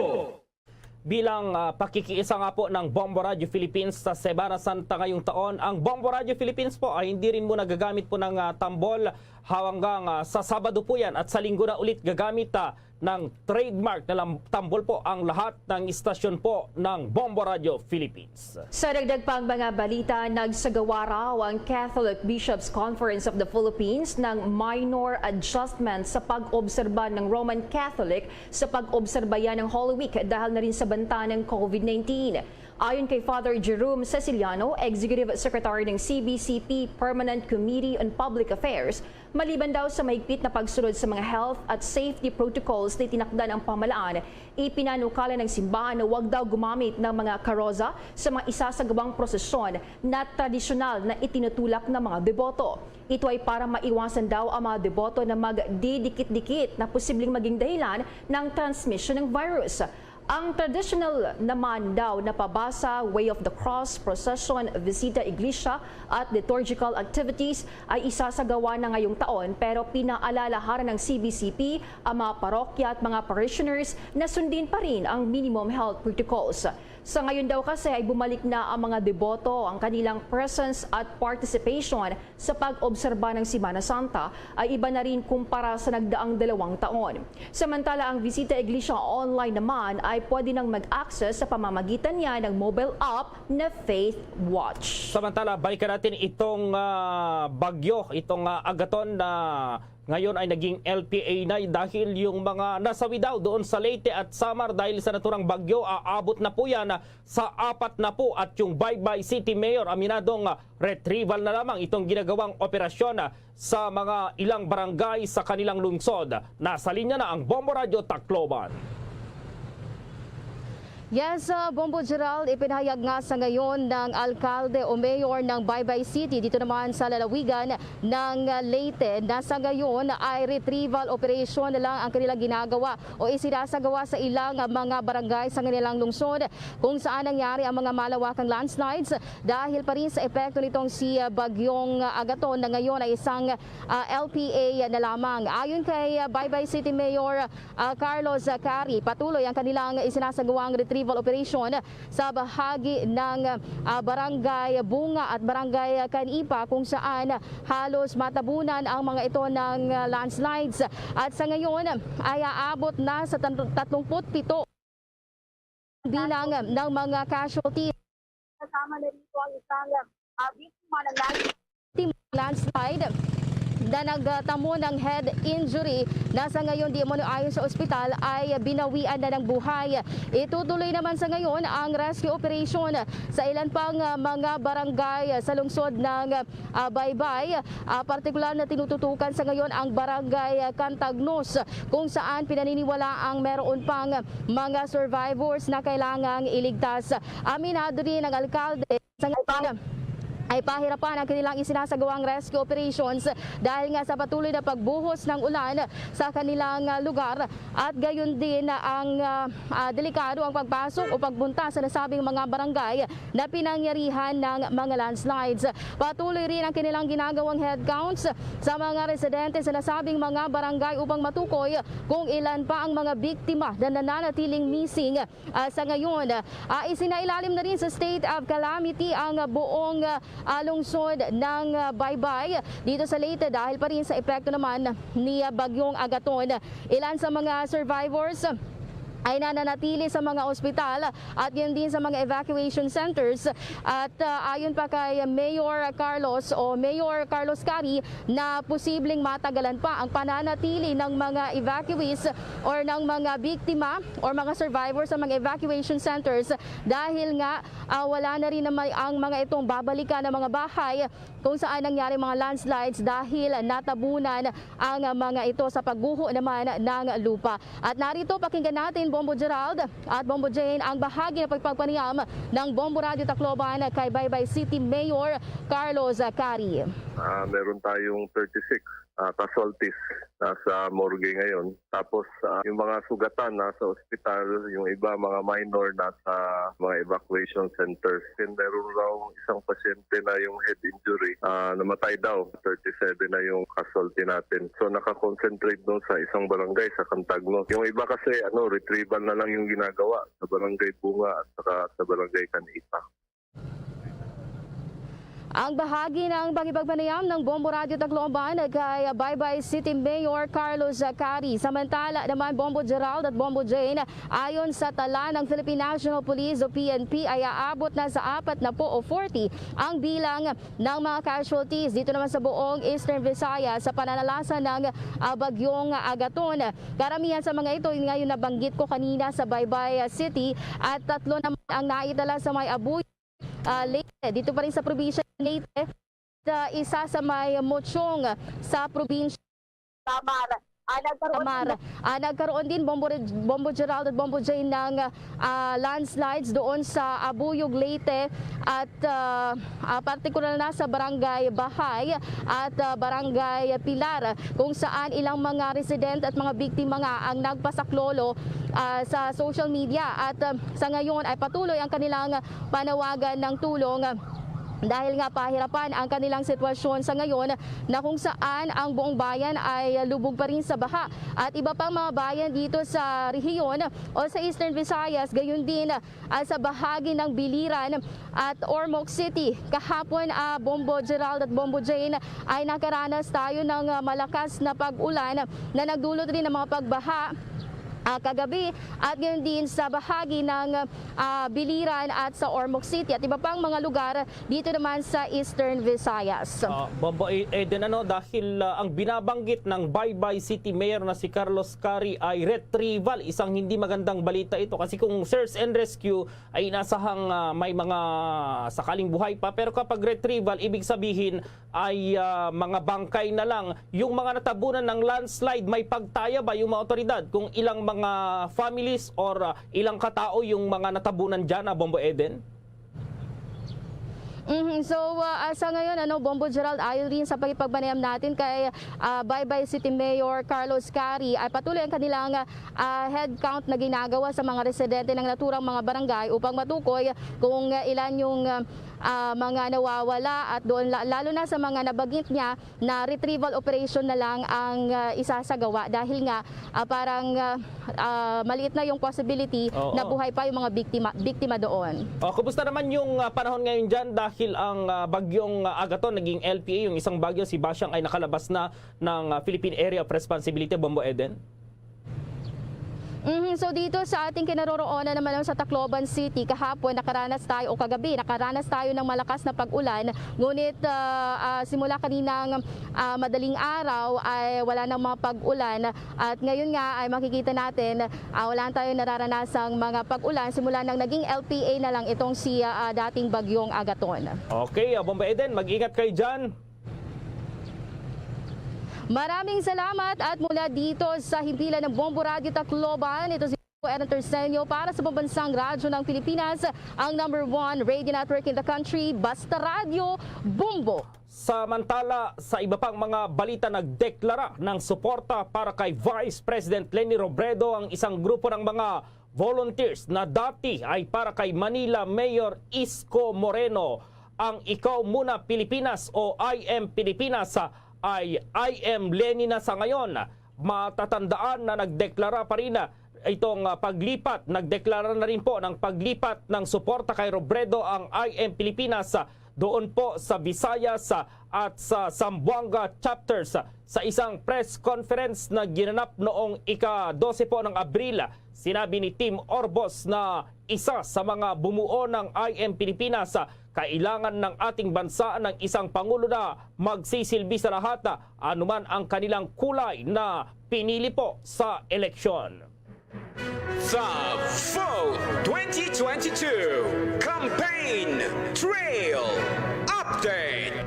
Bilang, ah, pakikiisa nga po ng Bombo Radyo Philippines sa Semana Santa ngayong taon, ang Bombo Radyo Philippines po ay hindi rin muna gagamit po ng, ah, tambol hanggang, ah, sa Sabado po yan, at sa Linggo na ulit gagamit, ah, ng trademark na lam-, tambol po ang lahat ng istasyon po ng Bombo Radyo Philippines. Sa dagdag pang mga balita, nagsagawa raw ang Catholic Bishops' Conference of the Philippines ng minor adjustment sa pag-obserba ng Roman Catholic sa pag-obserba yan ng Holy Week dahil na rin sa banta ng COVID nineteen. Ayon kay Father Jerome Ceciliano, Executive Secretary ng C B C P Permanent Committee on Public Affairs, maliban daw sa mahigpit na pagsunod sa mga health at safety protocols na itinakda ng pamahalaan, ipinanukala ng simbahan na wag daw gumamit ng mga karoza sa mga isasagawang prosesyon na tradisyonal na itinutulak ng mga deboto. Ito ay para maiwasan daw ang mga deboto na magdidikit-dikit na posibleng maging dahilan ng transmission ng virus. Ang traditional naman daw na pabasa, way of the cross, procession, visita iglesia, at liturgical activities ay isasagawa na ngayong taon, pero pinaalalahanan ng C B C P ang mga parokya at mga parishioners na sundin pa rin ang minimum health protocols. Sa ngayon daw kasi ay bumalik na ang mga deboto, ang kanilang presence at participation sa pag-obserba ng Semana Santa ay iba na rin kumpara sa nagdaang dalawang taon. Samantala, ang Visita Iglesia Online naman ay pwede nang mag-access sa pamamagitan niya ng mobile app na Faith Watch. Samantala, balikan natin itong ah, bagyo, itong ah, Agaton na ngayon ay naging L P A na dahil yung mga nasawi daw doon sa Leyte at Samar dahil sa naturang bagyo, aabot na po yan sa apat na po at yung Baybay City Mayor aminadong ah, retrieval na lamang itong ginagawang operasyon ah, sa mga ilang barangay sa kanilang lungsod. Nasa linya na ang Bombo Radyo Tacloban. Yes, uh, Bombo Gerald, ipinahayag nga sa ngayon ng alkalde o mayor ng Baybay City dito naman sa lalawigan ng uh, Leyte na sa ngayon ay retrieval operation na lang ang kanilang ginagawa o isinasagawa sa ilang uh, mga barangay sa kanilang lungsod kung saan nangyari ang mga malawakang landslides dahil pa rin sa epekto nitong si uh, Bagyong uh, Agaton na ngayon ay isang uh, L P A na lamang. Ayon kay uh, Baybay City Mayor uh, Carlos Cari, patuloy ang kanilang isinasagawang retrieval operation sa bahagi ng uh, Barangay Bunga at Barangay Canipa kung saan halos matabunan ang mga ito ng uh, landslides at sa ngayon ay aabot na sa tan- tatlong put pito bilang ng mga casualties. Kasama na rito ang isang uh, biktima ng landslide na nagtamo ng head injury na sa ngayon di umano ayon sa ospital ay binawian na ng buhay. Itutuloy naman sa ngayon ang rescue operation sa ilan pang ah, mga barangay sa lungsod ng ah, Baybay. Ah, partikular na tinututukan sa ngayon ang barangay ah, Cantagnos kung saan pinaniniwala ang meron pang mga survivors na kailangang iligtas. Aminado din ang alkalde sa ngayon ay pahirapan ang kanilang isinasagawang rescue operations dahil nga sa patuloy na pagbuhos ng ulan sa kanilang ah, lugar at gayon din ang ah, ah, delikado ang pagpasok o pagpunta sa nasabing mga barangay na pinangyarihan ng mga landslides. Patuloy rin ang kanilang ginagawang head counts sa mga residente sa nasabing mga barangay upang matukoy kung ilan pa ang mga biktima na nananatiling missing ah, sa ngayon. Ah, isinailalim na rin sa state of calamity ang ah, buong ah, ah, lungsod ng ah, Baybay dito sa Leyte dahil pa rin sa epekto naman ni ah, Bagyong Agaton. Ilan sa mga survivors ay nananatili sa mga ospital at yun din sa mga evacuation centers. At ah, ayon pa kay Mayor Carlos o Mayor Carlos Cari na posibleng matagalan pa ang pananatili ng mga evacuees or ng mga biktima or mga survivors sa mga evacuation centers dahil nga ah, wala na rin naman ang mga itong babalikan ng mga bahay kung saan nangyari mga landslides dahil natabunan ang mga ito sa pagguho naman ng lupa. At narito, pakinggan natin, Bombo Gerald at Bombo Jane, ang bahagi ng pagpagpanayam ng Bombo Radio Tacloban kay Baybay City Mayor Carlos Cari. Ah, meron tayong thirty-six ah, casualties na sa morgue ngayon. Tapos ah, yung mga sugatan na sa ospital, yung iba mga minor na sa mga evacuation centers. And meron raw isang pasyente na yung head injury, ah, namatay daw. Thirty-seven na yung casualty natin. So naka-concentrate doon sa isang barangay, sa Cantagnos. Yung iba kasi ano, retrieval na lang yung ginagawa sa barangay Bunga at saka sa barangay Canipa. Ang bahagi ng pakipagpanayam ng Bombo Radyo Tacloban kay Baybay City Mayor Carlos Zacari. Samantala naman, Bombo Gerald at Bombo Jane, ayon sa tala ng Philippine National Police o P N P, ay aabot na sa apat na po o forty ang bilang ng mga casualties dito naman sa buong Eastern Visayas sa pananalasa ng, ah, Bagyong Agaton. Karamihan sa mga ito, yun nga yung nabanggit ko kanina sa Baybay, ah, City, at tatlo naman ang naitala sa may Abuyo, ah, Leyte. Dito pa rin sa probinsya ng Leyte, at, ah, isa sa may Mochong sa probinsya Samar. Ah, nagkaroon Samar. Ah, nagkaroon din, Bombo Re-, Bombo Gerald at Bombo Jane, ng, ah, landslides doon sa Abuyog, Leyte, at, ah, ah, partikular na sa Barangay Bahay at, ah, Barangay Pilar, kung saan ilang mga residente at mga biktima nga ang nagpasaklolo, ah, sa social media. At, ah, sa ngayon ay patuloy ang kanilang panawagan ng tulong, ah, dahil nga pahirapan ang kanilang sitwasyon sa ngayon, na kung saan ang buong bayan ay lubog pa rin sa baha at iba pang mga bayan dito sa rehiyon o sa Eastern Visayas, gayon din, ah, sa bahagi ng Biliran at Ormoc City. Kahapon, ah, Bombo Gerald at Bombo Jane, ay nakaranas tayo ng, ah, malakas na pag-ulan na nagdulot rin ng mga pagbaha, ah, kagabi, at ngayon din sa bahagi ng, ah, Biliran at sa Ormoc City at iba pang mga lugar dito naman sa Eastern Visayas. Ah, Bombo E-, Eden, ano, dahil, ah, ang binabanggit ng Baybay City Mayor na si Carlos Zacari ay retrieval, isang hindi magandang balita ito. Kasi kung search and rescue ay inasahang, ah, may mga sakaling buhay pa, pero kapag retrieval, ibig sabihin ay, ah, mga bangkay na lang. Yung mga natabunan ng landslide, may pagtaya ba yung mga otoridad kung ilang mga families or, ah, ilang katao yung mga natabunan dyan, ah, Bombo Eden? Mhm. So, ah, ah, sa ngayon, ano, Bombo Gerald, ayon rin sa pakipagpanayam natin kay, ah, Baybay City Mayor Carlos Zacari, ay patuloy ang kanilang, ah, head count na ginagawa sa mga residente ng naturang mga barangay upang matukoy kung, ah, ilan yung, ah, ah, mga nawawala at doon la-, lalo na sa mga nabanggit niya na retrieval operation na lang ang, ah, isasagawa dahil nga, ah, parang, ah, ah, maliit na yung possibility Oo. na buhay pa yung mga biktima, biktima doon. Oh, kumusta naman yung, ah, panahon ngayon dyan dahil ang, ah, bagyong, ah, Agaton, naging L P A, yung isang bagyo, si Basyang, ay nakalabas na ng, ah, Philippine Area of Responsibility, Bombo Eden? Mhm. So, dito sa ating kinaroroonan naman, sa Tacloban City, kahapon nakaranas tayo, o kagabi, nakaranas tayo ng malakas na pag-ulan. Ngunit, ah, ah, simula kaninang, ah, madaling araw ay wala nang mga pag-ulan. At ngayon nga ay makikita natin, ah, wala tayo nararanasang mga pag-ulan simula nang naging L P A na lang itong si, ah, dating bagyong Agaton. Okay, ah, Bombo Eden, mag-ingat kayo dyan. Maraming salamat at mula dito sa himpilan ng Bombo Radyo Tacloban, ito si Aaron Terceño para sa Pambansang Radyo ng Pilipinas, ang number one radio network in the country, Basta Radyo, Bombo. Samantala, sa iba pang mga balita, nagdeklara ng suporta para kay Vice President Leni Robredo ang isang grupo ng mga volunteers na dati ay para kay Manila Mayor Isko Moreno. Ang Ikaw Muna Pilipinas o I M Pilipinas ay I M Leni na sa ngayon. Matatandaan na nagdeklara pa rin itong, ah, paglipat, nagdeklara na rin po ng paglipat ng suporta kay Robredo ang I M Pilipinas, ah, doon po sa Visayas, ah, at sa Zamboanga chapters. Sa isang press conference na ginanap noong ika-dose po ng Abril, sinabi ni Tim Orbos na isa sa mga bumuo ng I M Pilipinas, kailangan ng ating bansa ng isang pangulo na magsisilbi sa lahat, anuman ang kanilang kulay na pinili po sa eleksyon. The Vote twenty twenty-two Campaign Trail Update.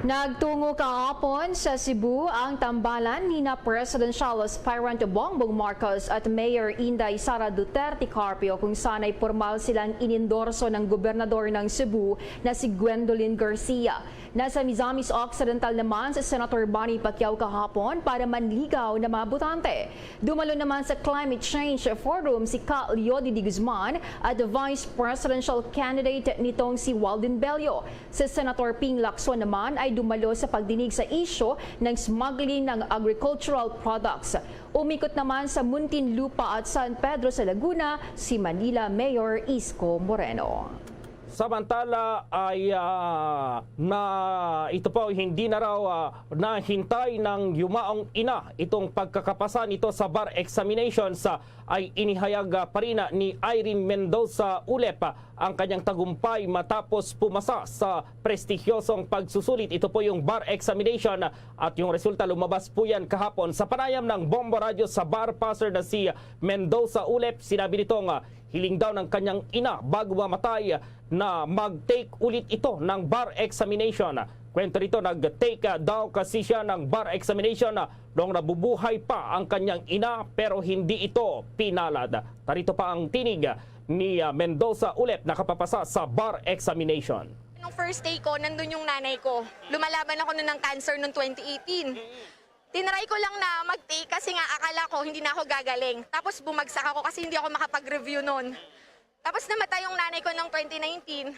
Nagtungo kahapon sa Cebu ang tambalan nina Presidential Aspirant Bongbong Marcos at Mayor Inday Sara Duterte Carpio, kung saan ay pormal silang inendorso ng Gobernador ng Cebu na si Gwendolyn Garcia. Nasa Misamis Occidental naman si Senator Manny Pacquiao kahapon para manligaw ng mga botante. Dumalo naman sa Climate Change Forum si Ka Leody De Guzman at Vice Presidential Candidate nitong si Walden Bello. Si Senator Ping Lacson naman ay dumalo sa pagdinig sa isyu ng smuggling ng agricultural products. Umikot naman sa Muntinlupa at San Pedro sa Laguna si Manila Mayor Isko Moreno. Samantala ay, ah, na ito po, hindi na raw, ah, nahintay ng yumaong ina itong pagkakapasa nito sa bar examinations, ah, ay inihayag, ah, pa rin, ah, ni Irene Mendoza Ulep, ah, ang kanyang tagumpay matapos pumasa sa prestigyosong pagsusulit. Ito po yung bar examination, ah, at yung resulta lumabas po yan kahapon. Sa panayam ng Bombo Radyo sa bar passer na si Mendoza Ulep, sinabi nitong, ah, hiling daw ng kanyang ina bago mamatay na mag-take ulit ito ng bar examination. Kwento nito, nag-take, ah, daw kasi siya ng bar examination, ah, noong nabubuhay pa ang kanyang ina, pero hindi ito pinalad. Narito pa ang tinig ni, ah, Mendoza Ulep, nakapapasa sa bar examination. Nung first day ko, nandun yung nanay ko. Lumalaban ako nun ng cancer noong twenty eighteen. Tinry ko lang na mag-take kasi nga akala ko hindi na ako gagaling. Tapos bumagsak ako kasi hindi ako makapag-review nun. Tapos namatay yung nanay ko noong twenty nineteen.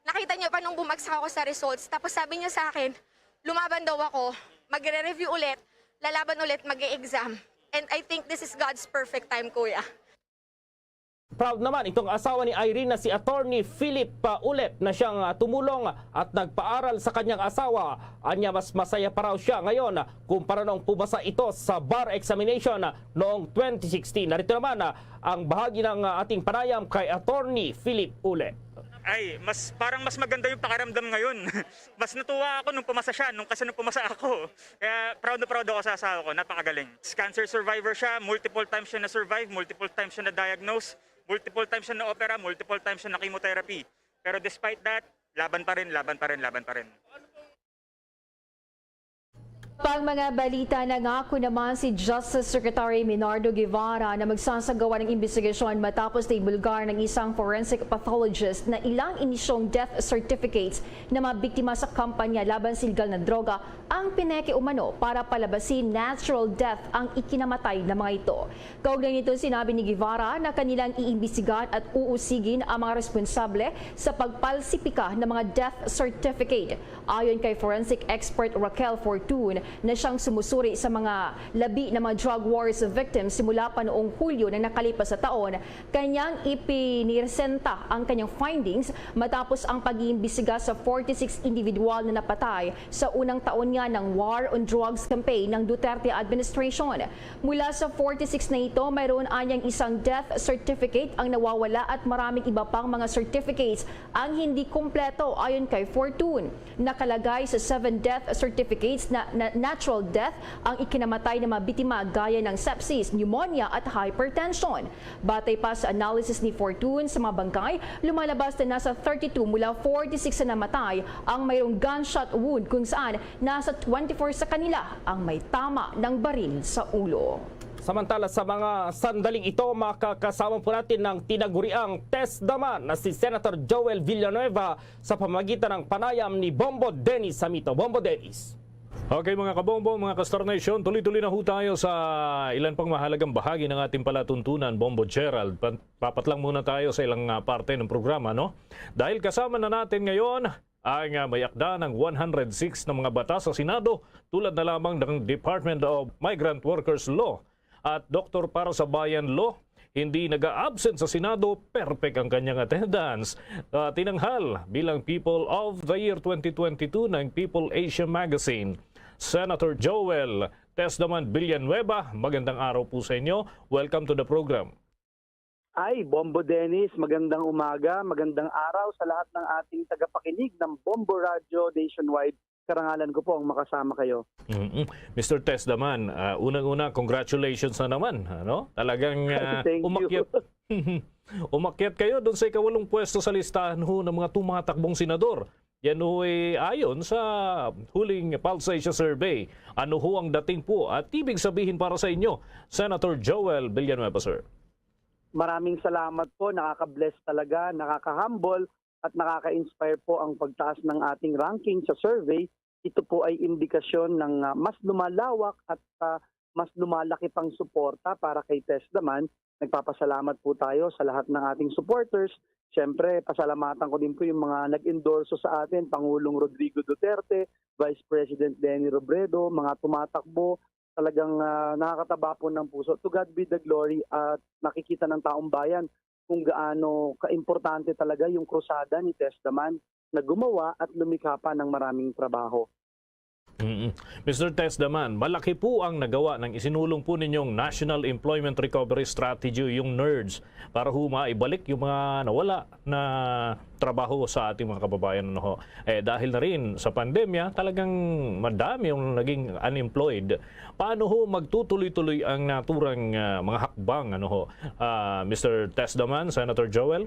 Nakita niya pa nung bumagsak ako sa results. Tapos sabi niya sa akin, lumaban daw ako, magre-review ulit, lalaban ulit, mag-e-exam. And I think this is God's perfect time, Kuya. Proud naman itong asawa ni Irene na si Attorney Philip, ah, Ulep, na siyang, ah, tumulong at nagpaaral sa kanyang asawa. Anya, mas masaya pa raw siya ngayon kumpara noong pumasa ito sa bar examination noong twenty sixteen. Narito naman, ah, ang bahagi ng, ah, ating panayam kay Attorney Philip Ulep. Ay, mas parang mas maganda yung pakiramdam ngayon. Mas natuwa ako nung pumasa siya nung kasi nung pumasa ako. Kaya proud na proud ako sa asawa ko, napakagaling. Cancer survivor siya, multiple times siya na-survive, multiple times siya na-diagnose, multiple times siya na-opera, multiple times siya na-chemotherapy. Pero despite that, laban pa rin, laban pa rin, laban pa rin. Pang mga balita, nangako naman si Justice Secretary Menardo Guevara na magsasagawa ng imbestigasyon matapos na ibulgar ng isang forensic pathologist na ilang inisyong death certificates ng mga biktima sa kampanya laban sa iligal na droga ang pineke umano para palabasin natural death ang ikinamatay ng mga ito. Kaugnay nito, sinabi ni Guevara na kanilang iimbestigahan at uusigin ang mga responsable sa pagpalsipika ng mga death certificate. Ayon kay forensic expert Raquel Fortun na siyang sumusuri sa mga labi na mga drug wars victims simula pa noong Hulyo na nakalipas sa taon, kanyang ipiniresenta ang kanyang findings matapos ang pag-iimbestiga sa forty-six individual na napatay sa unang taon nga ng War on Drugs campaign ng Duterte administration. Mula sa forty-six na ito, mayroon anyang isang death certificate ang nawawala at maraming iba pang mga certificates ang hindi kumpleto, ayon kay Fortun. Nakalagay sa seven death certificates na, na natural death ang ikinamatay ng mga biktima gaya ng sepsis, pneumonia at hypertension. Batay pa sa analysis ni Fortun sa mga bangkay, lumalabas na nasa thirty-two mula forty-six na namatay ang mayroong gunshot wound, kung saan nasa twenty-four sa kanila ang may tama ng baril sa ulo. Samantala, sa mga sandaling ito, makakasama po natin ng tinaguriang test naman na si Senator Joel Villanueva sa pamagitan ng panayam ni Bombo Dennis Samito. Bombo Dennis. Okay, mga kabombo, mga ka-Star Nation, tuloy-tuloy na ho tayo sa ilan pang mahalagang bahagi ng ating palatuntunan, Bombo Gerald. Pa- Papat lang muna tayo sa ilang, ah, parte ng programa, no? Dahil kasama na natin ngayon ang, ah, may akda ng one hundred six na mga batas sa Senado, tulad na lamang ng Department of Migrant Workers Law at Doktor para sa Bayan Law. Hindi nag-a-absent sa Senado, perfect ang kanyang attendance. Ah, tinanghal bilang People of the Year twenty twenty-two ng People Asia Magazine, Senator Joel Tesdaman Villanueva. Magandang araw po sa inyo. Welcome to the program. Ay, Bombo Dennis, magandang umaga, magandang araw sa lahat ng ating tagapakinig ng Bombo Radyo Nationwide. Karangalan ko po ang makasama kayo. Mm-mm. Mister Tesdaman, ah, unang-una, congratulations na naman. Ano? Talagang ah, Thank you. Umakyat, umakyat kayo doon sa ikawalong pwesto sa listahan ho ng mga tumatakbong senador. Yan ho ay ayon sa huling Pulse Asia Survey. Ano ho ang dating po at ibig sabihin para sa inyo, Senator Joel Villanueva, sir? Maraming salamat po, nakaka-bless talaga, nakaka-humble at nakaka-inspire po ang pagtaas ng ating ranking sa survey. Ito po ay indikasyon ng ah, mas lumalawak at ah, mas lumalaki pang suporta para kay Tesdaman. Nagpapasalamat po tayo sa lahat ng ating supporters. Siyempre, pasalamatan ko din po yung mga nag-endorso sa atin, Pangulong Rodrigo Duterte, Vice President Leni Robredo, mga tumatakbo. Talagang ah, nakakataba po ng puso. To God be the glory at nakikita ng taong bayan kung gaano kaimportante talaga yung krusada ni Tess Daman na gumawa at lumikha pa ng maraming trabaho. Mm. Mister Tess Daman, malaki po ang nagawa ng isinulong po ninyong National Employment Recovery Strategy, yung nerds, para ho maibalik yung mga nawala na trabaho sa ating mga kababayan. Ano ho? Eh, dahil na rin sa pandemya, talagang madami yung naging unemployed. Paano ho magtutuloy-tuloy ang naturang ah, mga hakbang? Ano ho? Ah, Mister Tess Daman, Senator Joel?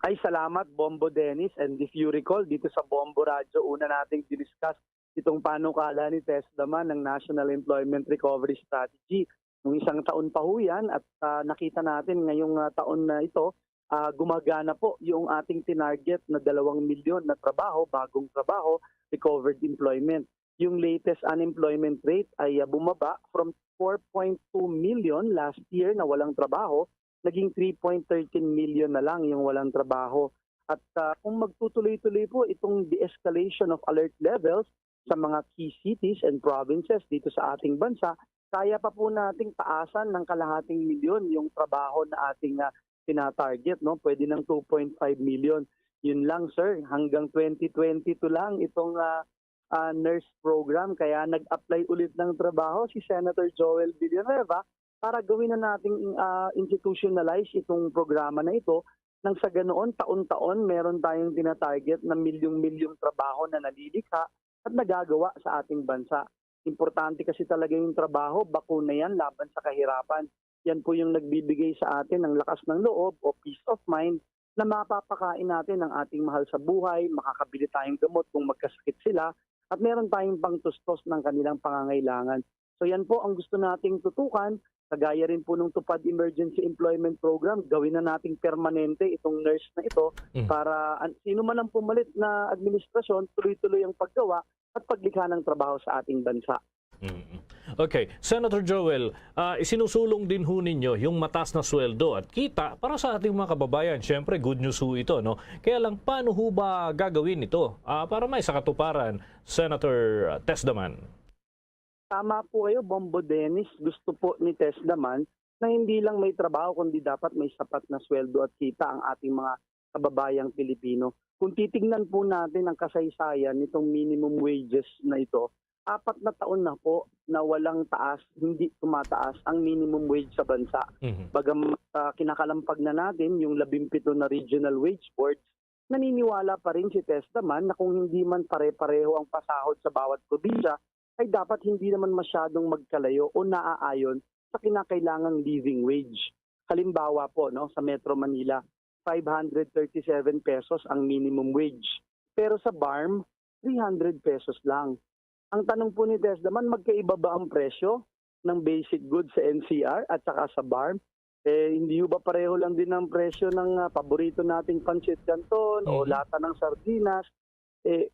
Ay, salamat, Bombo Dennis. And if you recall, dito sa Bombo Radyo, una nating diniscuss itong panukala ni Tess Daman ng National Employment Recovery Strategy. Nung isang taon pa ho yan at ah, nakita natin ngayong ah, taon na ito, ah, gumagana po yung ating tinarget na dalawang milyon na trabaho, bagong trabaho, recovered employment. Yung latest unemployment rate ay ah, bumaba from four point two million last year na walang trabaho, naging three point thirteen million na lang yung walang trabaho. At ah, kung magtutuloy-tuloy po itong de-escalation of alert levels sa mga key cities and provinces dito sa ating bansa, kaya pa po nating taasan ng kalahating milyon yung trabaho na ating ah, tinatarget, no? Pwede ng two point five million. Yun lang, sir. Hanggang twenty twenty-two lang itong ah, ah, nurse program. Kaya nag-apply ulit ng trabaho si Senator Joel Villanueva para gawin na nating ah, institutionalize itong programa na ito. Nang sa ganoon, taon-taon, meron tayong tinatarget na milyong-milyong trabaho na nalilikha at nagagawa sa ating bansa. Importante kasi talaga yung trabaho, bakuna yan laban sa kahirapan. Yan po yung nagbibigay sa atin ng lakas ng loob o peace of mind na mapapakain natin ang ating mahal sa buhay, makakabili tayong gamot kung magkasakit sila, at meron tayong pangtustos ng kanilang pangangailangan. So yan po ang gusto nating tutukan, kagaya rin po ng TUPAD Emergency Employment Program, gawin na nating permanente itong nurse na ito Mm. para an- sino man ang pumalit na administrasyon, tuloy-tuloy ang paggawa at paglikha ng trabaho sa ating bansa. Mm. Okay. Senator Joel, ah, isinusulong din ho ninyo yung mataas na sweldo at kita para sa ating mga kababayan. Siyempre, good news ho ito, no? Kaya lang, paano ho ba gagawin ito ah, para may sa katuparan, Senator Tess Daman? Tama po kayo, Bombo Dennis. Gusto po ni Tess Daman na hindi lang may trabaho, kundi dapat may sapat na sweldo at kita ang ating mga kababayang Pilipino. Kung titingnan po natin ang kasaysayan nitong minimum wages na ito, apat na taon na po na walang taas, hindi tumataas ang minimum wage sa bansa. Mhm. Bagamat ah, kinakalampag na natin yung labimpito na regional wage boards, naniniwala pa rin si Tess Daman na kung hindi man pare-pareho ang pasahod sa bawat probinsya, ay dapat hindi naman masyadong magkalayo o naaayon sa kinakailangang living wage. Halimbawa po, no, sa Metro Manila, five hundred thirty-seven pesos ang minimum wage. Pero sa BARMM, three hundred pesos lang. Ang tanong po ni Tess Daman, magkaiba ba ang presyo ng basic goods sa N C R at saka sa BARMM? Eh, hindi ho ba pareho lang din ang presyo ng ah, paborito nating pancit canton o Mhm. lata ng sardinas? Eh,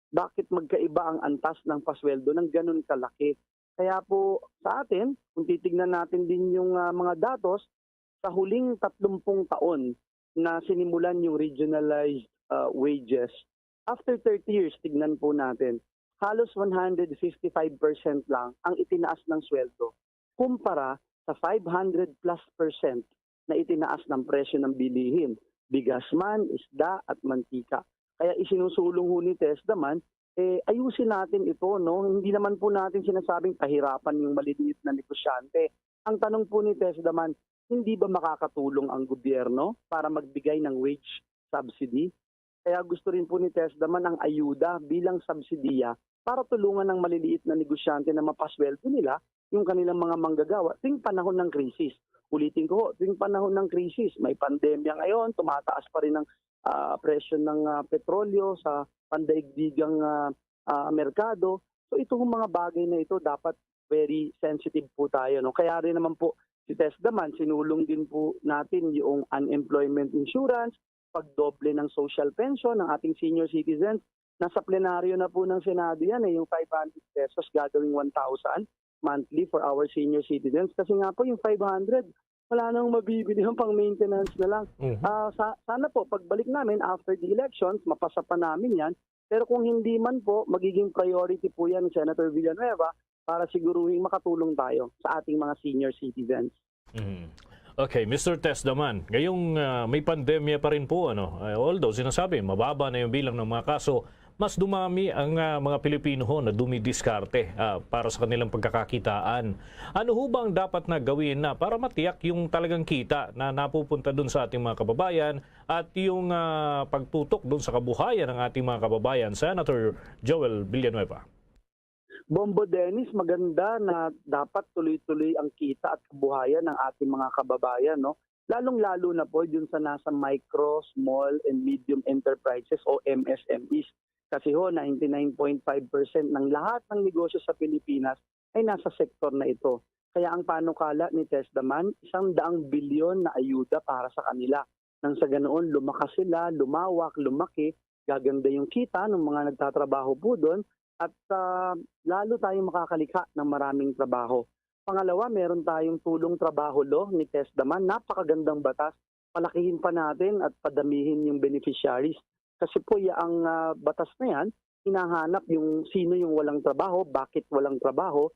bakit magkaiba ang antas ng pasweldo ng ganun kalaki? Kaya po sa atin, kung titignan natin din yung ah, mga datos, sa huling tatlumpung taon na sinimulan yung regionalized ah, wages, after thirty years, tignan po natin, halos one hundred fifty-five percent lang ang itinaas ng sweldo kumpara sa five hundred plus percent na itinaas ng presyo ng bilihin, bigas man, isda at mantika. Kaya isinusulong ho ni Tess Daman, eh, ayusin natin ito, no? Hindi naman po natin sinasabing pahirapan yung maliliit na negosyante. Ang tanong po ni Tess Daman, hindi ba makakatulong ang gobyerno para magbigay ng wage subsidy? Kaya gusto rin po ni Tess Daman ang ayuda bilang subsidiya para tulungan ang maliliit na negosyante na mapasweldo nila yung kanilang mga manggagawa tuwing panahon ng krisis. Ulitin ko, tuwing panahon ng krisis, may pandemya ngayon, tumataas pa rin ang ah, presyo ng ah, petrolyo sa pandaigdigang ah, ah, merkado. So itong mga bagay na ito dapat very sensitive po tayo, no? Kaya rin naman po si Tess Daman, sinulong din po natin yung unemployment insurance, pagdoble ng social pension ng ating senior citizens. Nasa plenaryo na po ng Senado yan, eh, yung five hundred pesos gagawing one thousand monthly for our senior citizens. Kasi nga po yung five hundred, wala nang mabibili yung pang-maintenance na lang. Mhm. Ah, sa, sana po, pagbalik namin after the elections, mapasa pa namin yan. Pero kung hindi man po, magiging priority po yan ni Senator Villanueva para siguruhin makatulong tayo sa ating mga senior citizens. Mhm. Okay, Mister Test naman, ngayong, ah, may pandemya pa rin po, ano, eh, although sinasabi mababa na yung bilang ng mga kaso, mas dumami ang, ah, mga Pilipino ho na dumidiskarte, ah, para sa kanilang pagkakakitaan. Ano ho ba ang dapat na gawin na para matiyak yung talagang kita na napupunta dun sa ating mga kababayan at yung, ah, pagtutok dun sa kabuhayan ng ating mga kababayan? Senator Joel Villanueva. Bombo Dennis, maganda na dapat tuloy-tuloy ang kita at kabuhayan ng ating mga kababayan, no? Lalong-lalo na po dun sa nasa micro, small, and medium enterprises o M S M Es. Kasi ho, ninety-nine point five percent ng lahat ng negosyo sa Pilipinas ay nasa sektor na ito. Kaya ang panukala ni Test Daman, isang daang bilyon na ayuda para sa kanila. Nang sa ganoon, lumakas sila, lumawak, lumaki, gaganda yung kita ng mga nagtatrabaho po doon at, ah, lalo tayong makakalikha ng maraming trabaho. Pangalawa, meron tayong tulong trabaho law ni Test Daman. Napakagandang batas. Palakihin pa natin at padamihin yung beneficiaries. Kasi po, ya-, ang, ah, batas na yan, hinahanap yung sino yung walang trabaho, bakit walang trabaho,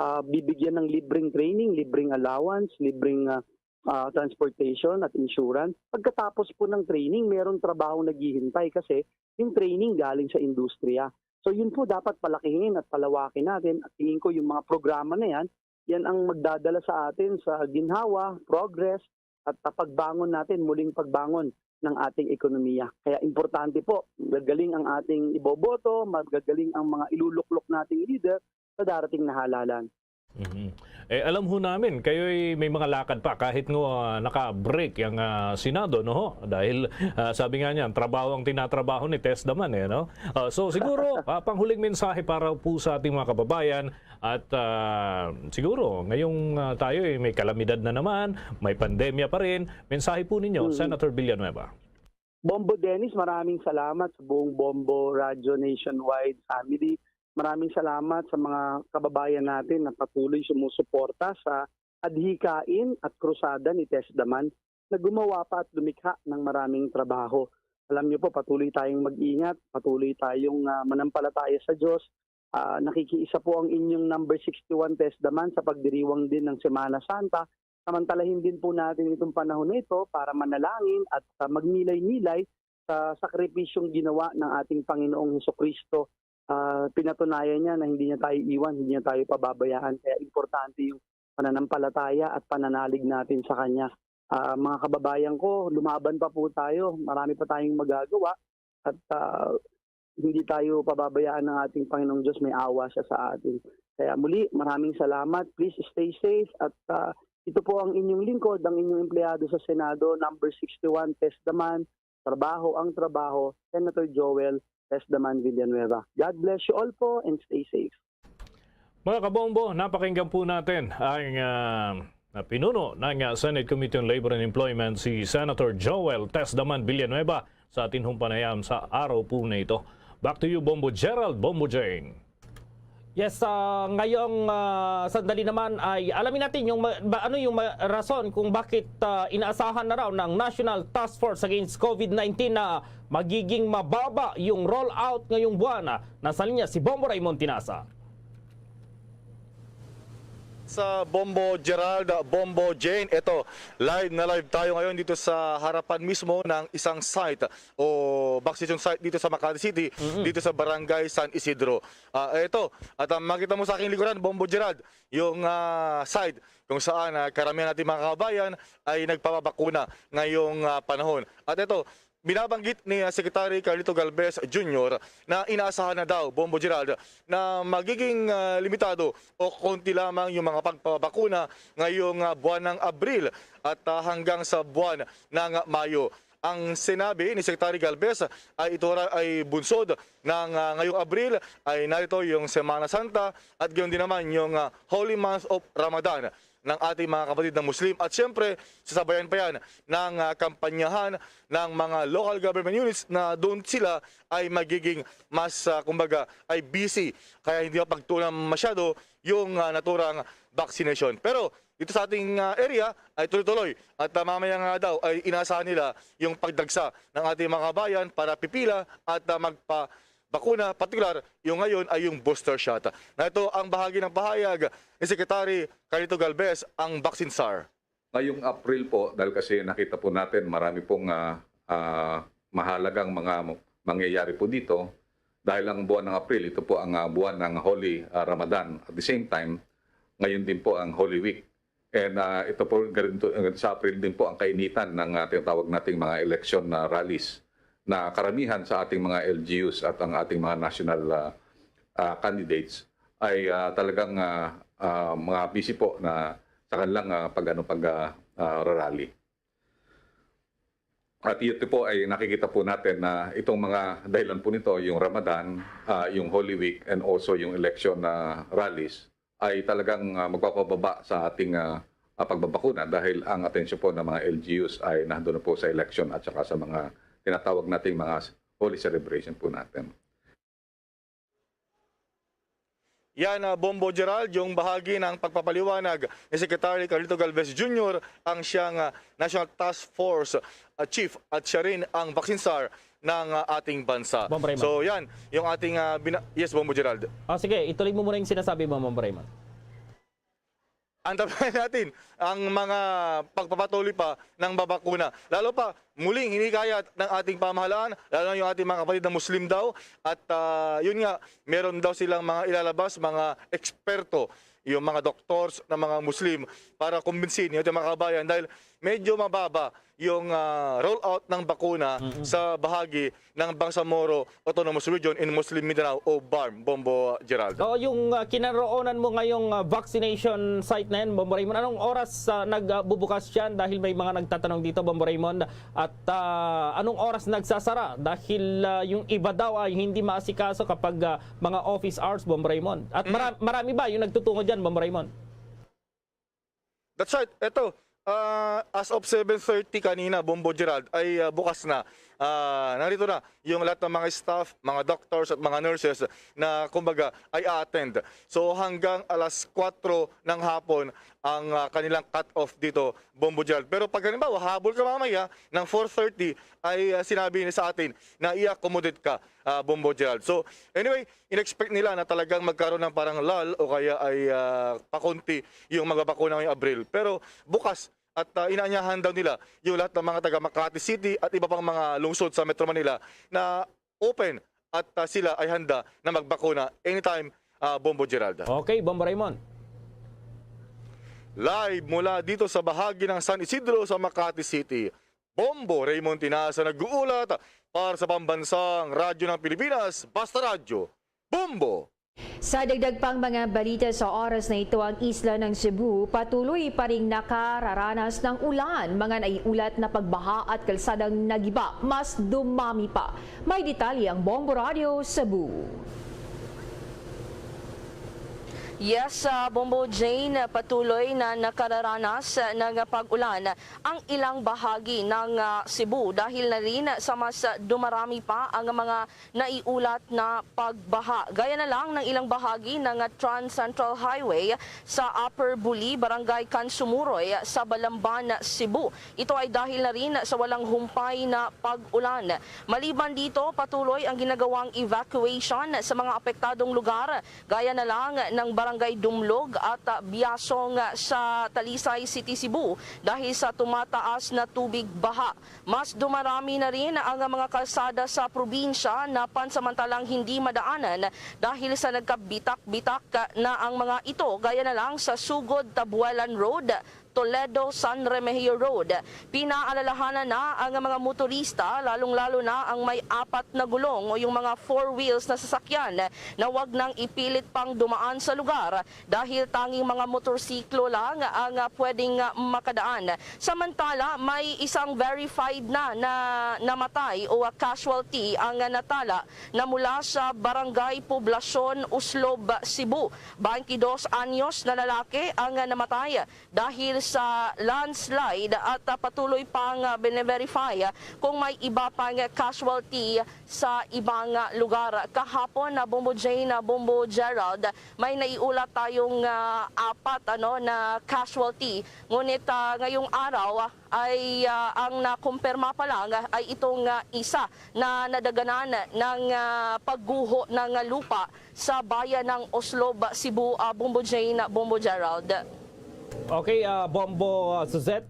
ah, bibigyan ng libreng training, libreng allowance, libreng, ah, ah, transportation at insurance. Pagkatapos po ng training, merong trabaho naghihintay kasi yung training galing sa industriya. So yun po dapat palakihin at palawakin natin. At tingin ko yung mga programa na yan, yan ang magdadala sa atin sa ginhawa, progress, at, ah, pagbangon natin, muling pagbangon ng ating ekonomiya. Kaya importante po, magagaling ang ating iboboto, magagaling ang mga iluluklok nating leader sa darating na halalan. Mhm. Eh, alam ho namin, kayo'y may mga lakad pa kahit nga, ah, naka-break ang, ah, Senado, no ho? Dahil, ah, sabi nga niya, ang trabaho ang tinatrabaho ni Test naman, eh, no? Ah, so, siguro, ah, panghuling mensahe para po sa ating mga kababayan at, ah, siguro, ngayong, ah, tayo, eh, may kalamidad na naman, may pandemya pa rin, mensahe po ninyo, Mhm. Senator Villanueva. Bombo Dennis, maraming salamat sa buong Bombo Radio Nationwide family. Maraming salamat sa mga kababayan natin na patuloy sumusuporta sa adhikain at krusada ni Test Daman na gumawa pa at lumikha ng maraming trabaho. Alam niyo po, patuloy tayong mag-ingat, patuloy tayong, ah, manampalataya sa Diyos. Ah, nakikiisa po ang inyong number sixty-one Test Daman sa pagdiriwang din ng Semana Santa. Samantalahin din po natin itong panahon na ito para manalangin at, ah, magnilay-nilay sa sakripisyong ginawa ng ating Panginoong Hesukristo. Ah, pinatunayan niya na hindi niya tayo iwan, hindi niya tayo pababayaan. Kaya importante yung pananampalataya at pananalig natin sa Kanya. Ah, mga kababayan ko, lumaban pa po tayo. Marami pa tayong magagawa at, ah, hindi tayo pababayaan ng ating Panginoong Diyos. May awa siya sa atin. Kaya muli, maraming salamat. Please stay safe at, ah, ito po ang inyong lingkod, ang inyong empleyado sa Senado, number sixty-one, Test Daman, Trabaho ang Trabaho, Senator Joel Test Daman Villanueva. God bless you all po and stay safe. Mga kabombo, napakinggan po natin ang, ah, na pinuno ng, ah, Senate Committee on Labor and Employment, si Senator Joel Test Daman Villanueva, sa atin hong panayam sa araw po na ito. Back to you, Bombo Gerald, Bombo Jane. Yes, ah, ngayong, ah, sandali naman ay alamin natin yung ma-, ba, ano yung ma-, rason kung bakit, ah, inaasahan na raw ng National Task Force Against COVID nineteen na magiging mababa yung rollout ngayong buwan. Nasa linya si Bombo Raymond Tinasa. Sa Bombo Gerald, Bombo Jane, eto, live na live tayo ngayon dito sa harapan mismo ng isang site o vaccination site dito sa Makati City, dito sa Barangay San Isidro. Ah, eto, at, ah, makita mo sa aking likuran, Bombo Gerald, yung, ah, site kung saan, ah, karamihan nating mga kababayan ay nagpapabakuna ngayong, ah, panahon. At eto, binabanggit ni, ah, Secretary Carlito Galvez Junior na inaasahan na daw, Bombo Gerald, na magiging, ah, limitado o konti lamang yung mga pagpapabakuna ngayong, ah, buwan ng Abril at, ah, hanggang sa buwan ng Mayo. Ang sinabi ni Secretary Galvez ay ito ra-, ay bunsod ng, ah, ngayong Abril ay narito yung Semana Santa at gayon din naman yung, ah, Holy Month of Ramadan ng ating mga kapatid na Muslim at siyempre sasabayan pa yan ng, ah, kampanyahan ng mga local government units na doon sila ay magiging mas, ah, kumbaga, ay busy, kaya hindi mapagtuunan masyado yung, ah, naturang vaccination. Pero dito sa ating, ah, area ay tuloy-tuloy at, ah, mamaya nga daw ay inaasahan nila yung pagdagsa ng ating mga kabayan para pipila at, ah, magpa bakuna, partikular yung ngayon ay yung booster shot. Na ito ang bahagi ng pahayag ni Secretary Carlito Galvez, ang vaccine czar. Ngayong April po, dahil kasi nakita po natin marami pong, ah, ah, mahalagang mga mangyayari po dito, dahil ang buwan ng April, ito po ang, ah, buwan ng Holy, ah, Ramadan. At the same time, ngayon din po ang Holy Week. And, ah, ito po, ganito, sa April din po ang kainitan ng, ah, tinatawag nating mga election na rallies na karamihan sa ating mga L G Us at ang ating mga national, ah, ah, candidates ay, ah, talagang, ah, ah, mga busy po na sa kanilang, ah, pag, ano, pag, ah, ah, rarally. At ito po ay nakikita po natin na itong mga dahilan po nito, yung Ramadan, ah, yung Holy Week, and also yung election na rallies ay talagang, ah, magpapababa sa ating, ah, ah, pagbabakuna dahil ang atensyon po ng mga L G Us ay nandun na po sa election at saka sa mga tinatawag nating mga holy celebration po natin. Yan, ah, Bombo Gerald, yung bahagi ng pagpapaliwanag ni Secretary Carlito Galvez Junior, ang siyang, ah, National Task Force, ah, Chief, at siya rin ang vaccine czar ng, ah, ating bansa. Bombo Raymond. So, yan, yung ating, ah, bina-, yes, Bombo Gerald. Ah, sige, ituloy mo muna yung sinasabi mo, Bombo Raymond. Antabayan natin ang mga pagpapatuloy pa ng babakuna. Lalo pa, muling hinikayat ng ating pamahalaan, lalo na yung ating mga kapatid na Muslim daw. At, ah, yun nga, meron daw silang mga ilalabas, mga eksperto, yung mga doctors na mga Muslim, para kumbinsin yung ating mga kabayan. Dahil medyo mababa yung, ah, rollout ng bakuna Mm-mm. sa bahagi ng Bangsamoro Autonomous Region in Muslim Mindanao o BARMM, Bombo Gerald. Oo, yung, ah, kinaroonan mo ngayong, ah, vaccination site na yan, Bombo Raymond, anong oras, ah, nagbubukas yan? Dahil may mga nagtatanong dito, Bombo Raymond, at, ah, anong oras nagsasara? Dahil, ah, yung iba daw ay hindi maasikaso kapag, ah, mga office hours, Bombo Raymond. At Mm. mara-, marami ba yung nagtutungo dyan, Bombo Raymond? That's right. Eto, ah, as of seven thirty kanina, Bombo Gerald, ay, ah, bukas na. Ah, narito na yung lahat ng mga staff, mga doctors at mga nurses na, kumbaga, ay a-attend. So, hanggang alas kwatro ng hapon ang, ah, kanilang cut-off dito, Bombo Gerald. Pero pag halimbawa, habol ka mamaya ng four thirty, ay, ah, sinabi ni sa atin na i-accommodate ka, ah, Bombo Gerald. So, anyway, in-expect nila na talagang magkaroon ng parang lull o kaya ay, ah, pakunti yung magbabakuna ngayong Abril. Pero bukas at, ah, inaanyahan daw nila yung lahat ng mga taga Makati City at iba pang mga lungsod sa Metro Manila na open at, ah, sila ay handa na magbakuna anytime, ah, Bombo Gerald. Okay, Bombo Raymond. Live mula dito sa bahagi ng San Isidro sa Makati City, Bombo Raymond Tinaza nag-uulat para sa Pambansang Radyo ng Pilipinas, Basta Radyo, Bombo! Sa dagdag pang mga balita sa oras na ito, ang isla ng Cebu patuloy pa ring nakararanas ng ulan. Mga naiulat na pagbaha at kalsadang nagiba, mas dumami pa. May detalye ang Bombo Radio Cebu. Yes, ah, Bombo Jane, patuloy na nakararanas ng pag-ulan ang ilang bahagi ng, ah, Cebu dahil na rin sa mas dumarami pa ang mga naiulat na pagbaha. Gaya na lang ng ilang bahagi ng Trans Central Highway sa Upper Buli, Barangay Kansumuroy, sa Balamban, Cebu. Ito ay dahil na rin sa walang humpay na pag-ulan. Maliban dito, patuloy ang ginagawang evacuation sa mga apektadong lugar, gaya na lang ng Barangay Dumlog at, ah, Biasong sa Talisay City, Cebu, dahil sa tumataas na tubig baha. Mas dumarami na rin ang mga kalsada sa probinsya na pansamantalang hindi madaanan dahil sa nagkabitak-bitak na ang mga ito, gaya na lang sa Sugod Tabuelan Road, Toledo, San Remigio Road. Pinaalalahanan na ang mga motorista, lalong-lalo na ang may apat na gulong o yung mga four wheels na sasakyan, na wag nang ipilit pang dumaan sa lugar dahil tanging mga motorsiklo lang ang, ah, pwedeng, ah, makadaan. Samantala, may isang verified na, na namatay o, ah, casualty ang, ah, natala na mula sa Barangay Poblacion, Oslob, Cebu. Baintidos anyos na lalaki ang, ah, namatay dahil sa landslide at, ah, patuloy pang, ah, bine-verify, ah, kung may iba pang casualty sa ibang, ah, lugar. Kahapon na, Bombo Jane, na Bombo Gerald, may naiulat tayong, ah, apat, ano, na casualty. Ngunit, ah, ngayong araw, ah, ay, ah, ang nakumpirma pa lang, ah, ay itong, ah, isa na nadaganan ng, ah, pagguho ng lupa sa bayan ng Oslob, Cebu, ah, Bombo Jane, Bombo Gerald. Okay, ah, Bombo, ah, Suzette.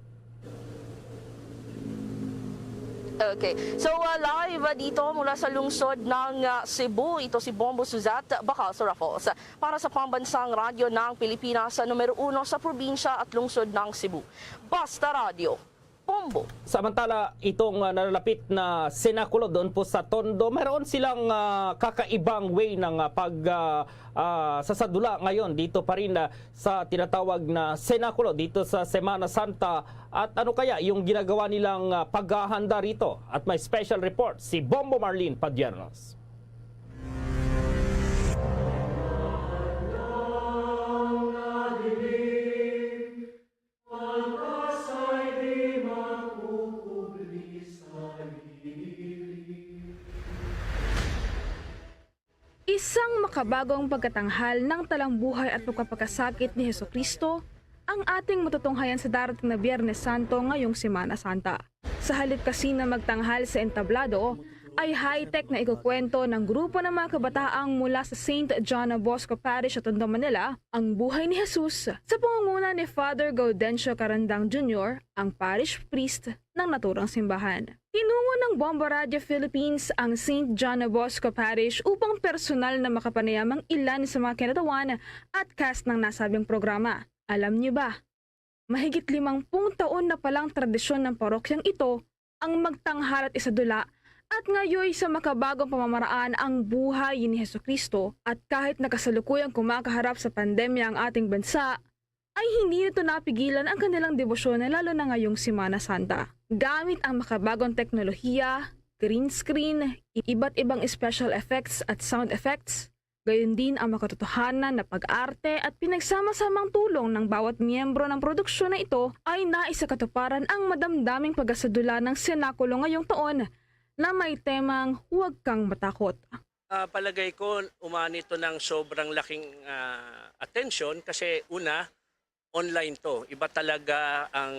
Okay. So, uh, live uh, dito mula sa lungsod ng uh, Cebu, ito si Bombo Suzat Bacalso Raffles para sa Pambansang Radyo ng Pilipinas sa numero uno sa probinsya at lungsod ng Cebu. Basta Radyo, Bombo. Samantala, itong uh, nalalapit na senakulo doon po sa Tondo, mayroon silang uh, kakaibang way ng uh, pag uh, uh, sasadula ngayon dito pa rin uh, sa tinatawag na senakulo dito sa Semana Santa. At ano kaya yung ginagawa nilang uh, paghahanda rito? At may special report si Bombo Marlene Padiernos. Isang makabagong pagkatanghal ng talang buhay at pagpapakasakit ni Jesu-Cristo ang ating matutunghayan sa darating na Biyernes Santo ngayong Semana Santa. Sa halip kasi na magtanghal sa entablado, ay high-tech na ikukwento ng grupo ng mga kabataang mula sa Saint John Bosco Parish sa Tondo, Manila, ang buhay ni Jesus sa pangunguna ni Father Gaudencio Carandang Junior, ang parish priest ng naturang simbahan. Tinungo ng Bombo Radio Philippines ang Saint John Bosco Parish upang personal na makapanayamang ilan sa mga kinatawan at cast ng nasabing programa. Alam niyo ba, mahigit limangpung taon na palang tradisyon ng parokyang ito ang magtanghal at isadula, at ngayoy sa makabagong pamamaraan ang buhay ni Jesu-Cristo, at kahit nakasalukuyang kumakaharap sa pandemya ang ating bansa, ay hindi nito napigilan ang kanilang debosyon, lalo na ngayong Semana Santa. Gamit ang makabagong teknolohiya, green screen, iba't ibang special effects at sound effects, gayon din ang makatotohanan na pag-arte at pinagsama-samang tulong ng bawat miyembro ng produksyon na ito, ay naisakatuparan ang madamdaming pagkasadula ng senakulo ngayong taon na may temang Huwag Kang Matakot. Ah, palagay ko, umani ito ng sobrang laking ah, atensyon kasi una, online to. Iba talaga ang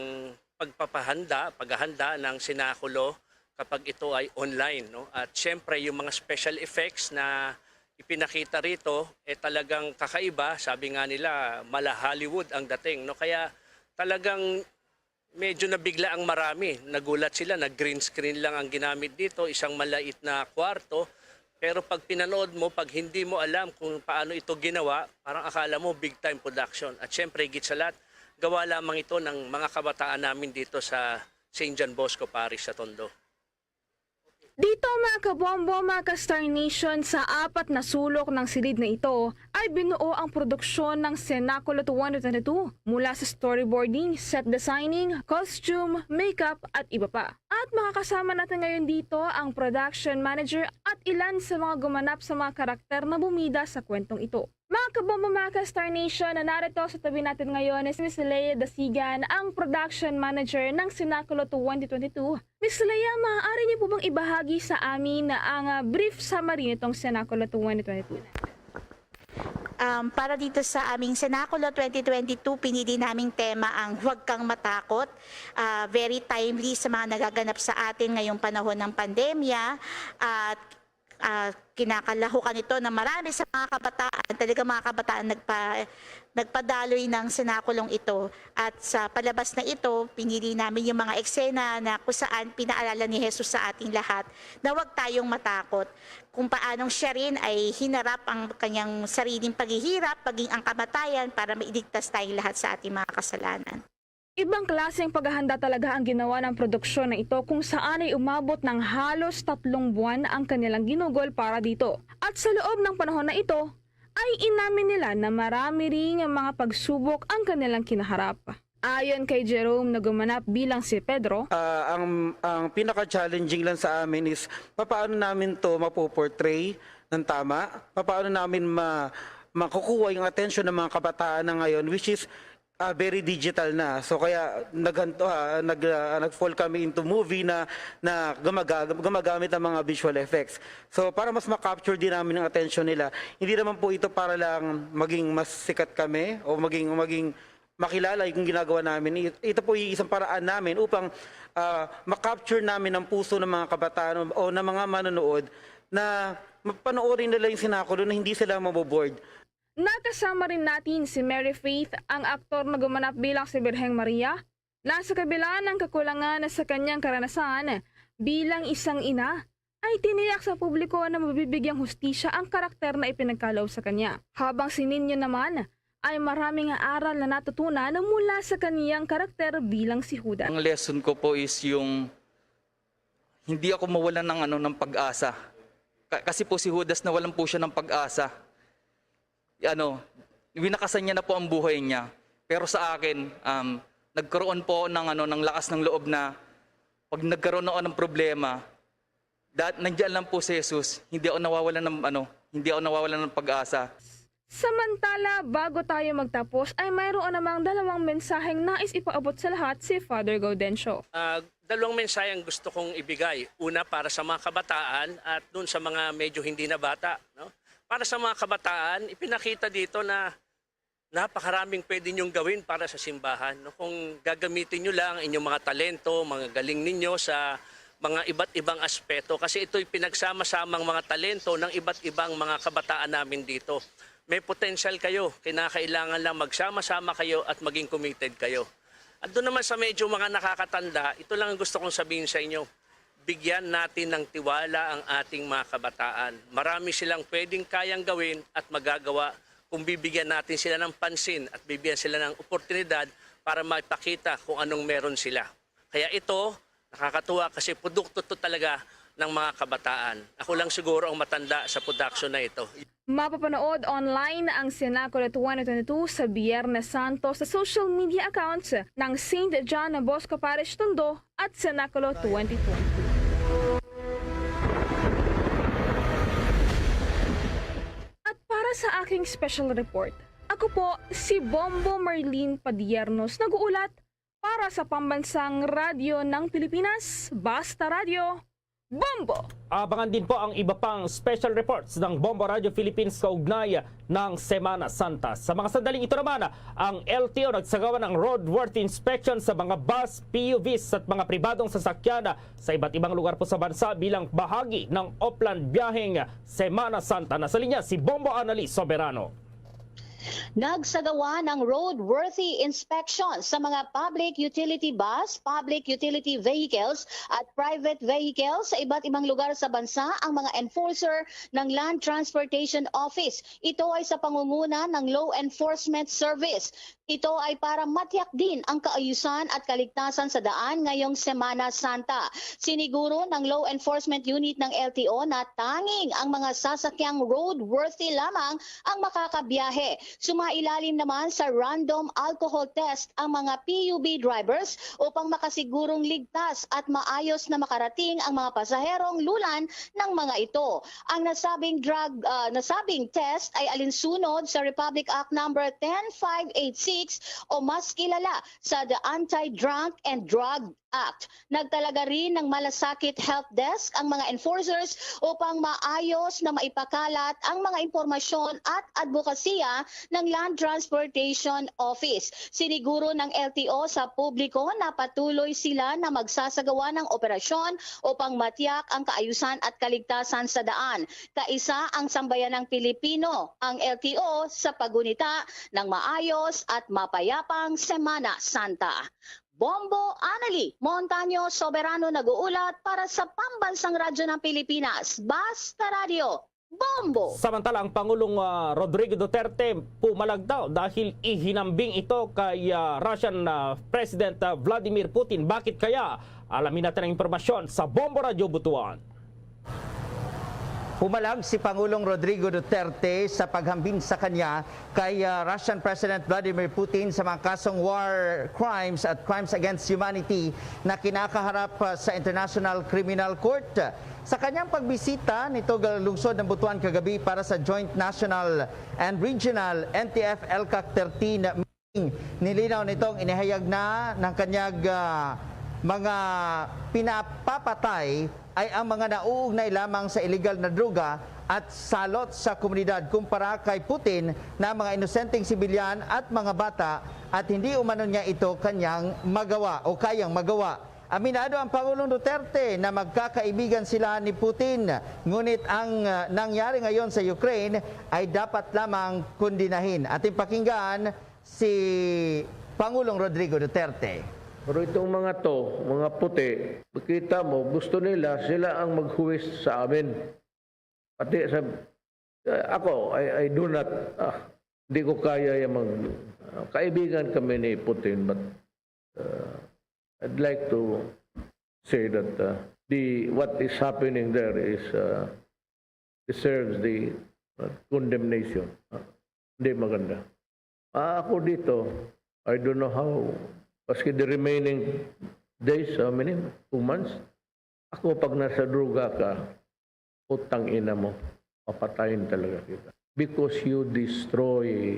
pagpapahanda, paghahanda ng senakulo kapag ito ay online, no? At siyempre, yung mga special effects na ipinakita rito, eh talagang kakaiba. Sabi nga nila, mala Hollywood ang dating, no? Kaya talagang medyo nabigla ang marami. Nagulat sila na green screen lang ang ginamit dito, isang malait na kwarto. Pero pag pinanood mo, pag hindi mo alam kung paano ito ginawa, parang akala mo big time production. At syempre, higit sa lahat, gawa lamang ito ng mga kabataan namin dito sa Saint John Bosco Parish sa Tondo. Dito, mga kabombo, mga ka-Star Nation, sa apat na sulok ng silid na ito ay binuo ang produksyon ng Cenaculo twenty twenty-two, mula sa storyboarding, set designing, costume, makeup, at iba pa. At makakasama natin ngayon dito ang production manager at ilan sa mga gumanap sa mga karakter na bumida sa kwentong ito. Mga kabombo, mga ka-Star Nation, na narito sa tabi natin ngayon is Miss Leia Dasigan, ang production manager ng Cenaculo twenty twenty-two. Miss Leia, maaari niyo po bang ibahagi sa amin ang ah, brief summary nitong Cenaculo twenty twenty-two? Um, para dito sa aming Cenaculo twenty twenty-two, pinili naming tema ang Huwag Kang Matakot. Ah, very timely sa mga nagaganap sa atin ngayong panahon ng pandemya. At ah, kinakalahukan ito ng marami sa mga kabataan. Talaga, mga kabataan nagpa, nagpadaloy ng senakulong ito. At sa palabas na ito, pinili namin yung mga eksena na kung saan pinaalala ni Jesus sa ating lahat na huwag tayong matakot. Kung paanong siya rin ay hinarap ang kanyang sariling paghihirap, maging ang kamatayan para mailigtas tayong lahat sa ating mga kasalanan. Ibang klaseng paghahanda talaga ang ginawa ng produksyon na ito, kung saan ay umabot ng halos tatlong buwan ang kanilang ginugol para dito. At sa loob ng panahon na ito, ay inamin nila na marami ring mga pagsubok ang kanilang kinaharap. Ayon kay Jerome na gumanap bilang si Pedro, Ah, ang ang pinaka-challenging lang sa amin is papaano namin 'to mapo-portray ng tama, papaano namin ma makukuha yung atensyon ng mga kabataan na ngayon, which is ah, very digital na. So kaya naghanto ah, nag ah, nag-fall kami into movie na na gumaga- gumagamit ng mga visual effects. So para mas ma-capture din namin ang atensyon nila, hindi naman po ito para lang maging mas sikat kami o maging maging makilala yung ginagawa namin. I- Ito po yung isang paraan namin upang ah, ma-capture namin ang puso ng mga kabataan o, o ng mga manonood na mapanoorin nila yung Cenaculo na hindi sila mabobored. Nakasama rin natin si Mary Faith, ang aktor na gumanap bilang si Birheng Maria, na sa kabila ng kakulangan sa kanyang karanasan bilang isang ina, ay tiniyak sa publiko na mabibigyang hustisya ang karakter na ipinagkaloob sa kanya. Habang si Nino naman ay maraming aral na natutunan mula sa kaniyang karakter bilang si Judas. Ang lesson ko po is yung hindi ako mawalan ng, ano, ng pag-asa. Ka- kasi po si Judas nawalan po siya ng pag-asa. Ano, winakasan niya na po ang buhay niya. Pero sa akin, um, nagkaroon po ng, ano, ng lakas ng loob na pag nagkaroon ako ng problema, dat nandiyan lang po si Jesus. Hindi ako nawawalan ng, ano, hindi ako nawawalan ng pag-asa. Samantala, bago tayo magtapos, ay mayroon namang dalawang mensaheng nais ipaabot sa lahat si Father Gaudencio. Ah, dalawang mensahe ang gusto kong ibigay. Una, para sa mga kabataan at dun sa mga medyo hindi na bata, no? Para sa mga kabataan, ipinakita dito na napakaraming pwede niyong gawin para sa simbahan, no? Kung gagamitin niyo lang ang inyong mga talento, mga galing ninyo sa mga iba't ibang aspeto, kasi ito'y pinagsama-samang mga talento ng iba't ibang mga kabataan namin dito. May potensyal kayo, kinakailangan lang magsama-sama kayo at maging committed kayo. At doon naman sa medyo mga nakakatanda, ito lang ang gusto kong sabihin sa inyo. Bigyan natin ng tiwala ang ating mga kabataan. Marami silang pwedeng kayang gawin at magagawa kung bibigyan natin sila ng pansin at bibigyan sila ng oportunidad para maipakita kung anong meron sila. Kaya ito, nakakatuwa kasi produkto to talaga ng mga kabataan. Ako lang siguro ang matanda sa production na ito. Mapapanood online ang Cenaculo twenty twenty-two sa Biyernes Santo sa social media accounts ng Saint John Bosco Parish Tondo at Cenaculo twenty twenty-two. At para sa aking special report, ako po si Bombo Marlene Padiernos, nag-uulat para sa Pambansang Radyo ng Pilipinas, Basta Radyo, Bombo! Abangan din po ang iba pang special reports ng Bombo Radio Philippines kaugnay ng Semana Santa. Sa mga sandaling ito naman, ang L T O nagsagawa ng roadworthy inspection sa mga bus, P U Vs at mga pribadong sasakyan sa iba't ibang lugar po sa bansa bilang bahagi ng Oplan Biyaheng Semana Santa. Nasa linya si Bombo Annalie Soberano. Nagsagawa ng roadworthy inspection sa mga public utility bus, public utility vehicles at private vehicles sa iba't ibang lugar sa bansa ang mga enforcer ng Land Transportation Office. Ito ay sa pangunguna ng Law Enforcement Service. Ito ay para matiyak din ang kaayusan at kaligtasan sa daan ngayong Semana Santa. Siniguro ng Law Enforcement Unit ng L T O na tanging ang mga sasakyang roadworthy lamang ang makakabiyahe. Sumailalim naman sa random alcohol test ang mga P U V drivers upang makasigurong ligtas at maayos na makarating ang mga pasaherong lulan ng mga ito. Ang nasabing drug, ah, nasabing test ay alinsunod sa Republic Act Number ten five eight six o mas kilala sa the Anti-Drunk and Drug Act. Nagtalaga rin ng malasakit help desk ang mga enforcers upang maayos na maipakalat ang mga impormasyon at adbokasiya ng Land Transportation Office. Siniguro ng L T O sa publiko na patuloy sila na magsasagawa ng operasyon upang matiyak ang kaayusan at kaligtasan sa daan. Kaisa ang sambayanang Pilipino, ang L T O, sa paggunita ng maayos at mapayapang Semana Santa. Bombo Annalie Montaño Soberano nag-uulat para sa Pambansang Radyo ng Pilipinas, Basta Radyo, Bombo! Samantala, ang Pangulong, ah, Rodrigo Duterte pumalag daw dahil ihinambing ito kay, ah, Russian, ah, President, ah, Vladimir Putin. Bakit kaya? Alamin natin ang impormasyon sa Bombo Radyo Butuan. Pumalag si Pangulong Rodrigo Duterte sa paghambin sa kanya kay, ah, Russian President Vladimir Putin sa mga kasong war crimes at crimes against humanity na kinakaharap, ah, sa International Criminal Court. Sa kanyang pagbisita nito ga lungsod ng Butuan kagabi para sa Joint National and Regional N T F ELCAC thirteen meeting, nilinaw nitong inihayag na ng kanyang, ah, mga pinapapatay ay ang mga nauugnay lamang sa iligal na droga at salot sa komunidad kumpara kay Putin na mga inosenteng sibilyan at mga bata at hindi umano niya ito kanyang magawa o kayang magawa. Aminado ang Pangulong Duterte na magkakaibigan sila ni Putin, ngunit ang, ah, nangyari ngayon sa Ukraine ay dapat lamang kondenahin. Ating pakinggan si Pangulong Rodrigo Duterte. Pero itong mga to, mga puti, makita mo, gusto nila sila ang maghuwis sa amin. Pati sa, uh, ako, I, I do not, ah, di ko kaya yung mag, ah, kaibigan kami ni Putin, but, uh, I'd like to say that, uh, the, what is happening there is, uh, deserves the, uh, condemnation. Uh, hindi maganda. Ah, ako dito, I don't know how, maski the remaining days, how many? Two months? Ako, pag nasa droga ka, putang ina mo, papatayin talaga kita. Because you destroy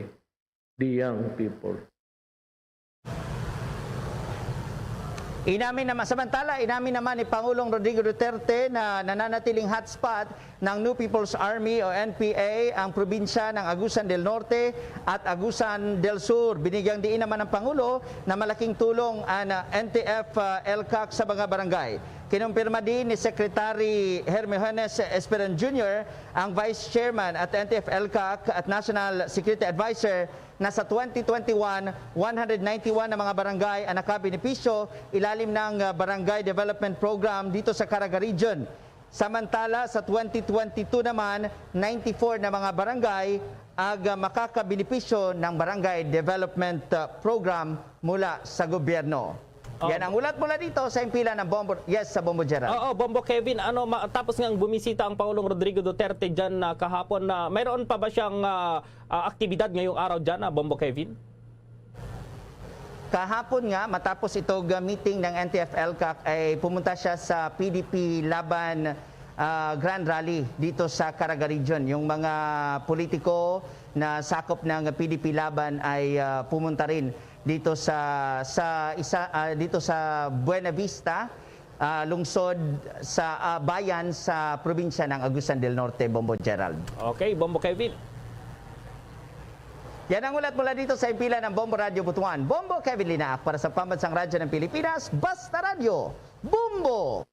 the young people. Inamin naman, samantala, inamin naman ni Pangulong Rodrigo Duterte na nananatiling hotspot ng New People's Army o N P A ang probinsya ng Agusan del Norte at Agusan del Sur. Binigyang diin naman ng Pangulo na malaking tulong ang, ah, N T F, ah, ELCAC sa mga barangay. Kinumpirma din ni Secretary Hermiogenes Esperon Junior, ang Vice Chairman at N T F ELCAC at National Security Advisor, na sa twenty twenty-one, one hundred ninety-one na mga barangay ang nakabenepisyo ilalim ng, ah, Barangay Development Program dito sa Caraga Region. Samantala, sa twenty twenty-two naman, ninety-four na mga barangay ang, ah, makakabenepisyo ng Barangay Development, ah, Program mula sa gobyerno. Oh. Yan ang ulat mula dito sa himpilan ng Bombo, yes, sa Bombo Gerald. Oo, Bombo Kevin, ano, ma-, tapos ngang bumisita ang Pangulong Rodrigo Duterte dyan na kahapon, na mayroon pa ba siyang, ah, ah, aktibidad ngayong araw dyan, ah, Bombo Kevin? Kahapon nga, matapos itog, ah, meeting ng N T F ELCAC, ay pumunta siya sa P D P Laban, ah, Grand Rally dito sa Caraga Region. Yung mga politiko na sakop ng P D P Laban ay, ah, pumunta rin dito sa, sa isa, ah, dito sa Buena Vista, ah, lungsod sa, ah, bayan sa probinsya ng Agusan del Norte, Bombo Gerald. Okay, Bombo Kevin. Yan ang ulat mula dito sa himpilan ng Bombo Radyo Butuan. Bombo Kevin Linaak para sa Pambansang Radyo ng Pilipinas, Basta Radyo, Bombo!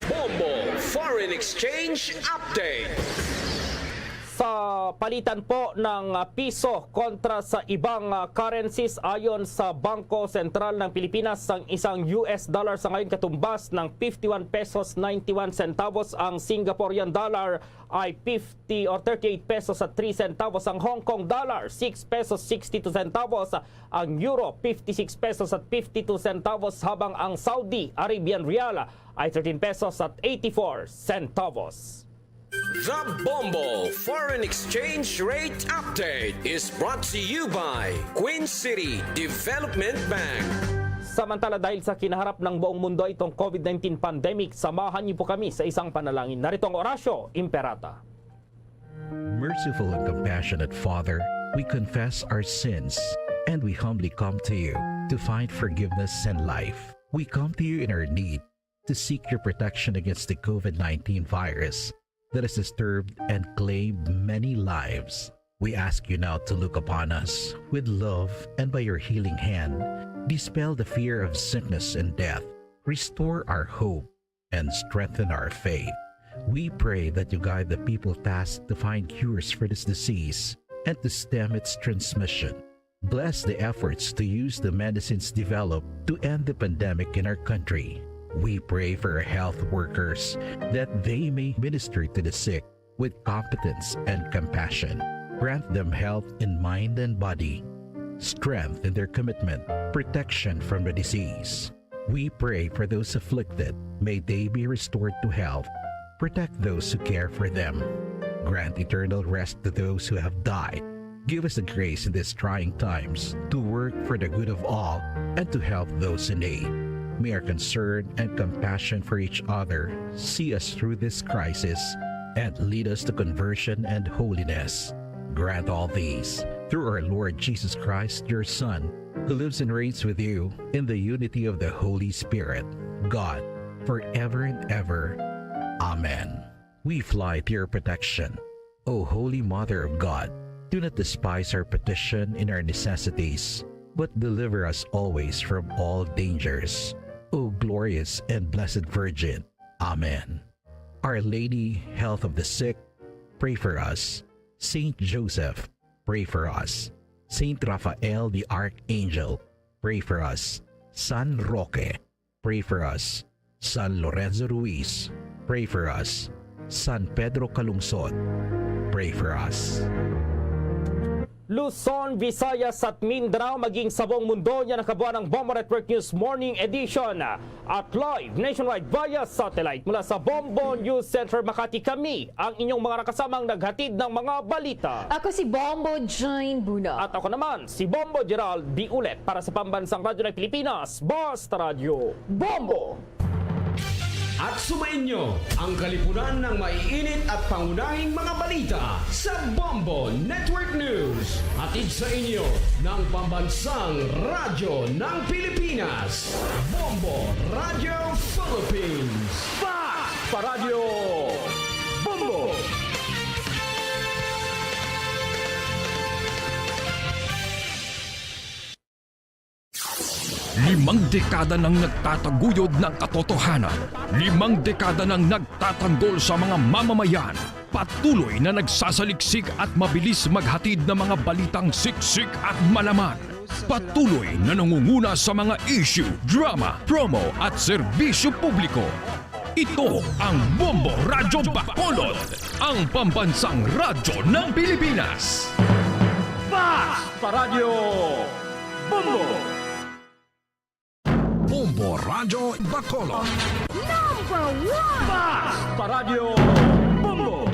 Bombo Foreign Exchange Update. Sa palitan po ng, ah, piso kontra sa ibang, ah, currencies, ayon sa Bangko Sentral ng Pilipinas, ang isang U S dollar sa ngayon katumbas ng fifty-one pesos ninety-one centavos, ang Singaporean dollar ay fifty or thirty-eight pesos at three centavos, ang Hong Kong dollar six pesos sixty-two centavos, ang euro fifty-six pesos at fifty-two centavos, habang ang Saudi Arabian rial ay thirteen pesos at eighty-four centavos. The Bombo Foreign Exchange Rate Update is brought to you by Queen City Development Bank. Samantala, dahil sa kinaharap ng buong mundo itong COVID nineteen pandemic, samahan niyo po kami sa isang panalangin. Narito ang Orasyo Imperata. Merciful and compassionate Father, we confess our sins and we humbly come to you to find forgiveness and life. We come to you in our need to seek your protection against the COVID nineteen virus that has disturbed and claimed many lives. We ask you now to look upon us with love and by your healing hand, dispel the fear of sickness and death, restore our hope, and strengthen our faith. We pray that you guide the people tasked to find cures for this disease and to stem its transmission. Bless the efforts to use the medicines developed to end the pandemic in our country. We pray for our health workers that they may minister to the sick with competence and compassion. Grant them health in mind and body, strength in their commitment, protection from the disease. We pray for those afflicted. May they be restored to health. Protect those who care for them. Grant eternal rest to those who have died. Give us the grace in these trying times to work for the good of all and to help those in need. May our concern and compassion for each other see us through this crisis and lead us to conversion and holiness. Grant all these through our Lord Jesus Christ, your Son, who lives and reigns with you in the unity of the Holy Spirit, God, forever and ever. Amen. We fly to your protection, O Holy Mother of God. Do not despise our petition in our necessities, but deliver us always from all dangers. O glorious and blessed Virgin. Amen. Our Lady, Health of the Sick, pray for us. Saint Joseph, pray for us. Saint Raphael the Archangel, pray for us. San Roque, pray for us. San Lorenzo Ruiz, pray for us. San Pedro Calungsod, pray for us. Luzon, Visayas at Mindanao, maging sa buong mundo, yan ang kabuuan ng Bombo Network News Morning Edition. At live nationwide via satellite mula sa Bombo News Center Makati, kami ang inyong mga nakasamang naghatid ng mga balita. Ako si Bombo Jane Buna. At ako naman, si Bombo Gerald Diulet para sa Pambansang Radyo ng Pilipinas, Basta Radyo Bombo! At sumainyo ang kalipunan ng maiinit at pangunahing mga balita sa Bombo Network News. Hatid sa inyo ng Pambansang Radyo ng Pilipinas, Bombo Radyo Philippines. Fast pa Radyo Bombo! Limang dekada nang nagtataguyod ng katotohanan. Limang dekada nang nagtatanggol sa mga mamamayan. Patuloy na nagsasaliksik at mabilis maghatid ng mga balitang siksik at malaman. Patuloy na nangunguna sa mga issue, drama, promo at serbisyo publiko. Ito ang Bombo Radyo Bacolod, ang pambansang radyo ng Pilipinas. Fast pa Radyo Bombo! Bombo Radyo Bacolod. Number one! Fast pa Radyo Bombo!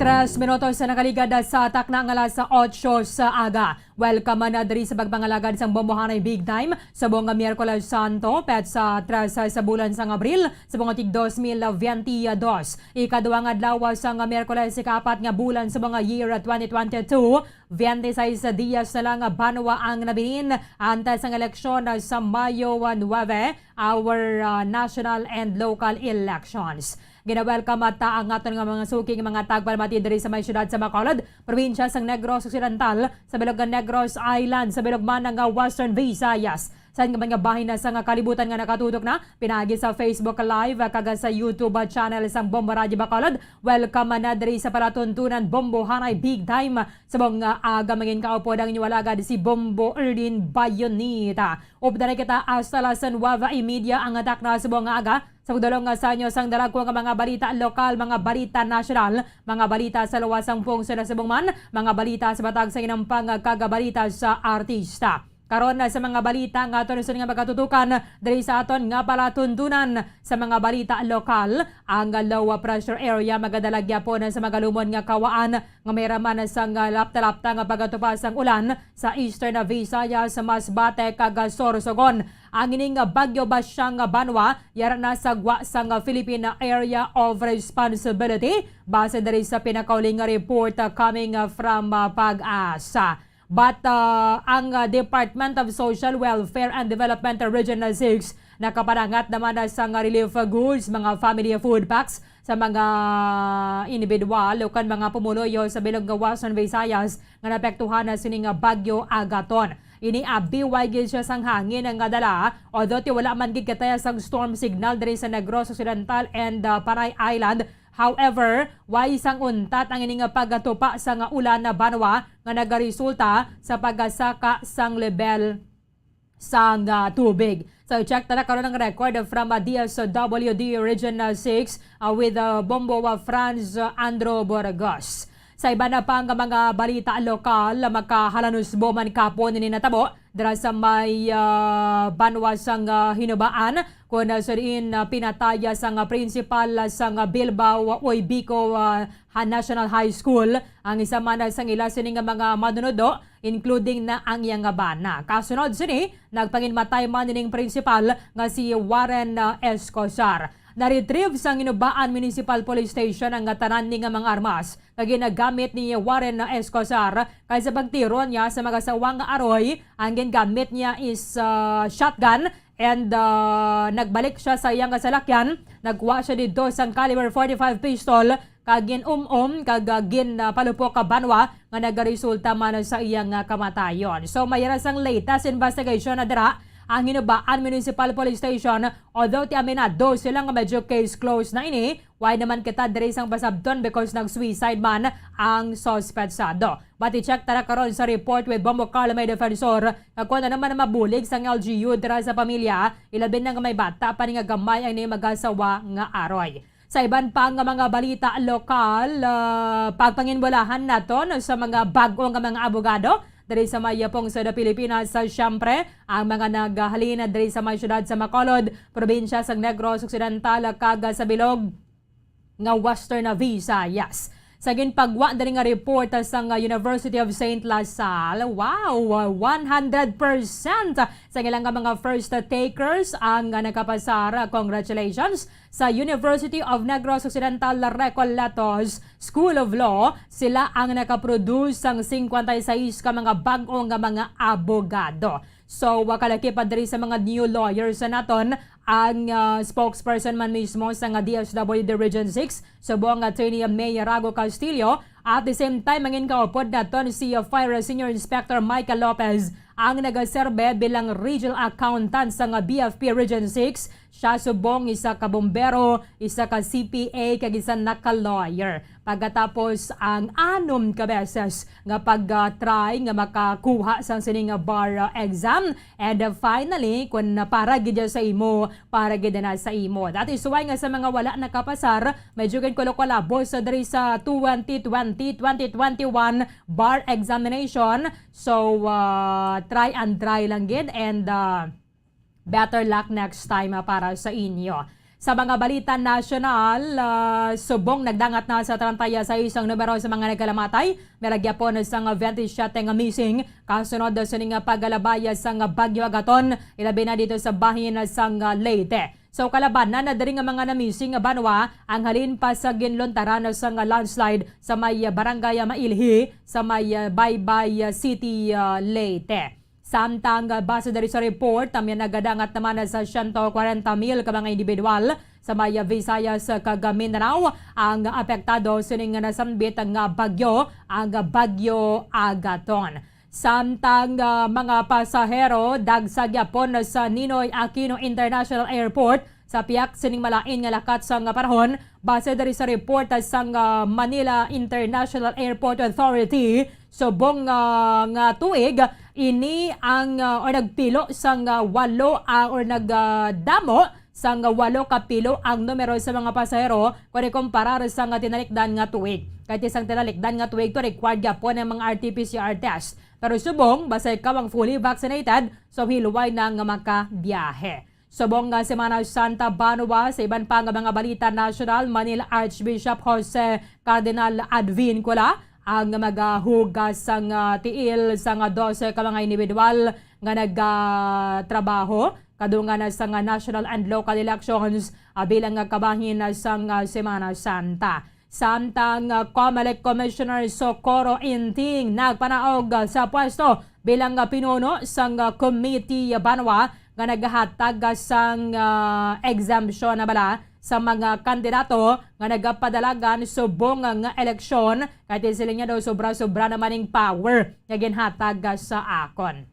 Tres minutos sa nakaligad sa takna nga alas otso sa aga. Welcome na diri sa pagpangalagad sang Bombohanay Big Time sa buong nga Miyerkules Santo, petsa tres sa bulan sang Abril sa buong tig dos mil veinte dos. Ikadua nga adlaw sang Miyerkules, ikaapat nga bulan sa buong nga year twenty twenty-two. Twenty-seis dias na lang banwa ang nabilin antes sang eleksyon sa Mayo nuebe, our, ah, national and local elections. Gina-welcome ta ang aton nga mga suking mga tagpalamati diri sa may siyudad sa Bacolod, probinsya sang Negros Occidental, sa bilog nga Negros Island, sa bilog man nga Western Visayas, sa iban nga bahin na sang kalibutan nga nakatutok na pinaagi sa Facebook Live kag sa YouTube channel sang Bombo Radyo Bacolod. Welcome na diri sa palatuntunan Bombohanay Big Time. Sa buong, ah, aga, mangin kaupod ang inyo alagad si Bombo Erlin Bayonita. Updan na kita hasta las nuebe y media ang takna sa buong nga aga. Sa pagdulong nga sa inyo sang dalagko nga mga balita lokal, mga balita nasyonal, mga balita sa luwas sang pungsod sa Bungman, mga balita sa matag sa inampang kag balita sa artista. Karon na sa mga balita nga aton sunod nga pagkatutukan diri sa aton nga palatuntunan. Sa mga balita lokal, ang low pressure area magadala gyapon sa magalumon nga kawaan nga may raman sang lapta-lapta nga pagkatupa sang ulan sa Eastern Visayas, Masbate kag Sorsogon. Ang ining bagyo ba siyang banwa yara na sa gwa sang Philippine Area of Responsibility, base diri sa pinakauling nga report, uh, coming, uh, from, uh, PAGASA. But, uh, ang, uh, Department of Social Welfare and Development Regional six nakapadangat naman na sang relief goods, mga family food packs, sa mga individual ukon mga pumuluyo sa bilog nga Western Visayas nga naapektuhan na sining Bagyo Agaton. Ini abi way gid siya sang hangin nga dala, although ti wala man gid kataya sang storm signal diri sa Negros Occidental and, uh, Panay Island. However, way sang untat ang ini nga pagtupa sang ulan na banwa nga nagaresulta sa pagasaka sang lebel sang, ah, tubig. So, i-check ta na karon ang record from, ah, D S W D Region, ah, six, ah, with, ah, Bombo, ah, Franz, ah, Andro Burgos. Sa iban na pa nga mga balita lokal, makahalanos buman kapon ini natabo dira sa may, ah, banwa sang, ah, Hinubaan, kun, ah, sa diin, ah, pinataya sang, ah, principal, ah, sang, ah, Bilbao Oybico, ah, ha-, National High School ang isa man sang ila sini nga mga manunodlo, including na ang iya nga bana. Kasunod sini, nagpanginmatay man ining principal nga si Warren, ah, Escosar. Na-retrieve sang Hinubaan Municipal Police Station ang tanan ni nga mga armas nga ginagamit ni Warren, ah, Escosar kay sa pagtiro niya sa mag-asawa nga aroy. Ang gingamit niya is, ah, shotgun and, ah, nagbalik siya sa iyang salakyan. Nagkuha siya didto sang caliber forty-five pistol kag gin-um-om kag, ah, gin, ah, palupok ka banwa nga nagaresulta man sa iyang, ah, kamatayon. So, may ra sang latest investigation na dira ang Hinubaan Municipal Police Station, although ti aminado sila nga medyo case closed na ini, why naman kita diri sang pasabton because nag-suicide man ang suspetsado. But i-check tara karon sa report with Bombo Carlo May Defensor nga kung ano man ang mabulig sang L G U dira sa pamilya, ilabi na nga may bata pa ni nga gamay ang iyang mag-asawa nga aroy. Sa iban pa nga mga balita lokal, ah, pagpanginbulahan naton sa mga bag-o nga mga abogado diri sa may Pungsod Pilipinas. Sa siyempre, ang mga naghalin diri sa may siyudad sa Bacolod, probinsya sa Negros Occidental, kag sa bilog nga Western Visayas. Sa ginpagwa diri nga report sang University of Saint La Salle, wow, one hundred percent sa ilang nga mga first takers ang nakapasar. Congratulations! Sa University of Negros Occidental Recoletos School of Law, sila ang nakaproduce sang singkwenta y seis ka mga bag-o nga mga abogado. So, wa kalaki pa diri sa mga new lawyers sa naton, ang, ah, spokesperson man mismo sa nga D S W D Region six, subong nga Attorney May Rago Castillo, at the same time, mangin kaupod naton si, ah, Fire Senior Inspector Michael Lopez, ang nagaserbe bilang Regional Accountant sa nga B F P Region six. Siya subong isa ka bombero, isa ka C P A, kag isa na ka lawyer. Pagkatapos ang anom ka beses nga pag-try nga makakuha sang sining nga bar, uh, exam, and, uh, finally, kung para gid sa imo, para gid na sa imo. That is why nga sa mga wala nakapasar, medyo gid kulo kalabos sa diri sa twenty twenty, twenty twenty-one bar examination. So, uh, try and try lang gid, and, uh, better luck next time, ah, para sa inyo. Sa mga balita nasyonal, ah, subong nagdangat na sa treinta y seis ang numero sa mga nagkalamatay, may ra gyapon sang twenty-seven nga missing kasunod sa sini nga pagkalabay sang Bagyo Agaton, ilabi na dito sa bahin sang Leyte. So, kalabanan na diri nga mga na-missing nga banwa ang halin pa sa ginluntaran sang landslide sa may Barangay Mailhi, sa may Baybay City, ah, Leyte. Samtang, ah, base diri sa report, ang nagadangat naman sa siyento kwarenta mil ka mga individual sa may, ah, Visayas kag Mindanao ang apektado sining nasambit nga bagyo, ang Bagyo Agaton. Samtang, ah, mga pasahero, dagsa gyapon sa Ninoy Aquino International Airport sa piyak sining malain nga lakat sang panahon, base diri sa report sang, ah, Manila International Airport Authority. Subong, ah, nga tuig, ini ang, ah, or nagpilo sang, ah, walo, ah, or nag, ah, damo sang walo ka pilo ang numero sa mga pasahero kung ikumparar sang tinalikdan nga tuig. Kay ti sang tinalikdan nga tuig to, required gyapon ang mga R T P C R test. Pero subong, basta ikaw ang fully vaccinated, so hilway na nga makabiyahe. Subong nga Semana Santa banwa, sa iban pa nga mga balita nasyonal, Manila Archbishop Jose Cardinal Advincula ang magahugas sang, ah, tiil sang dose ka mga individual nga nagatrabaho kadungan na sang National and Local Elections, ah, bilang nga kabahin na sang, ah, Semana Santa. Samtang, ah, Comelec Commissioner Socorro Inting nagpanaog, ah, sa pwesto bilang, ah, pinuno sang, ah, committee, ah, banwa nga nagahatag, ah, sang, ah, exemption na bala sa mga kandidato nga nagapadalagan subong, ah, nga eleksyon, kay ti sila niya daw sobra-sobra naman ning power nga ginhatag, ah, sa akon.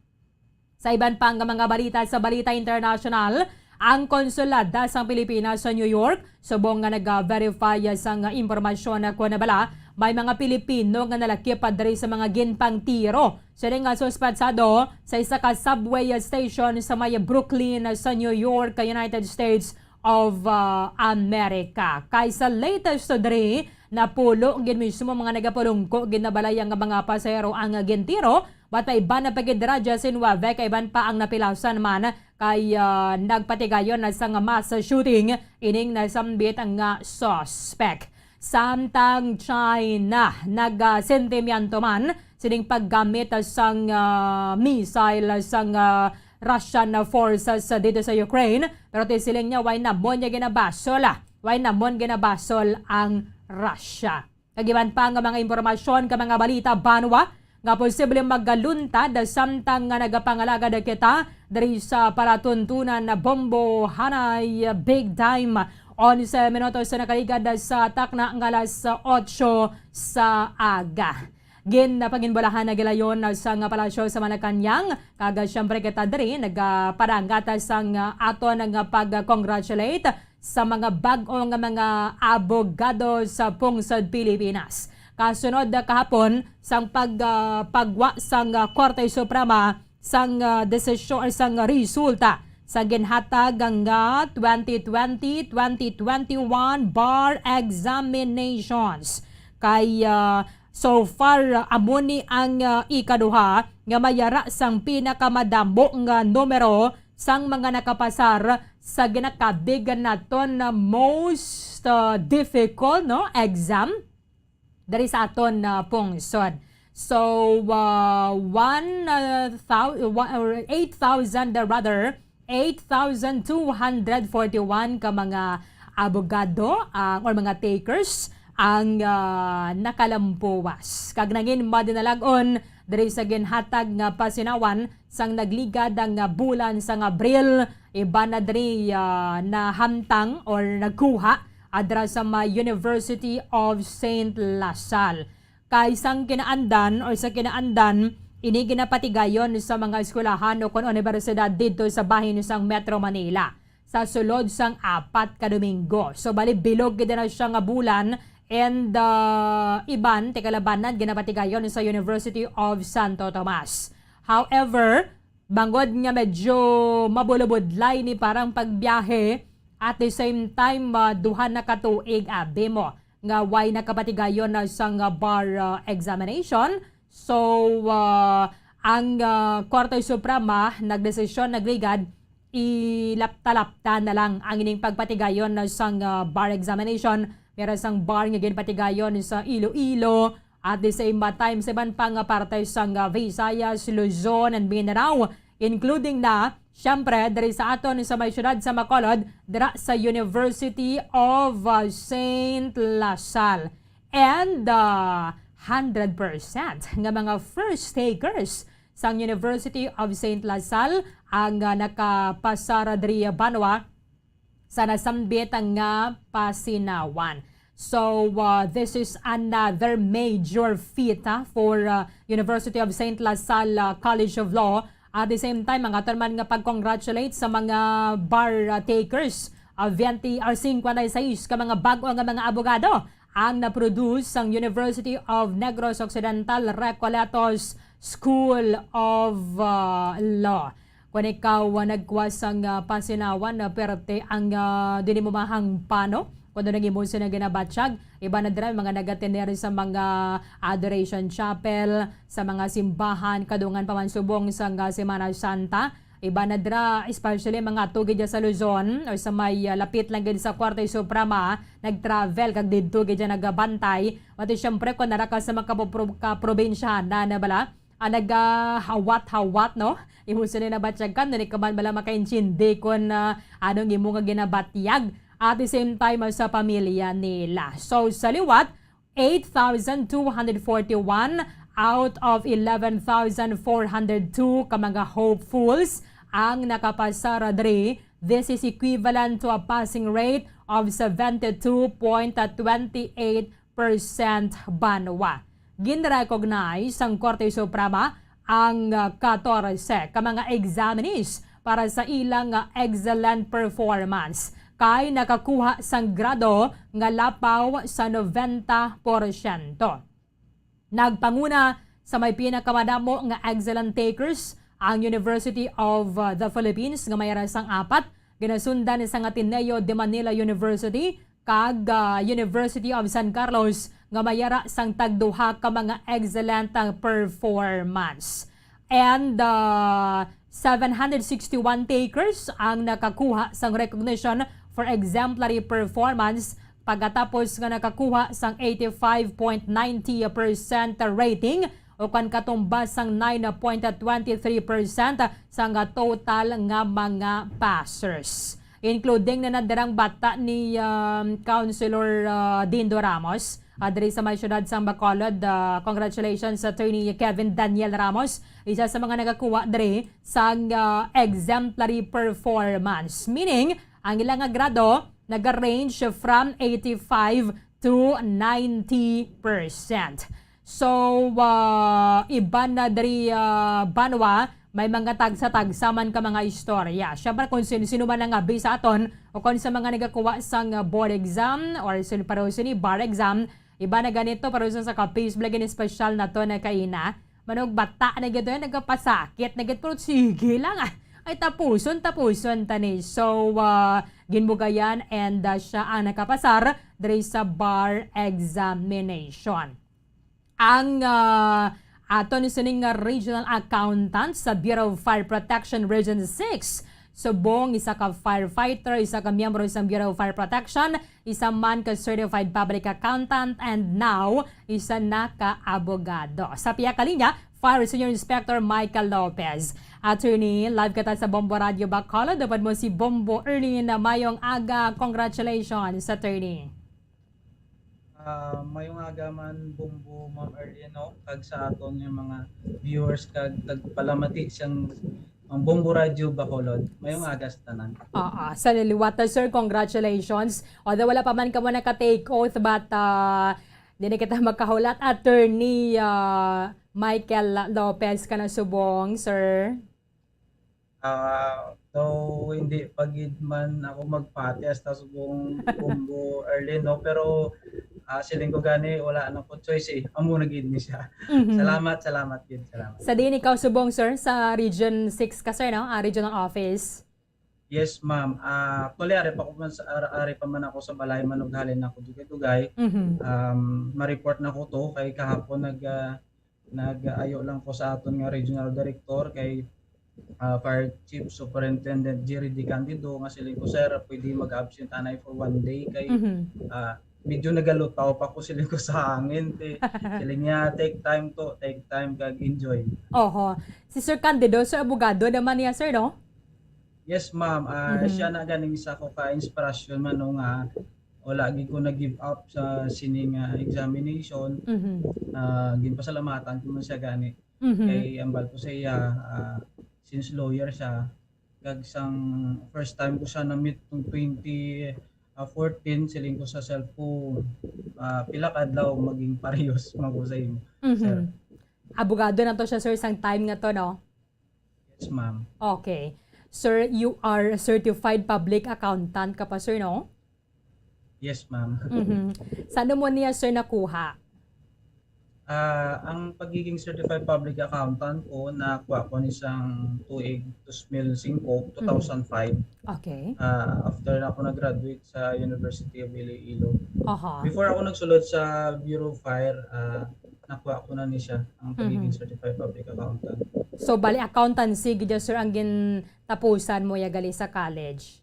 Sa iban pa nga mga balita sa Balita International, ang konsulada sang Pilipinas sa New York subong nga naga-verify sang impormasyon na kuwan na bala may mga Pilipino nga nalakip diri sa mga ginpangtiro sini nga suspetsado sa isa ka subway station sa may Brooklyn sa New York, United States of, ah, America. Kay sa latest diri, napulo gid mismo mga nagapulungko gid na balay ang mga pasahero ang gintiro. But may iban na pa gid dira, Justin Wave, kay iban pa ang napilasan man kay, ah, nagpatigayon na sang mass shooting ining nasambit nga suspect. Samtang China nagasentimiento man sining paggamit sang, ah, missile sang, ah, Russian forces dito sa Ukraine, pero ti siling niya, way namon niya ginabasol, ah. Way namon ginabasol ang Russia. Kag iban pa nga mga impormasyon ka mga balita banwa nga posible magaluntad samtang nga nagapangalagad kita diri sa palatuntunan na Bombo Hanay Big Time. Onse minutos sa nakaligad sa takna nga alas otso sa aga. Gin-, paginbulahan na gilayon sang Palasyo sa Malacañang, kag, ah, siyempre kita diri nagaparangat sang, ah, aton nga pag-congratulate sa mga bag-o nga mga abogado sa pungsod Pilipinas. Kasunod, ah, kahapon sang pag, ah, pagwa sang, ah, Korte Suprema sang, ah, desisyon or sang resulta sa ginhatag nga twenty twenty, twenty twenty-one bar examinations. Kay, ah, so far, ah, amo ni ang, ah, ikaduha nga mayara sang pinakamadamo nga numero sang mga nakapasar sa ginakabig naton na most, ah, difficult, no, exam diri sa aton, ah, pungsod. So, ah, one, ah, thou-, wa-, or eight thousand, uh, rather, eight thousand two hundred forty-one ka mga abogado ang, or mga takers ang, ah, nakalampuwas. Kag nangin madinalag-on diri sa ginhatag nga pasinawan sang nagligad ang, ah, bulan sang Abril, iban na diri, ah, nahamtang or nagkuha adra sa may University of Saint La Salle. Kay sang kinaandan or sa kinaandan, ini ginapatigayon sa mga eskwelahan o kon unibersidad didto sa bahin sang Metro Manila sa sulod sang apat ka Domingo. So, bali, bilog gid na siya nga bulan, and, ah, iban, ti kalabanan, ginapatigayon sa University of Santo Tomas. However, bangod nga medyo mabulubudlay ni parang pagbiyahe, at the same time, ah, duha na ka tuig, abi mo, nga way nakapatigayon na sang, ah, bar, ah, examination. So, ah, ang, ah, Korte Suprema nagdesisyon, nagligad, ilapta-lapta na lang ang ining pagpatigayon na sang, ah, bar examination, mera sang bar nga ginpatigayon sa Iloilo, at the same time sa iban pa nga parte sang, ah, Visayas, Luzon, and Mindanao, including na, siyempre, diri sa aton sa may siyudad sa Bacolod, dira sa University of, ah, Saint La Salle. And, ah, hundred percent nga mga first takers sang University of Saint La Salle ang, ah, nakapasar diri, banwa, sa nasambit nga pasinawan. So, uh, this is another major feat, ah, for, uh, University of Saint La Salle, uh, College of Law. At the same time, ang aton man nga pag-congratulate sa mga bar, uh, takers, uh, twenty or cinquanta y seis ka mga bag-o nga mga abogado ang na-produce sang University of Negros Occidental Recoletos School of, uh, Law. Kung ikaw, ah, nagkuha sang, ah, pasinawan, ah, perte ang, ah, dili mo mahangpano. Kung ano nang imo sila ginabatyag, iba na dira mga nagatener sa mga adoration chapel, sa mga simbahan, kadungan pa man subong sang, ah, Semana Santa. Iba na dira, especially mga tugid dya sa Luzon or sa may, ah, lapit lang gid sa Korte Suprema, nag-travel kag didto gid dya nagabantay. Pati siyempre, kung nara ka sa mga kapro-, kaprobinsyahan na, na bala, ah, nagahawat-hawat, no? Imo sila nabatyag ka, dili ka man bala makaintindi kung, ah, anong imo nga ginabatyag. At the same time, ah, sa pamilya nila. So, sa liwat, eight thousand two hundred forty-one out of eleven thousand four hundred two ka mga hopefuls ang nakapasar diri. This is equivalent to a passing rate of seventy-two point twenty-eight percent banwa. Gin-recognize sang Korte Suprema ang, ah, katorse ka mga examinees para sa ilang, ah, excellent performance, kay nakakuha sang grado nga lapaw sa noventa porsyento. Nagpanguna sa may pinakamadamo nga excellent takers ang University of, uh, the Philippines nga may ara sang apat, ginasundan sang Ateneo de Manila University kag, uh, University of San Carlos nga may ara sang tagduha ka mga excellent, uh, performance. And, uh, seven hundred sixty-one takers ang nakakuha sang recognition for exemplary performance pagkatapos nga nakakuha sang eighty-five point ninety percent rating, o kon katumbas sang nine point twenty-three percent sang total nga mga passers. Including na na dirang bata ni, um, Councilor, uh, Dindo Ramos, uh, diri sa may siyudad sang Bacolod. Uh, congratulations, Attorney Kevin Daniel Ramos, isa sa mga nagakuha diri sang, uh, exemplary performance. Meaning, ang ilang nga grado naga-range from eighty-five to ninety percent. So, ah, iban na diri, ah, banwa, may mga tagsa-tagsa man ka mga istorya. Siyempre, kung sin-, sino man ang abi sa aton o kung sa mga nagakuha sang, ah, board exam or sin-, pareho sini bar exam, iba na ganito, pero sa, sa kapis, lagi ni special na to na kaina. Manog bata na gid yan, nagapasakit na gid, pero sige lang, ah. Ay, tapuson, tapuson, tani. So, ah, ginbugayan and, ah, siya ang nakapasar diri sa bar examination. Ang, ah, aton sining nga regional accountant sa Bureau of Fire Protection Region six, subong isa ka firefighter, isa ka miyembro sang Bureau of Fire Protection, isa man ka certified public accountant, and now, isa na ka abogado. Sa pihak ka linya, Fire Senior Inspector Michael Lopez. Attorney, live kita sa Bombo Radio Bacolod. Dapat mo si Bombo Erlin. Mayong aga. Congratulations, attorney. Ah, mayong aga man, Bombo, Ma'am Erlin, no? Kag sa aton nga mga viewers, kag tagpalamati siyang ang Bombo Radio Bacolod. Mayong aga sa tanan. Oo, sa liliwat, sir, congratulations. Although wala pa man kamo naka-take oath, but, ah, di na kita makahulat. Attorney, ah, Michael Lopez ka na subong, sir. Ah, though hindi pa gid man ako magpati hasta subong Bombo Erlin, no? Pero, ah, siling ko gani, wala na ko choice, eh. Amo na gid ni siya. Mhm. Salamat, salamat gid, salamat. Sa diin ikaw subong, sir, sa Region six ka, sir, no? Ah, regional office. Yes, ma'am. Ah, actually, ari pa ko man sa, ar-, ari pa man ako sa balay, manughalin ako dugay-dugay. Mhm. Um, ma-report na ko to kay kahapon nag, ah, nag-ayo lang ko sa aton nga regional director kay, ah, Fire Chief Superintendent Jerry D. Candido nga siling ko, "Sir, pwede mag-absent anay for one day kay, Mhm. ah, medyo nagalutaw pa ko," siling ko, "sa hangin." Ti, siling niya, "Take time to, take time kag enjoy." Oho. Si Sir Candido, sir, abogado naman niya, sir, no? Yes, ma'am. Ah, Mhm. siya na ganing isa ko ka inspirasyon man, no, nga wala gid ko nag-give up sa sining, ah, examination. Mhm. Ah, ginpasalamatan ko man siya gani. Mhm. Kay ambal ko sa iya, ah, since lawyer siya, kag sang first time ko siya na-meet nung twenty, ah, fourteen, siling ko sa self ko, ah, "Pila ka adlaw maging parehas man ko sa imo, Mhm. sir." Abogado na to siya, sir, sang time nga to, no? Yes, ma'am. Okay. Sir, you are a certified public accountant ka pa, sir, no? Yes, ma'am. Mhm. Saan mo niya, sir, nakuha? Ah, ang pagiging certified public accountant ko, nakuha ko ni sang tuig dos mil singko, Mhm. two thousand five. Okay. Ah, after na ako nag-graduate sa University of Iloilo. Aha. Before ako nagsulod sa Bureau of Fire, ah, nakuha ko na ni siya, ang pagiging Mhm. certified public accountant. So, bali, accountancy gid, sir, ang gintapusan mo ya gali sa college?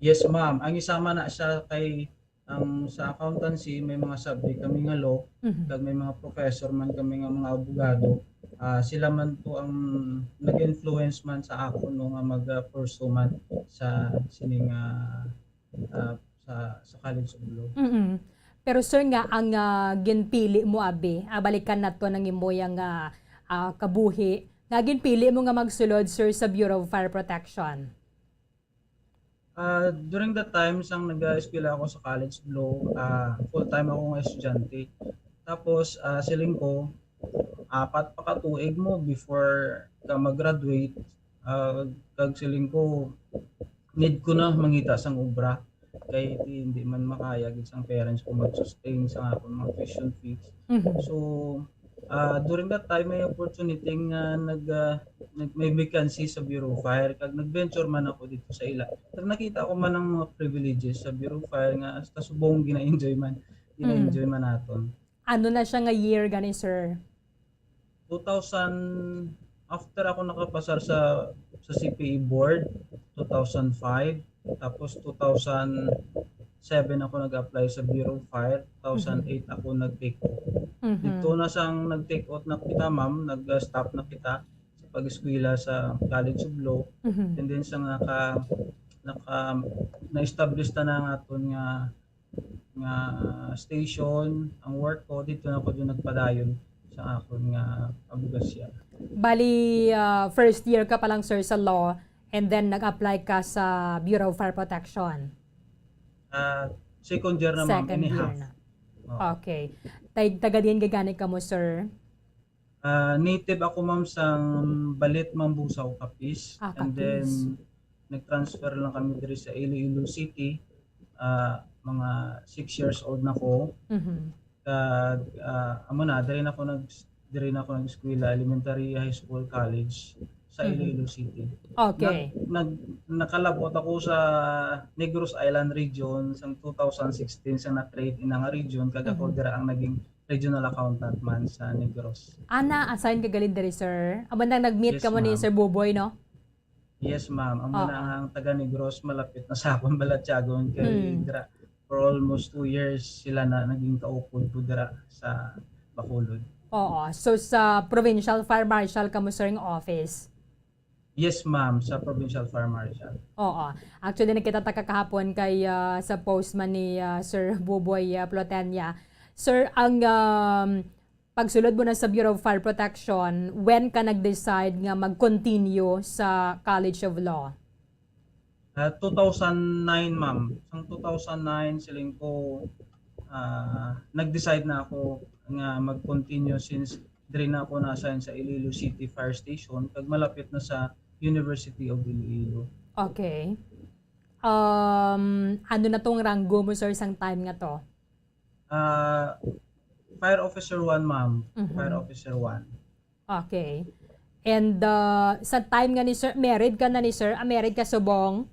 Yes, ma'am. Ang isama na siya kay, ang sa accountancy, may mga subject kami nga law, Mhm. kag may mga professor man kami nga mga abogado. Ah, sila man to ang nag-influence man sa akon, no, nga mag, ah, pursue man sa sining, ah, ah, sa, sa College of Law. Mm-mm. Pero, sir, nga ang, ah, ginpili mo, abi, ah, balikan nato nang imo yang, ah, ah, kabuhi, nga ginpili mo nga magsulod, sir, sa Bureau of Fire Protection? Ah, during the time sang nag-eskwela ako sa College of Law, ah, full-time ako nga estudyante. Tapos, ah, siling ko, apat pa ka tuig mo before ka mag-graduate, ah, kag siling ko, need ko na mangita sang obra. Kay di, hindi man makaya gid sang parents ko mag-sustain sa akon mga tuition fees. Mhm. So, ah, during that time, may opportunity nga nag, ah, nag-, may vacancy sa Bureau of Fire, kag nag-venture man ako dito sa ila. Kag nakita ko man ang mga privileges sa Bureau of Fire nga hasta subong gina-enjoy man, gina-enjoy Mm. man naton. Ano na siya nga year gani, sir? Two thousand, after ako nakapasar sa, sa C P A board, two thousand five, tapos two thousand seven ako nag-apply sa Bureau of Fire, two thousand eight Mhm. ako nag-take oath. Mhm. Dito na sang nag-take oath na kita, ma'am, nag-stop na kita sa pag-eskwela sa College of Law. Mhm. And then sa naka-, naka-, na-establish na na ang aton nga nga station, ang work ko, dito na ko dyan nagpadayon sa akon nga abogasya. Bali, ah, first year ka pa lang, sir, sa law, and then nag-apply ka sa Bureau of Fire Protection? Ah, second year na, ma'am, Second and a year half. Na. Oo. Okay. Tay-, taga diin gani kamo, sir? Ah, native ako, ma'am, sang Balit, Mambusao, Capiz. Ah, And Capiz. then, nag-transfer lang kami diri sa Iloilo City. Ah, mga six years old na ko. Mhm. Kag, ah, amo na, diri na ko nag-, diri na ko nag-eskwela, elementary, high school, college, sa Mhm. Iloilo City. Okay. Nag-, nag-, nakalabot ako sa Negros Island region sang two thousand sixteen sa na-create ina nga region, kag ako Mhm. dira ang naging regional accountant man sa Negros. Ana, assign ka gali diri, sir? Amo nang nag-meet Yes, kamo ni ma'am. Sir Buboy, no? Yes, ma'am. Amo Oo. na ang taga Negros, malapit na sa akon balatyagon kay Hmm. dira for almost two years sila na naging kaupod ko dira sa Bacolod. Oo. So, sa provincial fire marshal kamo, sir, nga office? Yes, ma'am, sa provincial fire marshal. Oo. Actually, nakita ta ka kahapon kay, ah, sa post man ni, ah, Sir Buboy, ah, Plotenia. Sir, ang, um, pagsulod mo na sa Bureau of Fire Protection, when ka nag-decide nga mag-continue sa College of Law? Ah, two thousand nine, ma'am. Sang two thousand nine, siling ko, ah, nag-decide na ako nga mag-continue since diri na ako na-assign sa Iloilo City Fire Station, kag malapit na sa University of Iloilo. Okay. Um, ano na tong ranggo mo, sir, sang time nga to? Ah, Fire Officer one, ma'am. Mhm. Fire Officer one. Okay. And, uh, sa time nga ni sir, married ka na ni sir? Ah, married ka subong?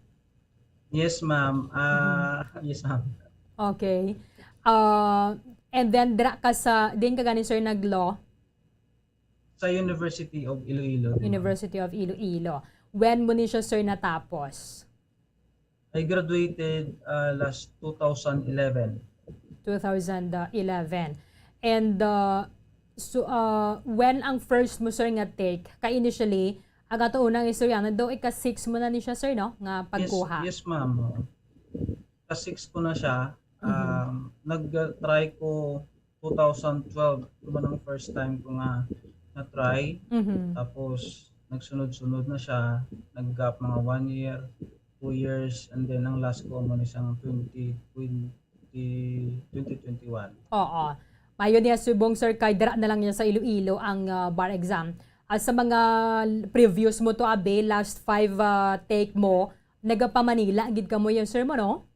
Yes, ma'am. Ah, Mhm. yes, ma'am. Okay. Uh, and then, dira ka sa, din ka gani, sir, nag-law? Sa University of Iloilo din, ma'am. University of Iloilo. When mo ni siya, sir, natapos? I graduated, uh, last two thousand eleven. Two thousand eleven. And, uh, so, uh, when ang first mo, sir, nga take? Kay initially, ang ato unang istorya, nando ika-six mo na ni siya, sir, no? Nga Yes, pagkuha. yes, ma'am. Oo. Ka-six ko na siya. Mhm. Um, nag-try ko two thousand twelve, ito man ang first time ko nga na-try. Mhm. Tapos, nagsunod-sunod na siya. Nag-gap mga one year, two years, and then ang last ko mo ni sang twenty twenty, twenty twenty-one. Oo. Mayo niya subong, sir, kay dira na lang niya sa Iloilo ang, ah, bar exam. Ah, sa mga previous mo to, abi, last five, ah, take mo, nagapa-Manila gid kamo yung, sir, mo, no?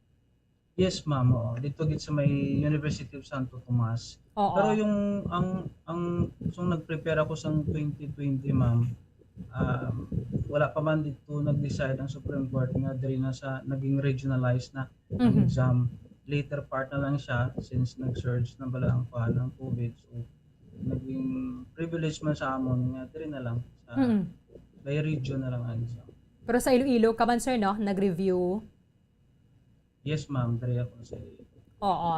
Yes, ma'am. Oo. Dito gid sa may University of Santo Tomas. Oo. Pero yung, ang, ang, so nag-prepare ako sang twenty twenty, ma'am, um, wala pa man dito nag-decide ang Supreme Court nga diri na sa naging regionalized na ang Mhm. exam. Later part na lang siya since nag-surge na bala ang kuwan, ang COVID. So, naging privilege man sa amon nga diri na lang sa Mm. by region na lang ang exam. Pero sa Iloilo ka man, sir, no? Nag-review? Yes, ma'am. Diri ako sa Iloilo. Oo.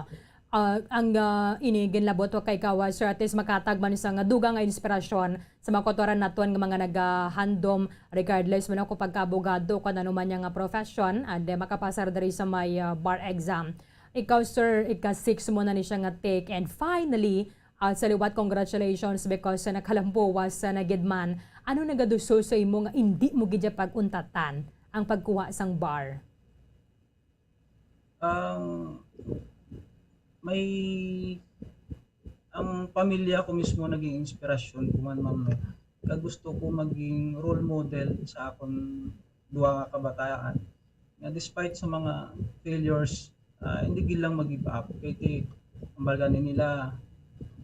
Ah, ang, ah, ini ginlabot wa kay kawa, sir, at least makatag man sa nga dugang nga inspirasyon sa mga kautoran naton nga mga nagahandom, regardless man ako pagka-abogado o kung ano man niya nga profession, and, eh, makapasar diri sa may, ah, bar exam. Ikaw, sir, ika-six mo na ni siya nga take, and finally, ah, sa liwat, congratulations because sa nakalampuwas sa na gid man. Ano nagaduso sa imo nga indi mo gid siya pag-untatan ang pagkuha sang bar? Ang, may, ang pamilya ko mismo naging inspirasyon ko man, ma'am, no? Kag gusto ko maging role model sa akon duha nga kabataan, nga despite sa mga failures, ah, hindi gid lang mag-give up. Kay ti, ang baga ni nila,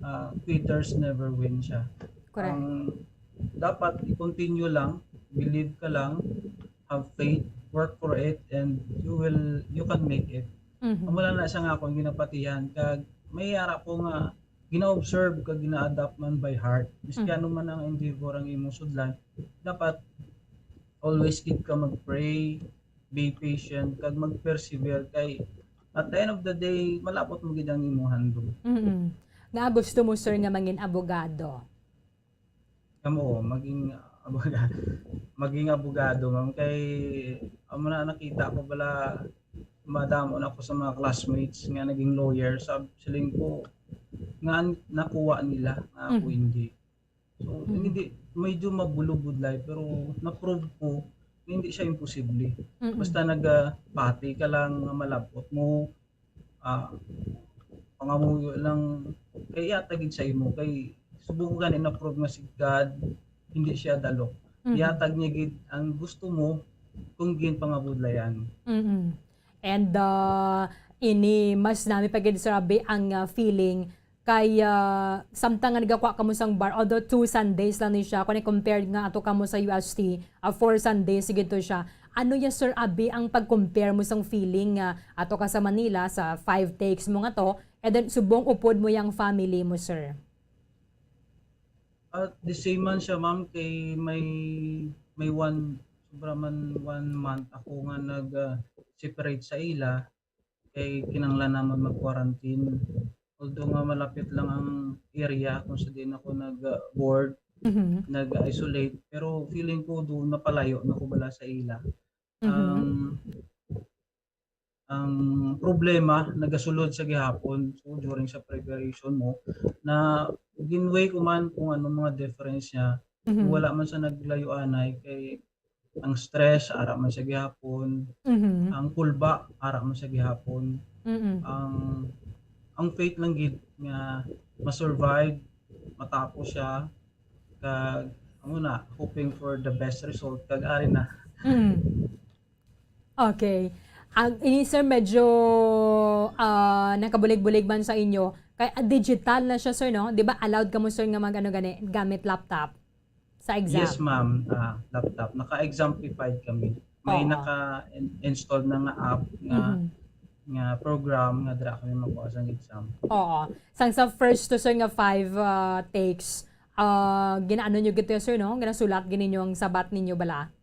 ah, quitters never win siya. Correct. Ang dapat i-continue lang, believe ka lang, have faith, work for it, and you will, you can make it. Mhm. Amo lang na siya nga akong ginapatihan, kag may ara ko nga gina-observe kag gina-adapt man by heart. Maski Mhm. ano man ang endeavor ang imong sudlan, dapat always gid ka mag-pray, be patient, kag mag-persevere, kay at the end of the day, malapot mo gid ang imong handom. Mm-mm. Nga gusto mo, sir, nga mangin abogado? Kamo, maging aboga-, maging abogado, ma'am, kay amo na nakita ko bala, madamo na ako sa mga classmates nga naging lawyer, sab-, siling ko nga nakuha nila, nga ako Mhm. hindi. So, Mhm. hindi, medyo mabulog gud life, pero na-prove ko na hindi siya imposible. Mm-mm. Basta nagapati ka lang nga malabot mo, ah, pangamuyo lang, kay ihatag gid sa imo, kay subong ko gani na-prove nga si God, hindi siya dalok. Mhm. Ihatag niya gid ang gusto mo kung ginpangabudlayan. Mm. And, ah, ini mas nami pa gid, Sir Abi, ang, ah, feeling kay, ah, samtang nga nagakuha kamo sang bar, although two Sundays lang ni siya, kung i-compare nga ato kamo sa U S T, ah, four Sundays gid to siya. Ano ya, Sir Abi, ang pag-compare mo sang feeling nga ato ka sa Manila sa five takes mo nga to, and then subong upod mo yang family mo, sir? At the same man siya, ma'am, kay may, may one, sobra man one month ako nga nag, ah, separate sa ila, kay kinahanglan namon mag-quarantine. Although nga malapit lang ang area kung sa diin ako nag, ah, board, Mhm. nag-isolate, pero feeling ko doon napalayo na ko bala sa ila. Mhm. Ang, ang problema nagasulod sa gihapon, so during sa preparation mo, na ginweigh ko man kung ano mga difference niya. Mhm. Wala man sa naglayo anay kay ang stress, ara man sa gihapon. Mhm. Ang kulba, ara man sa gihapon. Mm-mm. Ang, ang faith lang gid nga ma-survive, matapos siya, kag, amo na, hoping for the best result, kag ari na. Mm. Okay. Ang, ini, sir, medyo, ah, nakabulig-bulig man sa inyo. Kay, ah, digital na siya, sir, no? Di ba allowed kamo, sir, nga mag-ano gani, gamit laptop? Sa exam? Yes, ma'am. Ah, laptop. Naka-examplified kami. May Oo. naka-in-, install na nga app nga, Mhm. nga program nga dira kami makuha sang exam. Oo. Sang sa first to, sir, nga five, ah, takes, ah, ginaano nyo gito, sir, no? Ginasulat gid ninyo ang sabat ninyo bala?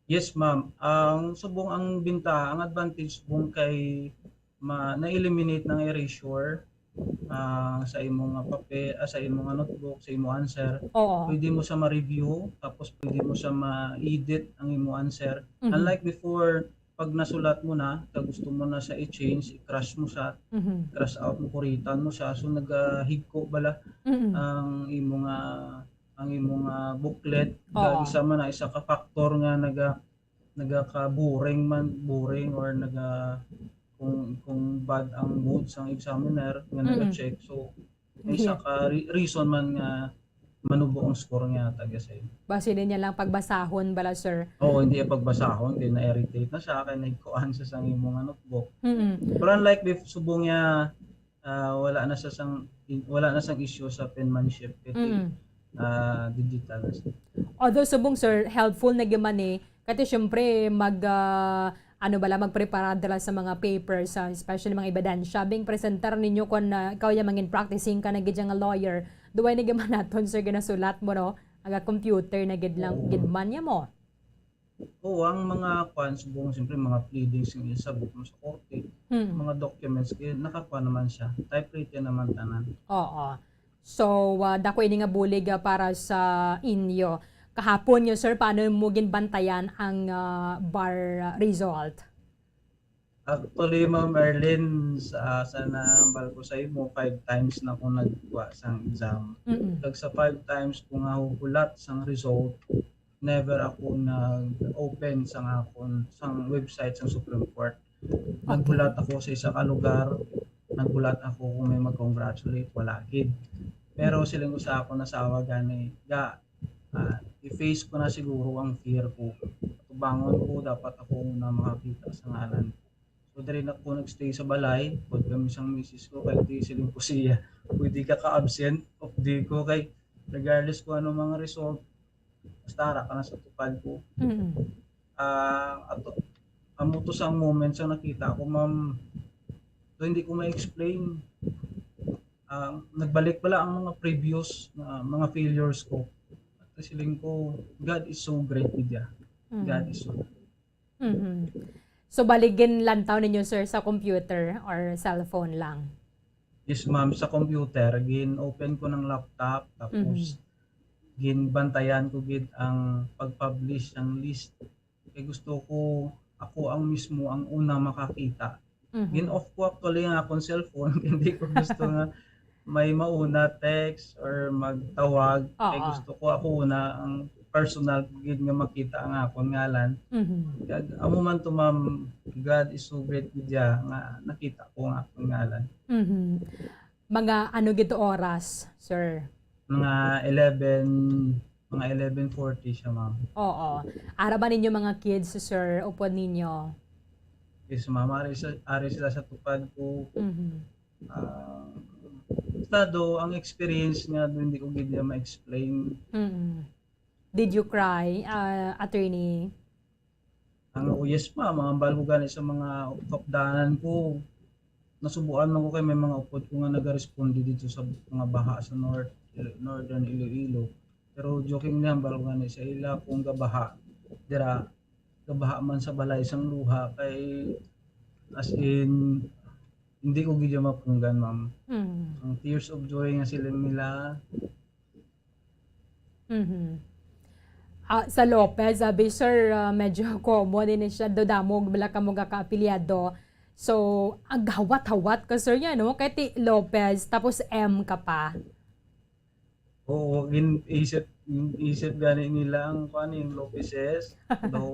Yes, ma'am. Ang subong ang bintaha, ang advantage subong kay ma-, na-eliminate ng erasure, ah, sa imo nga papel, ah, sa imo nga notebook, sa imo answer. Oo. Pwede mo siya ma-review, tapos pwede mo siya ma-edit ang imo answer. Mhm. Unlike before, pag nasulat mo na, kag gusto mo na siya i-change, i-cross mo siya, Mhm. cross out mo, kuritan mo siya, so nagahigko bala Mm-mm. ang imo nga, ang imo nga booklet. Oo. Kag isa man na, isa ka factor nga naga-, nagaka-boring man, boring or naga-, kung, kung bad ang mood sang examiner nga Mm-mm. naga-check, so may Yeah. isa ka re-, reason man nga manubo ang score nga taga sa'yo. Basi din niya lang pagbasahon bala, sir. Oo, hindi niya pagbasahon, kay na-irritate na siya, kay nagkuan siya sa imo nga notebook. Mm-mm. Pero unlike bef-, subong niya, ah, wala na sa sang, wala na sang issue sa penmanship, kay, Mm. ah, digital na siya. Although subong, sir, helpful na gyud man ni, kasi syempre mag, ah, ano bala, magpreparar dala sa mga papers, ah, especially mga ebidensya, bing presentar ninyo kon, ah, ikaw ya mangin practicing ka na gid nga lawyer, duway na gyud man naton, sir, ginasulat mo, no? Aga computer na gid lang, Oo. gid man ya mo. Oo, ang mga kwan, subong, siyempre, mga pleadings nga isabot mo sa korte, Mm. mga documents, kaya nakakuha naman siya. Typewritten naman tanan. Oo. So, ah, dako ini nga bulig, ah, para sa inyo. Kahapon nga, sir, paano mo ginbantayan ang, ah, bar, ah, result? Actually, Ma'am Erlyn, sa, sa nahambal ko sa imo, five times na ako nagkuha sang exam. Mm-mm. Kag sa five times ko nga hulat sang result, never ako nag-open sang akon, sang website sang Supreme Court. Okay. Naghulat ako sa isa ka lugar, naghulat ako kung may mag-congratulate, wala gid. Pero siling ko sa akon asawa gani, ga, ah, i-face ko na siguro ang fear ko. Atubangon ko, dapat ako una makakita sa ngalan ko. So, diri na ko nagstay sa balay, pod kami sang misis ko, kay di siling ko siya, pwede ka ka-absent, off day ko, kay regardless kung ano mga result, basta ara ka na sa tupad ko. Mm. Ah, ato, amo to sang moment sa nakita ko, ma'am, to hindi ko ma-explain. Ah, nagbalik pala ang mga previous na mga failures ko. At siling ko, "God is so great, media. Mm. God is so great." Mhm. So, bali, ginlantaw ninyo, sir, sa computer or cellphone lang? Yes, ma'am, sa computer. Gin-open ko ng laptop, tapos Mhm. ginbantayan ko gid ang pag-publish ng list. Kay gusto ko, ako ang mismo ang una makakita. Mhm. Gin-off ko actually ang akong cellphone. Hindi ko gusto nga may mauna text or magtawag. Kay Oo. gusto ko ako una ang personal gid nga makita ang akon ngalan. Mhm. Kag amo man to, ma'am, God is so great gid siya nga nakita ko ang akon ngalan. Mhm. Mga ano gid to oras, sir? Mga eleven, mga eleven forty siya, ma'am. Oo. Ara ba ninyo mga kids, sir, upod ninyo? Yes, ma'am. Ari sa, ari sila sa tupad ko. Mhm. Ah, basta do, ang experience nga do, hindi ko gid niya ma-explain. Mm. Did you cry, ah, attorney? Ang, oh, yes, ma'am. Ang hambal ko gani sa mga kaupdanan ko, nasubuan man ko kay may mga upod ko nga nagaresponde dito sa mga baha sa North, Northern Iloilo. Pero joking lang, hambal ko gani sa ila kung gabaha. Dira, gabaha man sa balay sang luha kay, as in, hindi ko gid mapunggan, ma'am. Mm. Ang tears of joy nga sila nila. Mhm. Ah, sa Lopez, sabi, sir, ah, medyo common din siya. Do damo bala kamo nga kaapilyado. So, ang hawat-hawat ka, sir, yan, no? Kay ti Lopez, tapos M ka pa. Oo, gin-, isip, isip gani nila ang, kuwan, yung Lopezes. Daw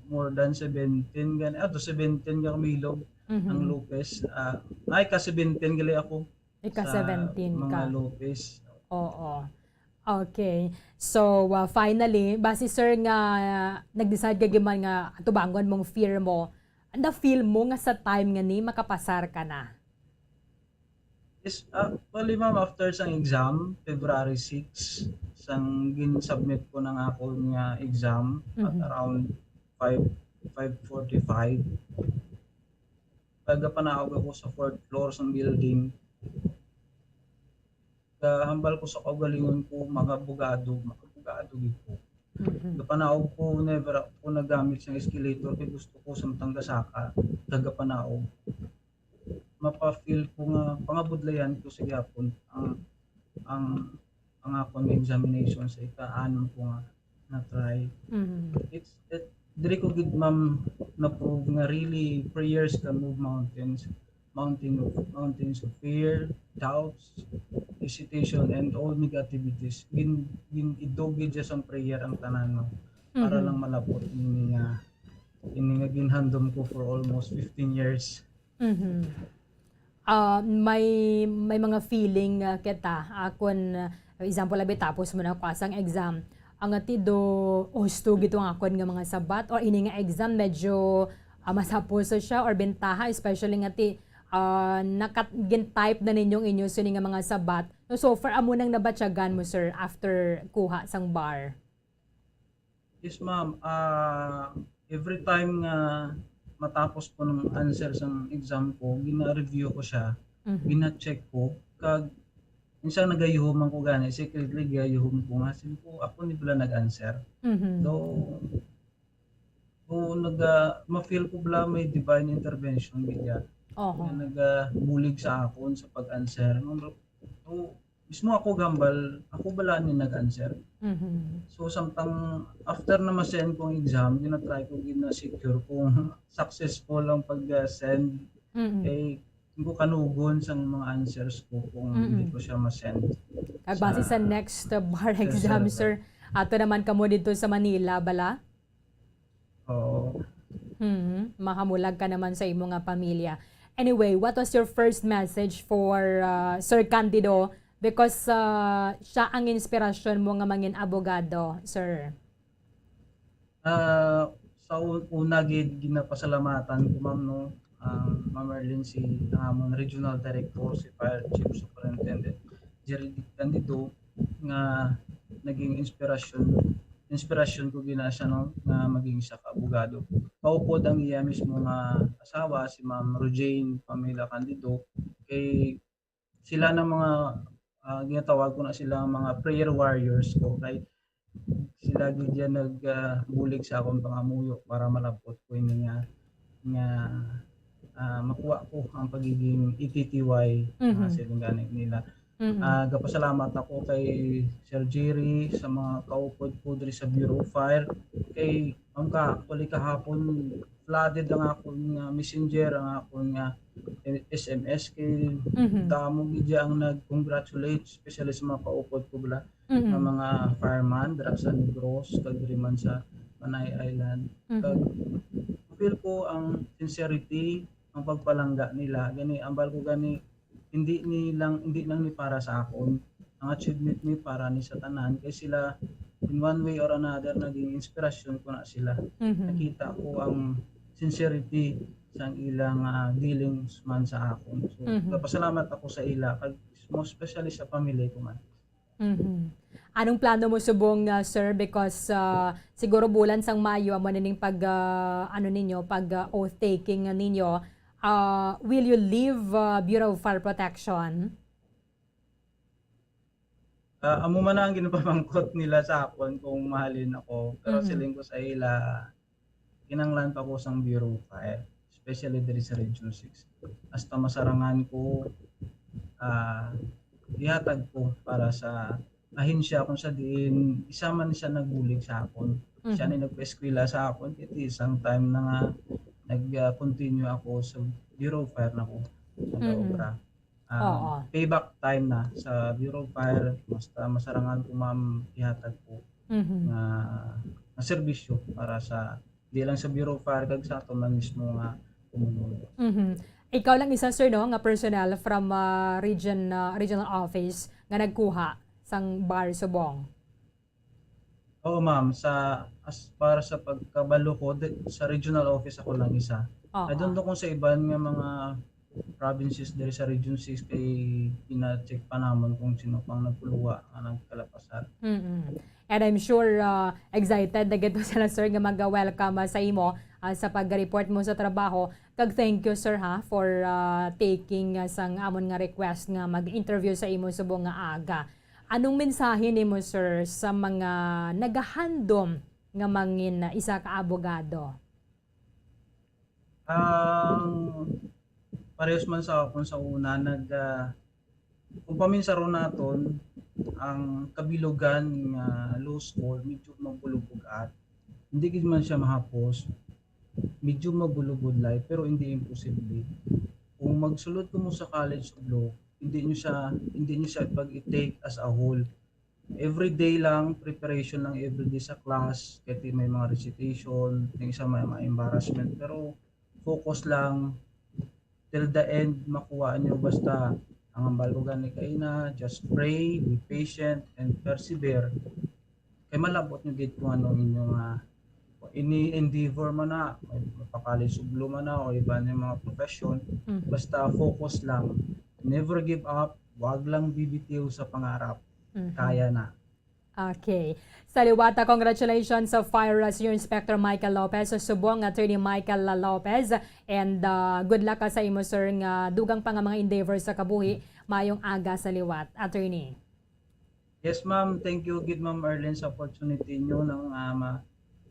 more than seventeen gani. Ah, to seventeen nga kamilog ang Mhm. Lopez. Ah, ay, ka seventeen gali ako sa Ika seventeen mga ka. Lopez. Oo. Okay. So, uh, finally, basi, sir, nga nag-decide ka giman nga tubangon mong fear mo, na-feel mo nga sa time nga ni makapasar ka na? Yes, actually, ma'am, after sang exam, February six, sang gin-submit ko ng ako nga exam at Mhm. around five, five forty-five, nagapanaog ako sa fourth floor sang building. Gahambal ko sa kaugalingon ko, mga abogado, mga abogado gid ko. Mhm. Gapanaog ko, never ako nagamit sang escalator kay gusto ko samtang gasaka, gagapanaog. Mapa-feel ko nga pangabudlayan ko sa gihapon ang, ang, ang akon examination sa ika-anom ko nga na-try. Mhm. It's, it, diri ko gid, ma'am, na-prove nga really prayers can move mountains, mountain of, mountains of fear, doubts, hesitation, and all negativities. Gin-, gin-idog gid siya sang prayer ang tanan, ma'am, para Mhm. lang malapot ini nga, ini nga ginhandom ko for almost fifteen years. Mhm. Ah, may, may mga feeling, ah, kita, ah, kun, ah, example, abi, tapos mo na kuha sang exam. Ang ati do, husto gid ang akon nga mga sabat, or ini nga exam, medyo, ah, masapos sa siya, or bentaha, especially nga ti, ah, nakat-, gin-type na ninyong inyo sini nga mga sabat. No, so far, amo nang nabatyagan mo, sir, after kuha sang bar? Yes, ma'am. Ah, every time nga matapos ko ng answer sang exam ko, gina-review ko siya, Mhm. gina-check ko, kag minsan nagayuhom man ko gani, secretly gayuhom ko nga, sabi ko, "Ako ni bala nag-answer." Mhm. So, so, naga-, ma-feel ko bala may divine intervention gid ya. Oho. Nga nagabulig sa akon sa pag-answer. So, mismo ako gambal, ako bala ni nag-answer. Mhm. So, samtang after na ma-send kong exam, gina-try ko, gina-secure kung successful ang pag-send. Mhm. Kay, hindi ko kanugon sang mga answers ko kung Mhm. hindi ko siya ma-send Kag base sa sa next, uh, bar exam, sir, sir, ato naman kamo dito sa Manila, bala? Oo. Hmm, mahamulag ka naman sa imo nga pamilya. Anyway, what was your first message for, uh, Sir Candido? Because, uh, siya ang inspirasyon mo nga mangin abogado, sir. Ah, sa un-, una gid, ginapasalamatan ko, ma'am, no, ang Ma'am Merlin, si, ang amon regional director, si Fire Chief Superintendent Jerry Candido, nga naging inspirasyon, inspirasyon ko gina siya, no, nga maging isa ka abogado. Maupod ang iya mismo nga asawa, si Ma'am Rojane Pamela Candido, kay sila na mga, ah, ginatawag ko na sila mga prayer warriors ko, kay sila gid yan nag, ah, bulig sa akong pangamuyo para malabot ko ini nga, nga, ah, makuha ko ang pagiging E T T Y, ah, Mhm. siling gani nila. Mm. Ah, gapasalamat ako kay Sir Jerry sa mga kaupod ko diri sa Bureau of Fire. Kay, ang ka-, actually kahapon, flooded ang akon nga messenger, ang akon nga S M S, kay Mhm. damo gid ang nag-congratulate, especially sa mga kaupod ko bala, nga Mhm. mga fireman dira sa Negros, kag diri man sa Panay Island. Mhm. Kag feel ko ang sincerity, ang pagpalangga nila. Gani, ambal ko gani, hindi ni lang, hindi lang ni para sa akon. Ang achievement ni para ni sa tanan, kay sila, in one way or another, naging inspirasyon ko na sila. Mhm. Nakita ko ang sincerity sang ilang, ah, dealings man sa akon. So, Mhm. nagpasalamat ako sa ila, kag most especially sa family ko man. Mhm. Anong plano mo subong, ah, sir? Because, ah, siguro bulan sang Mayo, amo na ning pag, ah, ano ninyo, pag, ah, oath taking ninyo. Ah, will you leave, ah, Bureau of Fire Protection? Ah, amo man ang ginapamangkot nila sa akon kung mahalin ako. Pero Mhm. siling ko sa ila, kinahanglan pa ko sang Bureau of Fire, especially diri sa Region six. Hasta masarangan ko, ah, ihatag ko para sa ahensya kung sa diin isa man siya nagbulig sa akon. Siya Mhm. ni nagpaeskwela sa akon, it is ang time na nga nag, ah, continue ako sa Bureau of Fire na ko Mm-mm. nagaobra. Ah, Oo. payback time na sa Bureau of Fire, basta masarangan ko, ma'am, ihatag ko Mhm. nga, nga serbisyo para sa, di lang sa Bureau of Fire, kag sa ato man mismo nga komunidad. Mhm. Ikaw lang isa, sir, no, nga personnel from, ah, region, ah, regional office nga nagkuha sang bar subong? Oo, ma'am. Sa, as para sa pagkabalo ko, di, sa regional office ako lang isa. Oo. I don't know kung sa iban nga mga provinces diri sa Region six kay gina-check pa namon kung sino pang nagkuluwa nga nagkalapasan. Mm-mm. And I'm sure, ah, excited na gid sila, sir, nga mag-welcome, ah, sa imo, ah, sa pag-report mo sa trabaho. Kag thank you, sir, ha, for, ah, taking, ah, sang amon nga request nga mag-interview sa imo subong nga aga. Anong mensahe nimo, sir, sa mga nagahandom nga mangin isa ka abogado? Ang parehas man sa akon sa una, nag, ah, kung paminsaron naton, ang kabilugan nga law school, medyo mabulog-at. Hindi gid man siya mahapos, medyo mabulog-udlay, pero hindi imposible. Kung magsulod kamo sa College of Law, hindi nyo siya, hindi nyo siya pag-i-take as a whole. Everyday lang, preparation lang everyday sa class, kahit may mga recitation, yung isa may mga embarrassment, pero focus lang till the end, makuha nyo. Basta, ang hambal ko gani kaina, just pray, be patient, and persevere. Kay malabot nyo gid kung ano inyong, ah, ini endeavor man na, may mapa-college of law man na, o iba nga mga profession, Mhm. basta focus lang. Never give up, wag lang bibitiw sa pangarap. Mhm. Kaya na. Okay. Sa liwat, ah, congratulations sa Fire, ah, Senior Inspector Michael Lopez, sa subong Attorney Michael Lopez, and, ah, good luck, ah, sa imo, sir, nga dugang pa nga mga endeavors sa kabuhi. Maayong aga sa liwat, Attorney. Yes, ma'am. Thank you gid, Ma'am Arlene, sa opportunity nyo nang, ah, ma-,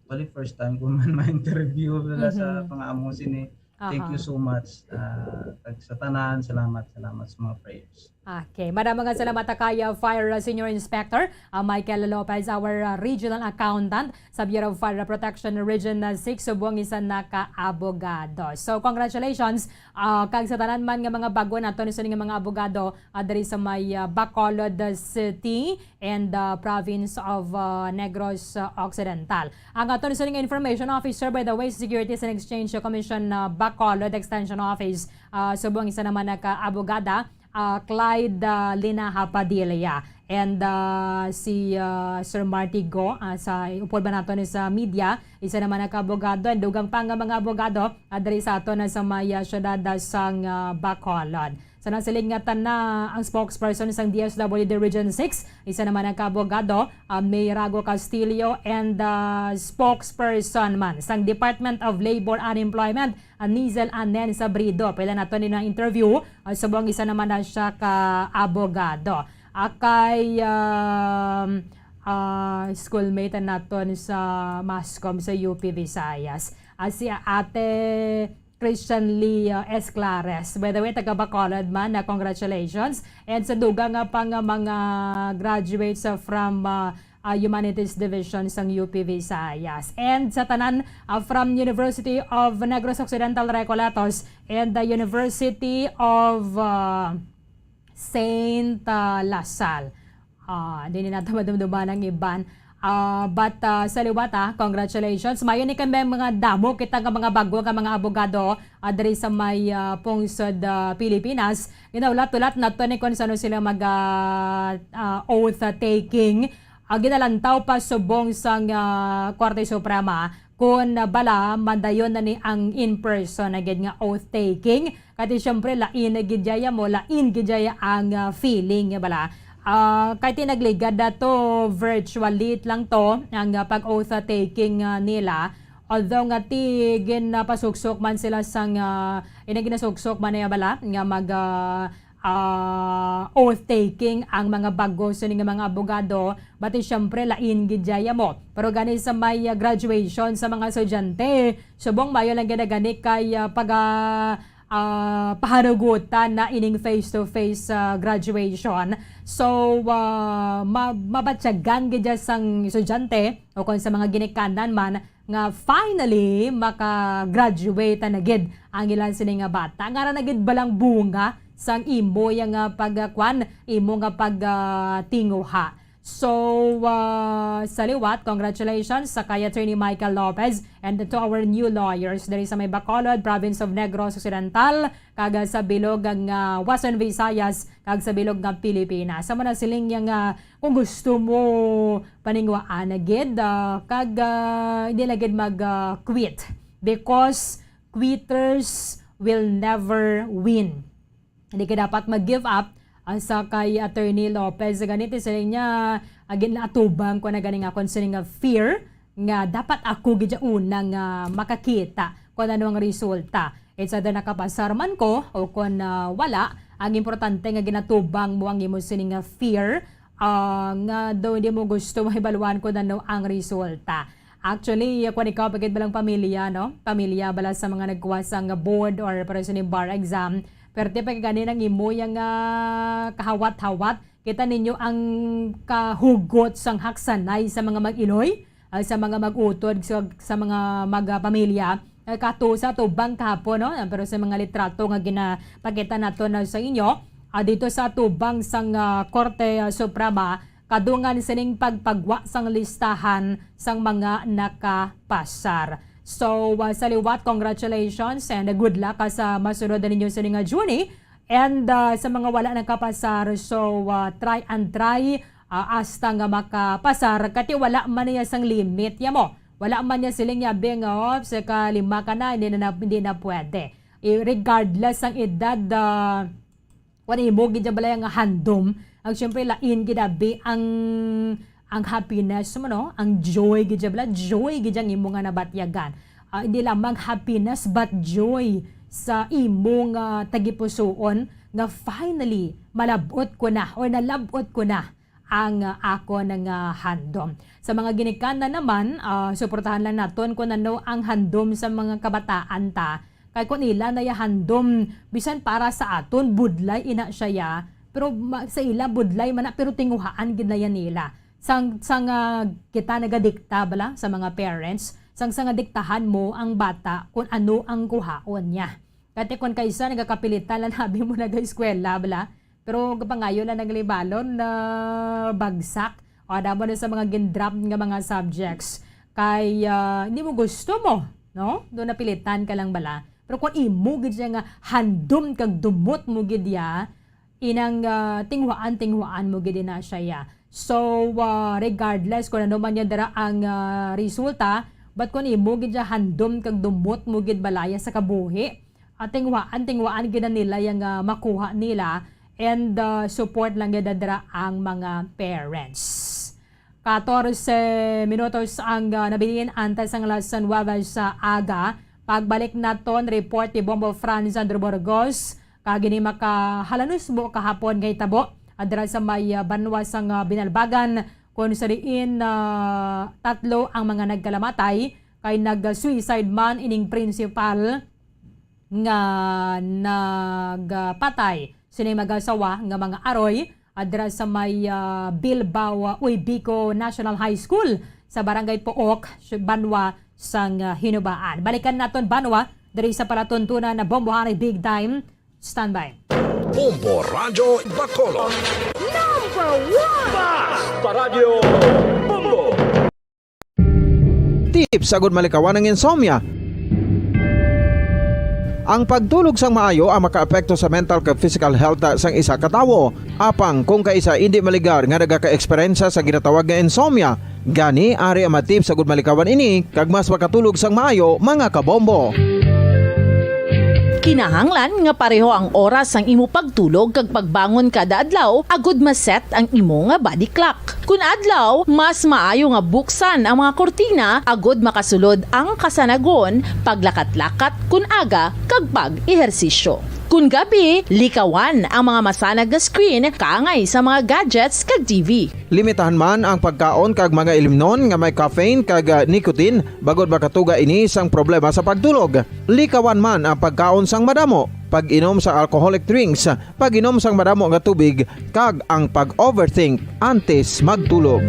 actually, first time ko man ma-interview wala sa Mhm. pang-amo sini. Thank you Aha. so much, ah, kag sa tanan, salamat, salamat sa mga prayers. Okay. Madamo nga salamat, ah, kay, ah, Fire, ah, Senior Inspector, ah, Michael Lopez, our, ah, regional accountant sa Bureau of Fire Protection Region, ah, six, subong isa na ka abogado. So, congratulations, ah, kag sa tanan man nga mga bag-o naton sini nga mga abogado, ah, diri sa may, ah, Bacolod City and, ah, province of, ah, Negros, ah, Occidental. Ang aton sini nga information officer, by the way, sa Securities and Exchange Commission, ah, Bacolod Extension Office, ah, subong isa naman na ka abogada, ah, Clyde, ah, Linaha Padilla. And, ah, si, ah, Sir Marty Go, ah, sa upod ba naton sa media, isa naman na ka abogado, and dugang pa nga mga abogado, ah, diri sa aton na sa may, ah, syudad, ah, sang, ah, Bacolod. Sa nasiling nga tana, ang spokesperson sang D S W D Region six, isa naman ang kaabogado, ah, May Rago Castillo, and, ah, spokesperson man sang Department of Labor and Employment, ah, Nizel Anen Sabrido. Pila naton ni na interview, ah, subong isa naman na siya ka abogado. Akay, um, ah, schoolmate naton sa MASCOM sa U P Visayas. Ah, si Ate Christian Lee, uh, Esclares. By the way, taga Bacolod man, na congratulations. And sa dugang nga pa nga mga graduates, uh, from, uh, uh, Humanities Division sang U P Visayas. And sa tanan, uh, from University of Negros Occidental Recoletos and the University of, uh, Saint, uh, La Salle. Ah, di ni nato madumduman ang iban. Ah, but, ah, sa liwat, ah, congratulations. Mayo ni kami mga damo kita nga mga bago nga mga abogado, ah, diri sa may, ah, pungsod, ah, Pilipinas. Ginaulat-ulat nato ni kung sano sila mag, ah, ah, oath, ah, taking. Ah, ginalantaw pa subong sang, ah, Korte Suprema kung, ah, bala mandayon na ni ang in-person na gid nga oath taking. Kay siyempre, lain na gid yaya mo, lain gid yaya ang, ah, feeling nga bala. Ah, kay tinagligad na to, virtually lang to, ang, ah, pag-oath taking, ah, nila. Although nga ti ginapasuksok man sila sang, ah, ina ginasuksok man niya bala, nga mag, ah, ah, oath taking ang mga bago sini nga mga abogado, but siyempre, lain gid yaya mo. Pero gani sa may, ah, graduation sa mga estudyante, subong mayo lang gid na gani kay, ah, pag, ah, ah, pahanugutan na ining face-to-face, ah, graduation. So, ah, ma-, mabatyagan gid dyan sang estudyante o kung sa mga ginikanan man nga finally maka-graduate na gid ang ilan sini nga bata. Ngara na gid balang bunga sang imo ya nga pagkwan, imo nga pag, ah, tinguha. So, ah, sa liwat, congratulations sa kay Attorney Michael Lopez and to our new lawyers diri sa may Bacolod, Province of Negros Occidental, kag sa bilog nga Western Visayas, kag sa bilog nga Pilipinas. Sa mga siling niya nga kung gusto mo paninguhaan na gid, ah, kag, ah, hindi na gid mag, ah, quit because quitters will never win. Hindi ka dapat mag-give up. Ang sa kay Attorney Lopez, ganito sila niya, again, naatubang ko na gani nga kung sino nga fear nga dapat ako gid ang una nga makakita kung ano ang resulta. It's either nakapasar man ko o kung, ah, wala. Ang importante nga ginatubang mo ang imo sining nga fear, ah, nga daw hindi mo gusto mahibaluan kung ano ang resulta. Actually, kung ikaw, pagkit balang pamilya, no? Pamilya bala sa mga nagkuha sang board or para sa bar exam, perte pa gani ang imo yang, ah, kahawat-hawat. Kita ninyo ang kahugot sang haksanay sa mga mag-iloy, ah, sa mga mag-utod, sa, sa mga mag-, ah, pamilya. Ah, kato sa tubang kahapon, no? Ah, pero sa mga litrato nga ginapakita nato na sa inyo, ah, dito sa tubang sang, ah, Korte, ah, Suprema, kadungan sining pagpagwa sang listahan sang mga nakapasar. So, uh, sa liwat, congratulations and good luck, uh, sa masunod na ninyo sini nga journey. And, uh, sa mga wala nakapasar, so, uh, try and try, uh, hasta nga makapasar. Kati wala man niya sang limit, ya mo. Wala man niya siling yabi nga, oh, sa kalima ka na, hindi na, hindi na pwede. I-, regardless ang edad, uh, Kung imo gid bala nga handom, ang siyempre lain gid abi ang, ang happiness mo, no? Ang joy gid bala, joy gid ang imo nga nabatyagan. Ah, hindi lamang happiness but joy sa imo nga tagipusoon nga finally malabot ko na or nalabot ko na ang, ah, akon nga handom. Sa mga ginikanan naman, ah, suportahan lang naton kung ano ang handom sa mga kabataan ta. Kay kung ila na ya handom, bisan para sa aton, budlay ina siya ya. Pero ma-, sa ila, budlay man na, pero tinguhaan gid na yan nila. Sang, sang, ah, kita nagadikta bala sa mga parents, sang, sang diktahan mo ang bata kung ano ang kuhaon niya. Kati kung kaisa nagakapilitan lang nabi mo naga-eskwela bala, pero kapangayo lang naglibalon na bagsak. O, damo na sa mga gin-drop nga mga subjects. Kay, ah, hindi mo gusto mo, no? Doon napilitan ka lang bala. Pero kung imo gid siya nga handom kag dumot mo gid ya, inang, ah, tinguhaan, tinguhaan mo gid na siya ya. So, ah, regardless kung ano man niya dara ang, ah, resulta, but kung imo gid siya handom kag dumot mo gid balaya sa kabuhi, ah, tinguhaan, tinguhaan gid na nila yang, ah, makuha nila, and, ah, support lang gid dira ang mga parents. Katorse minutos ang, ah, nabilin antes ang alas nuwebe sa aga. Pagbalik naton, report ni Bombo Franz Andrew Burgos, kag ini makahalanos mo kahapon nga hitabo, ah, dira sa may, ah, banwa sang, ah, Binalbagan, kung sa diin, ah, tatlo ang mga nagkalamatay, kay nag-suicide man ining principal nga nagpatay sini mag-asawa nga mga aroy, ah, dira sa may, ah, Bilbao, ah, Uy, Bico National High School sa Barangay Pook, Banwa sang, ah, Hinubaan. Balikan naton, Banwa, diri sa palatuntunan na Bombohani Big Time. Standby. Bombo Radyo Bacolod. Number one! Basta Radyo Bombo! Tips agud malikawan ang insomnia. Ang pagtulog sang maayo ang makaapekto sa mental kag physical health sang isa ka tawo. Apang kung kaisa indi maligar nga nagaka-eksperyensya sa ginatawag nga insomnia, gani ari ang mga tips agud malikawan ini kag mas makatulog sang maayo, mga kabombo. Kinahanglan nga pareho ang oras sang imo pagtulog kag pagbangon kada adlaw agud ma-set ang imo nga body clock. Kun adlaw, mas maayo nga buksan ang mga kurtina agud makasulod ang kasanagon, paglakat-lakat kun aga, kag pag-ehersisyo. Kun gabi, likawan ang mga masanag nga screen kaangay sa mga gadgets kag T V. Limitahan man ang pagkaon kag mga ilimnon nga may caffeine kag, ah, nicotine, bangod makatuga ini sang problema sa pagtulog. Likawan man ang pagkaon sang madamo, pag-inom sa alcoholic drinks, pag-inom sang madamo nga tubig, kag ang pag-overthink antes magtulog.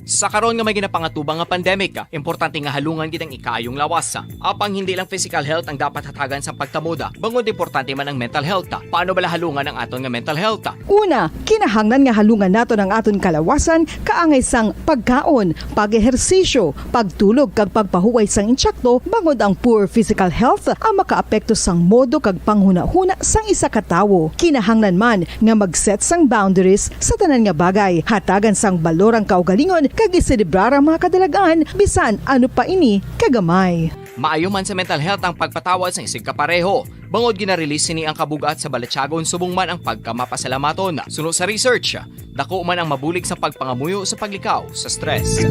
Sa karon nga may ginapangatubang nga pandemic, importante nga halungan gid ang ikaayong lawas. Apang hindi lang physical health ang dapat hatagan sa pagtamuda, bangod importante man ang mental health. Paano bala halungan ang aton nga mental health? Una, kinahanglan nga halungan naton ang aton kalawasan kaangay sang pagkaon, pag-ehersisyo, pagtulog kag pagpahuway sang insakto, bangod ang poor physical health ang makaapekto sang modo kag panghunahuna sang isa ka tawo. Kinahanglan man nga mag-set sang boundaries sa tanan nga bagay, hatagan sang balor ang kaugalingon kag iselebrar ang mga kadalag-an bisan ano pa ini kagamay. Maayo man sa mental health ang pagpatawad sang isigkapareho, bangod gina-release sini ang kabug-at sa balatyagon subong man ang pagkamapasalamaton. Suno sa research, dako man ang mabulig sa pagpangamuyo sa paglikaw sa stress.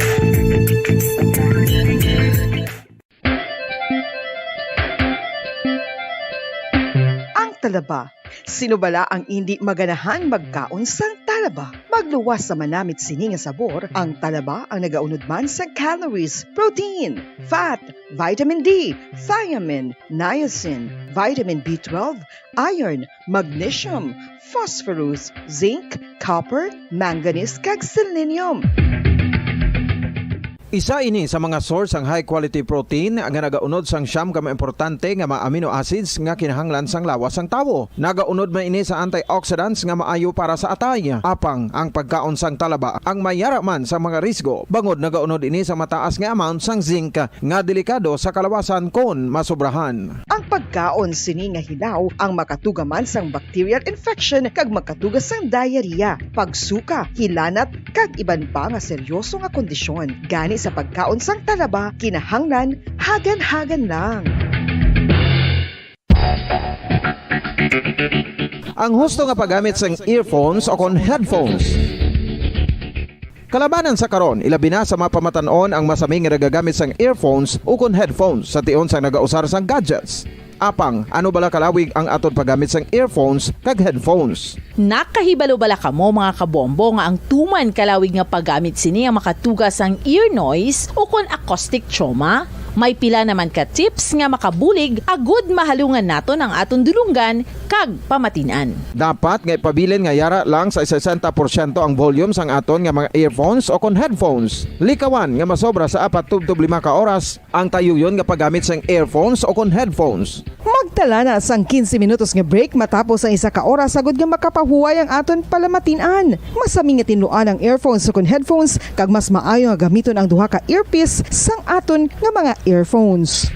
Ang talaba. Sino bala ang indi maganahan magkaon sang talaba? Magluwas sa manamit sini nga sabor, ang talaba ang nagaunod man sa calories, protein, fat, vitamin D, thiamine, niacin, vitamin B twelve, iron, magnesium, phosphorus, zinc, copper, manganese, kag selenium. Isa ini sa mga source sang high quality protein nga nagaunod sang siyam ka mga importante nga mga amino acids nga kinahanglan sang lawas sang tawo. Nagaunod man ini sa antioxidants nga maayo para sa atay. Apang ang pagkaon sang talaba ang may yara man sa mga risgo, bangod nagaunod ini sa mataas nga amount sang zinc nga delikado sa kalawasan kon masobrahan. Ang pagkaon sini nga hilaw ang makatuga man sang bacterial infection kag makatuga sang diarrhea, pagsuka, hilanat, kag iban pa nga seryoso nga kondisyon. Gani sa pagkaon sang talaba, kinahanglan hagan-hagan lang. Ang husto nga paggamit sang earphones o kon headphones. Kalabanan sa karon, ilabi na sa mga pamatan-on ang masami nga nagagamit sang earphones ukon headphones sa tion sang nagausar sang gadgets. Apang, ano bala kalawig ang aton paggamit sang earphones kag headphones? Nakahibalo bala kamo, mga kabombo, nga ang tuman kalawig nga paggamit sini ang makatuga sang ear noise ukon acoustic trauma? May pila naman ka tips nga makabulig agud mahalungan naton ang aton dulonggan kag pamatin-an. Dapat nga ipabilin nga yara lang sa sesenta porsyento ang volume sang aton nga mga earphones o kon headphones. Likawan nga masobra sa apat tubtob lima ka oras ang tayuyon nga paggamit sang earphones o kon headphones. Magtala na sang quince minutos nga break matapos ang isa ka oras agud nga makapahuway ang aton palamatin-an. Masami nga tinluan ang earphones o kon headphones, kag mas maayo nga gamiton ang duha ka earpiece sang aton nga mga earphones.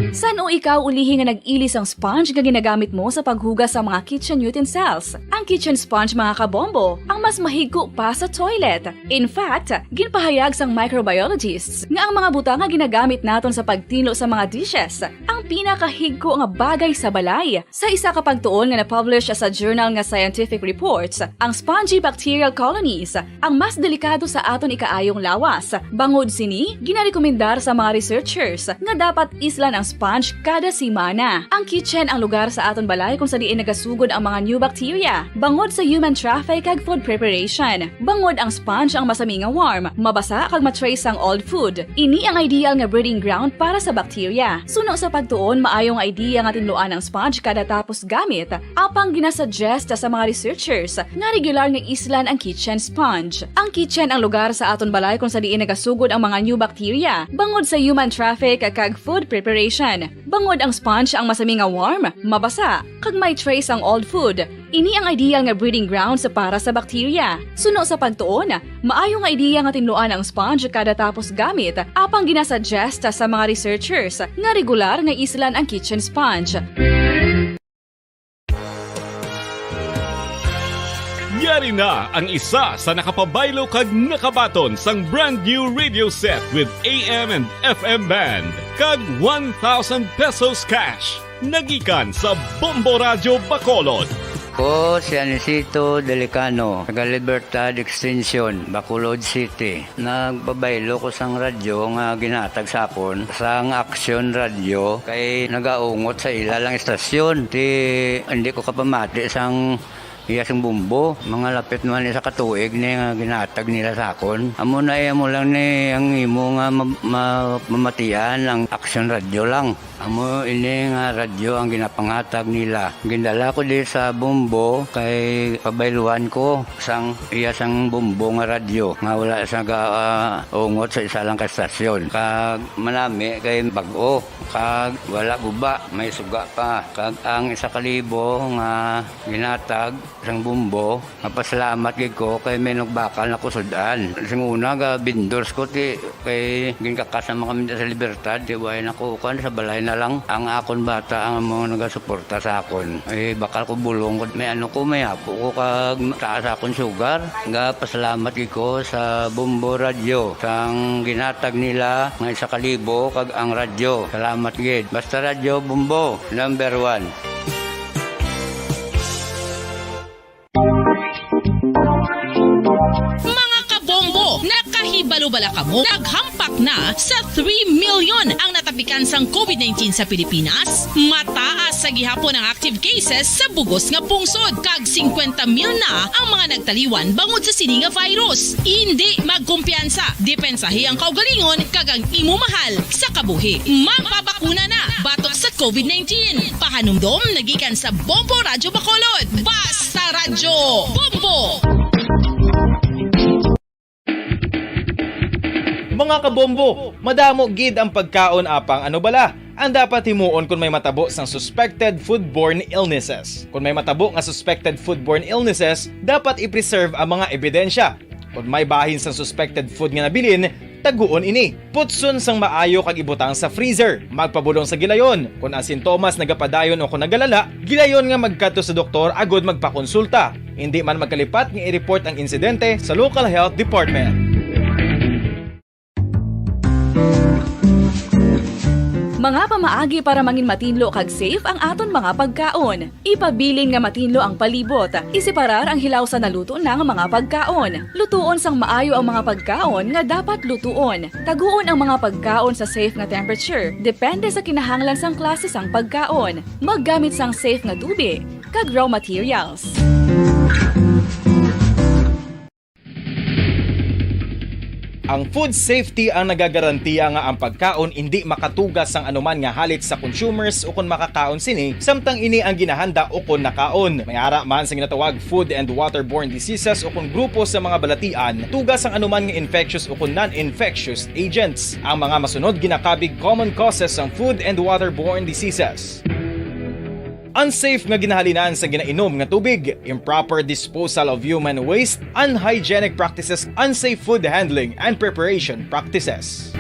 San-o ikaw ulihi nga nag-ili sang sponge nga ginagamit mo sa paghugas sa mga kitchen utensils? Ang kitchen sponge, mga kabombo, ang mas mahigko pa sa toilet. In fact, ginpahayag sang microbiologists nga ang mga butang nga ginagamit naton sa pagtinlo sa mga dishes ang pinakahigko nga bagay sa balay. Sa isa ka pagtuon nga na-publish sa journal nga Scientific Reports, ang spongy bacterial colonies ang mas delikado sa aton ikaayong lawas. Bangod sini, ginarekomendar sa mga researchers nga dapat islan ang sponge Kada semana, ang kitchen ang lugar sa aton balay kung sa diin nagasugod ang mga new bacteria, bangod sa human traffic kag food preparation. Bangod ang sponge ang masami nga warm, mabasa kag ma-trace ang old food. Ini ang ideal nga breeding ground para sa bacteria. Suno sa pagtuon, maayo nga idea nga tinluan ang sponge kada tapos gamit, apang ginasuggest sa mga researchers nga regular nga islan ang kitchen sponge. Ang kitchen ang lugar sa aton balay kung sa diin nagasugod ang mga new bacteria, bangod sa human traffic kag food preparation. Bangod ang sponge ang masami nga warm, mabasa, kag may trace ang old food. Ini ang ideal nga breeding ground sa para sa bacteria. Suno sa pagtuon, maayo nga ideya nga tinluan ang sponge kada tapos gamit, apang ginasuggest sa mga researchers nga regular nga islan ang kitchen sponge. Yari na ang isa sa nakapabaylo kag nakabaton sang brand new radio set with A M and F M band kag one thousand pesos cash. Nagikan sa Bombo Radyo Bacolod. Ko si Anisito Delicano, taga Libertad Extension, Bacolod City. Nagpabaylo ko sang radyo nga ginatag sa akon sang Action Radio kay nagaungot sa ila lang istasyon. Ti hindi ko kapamati sang iya sing bumbo. Mga lapit man isa ka tuig ni nga ginatag nila sa akon. Amo na iya mo lang ni ang imo nga ma- ma- mamatian ang Action Radio lang. Amo ini nga radyo ang ginapangatag nila. Gindala ko di sa Bombo kay pabayluan ko sang iya sang Bombo nga radyo nga wala sa gaungot sa isa lang ka estasyon. Kag manami kay bag-o kag wala guba, may suga pa. Kag ang isa ka libo nga ginatag sang Bombo, mapasalamat gid ko kay may nagbakal na ko sud-an. Sing una ga vendors ko ti kay ginkakas naman kami sa Libertad, ti way na ko kan sa balay na lang ang akon bata ang mga nagasuporta sa akon. Eh bakal ko bulong ko may ano ko may apo ko kag taas akon sugar. Ga pasalamat gid ko sa Bombo Radyo sang ginatag nila nga isa ka libo kag ang radyo. Salamat gid. Basta Radyo Bombo, number one. Mga kabombo, nakahibalo bala kamo? Naghampak na sa three million ang natapikan sang COVID nineteen sa Pilipinas. Mataas sa gihapon ang active cases sa bugos nga pungsod, kag singkwenta mil na ang mga nagtaliwan bangod sa sini nga virus. Indi magkumpiyansa, depensahi ang kaugalingon kag ang imo mahal sa kabuhi. Magpabakuna na batok sa COVID nineteen. Pahanumdom nagikan sa Bombo Radyo Bacolod. Basta Radyo Bombo! Mga kabombo, madamo gid ang pagkaon apang ano bala ang dapat himuon kon may matabo sang suspected foodborne illnesses. Kon may matabo nga suspected foodborne illnesses, dapat i-preserve ang mga ebidensya. Kon may bahin sang suspected food nga nabilin, taguon ini. Putson sang maayo kag ibutang sa freezer. Magpabulong sa gilayon. Kon ang sintomas nagapadayon o kon nagalala, gilayon nga magkadto sa doktor agud magpakonsulta. Indi man magkalipat nga i-report ang insidente sa local health department. Mga pamaagi para mangin matinlo kag safe ang aton mga pagkaon. Ipabilin nga matinlo ang palibot. Iseparar ang hilaw sa naluto na nga mga pagkaon. Lutuon sang maayo ang mga pagkaon nga dapat lutuon. Taguon ang mga pagkaon sa safe nga temperature, depende sa kinahanglan sang klase sang pagkaon. Maggamit sang safe nga tubig kag raw materials. Ang food safety ang nagagarantiya nga ang pagkaon indi makatuga sang anuman nga halit sa consumers ukon makakaon sini, samtang ini ang ginahanda ukon nakaon. May ara man sa ginatawag food and waterborne diseases ukon grupo sa mga balatian, tuga sang anuman nga infectious ukon non-infectious agents. Ang mga masunod ginakabig common causes sang food and waterborne diseases. Unsafe nga ginahalinan sa ginainom nga tubig, improper disposal of human waste, unhygienic practices, unsafe food handling and preparation practices.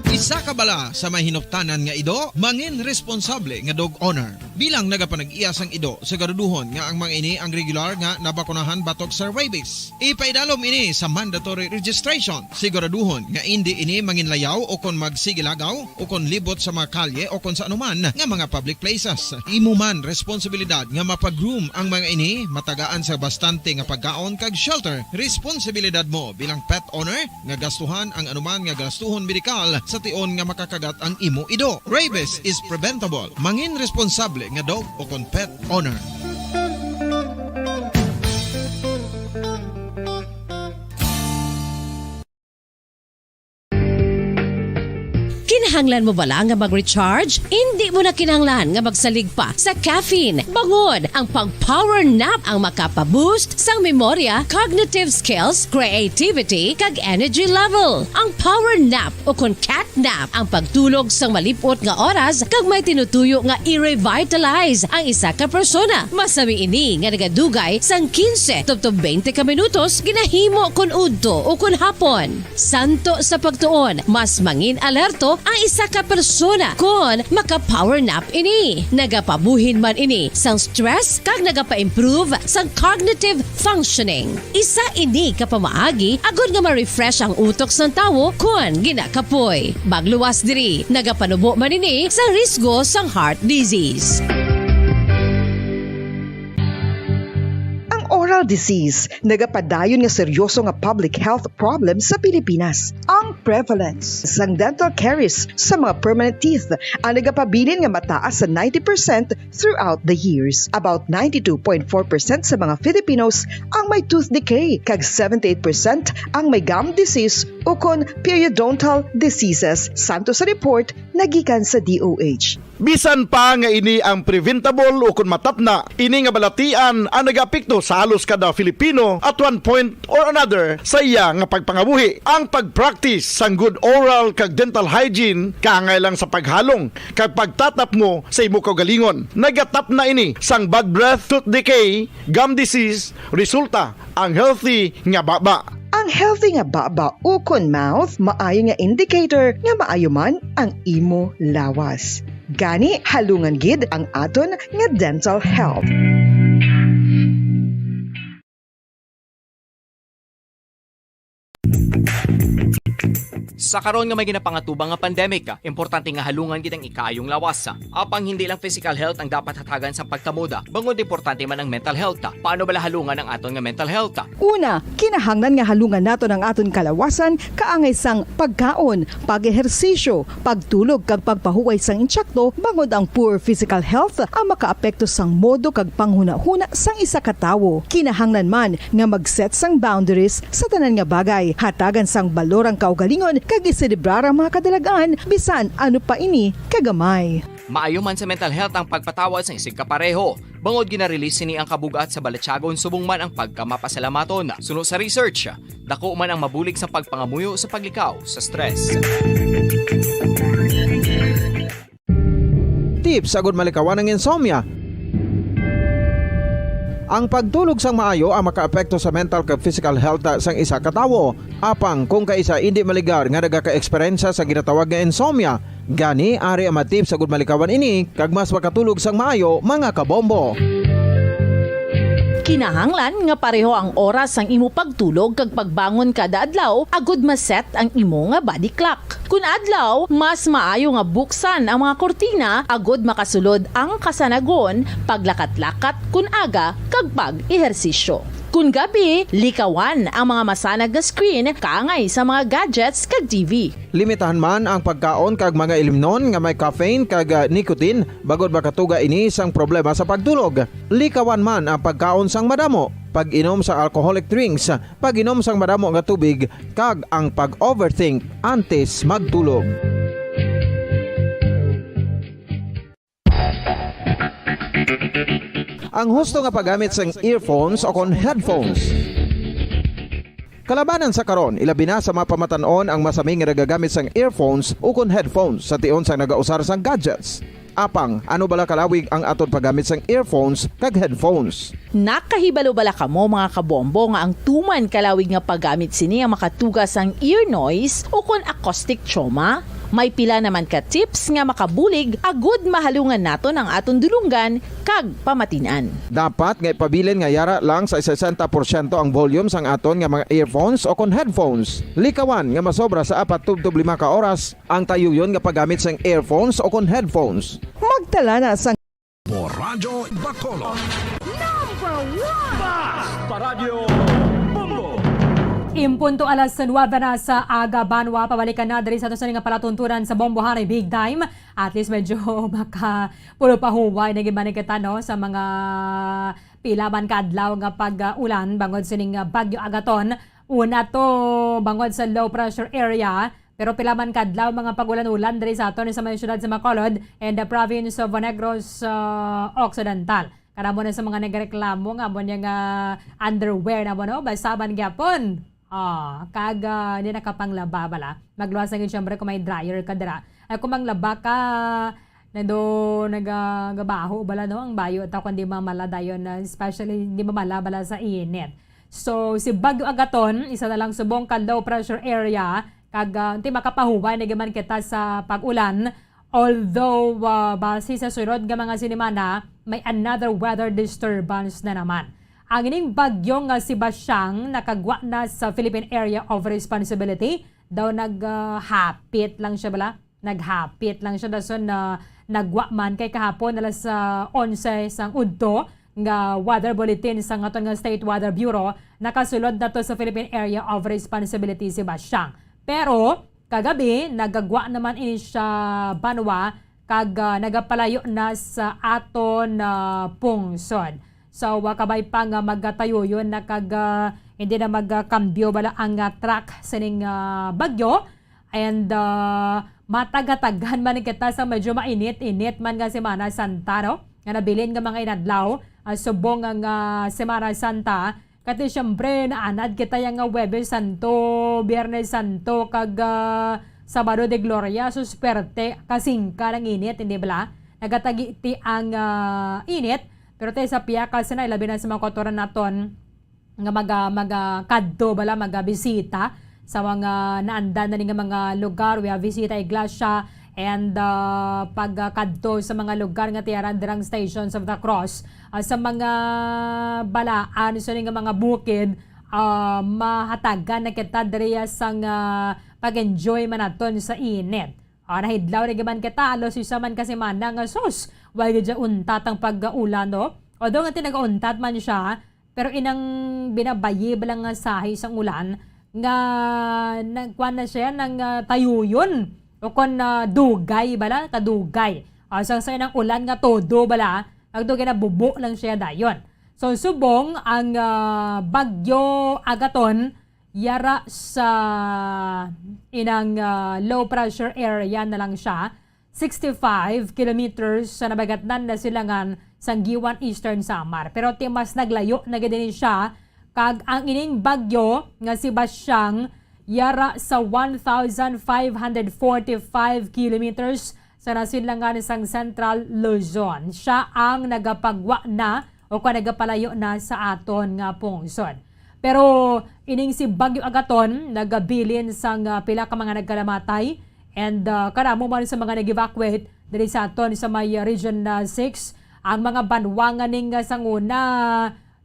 Isa ka Bala sa may hinuptanan nga ido, mangin responsable nga dog owner. Bilang nagapanag-iya sang ido, siguraduhon nga ang mga ini ang regular nga nabakunahan batok sa rabies. Ipaidalom ini sa mandatory registration. Siguraduhon nga indi ini manginlayaw o kon magsigilagaw o kon libot sa mga kalye o kon sa anuman nga mga public places. Imo man responsibilidad nga mapagroom ang mga ini, matagaan sa bastante nga pagkaon kag shelter. Responsibilidad mo bilang pet owner nga gastuhan ang anuman nga gastuhon medikal sa tion nga makakagat ang imo ido. Rabies is preventable. Mangin responsable nga dog o kon pet owner. Kinahanglan mo bala nga mag-recharge? Indi mo na kinahanglan nga magsalig pa sa caffeine. Bangod ang pag-power nap ang makapaboost sang memorya, cognitive skills, creativity, kag energy level. Ang power nap o kon cat nap ang pagtulog sang malip-ot nga oras kag may tinutuyo nga i-revitalize ang isa ka persona. Masami ini nga nagadugay sang quince tubtob twenty ka minutos, ginahimo kon udto o kon hapon. Santo sa pagtuon, mas mangin alerto ang isa ka persona kon maka-power nap ini. Nagapabuhin man ini sang stress kag nagapa-improve sang cognitive functioning. Isa ini ka pamaagi agod nga ma-refresh ang utok sang tawo kon ginakapoy. Magluwas diri, nagapanubo man ini sa risgo sang heart disease. Ang oral disease nagapadayon nga seryoso nga public health problem sa Pilipinas. Ang prevalence sang dental caries sa mga permanent teeth ang nagapabilin nga mataas sa ninety percent throughout the years. About ninety-two point four percent sa mga Filipinos ang may tooth decay, kag seventy-eight percent ang may gum disease ukon periodontal diseases, santo sa report nagikan sa D O H. Bisan pa nga ini ang preventable ukon matapna, ini nga balatian ang nagaapekto sa halos kada Filipino at one point or another sa iya nga pagpangabuhi. Ang pag-practice sang good oral kag dental hygiene kaangay lang sa paghalong kag pagtatapngo sa imo kaugalingon. Nagatapna ini sang bad breath, tooth decay, gum disease, resulta ang healthy nga baba. Ang healthy nga baba ukon mouth maayo nga indicator nga maayo man ang imo lawas. Gani, halungan gid ang aton nga dental health. Sa karon nga may ginapangatubang nga pandemic, importante nga halungan gid ang ikaayong lawas. Apang hindi lang physical health ang dapat hatagan sang pagtamod, bangod importante man ang mental health. Paano bala halungan ang aton nga mental health? Una, kinahanglan nga halungan naton ang aton kalawasan kaangay sang pagkaon, pag-ehersisyo, pagtulog kag pagpahuway sang intsakto, bangod ang poor physical health ang makaapekto sang modo kag panghunahuna sang isa ka tawo. Kinahanglan man nga mag-set sang boundaries sa tanan nga bagay, hatagan sang balor ang kaugalingon kag iselebrar ang mga kadalag-an bisan ano pa ini kagamay. Maayo man sa mental health ang pagpatawad sang isigka pareho. Bangod gina-release sini ang kabug-at sa balatyagon subong man ang pagkamapasalamaton. Suno sa research, dako man ang mabulig sa pagpangamuyo sa paglikaw sa stress. Tips agud malikawan ang insomnia. Ang pagtulog sang maayo ang makaapekto sa mental kag physical health sang isa ka tawo. Apang kung kaisa indi maligar nga nagaka-eksperyensya sa ginatawag nga insomnia, gani ari ang mga tips agud malikawan ini kag mas makatulog sang maayo, mga kabombo. Kinahanglan nga pareho ang oras sang imo pagtulog kag pagbangon kada adlaw agud ma-set ang imo nga body clock. Kun adlaw, mas maayo nga buksan ang mga kurtina agud makasulod ang kasanagon, paglakat-lakat kun aga, kag pag-ehersisyo. Kun gabi, likawan ang mga masanag nga screen kaangay sa mga gadgets kag T V. Limitahan man ang pagkaon kag mga ilimnon nga may caffeine kag, ah, nicotine, bangod makatuga ini sang problema sa pagtulog. Likawan man ang pagkaon sang madamo, pag-inom sa alcoholic drinks, pag-inom sang madamo nga tubig, kag ang pag-overthink antes magtulog. Ang husto nga paggamit sang earphones o kon headphones. Kalabanan sa karon, ilabi na sa mga pamatan-on ang masami nga nagagamit sang earphones o kon headphones sa tion sang nagausar sang gadgets. Apang, ano bala kalawig ang aton paggamit sang earphones kag headphones? Nakahibalo bala kamo, mga kabombo, nga ang tuman kalawig nga paggamit sini ang makatuga sang ear noise o kon acoustic trauma? May pila naman ka tips nga makabulig agud mahalungan naton ang aton dulonggan kag pamatin-an. Dapat nga ipabilin nga yara lang sa sesenta porsyento ang volume sang aton nga mga earphones o kon headphones. Likawan nga masobra sa apat tubtob lima ka oras ang tayuyon nga paggamit sang earphones o kon headphones. Magtala na sang Radyo Bacolod. Number one! Basta Radyo Bombo! In punto alas nuebe na sa aga, banwa, pabalikan na diri sa aton sini nga palatuntunan sa Bombo Hari Big Time. At least medyo makapulo pa huway na gid man kita, no, sa mga pila man ka adlaw nga pag-ulan bangod sining, ah, Bagyo Agaton. Una to bangod sa low pressure area, pero pila man ka adlaw mga pag-ulan-ulan diri sa aton sa may siyudad sa Bacolod and the province of Negros, ah, Occidental. Kana mo na sa mga nagreklamo nga amo niya nga underwear na mo, no? Basa man gyapon. Ah, kag, ah, hindi nakapanglaba bala. Magluwas na gid, syempre, kung may dryer ka dira. Ay, kung manglaba ka, nado, naga-, gabaho bala, no? Ang bayo ta kung di mamala dayon, ah, especially di mamala bala sa init. So, si Bagyo Agaton, isa na lang subong ka low pressure area, kag, ah, ti makapahuway na gid man kita sa pag-ulan. Although, ah, base sa sunod nga mga sinimana, may another weather disturbance na naman. Ang ining bagyo nga si Basyang nakagwa na sa Philippine Area of Responsibility. Daw nag, ah, hapit lang siya bala. Naghapit lang siya, dason na nagwa man kay kahapon alas, ah, onse sang udto nga weather bulletin sang aton nga State Weather Bureau, nakasulod na to sa Philippine Area of Responsibility si Basyang. Pero kagabi, nagagwa naman ini siya banwa kag, ah, nagapalayo na sa aton, ah, pungsod. So, wa kabay pa nga magkatayuyon na kag, ah, hindi na magkambyo bala ang, ah, track sining, ah, bagyo. And, ah, matagatagan man kita sa medyo mainit-init man nga Semana Santa, no? Nga nabilin nga mga inadlaw, ah, subong nga, nga Semana Santa. Kati siyempre, naanad kita yang nga Huwebes Santo, Biyernes Santo, kag, ah, Sabado de Gloria. So, swerte, kasingka ang init, hindi bala? Nagatagiti ang, ah, init. Pero tayo sa piyaka, sinay, labi na sa mga kautoran naton nga maga-, maga-, kadto bala, magabisita sa mga naandan na ni nga mga lugar. We have Visita Iglesia and, ah, pagkadto sa mga lugar nga tiyaran dirang Stations of the Cross, ah, sa mga balaan, so ni nga mga bukid, ah, mahatagan na kita diriya sang, ah, pag-enjoy man naton sa init. Ah, nahidlaw na giman kita, alos isa man ka semana nga, sus, wala gid siya untat ang pag-ulan, no? Although nga tinaga-untat man siya, pero inang binabayi bala nga sahi sang ulan nga nagkuan na siya, nang, ah, tayuyon o kon, ah, dugay bala, kadugay. Ah, sang sa inang ulan nga todo bala, nagdugay na bubo lang siya dayon. So, subong ang, ah, Bagyo Agaton, yara sa inang, ah, low pressure area na lang siya, sixty-five kilometers sa nabagatnan na silangan sang Guiuan, Eastern Samar. Pero ti mas naglayo na gid ini siya, kag ang ining bagyo nga si Basyang yara sa one thousand five hundred forty-five kilometers sa nasidlangan sang Central Luzon. Siya ang nagapagwa na o kon nagapalayo na sa aton nga pungsod. Pero ining si Bagyo Agaton nagabilin sang, ah, pila ka mga nagkalamatay and, ah, kadamo man sa mga nag-evacuate diri sa aton sa may, ah, Region, ah, six. Ang mga banwa nga ning, ah, sanguna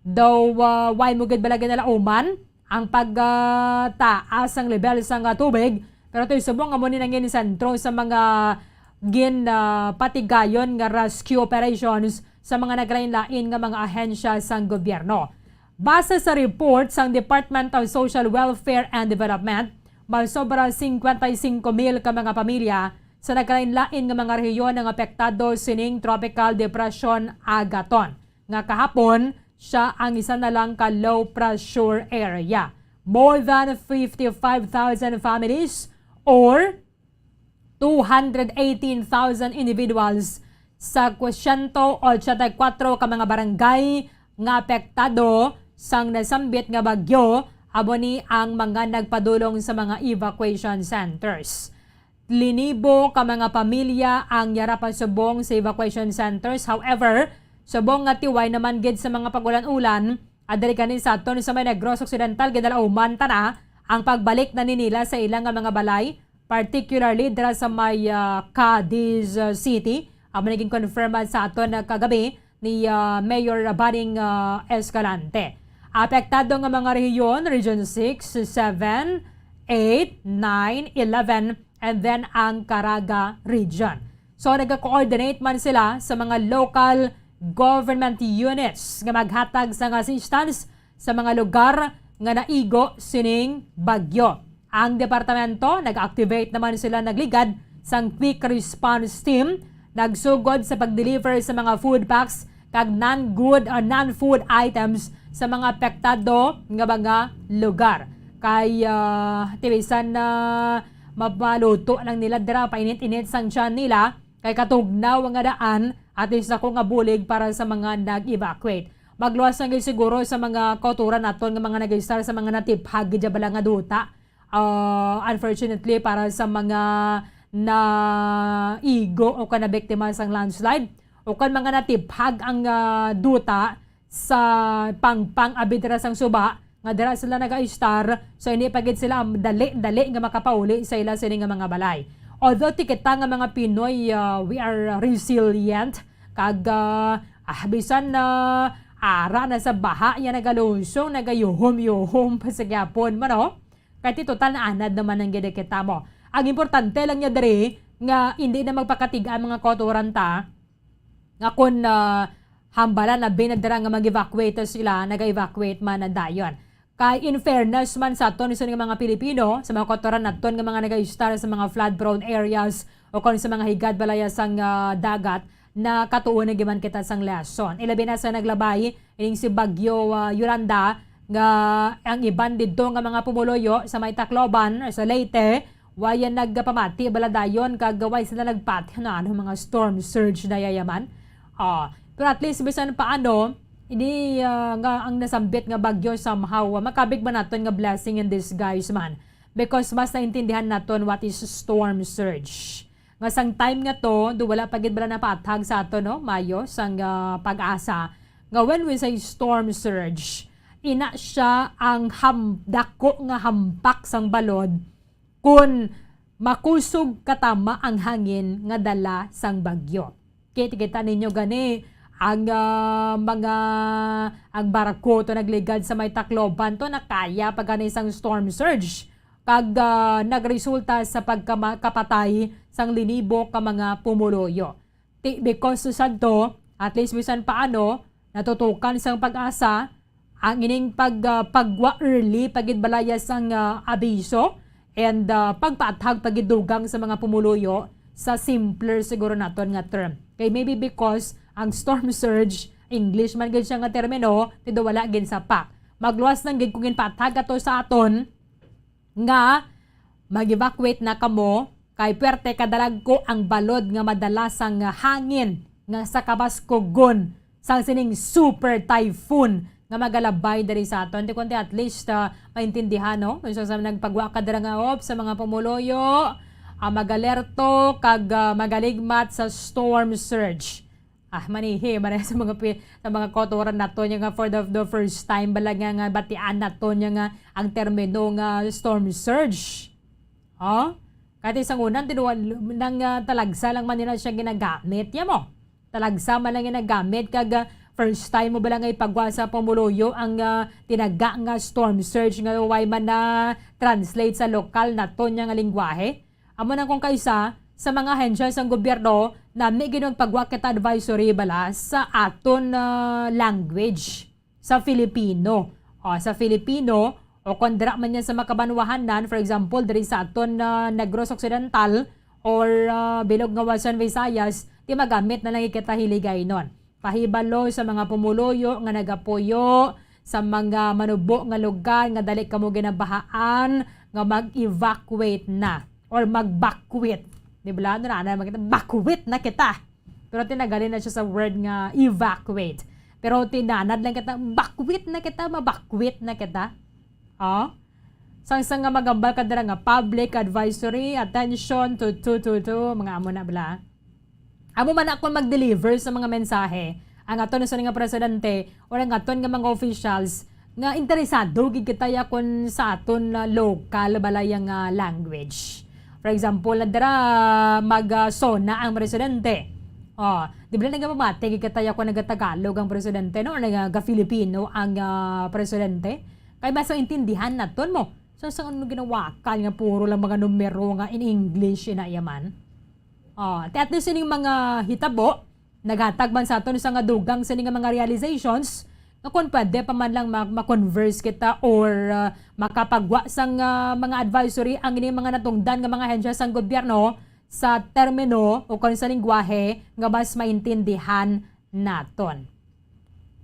daw, ah, way mo gid bala ginalauman ang pag, ah, taas sang lebel sang, ah, tubig, pero ti subong amo ni nangin sentro sa mga gin, ah, patigayon nga rescue operations sa mga naglain-lain nga mga ahensya sang gobyerno. Base sa report sang Department of Social Welfare and Development, may sobra singkwenta y singko mil ka mga pamilya sa naglain-lain nga mga rehiyon ang apektado sining Tropical Depression Agaton, nga kahapon siya ang isa na lang ka low pressure area. More than fifty-five thousand families or two hundred eighteen thousand individuals sa siyento ochenta y kuwatro ka mga barangay nga apektado sang nasambit nga bagyo, amo ni ang mga nagpadulong sa mga evacuation centers. Linibo ka mga pamilya ang yara pa subong sa evacuation centers. However, subong nga ti way naman gid sa mga pag-ulan-ulan, adiri kani sa aton sa may Negros Occidental, ginalauman ta na ang pagbalik na ni nila sa ila nga mga balay particularly dira sa may, ah, Cadiz, ah, City. Amo na ginkonfirma sa aton, ah, kagabi ni, ah, Mayor Baning, ah, Escalante. Apektado nga mga rehiyon, Region six, seven, eight, nine, eleven, and then ang Caraga Region. So, nag-coordinate man sila sa mga local government units nga maghatag sang assistance sa mga lugar nga naigo sining bagyo. Ang departamento nag-activate naman sila, nagligad sang quick response team, nagsugod sa pag-deliver sa mga food packs kag non-good or non-food items sa mga apektado nga mga lugar. Kay, ah, ti bisan na mapaluto lang nila dira, painit-init sang tiyan nila, kay katugnaw nga daan, at least ako nga bulig para sa mga nag-evacuate. Magluwas na gid siguro sa mga kauturan naton nga mga nag-istar sa mga natiphag gid bala nga duta. Ah, unfortunately, para sa mga naigo o ka nabiktima sang landslide, o kan mga natiphag ang, ah, duta sa pangpang abi dira sang suba, nga dira sila nagaistar, so hindi pa gid sila dali-dali nga makapauli sa ila sini nga mga balay. Although ti kita nga mga Pinoy, ah, we are resilient, kag, ah, ah, bisan na ara na sa baha, ya nagalusong, nagayuhom-yuhom pa sa gyapon man, no? Kay ti total naanad naman ang gid kita mo. Ang importante lang niya diri nga hindi na magpakatig-a ang mga kauturan ta, nga kun, ah, hambalan na binadara nga mag-evacuate sila, naga-evacuate man na dayon. Kay in fairness man sa aton, isun nga mga Pilipino, sa mga kauturan naton nga mga nagaistar sa mga flood-prone areas o kon sa mga higad balaya sang, ah, dagat, nakatuon na giman kita sang lesson. Ilabi na sa naglabay ining si Bagyo, ah, Yolanda, nga ang iban didto nga mga pumuluyo sa may Tacloban, sa Leyte, way nagpamati bala dayon kag way sila nagpati na ano, mga storm surge na yayaman. Ah, pero at least, bisan paano, ini, ah, nga ang nasambit nga bagyo somehow, ah, makabig man naton nga blessing in disguise man. Because mas naintindihan naton what is storm surge. Nga sang time nga to, do wala pa gid bala napaathag sa aton, no, Mayo, sang, ah, PAGASA, nga when we say storm surge, ina siya ang ham-, dako nga hampak sang balod kun makusog katama ang hangin nga dala sang bagyo. Kit-, kita ninyo gani ang, ah, mga, ang barko to nagligad sa may Tacloban to, nakaya pa gani sang storm surge, kag, ah, nagresulta sa pagkama-, kapatay sang linibo ka mga pumuluyo. Ti-, because sad to, at least bisan paano, natutukan sang PAGASA ang ining pag-, ah, pagwa early pa gid balaya sang, ah, abiso and, ah, pagpaathag pa gid dugang sa mga pumuluyo sa simpler siguro naton nga term. Kay maybe because ang storm surge, English man gid siya nga termino, ti do wala ginsapak. Magluwas lang gid kung ginpaathag ato sa aton nga mag-evacuate na kamo, kay puwerte kadalagko ang balod nga madala sang hangin nga sa kabaskugon sang sining super typhoon nga magalabay diri sa aton. Ti kundi at least, ah, maintindihan, no? Kung sa nagpagwa ka dira nga, op, sa mga pumuluyo, ah, magalerto kag, ah, magaligmat sa storm surge. Ah, manihi man sa mga pi-, sa mga kauturan naton nga for the, the first time bala nga, nga batian naton nga ang termino nga storm surge. Oh? Kay sang una, tinuan, nang, ah, talagsa lang man nila siya ginagamit, ya mo. Talagsa man lang ginagamit, kag, ah, first time mo bala nga ipagwa sa pumuluyo ang, ah, tinaga nga storm surge nga way man na-translate sa lokal naton nga lengguwahe. Amo nang kung kaisa sa mga ahensya sang gobyerno, nami gid magpagwa kita advisory bala sa aton, ah, language, sa Filipino. O, sa Filipino, o kon dira man yan sa makabanwahanan, for example, diri sa aton, ah, Negros Occidental or, ah, bilog nga Western Visayas, ti magamit na lang kita Hiligaynon. Pahibalo sa mga pumuluyo nga nagapuyo sa mga manubo nga lugar nga dali kamo ginabahaan nga mag-evacuate na or magbakwit. Di ba? Ano na, ano naman kita? Bakwit na kita. Pero tinagalin na siya sa word nga evacuate. Pero tinanad lang kita, bakwit na kita, mabakwit na kita. Oh? Sang, sang nga magambal ka dira nga public advisory, attention to two two two, mga amo na bala. Amo man na akong mag-deliver sa mga mensahe, ang aton sa nga presidente or ang aton nga mga officials nga interesado gid kita ya kun sa aton, ah, local balaya nga language. For example, na dira mag, ah, SONA ang presidente. Oh, di ba nagapamati kita ya kung nagatagalog ang presidente, no? Or naga-Filipino ang, ah, presidente? Kay mas maintindihan naton mo. So, sa ano ginawakan nga puro lang mga numero nga in English ina yaman? Oh, ti at least ining mga hitabo, naghatag man sa aton sa nga dugang sini nga mga realizations, nga kung pwede pa man lang ma-, ma-converse kita or, ah, makapagwa sang, ah, mga advisory ang ining mga natungdan nga mga ahensya sang gobyerno sa termino o kon sa lingwahe nga mas maintindihan naton.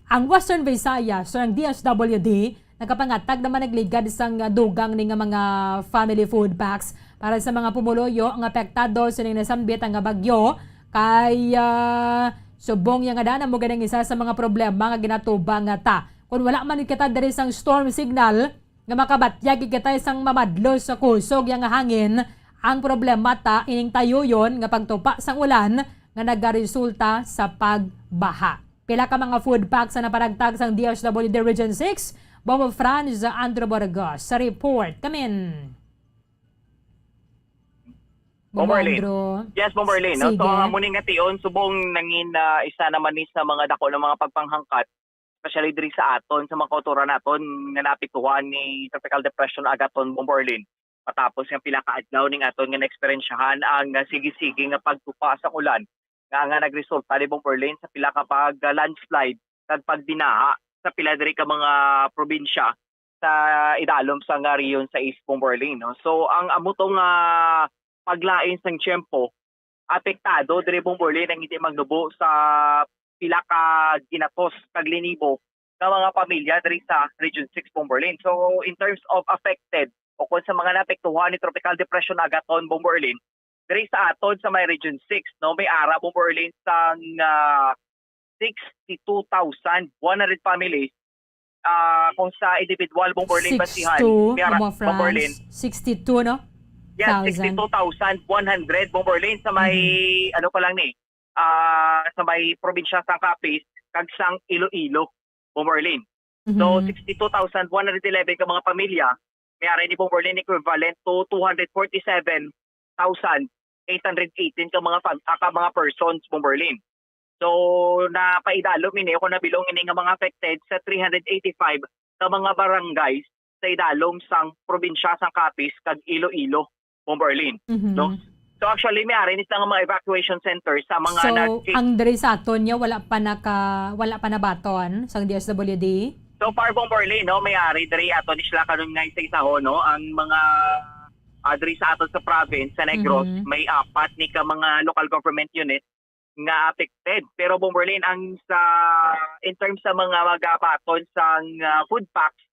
Ang Western Visayas or ang D S W D nakapangatag naman nagligad sang dugang ni nga mga family food packs para sa mga pumuluyo nga apektado sining nasambit nga bagyo kay, ah, subong ya nga daan mo ganing isa sa mga problema nga ginatubang nga ta. Kung wala man kita diri sang storm signal nga makabatyag kita sang mamadlo sa kusog ya nga hangin, ang problema ta ining tayuyon nga pagtupa sang ulan nga nagaresulta sa pagbaha. Pila ka mga food packs ang naparagtag sang D S W D Region six, Bombo Franz Andrew Burgos sa report. Kamin. Bombo Bombo Arlene. Andrew. Yes, Bombo Arlene, no? So, Sige. Ang amo ni nga tion, subong nangin, ah, isa naman ni sa mga dako ng mga pagpanghangkat, especially diri sa aton, sa mga kauturan naton nga naapektuhan ni Tropical Depression Agaton, Bombo Arlene. Matapos nga pila ka adlaw ning aton nga naeksperyensyahan ang, ah, sige-sige nga pagtupa sa ulan nga, nga nagresulta ni Bombo Arlene sa pila ka pag, ah, landslide kag pagbinaha sa pila diri ka mga probinsya sa idalom sa nga rehiyon sa East Bombo Arlene, no? So, ang amo to nga paglain sang tiyempo, apektado diri Bombo Arlene ang hindi magnubo sa pila ka ginatos kag linibo nga mga pamilya diri sa Region six Bombo Arlene. So, in terms of affected o kung sa mga naapektuhan ni Tropical Depression Agaton Bombo Arlene, diri sa aton sa may Region six, no, may ara Bombo Arlene sang, ah, sixty-two thousand one hundred families. Ah, kung sa individual Bombo Arlene basihan, Sixty-two, may ara Bombo Arlene. Sixty-two, no? Yeah, Thousand. Sixty-two thousand one hundred Bombo Arlene sa may, Mhm. ano pa lang ni, ah, sa may probinsya sang Capiz kag sang Iloilo, Bombo Arlene. So, Mhm. Sixty-two thousand one hundred eleven ka mga pamilya, may ara ni Bombo Arlene equivalent to two hundred forty-seven thousand eight hundred eighteen ka mga fam-, ah, ka mga persons, Bombo Arlene. So, napaidalom ini o kung nabilong ini nga mga affected sa three hundred eighty-five ka mga barangays sa idalom sang probinsya sang Capiz kag Iloilo, Bombo Arlene, Mhm. no? So, actually, may ari ni sila nga mga evacuation centers sa mga So, nag- ang diri sa aton niya, wala pa naka-, wala pa nabaton sang D S W D? So far, Bombo Arlene, no, may ari diri ato ni sila karon nga isa-isaho, no, ang mga, ah, diri sa aton sa province, sa Negros, Mhm. may apat ni ka mga local government unit nga affected. Pero, Bombo Arlene, ang sa, in terms sa mga magabaton sang, ah, food packs,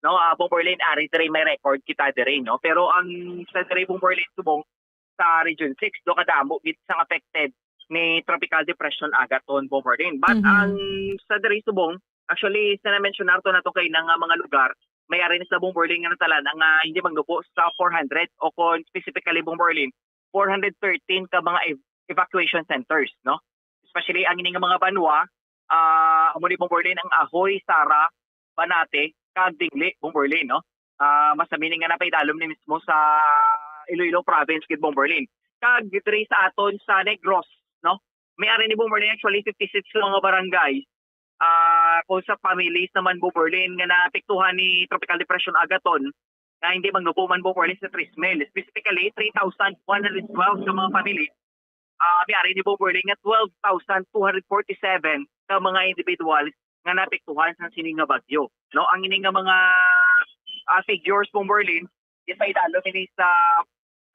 no, ah, Bombo Arlene, ari diri may record kita diri, no? Pero ang sa diri, Bombo Arlene, subong sa Region six, do kadamo gid sang affected ni Tropical Depression Agaton, Bombo Arlene. But Mhm. ang sa diri, subong, actually, sa na-mention nato nato kay na nga mga lugar, may ari ni sa Bombo Arlene nga natalan nga hindi magnubo sa four hundred o kon specifically, Bombo Arlene, four hundred thirteen ka mga ev-, evacuation centers, no? Especially ang ini nga mga banwa, ah, amo ni, Bombo Arlene, ang Ahoy, Sara, Banate, kag Dingle, Bombo Arlene, no? Ah, masami ni nga napaidalom ni mismo sa Iloilo province gid, Bombo Arlene. Kag diri sa aton sa Negros, no? May ari ni, Bombo Arlene, actually fifty-six ka mga barangay. Ah, kung sa families naman, Bombo Arlene, nga naapektuhan ni Tropical Depression Agaton, nga hindi magnubo man, Bombo Arlene, sa three mil. Specifically, three thousand one hundred twelve ka mga family, ah, may ari ni, Bombo Arlene, nga twelve thousand two hundred forty-seven ka mga individuals nga naapektuhan sa sini nga bagyo. No, ang ini nga mga, ah, figures, Bombo Arlene, ipaidalom ini sa,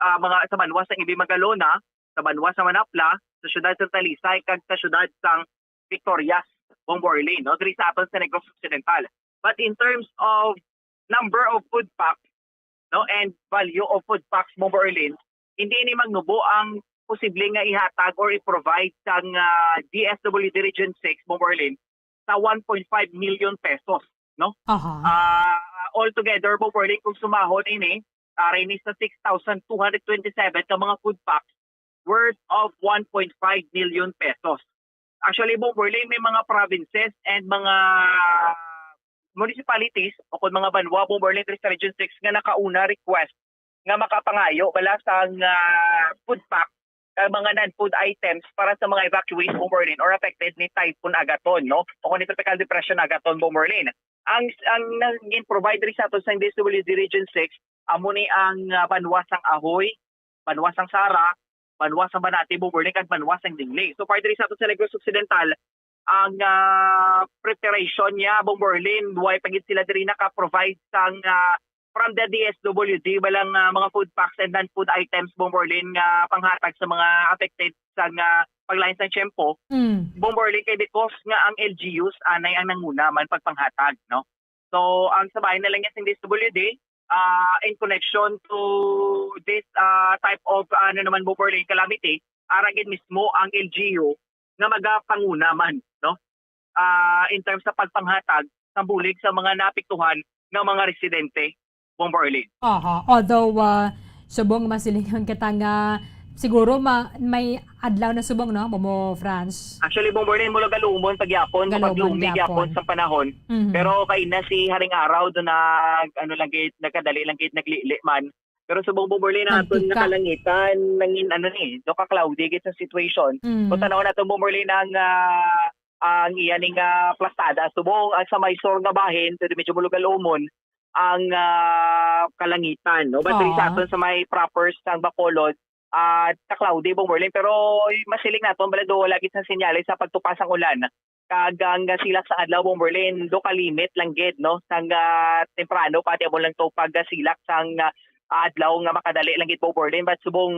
ah, mga, sa banwa sa Ibi Magalona, sa banwa sa Manapla, sa siyudad sa Talisay, kag sa siyudad sang Victorias, Bombo Arlene, no, diri sa aton sa Negros Occidental. But in terms of number of food packs, no, and value of food packs, Bombo Arlene, hindi ini magnubo ang posible nga ihatag or i-provide sang, ah, D S W D Region six, Bombo Arlene, sa one point five million pesos, no? Aha. Ah, altogether, Bombo Arlene, kung sumahon ini, ari ni sa six thousand two hundred twenty-seven ka mga food packs worth of one point five million pesos. Actually, Bombo Arlene, may mga provinces and mga municipalities o kung mga banwa, Bombo Arlene, diri sa Region six nga nakauna request nga makapangayo bala sang, ah, food pack, ah, mga non-food items para sa mga evacuees, Bomberlin, or affected ni Typhoon Agaton, no? O kung ni Tropical Depression Agaton, Bomberlin. Ang, ang naging provide diri sa aton sa D S W D Region six, amo ni ang, ah, banwa sang Ahoy, banwa sang Sara, banwa sang Banati, Bomberlin, kag banwa sang Dingley. So far diri sa aton sa Negros Occidental, ang, ah, preparation niya, Bomberlin, way pa gid sila diri naka-provide sang, ah, from the D S W D, balang, ah, mga food packs and non-food items, Bomberlin, nga panghatag sa mga affected sang, ah, paglain sang tiyempo. Mm. Bomberlin, kay because nga ang L G Us anay ang nanguna man pagpanghatag, no? So, ang sa bahin na lang niya sa D S W D, ah, in connection to this, ah, type of, ano naman, Bomberlin, calamity, ara gid mismo ang L G U nga magapanguna man, no? Ah, in terms sa pagpanghatag sa bulig sa mga naapektuhan nga mga residente, Bomberlin. Aha. Although, ah, subong masilingon kita nga siguro ma-, may adlaw na subong, no, Momo France? Actually, Bomberlin, mula galumon pa gyapon, Galumon kapag lumi gyapon. gyapon sa panahon. Mhm. Pero kay na si Haring Araw, do nag, ano lang gid, nagkadali lang gid, naglili man. Pero subong, Bomberlin, ang aton Nagtika. nga kalangitan, nangin, ano ni, do ka cloudy gid sa situation. Mhm. Kung tanaw naton, Bomberlin, ang, ah, ang iya ning, ah, plastada. Subong, ang sa may sur nga bahin, pero medyo mulugal umon, ang, ah, kalangitan, no? But diri sa Oo. aton sa may proper sang Bacolod, ah, ka cloudy, Bomberlin, pero masiling naton, bala do wala gid sa senyales sa pagtupas ang ulan. Kag ang silak sa adlaw, Bomberlin, do ka limit lang gid, no? Sang, ah, temprano, pati amo lang to pagsilak sang, ah, adlaw nga makadali lang gid, Bomberlin. But subong,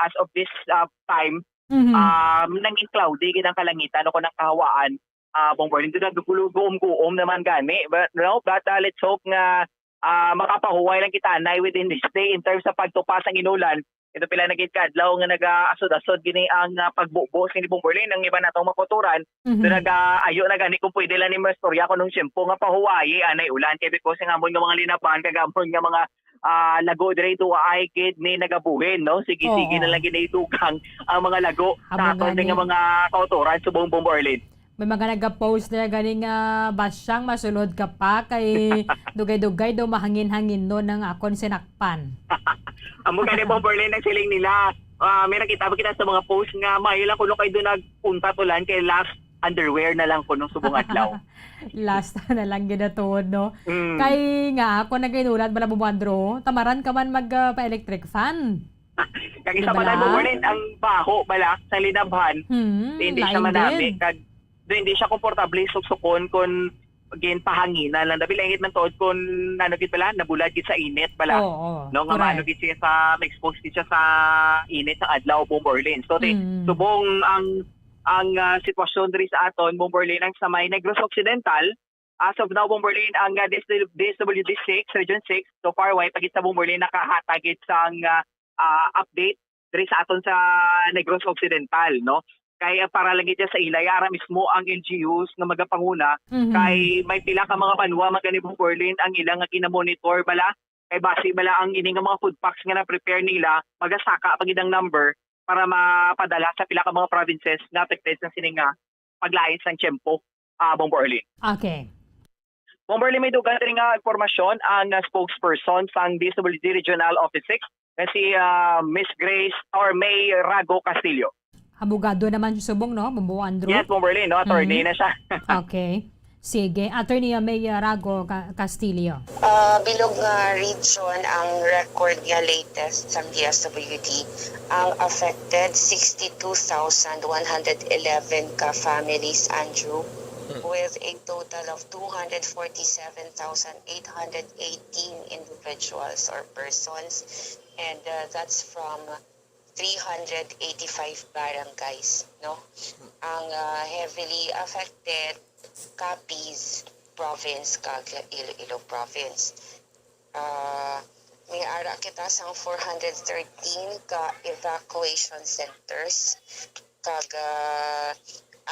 as of this, ah, time, Mhm. um, nangin cloudy gid ang kalangitan o kung ang kahawaan, ah, Bomberlin. Do naggulo-, guom-guom naman gani. But, no? But, ah, let's hope nga, ah, makapahuway lang kita anay within this day in terms sa pagtupas ang inulan. Ito pila na gid ka adlaw nga nagaasod-asod gini ang, ah, pagbubo sini, Bomberlin, ang iba natong mga kautoran. Mhm. So, nagaayo na gani kung pwede lang ni maistorya ko nung tiyempo nga pahuwayi anay ulan. Kay because nga amon nga mga linaban, kag amon nga mga, ah, lago diri, duwa ay gid ni nagabuhin, no? Sige-sige Oo. na lang gid dugang ang mga lago Amo sa aton gani. nga mga kautoran subong, Bomberlin. May mga nagapost na gani nga, "Basyang masulod ka pa kay dugay-dugay daw mahangin-hangin nun ang akon sinakpan." Amo gani, Bomberlin, ang siling nila. Ah, may nakita ba kita sa mga post nga, "Maayo lang kuno kay do nagpunta to lang kay last underwear na lang kuno subong adlaw." Last na lang gid na tuod, no? Mm. Kay nga, ako nag-inulat bala, Bombo Andrew, tamaran ka man mag, ah, pa-electric fan. Kag isa Di pa bala? lang, Bomberlin, ang baho bala sa linabhan, Hmm, hindi siya lain manami. din. Kag do hindi siya komportable suksukon kon ginpahanginan lang. Dabi langit man tuod kon ano gid bala, nabulad gid sa init bala. Oo, No, nga correct. maano gid siya sa, ma-expose gid siya sa init sa adlaw, Bomberlin. So, ti-, Mm. subong ang, ang, ah, sitwasyon diri sa aton, Bomberlin, ang sa may Negros Occidental, as of now, Bomberlin, ang, ah, D S W D six, Region six, so far, way pa gid sa Bomberlin nakahatag gid sang, ah, ah, update diri sa aton sa Negros Occidental, no? Kay, ah, para lang gid sa ila, ara mismo ang L G Us nga magapanguna, Mhm. kay may pila ka mga banwa man gani, Bomberlin, ang ilang nga ginamonitor bala, kay basi bala ang ini nga mga food packs nga na-prepare nila, magasaka pa gid ang number para mapadala sa pila ka mga provinces nga affected sa sini nga paglain sang tiyempo, ah, Bomberlin. Okay. Bomberlin, may dugang diri nga impormasyon ang, ah, spokesperson sang D S W D Regional Office six nga si, ah, Miss Grace or May Rago Castillo. Abogado naman siya subong, no? Bombo Andrew? Yes, Bomberlin, no? Attorney Mm. na siya. Okay. Sige. Attorney May Rago Ca-, Castillo. Ah, bilog nga region ang record nga latest sang D S W D. Ang affected, sixty-two thousand one hundred eleven ka families, Andrew, Hmm. with a total of two hundred forty-seven thousand eight hundred eighteen individuals or persons. And, uh, that's from three hundred eighty-five barangays, no? Ang, ah, heavily affected, Capiz Province kag Iloilo Province. Ah, may ara kita sang four hundred thirteen ka evacuation centers, kag, ah,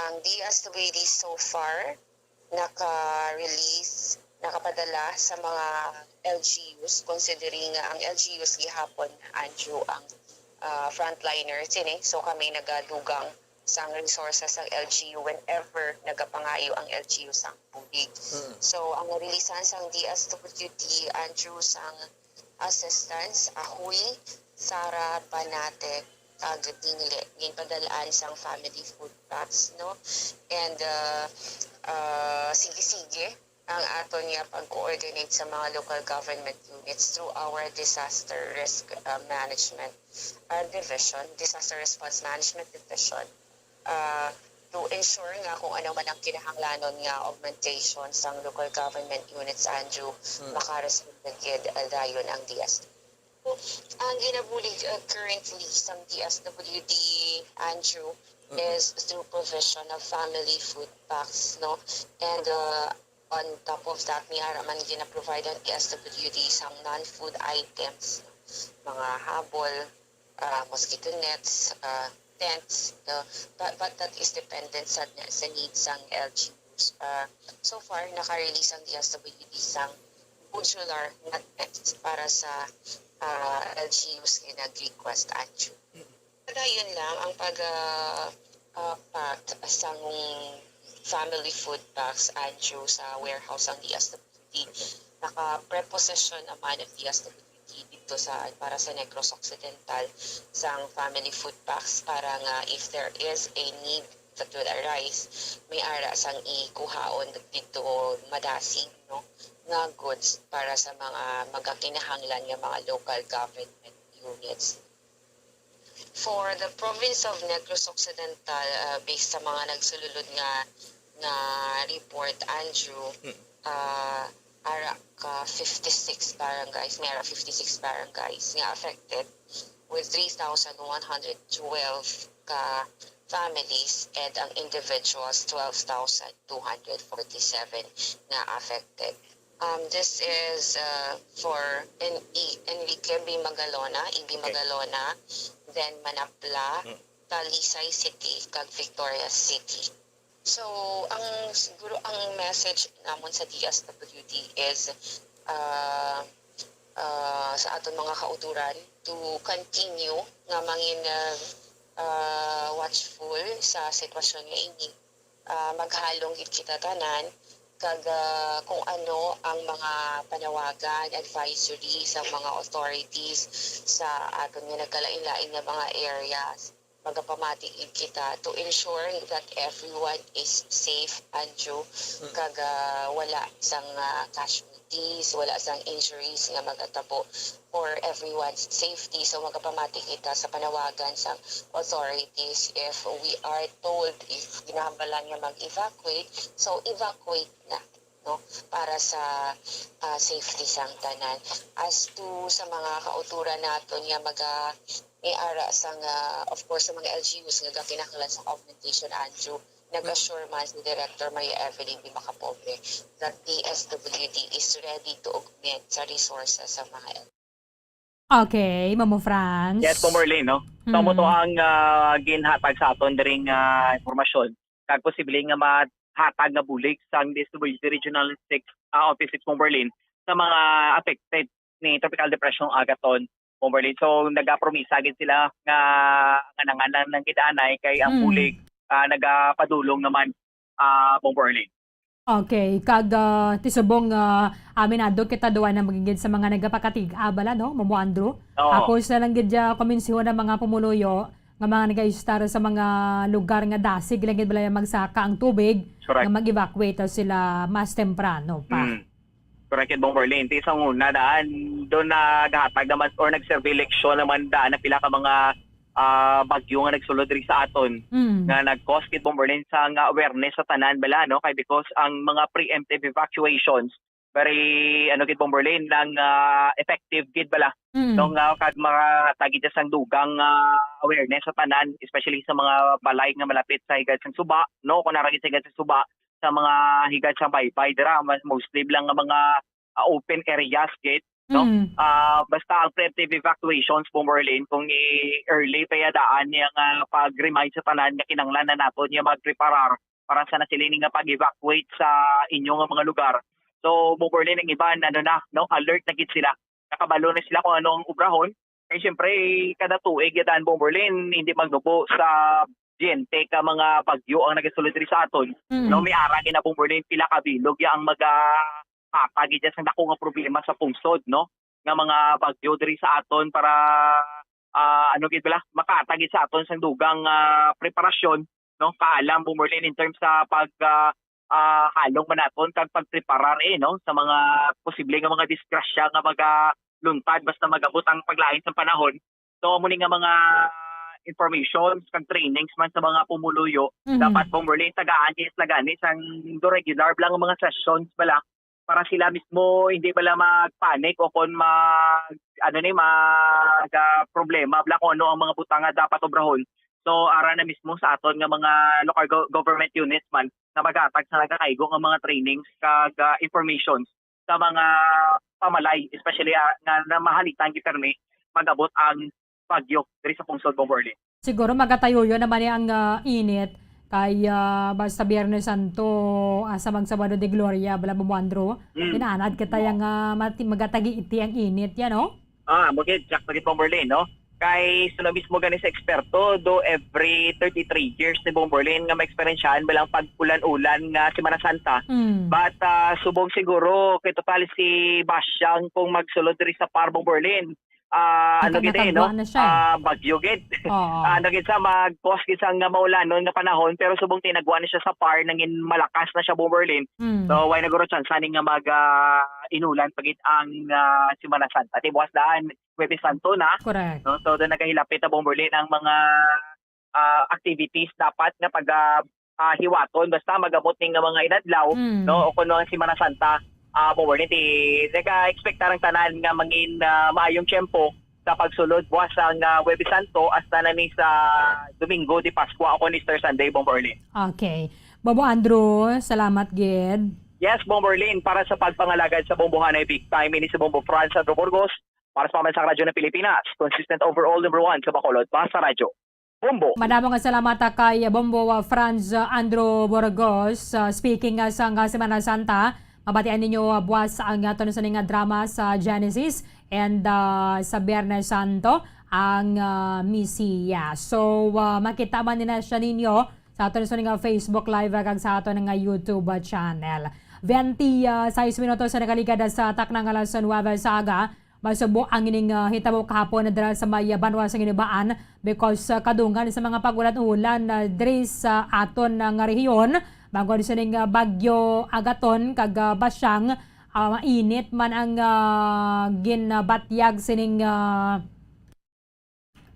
ang D S W D so far naka-release, nakapadala sa mga L G Us, considering nga ang L G Us gihapon, Andrew, ang, ah, frontliner sini. So, kami nagadugang sang resources sang L G U whenever nagapangayo ang L G U sang bulig. Mm. So, ang narilisan sang D S W D, Andrew, sang assistance, Ajuy, Sara, Banate, kag Tingle. Ginpadal-an sang family food packs, no? And, uh, uh, sige-sige ang aton nga pag-coordinate sa mga local government units through our disaster risk, uh, management, uh, division, disaster response management division, uh, to ensure nga kung ano man ang kinahanglanon nga augmentation sang local government units, Andrew, Hmm. makaresponde gid, uh, dayon ang D S W D. Ang ginabulig, uh, currently sang D S W D, Andrew, Mm. is through provision of family food packs, no? And, uh, on top of that, may ara man gina-provide ang D S W D sang non-food items, mga habol, uh, mosquito nets, uh, tents, uh, but, but that is dependent sa, sa needs sang L G Us. Uh, so far, naka-release ang D S W D sang modular na tents para sa, uh, L G Us nga nag-request, Andrew. Padayon lang ang pag, ah, ah, pack sang family food packs, Andrew, sa warehouse sang D S W D. Naka-preposition naman ang D S W D dito sa, para sa Negros Occidental sang family food packs para nga if there is a need that will arise, may ara sang ikuhaon dito madasig, no, nga goods para sa mga magakinahanglan nga mga local government units. For the province of Negros Occidental, uh, based sa mga nagsululod nga, nga report, Andrew, Hmm. uh, ara ka fifty-six barangays, may ara fifty-six barangays nga affected with three thousand one hundred twelve ka families and ang individuals, twelve thousand two hundred forty-seven nga affected. Um, this is, uh, for Enri-, Enrique B. Magalona, E B Okay. Magalona, then Manapla, Mm. Talisay City, kag Victoria City. So, ang, siguro, ang message namon sa D S W D is, uh, uh, sa aton mga kauturan to continue nga mangin, uh, uh, watchful sa sitwasyon nga ini. Ah, maghalong gid kita tanan, kag, ah, kung ano ang mga panawagan, advisory sa mga authorities sa aton nga nagkalain-lain nga mga areas, magapamati gid kita to ensure that everyone is safe, Andrew, Mm. kag, ah, wala sang, ah, casualties, wala sang injuries nga magatabo for everyone's safety. So, magapamati kita sa panawagan sang authorities if we are told, if ginahambalan nga mag-evacuate, so evacuate na, no, para sa, ah, safety sang tanan. As to sa mga kauturan naton nga maga-, may ara sang, ah, of course, sa mga L G Us nga gakinahanglan sa augmentation, Andrew, nag-assure man si Director Maria Evelyn B. Macapobre that D S W D is ready to augment sa resources sa mga L G Us. Okay, Mamo Franz. Yes, Bomberlin, no? So, amo to Mm. ang, ah, ginhatag sa aton diring, ah, impormasyon. Kag posible nga mahatag nga bulig sang D S W D Regional six, ah, Office six, Bomberlin, sa mga affected ni Tropical Depression Agaton, Bomberlin. So, nagapromisa gid sila nga, nga nanganan lang gid anay kay ang Mm. bulig, ah, nagapadulong naman, ah, Bomberlin. Okay, kag, ah, ti subong, ah, aminado kita duwa na magigid sa mga nagapakatig-a bala, no, Mamo Andrew? Oo. Ako sa lang gid ya kuminsiho na mga pumuluyo nga mga nagaistar sa mga lugar nga dasig lang gid bala magsaka ang tubig, Correct. nga mag-evacuate sila mas temprano pa. Mm. Correct, Bomberlin. Ti sa una daan, doon naghatag naman or nag-survey leksyon naman daan ang pila ka mga, ah, bagyo nga nagsulod diri sa aton Mm. nga nag-cause gid, Bomberlin, sa nga awareness sa tanan bala, no? Kay because ang mga preemptive evacuations, very, ano gid, Bomberlin, nang, ah, effective gid bala. Mm. No, nga kag mga tagid sang dugang, ah, awareness sa tanan, especially sa mga balay nga malapit sa higad sang suba, no? Kung naragid sa higad sang suba, sa mga higad sang baybay dira, mas mostly lang nga mga, ah, open areas gid, no? Mm. Ah, basta ang preemptive evacuations, Bomberlin, kung i-early pa ya daan niya nga pag-remind sa tanan nga kinahanglan na naton niya magpreparar para sa nasiling nga pag-evacuate sa inyo nga mga lugar. So, Bomberlin, ang iban, ano na, no, alert na gid sila. Nakabalo na sila kung ano ang obrahon. Kay siyempre, kada tuig ya daan, Bomberlin, hindi magnubo sa biyente ka mga bagyo ang nagasulod diri sa aton. Mm. No, may ara gid na, Bomberlin, pila ka bilog ya ang maga-, hatag gid ya sang dako nga problema sa pungsod, no? nga mga bagyo diri sa aton para, ah, ano gid bala, makahatag gid sa aton sang dugang, ah, preparasyon, no, kaalam, Bomberlin, in terms sa pag, ah, ah, halong man naton kag pagpreparar, eh, no, sa mga posible nga mga disgrasya nga magaluntad basta mag-abot ang paglain sang panahon. So, amo ni nga mga informations kag trainings man sa mga pumuluyo, Mhm. dapat, Bomberlin, tagaan is lagani sang regular lang ang mga sessions bala para sila mismo hindi bala mag-panic o kon mag, ano ni, mag, ah, problema bala kung ano ang mga butang nga dapat obrahon. So, ara na mismo sa aton nga mga local go-, government units man nga maghatag sa nagakaigo nga mga trainings kag, ah, informations sa mga pamalay, especially, ah, nga, nga mahalitan gid pirmi mag-abot ang bagyo diri sa pungsod, Bomberlin. Siguro magatayuyo naman ni ang, ah, init kay, ah, basta Biyernes Santo, ah, sa mga Sabado de Gloria, bala, Bombo Andrew. Mm. Inaanad kita yang, ah, mati-, magatagi-iti ang init yan, no? Ah, mo gid, sakto gid, Bomberlin, no? Kay sino mismo gani sa eksperto, do every thirty-three years ni Bomberlin nga maeksperiensyahan bala ang pag-ulan-ulan nga Semana Santa. Mm. But, ah, subong siguro kay total si Basyang kung magsulod diri sa PAR, Bomberlin. Ah, ano Naka-, gid, eh, no? nakagwa na siya, eh. Ah, bagyo gid. Oo. Ah, ano gid sa mag-cause gid sa nga maulanon nga panahon, pero subong tinagwa na siya sa PAR, nangin malakas na siya, Bomberlin. Mm. So, way na guro chance ani nga mag, ah, inulan pa gid ang, ah, Semana Santa. Ti buwas daan, Huwebes Santo na. Correct. No? So, doon nagahilapit na, Bomberlin, ang mga, ah, activities dapat nga pag, ah, ah, hiwaton. Basta mag-abot ning nga mga inadlaw, Mm. no? O kuno ang Semana Santa, ah, Bomberlin, ti nag-expect ang tanan nga mangin, ah, maayong tiyempo sa pagsulod buwas sang, ah, Huwebes Santo hasta na ni sa Domingo de Pascua o kon Easter Sunday, Bomberlin. Okay. Bombo Andrew, salamat gid. Yes, Bomberlin, para sa pagpangalagad sa Bombohanay Big Time, ini si Bombo Franz Andro Burgos, para sa Pambansang Radyo ng Pilipinas, consistent overall number one sa Bacolod, Basta Radyo, Bombo. Madamo nga salamat, ah, kay Bombo, ah, Franz, ah, Andro Burgos. Ah, speaking, ah, sa nga Semana Santa, mabatian ninyo, ah, buwas ang aton sa nga drama sa Genesis and, ah, sa Biyernes Santo, ang, ah, Misiya. So, ah, makita man nila siya ninyo sa aton sa nga Facebook Live, ah, kag sa aton nga YouTube, ah, channel. Twenty-six minutos sa nakaligad sa takna nga alas nuwebe sa aga. Masubo ang ining, ah, hitabo kahapon dira sa may, ah, banwa sa Ginibaan because, ah, kadungan sa mga pag-ulan-ulan, ah, diri sa aton, ah, nga rehiyon, bangod sa ning, ah, Bagyo Agaton kag, ah, Basyang, ah, mainit man ang, ah, ginabatyag sining, ah,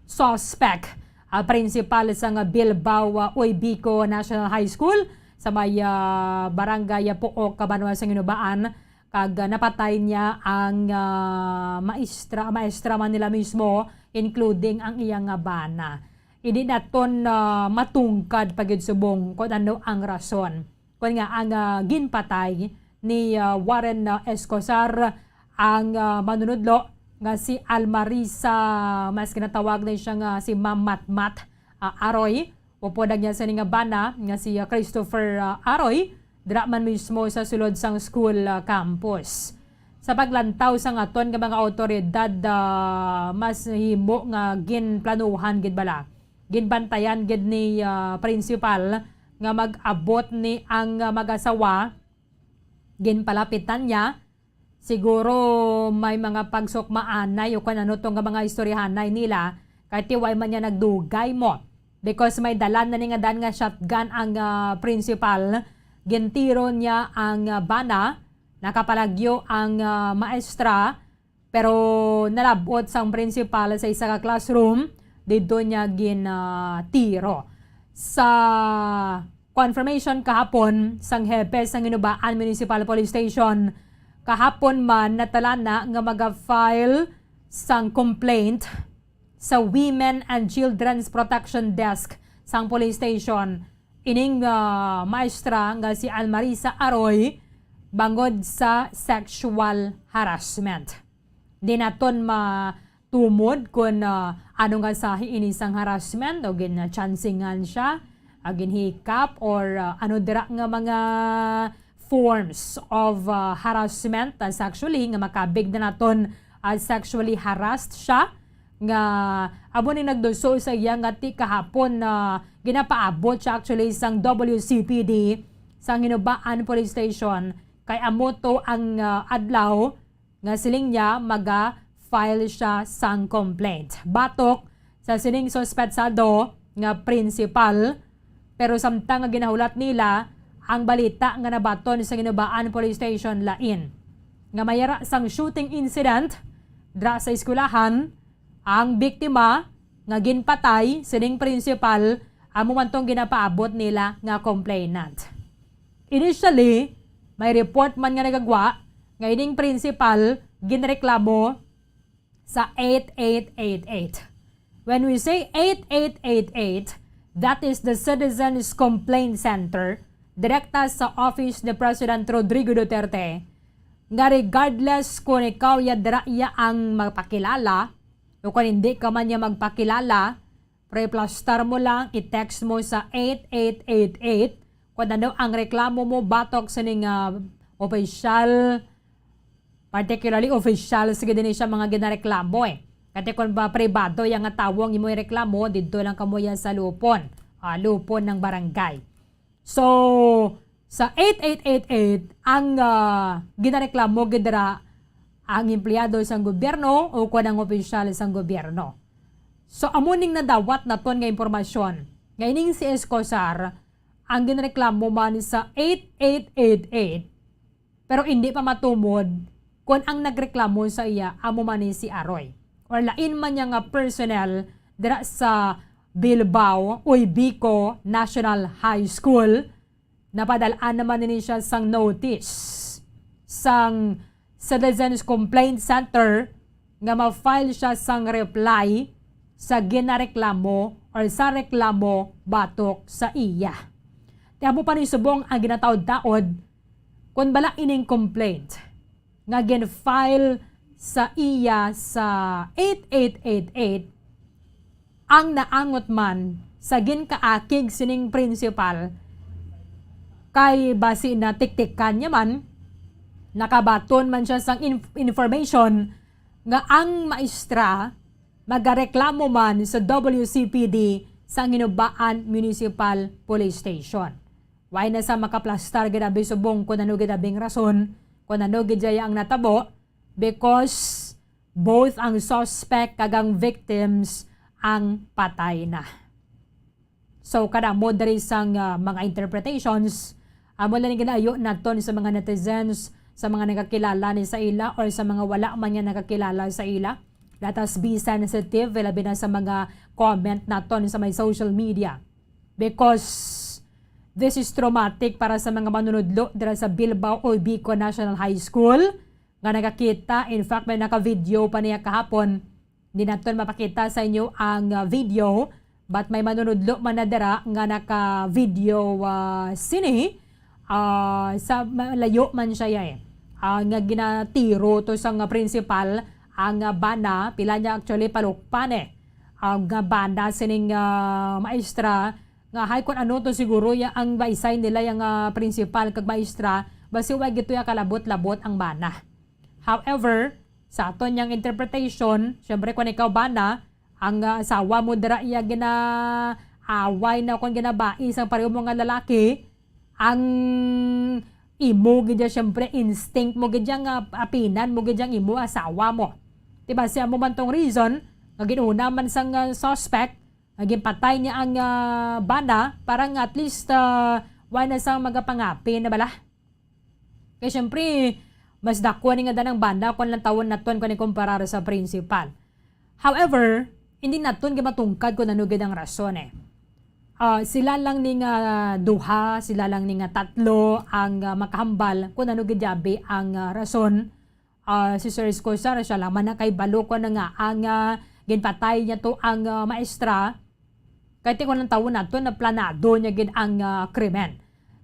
suspect, ah, principal sang Bilbao, ah, Oybico National High School sa may, ah, Barangay Puok, Kabanwa sa Ginubaan, kag, ah, napatay niya ang, ah, maestra, maestra man nila mismo, including ang iyang, ah, bana. Hindi naton, ah, matungkad pa gid subong kung ano ang rason. Kun nga ang, ah, ginpatay ni, ah, Warren, ah, Escosar, ang, ah, manunudlo nga si Almarisa, mas ginatawag na siya nga si Ma'am Matmat, ah, Aroy, upod ang iya sini nga bana nga si, ah, Christopher, ah, Aroy, dira man mismo sa sulod sang school, ah, campus. Sa paglantaw sang aton nga mga awtoridad, ah, mas himo nga ginplanuhan gid bala, ginbantayan gid ni, ah, principal nga mag-abot ni ang, ah, mag-asawa, ginpalapitan niya. Siguro may mga pagsukmaanay o kung ano to nga mga istoryahanay nila, kay ti way man niya nagdugay mo. Because may dala na ni nga dan nga shotgun ang, ah, principal, gintiro niya ang, ah, bana, nakapalagyo ang, ah, maestra, pero nalab-ot sang principal sa isa ka classroom, didto niya gin, ah, tiro. Sa confirmation kahapon sang hepe sang Ginubaan Municipal Police Station, kahapon man natala na nga maga-file sang complaint sa Women and Children's Protection Desk sang police station ining, ah, maestra nga si Almarisa Aroy bangod sa sexual harassment. Di naton matumod kon, ah, ano nga sahi ini sang harassment o gin-chancingan siya, ah, ginhikap, or, ah, ano dira nga mga forms of, ah, harassment, ah, sexually, nga makabig na naton, ah, sexually harassed siya, nga amo ni nagduso sa iya nga ti kahapon na ginapaabot siya actually sang W C P D sa Ginubaan Police Station, kay amo to ang, ah, adlaw nga siling niya maga-file siya sang complaint batok sa sining suspetsado nga principal, pero samtang nga ginahulat nila ang balita nga nabaton sa Ginubaan Police Station lain, nga may ara sang shooting incident dra sa eskwelahan, ang biktima nga ginpatay sining principal amo man tong ginapaabot nila nga complainant. Initially, may report man nga nagagwa nga ining principal ginreklamo sa eight eight eight eight. When we say eight eight eight eight, that is the Citizens Complaint Center, direkta sa office ni President Rodrigo Duterte, nga regardless kung ikaw ya dira ya ang magpakilala o kung hindi ka man ya magpakilala, pero iplastar mo lang, i-text mo sa eight eight eight eight kung ano ang reklamo mo batok sining, ah, opisyal, particularly opisyal, sige din siya mga ginareklamo eh. Kasi kung ba pribado yang nga tawo ang imo reklamo, didto lang kamo yan sa lupon, ah, lupon ng barangay. So, sa eight eight eight eight, ang, ah, ginareklamo gid dira ang empleyado sang gobyerno o kung ang opisyal sang gobyerno. So, amo ning nadawat naton nga impormasyon nga ining si Escosar ang ginreklamo man sa eight eight eight eight, pero hindi pa matumod kon ang nagreklamo sa iya amo man ni si Aroy or lain man niya nga personnel dira sa Bilbao Oybico National High School. Napadal-an naman nini siya sang notice sang Citizens Complaint Center nga ma-file siya sang reply sa ginareklamo or sa reklamo batok sa iya. Ti amo pa ni subong ang ginataod-taod kon bala ining complaint nga gin-file sa iya sa eight eight eight eight ang naangot man sa ginkaakig sining principal, kay basi natiktikan niya man, nakabaton man siya sang inf-, information nga ang maestra magareklamo man sa W C P D sa Ginubaan Municipal Police Station. Way na sa makaplastar gid abi subong kon ano gid abing rason, kon ano gid jaya ang natabo, because both ang suspect kag ang victims ang patay na. So, kadamo diri sang, ah, mga interpretations, amo lang ginaayo naton sa mga netizens, sa mga nakakilala ni sa ila or sa mga wala man niya nakakilala sa ila. Let us be sensitive, labi na sa mga comment naton sa may social media. Because this is traumatic para sa mga manunudlo dira sa Bilbao Oybico National High School nga nakakita. In fact, may naka-video pa niya kahapon. Di naton mapakita sa inyo ang, ah, video, but may manunudlo man na dira nga naka-video, ah, sini, ah, sa malayo man siya, eh. Ah, nga ginatiro to sa nga principal ang, ah, bana, pila niya actually palukpan, eh. Ang, ah, bana sining, ah, maestra nga hay kun ano to siguro ya ang baisay nila yang, ah, principal kag maestra, basi way gito ya kalabot-labot ang bana. However, sa aton yang interpretation, syempre, kung ikaw bana, ang, ah, asawa mo dira iya ginaaway na kung ginabai sang pareho mo nga lalaki, ang imo gid ya, syempre, instinct mo gid ya nga apinan mo gid yang imo asawa mo. Diba? Siya mo man tong reason nga ginuna man sang, ah, suspect nga ginpatay niya ang, ah, bana para nga at least, ah, wala na sang magapangapi na bala. Kay syempre, mas dako ni nga danang bana kung lantawon naton kung ikumparar sa principal. However, hindi naton gimatungkad kung ano gid ang rason, eh. Ah, sila lang ni nga duha, sila lang ni nga tatlo ang, ah, makahambal kung ano gid yabi ang, ah, rason. Ah, si Sir Escosar, siya lang man nakahibalo kung ano nga ang, ah, ginpatay niya to ang, ah, maestra. Kay ti kung lantawon naton, na planado niya gid ang, ah, krimen.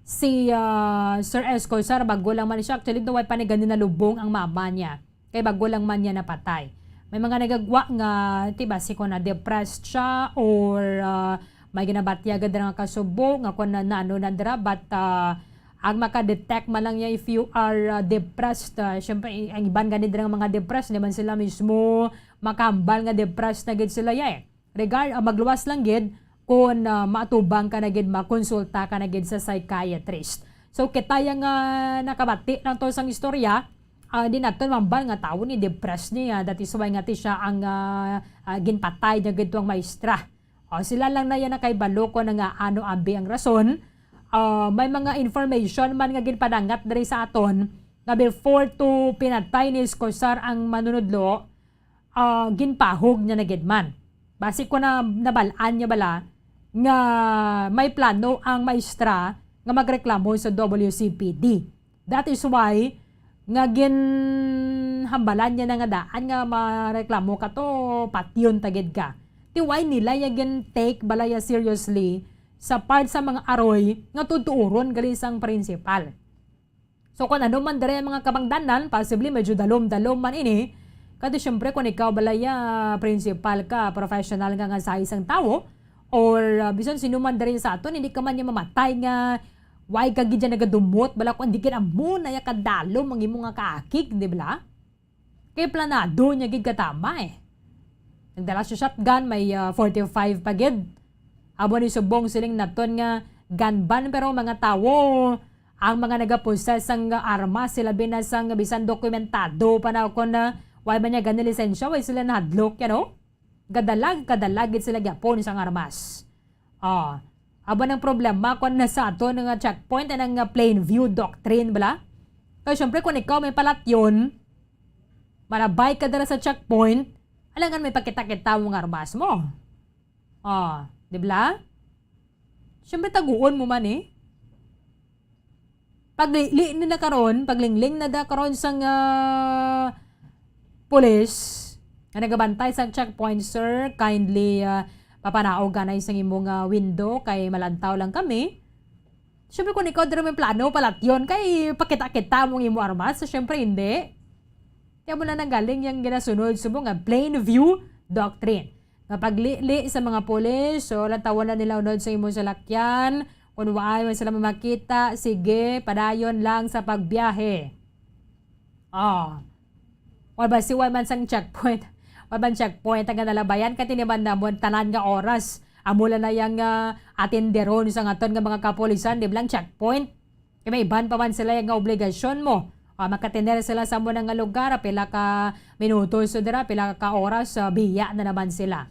Si, ah, Sir Escosar, bago lang man siya, actually, daw ay pa ni gani nalubong ang mama niya. Kay bago lang man niya napatay. May mga nagagwa nga, ti basi kung na-depressed siya or, ah, may ginabatyagan dira nga kasubo nga kung na, na ano na dira, but, ah, ang maka-detect man lang niya if you are, ah, depressed, ah, syempre, i-, ang iban gani dira nga mga depressed, di man sila mismo makahambal nga depressed na gid sila ya, eh. Regard, ah, magluwas lang gid kung, ah, maatubang ka na gid, makonsulta ka na gid sa psychiatrist. So, kita yang, ah, nakabati lang to sang istorya, Ah, di naton mambal nga tawo ni depressed niya, that is why nga ti siya ang, ah, ah, ginpatay niya gid ang maestra. O, sila lang na yan nakahibalo kung nga ano abi ang rason. Ah, may mga information man nga ginpadangat diri sa aton nga before to pinatay ni Escosar ang manunudlo, ah, ginpahog niya na gid man. Basi ko na nabal-an niya bala nga may plano ang maestra nga magreklamo sa W C P D. That is why nga ginhambalan niya na nga daan nga mareklamo ka to, patyon ta gid ka. Ti why nila ya gin-take bala ya seriously sa part sa mga aroy nga tutuoron gali sang principal. So, kung ano man diri ang mga kabangdanan, possibly medyo dalom-dalom man ini. Kay siyempre, kung ikaw bala ya principal ka, professional nga, nga sa isang tawo, or, ah, bisan sino man diri sa aton, hindi ka man niya mamatay nga, why ka gid dyan nagadumot, bala kung hindi gid amo na ya kadalom ang imo nga kaakig, di ba? Kay planado niya gid katama eh. Nagdala siya shotgun, may, ah, forty-five pa gid. Amo ni subong siling naton nga gun ban, pero mga tawo, ang mga nagapossess sang armas, sila bina sang bisan dokumentado pa na kon, ah, way man niya gani lisensya, way sila nahadlok, you know? Gadalag, kadalag gid sila gyapon sang armas. Ah, aba nang problema kon na sa ato nga checkpoint, anang nga plain view doctrine bala. Kay syempre, kung ikaw may palatyon, malabay ka dala sa checkpoint, alangan may pakita-kita mo nga armas mo. Ah, di bala? Syempre, taguon mo man eh. Pagli-, li-, ni na karon, paglingling na da karon sang, ah, pulis nga nagabantay sa checkpoint, sir, kindly, ah, papanaog ka na sang imong, ah, window kay malantaw lang kami. Siyempre, kung ikaw diri may plano, palatyon, kay pakita-kita mong imo armas. So, siyempre, hindi. Kaya mo na nanggaling yung ginasunod sa mga plain view doctrine. Nga paglili sa mga pulis, so, lantawon na nila unod sa imong salakyan. Kung waay man sila mamakita, sige, padayon lang sa pagbiyahe. Oh. Wala ba si wala man sang checkpoint? Wala man checkpoint ang nalabayan, kay tiniman namon tanan nga oras. Amo lang na yang, ah, atinderon sa ngaton nga mga kapulisan, di ba lang checkpoint? Kay may iban pa man sila nga obligasyon mo. Ah, makatener sila sa amo na nga lugar, pila ka minutos so dira, pila ka oras, ah, biya na naman sila.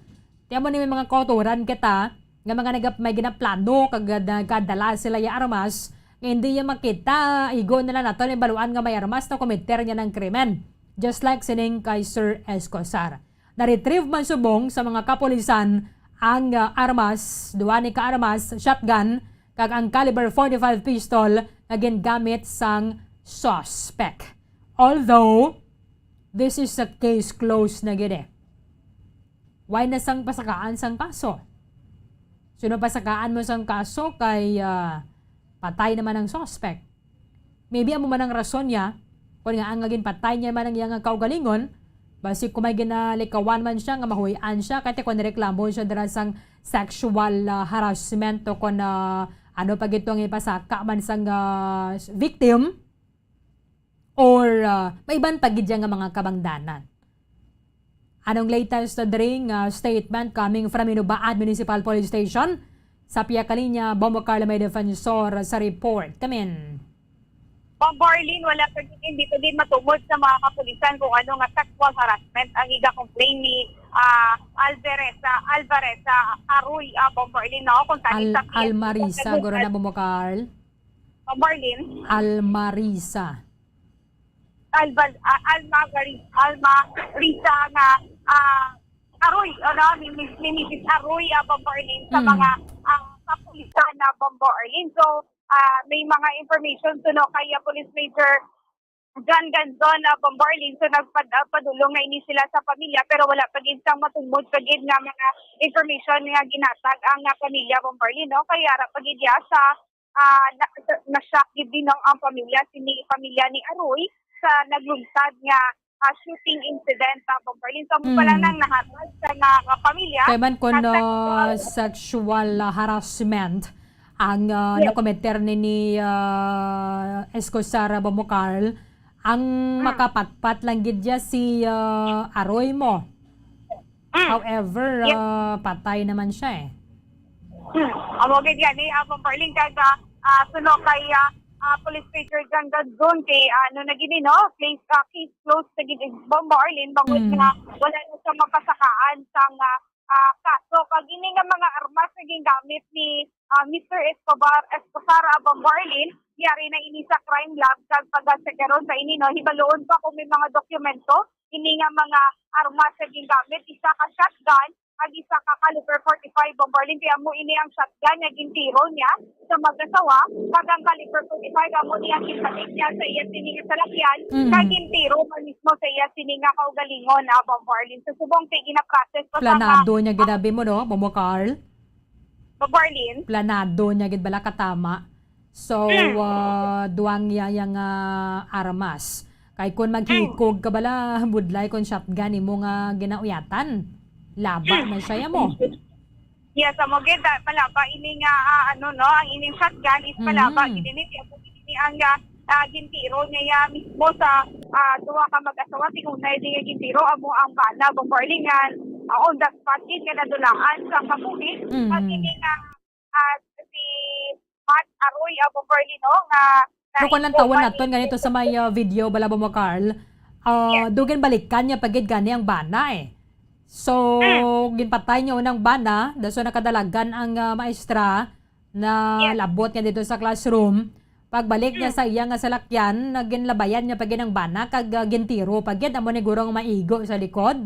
Ti amo ni may mga kautoran kita nga mga nagap-, may ginaplano kag nagkadala sila ya armas nga hindi niya makita, igo na lang nato ni baluan nga may armas na komiter niya ng krimen. Just like sining kay Sir Escosar. Na-retrieve man subong sa mga kapulisan ang, ah, armas, duwa ni ka armas, shotgun, kag ang caliber forty-five pistol nga gingamit sang suspect. Although, this is a case closed na gid eh. Why na sang pasakaan sang kaso? So, napasakaan mo sang kaso kay, ah, patay naman ang suspect. Maybe amo man ang rason niya, kung nga ang naging patay niya man ang iyang kaugalingon, basi kung may ginalikawan man siya nga mahuy-an siya, kay kung nireklamo siya dira sang sexual, ah, harassment o kung, ah, ano pa gito ang ipasaka man sang, ah, victim, or, ah, may iban pa gid nga mga kabangdanan. Anong latest na diri nga statement coming from Inubaan Municipal Police Station? Sa Pia Kalinya, Bombo Carlo may defensor sa report. Kamin. Bombo Arlene, wala pa gid, hindi pa din matungod sa mga kapulisan kung ano nga sexual harassment ang iga-complain ni, ah, Alvarez, ah, Alvarez, ah, Aroy, ah, Bombo Arlene, no? Kung tani Al-, sa P S Almarisa, guro na Bombo Carl. Bombo Arlene? Almarisa. Alba-, ah, Alma Gari-, Alma Risa nga, ah, Aroy, ano, ni Miss, ni Missus Aroy, ah, Bombo Arlene sa Mm. mga, ah, kapulisan na Bombo Arlene. So, ah, may mga information to, no, kay, ah, Police Major John Ganzon, ah, Bombo Arlene. So, nagpad-, ah, padulong na ini sila sa pamilya, pero wala pa gid sang matungod pa gid nga mga information nga ginatag ang, ah, pamilya Bombo Arlene, no? Kaya ra pa gid ya sa ah, na, na, na-shock gid din ang, ang pamilya, sini pamilya ni Aroy sa naglunsad nga, ah, shooting incident, ah, Bombo Arlene. So, amo pa lang Mm. nang nahatag sa mga kapamilya Kay man kun, at sa ah, sexual, ah, harassment ang, ah, Yes. nakometer ni, ni, ah, Escosar Bombo Carl, ang Mm. makapatpat lang gid niya si, ah, Aroy mo. Mm. However, Yes. ah, patay naman siya eh. Hmm. Amo gid yan, eh, Bombo Arlene, kag, ah, ah, suno kay, ah, ah, Police Major John Gandon kay, ah, ano na gini, no? Case, ah, case closed na gini, Bomba Arlene, bangod Mm. nga wala na siya mapasakaan sang, ah, ah, kaso. Kag ini nga mga armas nga gingamit ni, ah, Mister Escobar, Escosar, ah, Bomba Arlene, yari na ini sa crime lab kag pag-check karon sa ini, no? Hibaloon pa kung may mga dokumento ini nga mga armas nga gingamit, isa ka shotgun, kag isa ka caliber forty-five, Bomba Arlene, kay amo ini ang shotgun nga gintiro niya sa mag-asawa, kag ang caliber forty-five amo ni ang ginpatik niya sa iya sini nga salakyan, Mm. kag gintiro man mismo sa iya sini nga kaugalingon, ah, Bomba Arlene. Sa subong kay ginaprocess pa sa Planado niya ginabi mo, no, Momo Carl? Bomba Arlene? Planado niya gid bala katama. So, Mm. ah, duwang iya yang, ah, armas. Kay kun maghikog ka bala, budlay kun shotgun imo nga ginauyatan. Laba Mm. na siya mo. Yes, amo gid, ah, palaba ini nga, ah, ano, no, ang ining shotgun is palaba Mm. gid ini, kaya po ini ang, ah, ah, gintiro niya ya mismo sa, ah, duha ka mag-asawa. Tingunay di nga gintiro amo ang bana, Bomba Arlene, nga, ah, on the spot gid nga nadulaan sa kapulis. Mm. Pag ini nga, ah, si Matt Arroy, ah, Bomba Arlene, no, nga Pero kung lang naigo tawon pa naton ni ganito sa may, ah, video, bala mo, Carl, ah, Yes. dugang balikan niya pa gid gani ang bana, eh. So, Mm. ginpatay niya unang bana, daso nakadalagan ang, ah, maestra na Yes. labot niya dito sa classroom. Pagbalik niya Mm. sa iya nga salakyan, na ginlabayan niya pa gid ang bana, kag, ah, gintiro pa gid, amo ni guro nga maigo sa likod.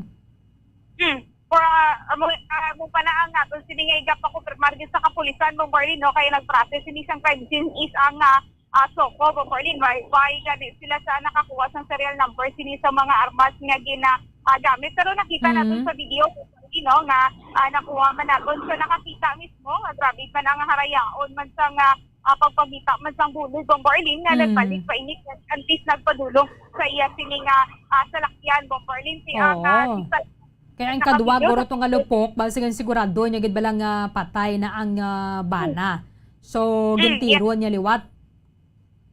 Hmm. Pero, ah, amo, ah, amo pa na ang naton sini nga igapakumpirmar gid sa kapulisan, Bomba Arlene, no, kay nag-process sini sang crime scene is ang, ah, ah, SOCO, Bomba Arlene. May, may gani sila sa nakakuha sang serial number sini sa mga armas nga gina, ah, gamit. Pero nakita naton Mm. sa video, Bomba Arlene, no, nga, ah, nakuha man naton. So, nakakita mismo nga grabe man ang harayaon man sa nga, ah, pagpangita man sang bulig, Bomba Arlene, nga Mm. nagbalik pa ini, antes nagpadulong sa iya sini nga, ah, salakyan, Bomba Arlene, si ang, ah, Oo. si Sal-, Kaya ang kadwa, Nakabidyo guro, sa to nga lupok, basi nga sigurado niya gid bala nga patay na ang, ah, bana. So, Mm, gintiro niya liwat.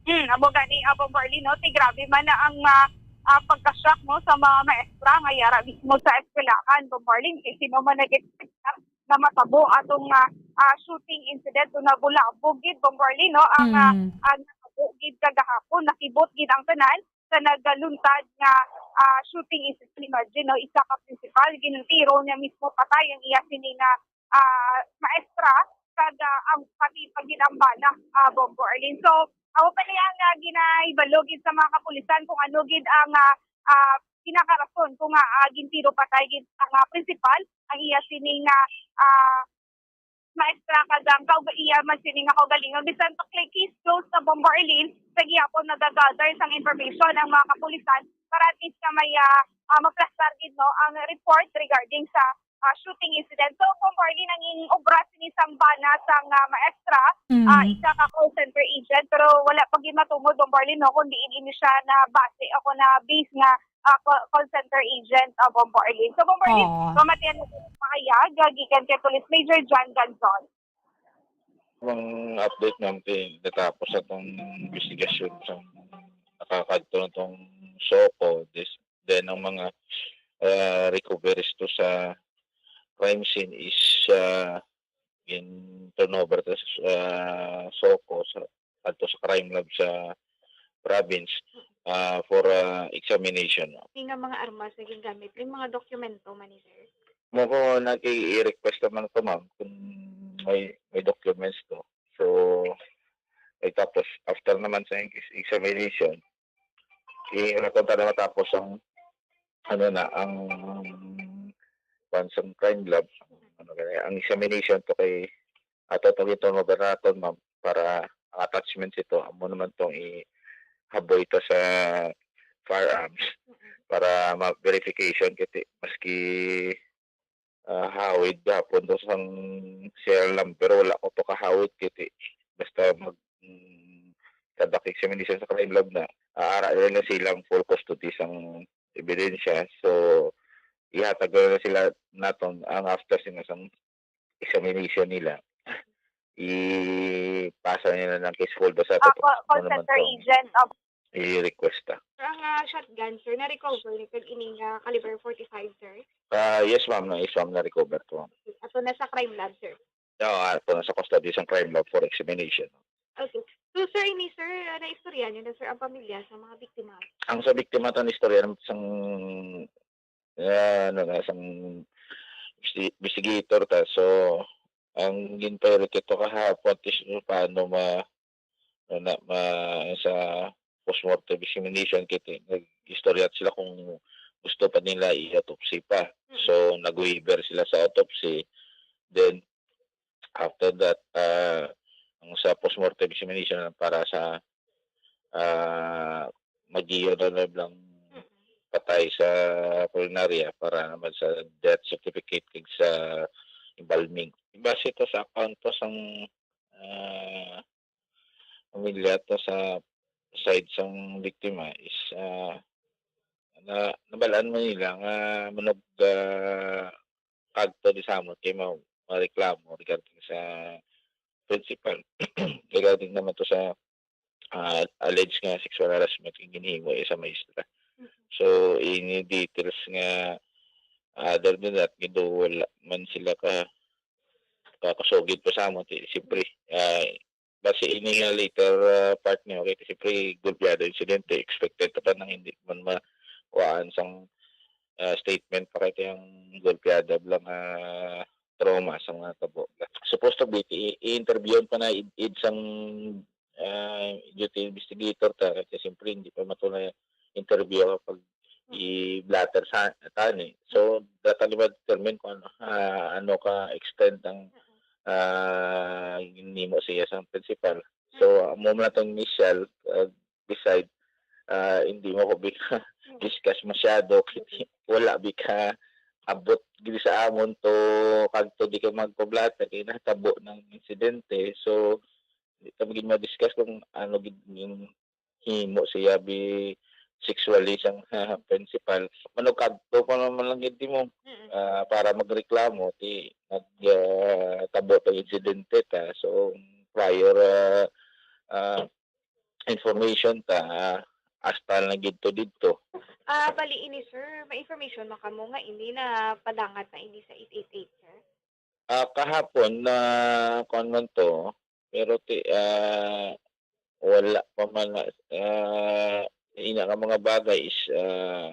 Mm, amo gani, ah, Bomba Arlene, no? Ti grabe man na ang, ah, ah, pagka-shock, no, sa mga maestra nga yara mismo sa eskwelahan, Bomba Arlene. Kay sino man nag-expect na matabo atong, ah, ah, shooting incident o nabulabog gid, Bomba Arlene, no? Ang, ah, Mm. ang natabo gid kagahapon, nakibot gid ang tanan sa nagaluntad nga, ah, shooting incident. Imagine, no, isa ka principal, gintiro niya mismo patay ang iya sini nga, ah, maestra, kag, ah, ang pati pa gid ang bana, ah, Bombo Arlene. So, amo pa ni ang, ah, ginahibalo gid sa mga kapulisan kung ano gid ang, ah, ah, pinakarason kung, ah, ah, gintiro patay gid ang, ah, principal, ang iya sini nga, ah, maestra kag ang kauga-, iya man sini nga kaugalingon. Bisan pa kay case closed na, Bombo Arlene, sa gihapon nagagather sang information ang mga kapulisan para at least nga may, ah, ah, maplastar gid, no, ang report regarding sa, ah, shooting incident. So, Bombo Arlene, ang ing-, obra sini sang bana sang, ah, maestra, ah, Mm. isa ka call center agent, pero wala pa gid matungod, Bombo Arlene, no, kung diin ini siya na base ako na base nga ah, call, call center agent, ah, Bombo Arlene. So, Bombo Arlene, Oo. Pamatian mo sa pahayag, ah, gikan kay Police Major John Ganzon. Ang update, ma'am, kay natapos atong investigasyon sa nakakadto na tong SOCO, this, then ang mga, ah, recoveries to sa crime scene is, ah, gin-turnover to sa, ah, SOCO, sa, adto sa crime lab sa province, ah, for, ah, examination. Di nga mga armas nga gingamit, may mga dokumento man ni, sir? Mo ko nag-i-request naman to, ma'am, kung may, may documents to. So, eh, tapos, after naman sa ex-, examination, i-, ano, kung na matapos ang, ano na, ang, kwan sa crime lab, ano, kaya, ang examination to kay ato to gito, mabaraton, ma'am, para ang attachments ito, amo naman tong ihaboy ta sa firearms para ma-verification kiti, maski, ah, hawid gapon to sang serial number, wala ko to kahawid kiti. Basta mag, mm, conduct examination sa crime lab na, aara na silang full custody sang ebidensya. So, ihatag na sila naton ang after sila sang examination nila. Ipasa nila ng case folder sa Ah, ato. Call, call Ano naman center to? Agent. Opo. I-request, ah. Sir, ang, ah, shotgun, sir, na-recover ni kag ining, ah, caliber forty-five, sir? Ah, yes, ma'am. Na, yes, ma'am. Na-recover to, ma'am. Ato na sa crime lab, sir. No, ah, ato na sa custody sa crime lab for examination. Okay. So, sir, ini, sir, ah, naistorya niyo na, sir, ang pamilya sa mga biktima? Ang sa biktima, tan istorya naman sang, ah, ano na, sang investi-, investigator ta. So, ang gin-priority to kahapon is paano ma-, ano na, ma-, sa postmortem examination, kay ti-, nag-istorya sila kung gusto pa nila i-autopsy pa. Mm. So, nag-waiver sila sa autopsy. Then, after that, ah, ang sa postmortem examination para sa, ah, magiyo na lang Mm. patay sa punerarya para naman sa death certificate kag sa embalming. Base to sa account to sang, ah, pamilya to sa side sang biktima is, ah, na, nabalaan man nila nga manog, ah, kagto di sa amon kay ma-, mareklamo regarding sa principal. Regarding naman to sa, ah, alleged nga sexual harassment nga ginhimo, eh, sa maestra. Mhm. So, ini details nga, other than that, gindo wala man sila ka, ka-, kasugid pa sa amon. Ti-, siyempre, ah, base ini nga later, ah, part niyo, kay siyempre, golpeado insidente, expected ta pa nang hindi man makuhaan sang, ah, statement pa kay ang golpeado lang, ah, trauma sa mga tabo. Supposed to be, i-, i-interviewan pa na id, id sang, ah, duty investigator ta, kay siyempre, hindi pa mato na interview kapag i-blotter sa tani. So, data ni ma-determine kung ano, ah, ano ka extent ang, ah, ginhimo siya sa principal. So, amo man tong initial, ah, decide, ah, hindi mo ko discuss masyado, wala bi ka abot gid sa amon to kagto di ka magpa-blotter kay natabo ng insidente. So, di ta magin ma-discuss kung ano gid yung himo siya bi sexually sang principal. Manugkadto pa naman lang gid mo, Mm. ah, para magreklamo, ti nag, ah, tabo tong insidente ta. So, prior, ah, ah, information ta, ah, hasta na gid to didto. Ah, bali ini, sir, may information man kamo nga ini na padangat na ini sa eight eight eight, sir? Ah, kahapon na kuwan man to, pero ti-, ah, wala pa man na, ah, ina nga mga bagay is, ah,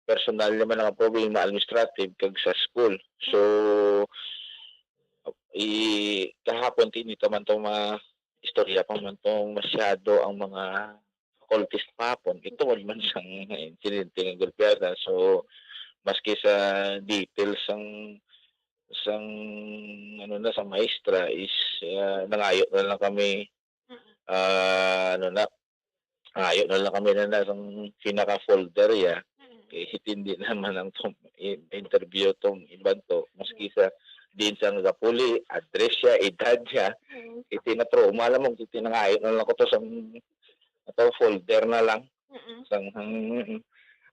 personal naman ang problema, administrative kag sa school. So, i-, kahapon, ti-, hindi ta man to ma-, istorya pa man to masyado ang mga faculties kahapon. Ito man sang insidente nga golpeada. So, maski sa details sang, sang, ano na, sa maestra is, ah, nangayo na lang kami, Mm. ah, ano na, nangayo na lang kami na, na sang pinaka-folder ya. Mm. Kay hindi naman ang tom-, i-, interview tong iban to. Maski sa din sang gapuli, address siya, edad siya. Mm. Iti na trauma lang mo, iti nangayo na lang ko to sang ato folder na lang. Mm. Sang, mm,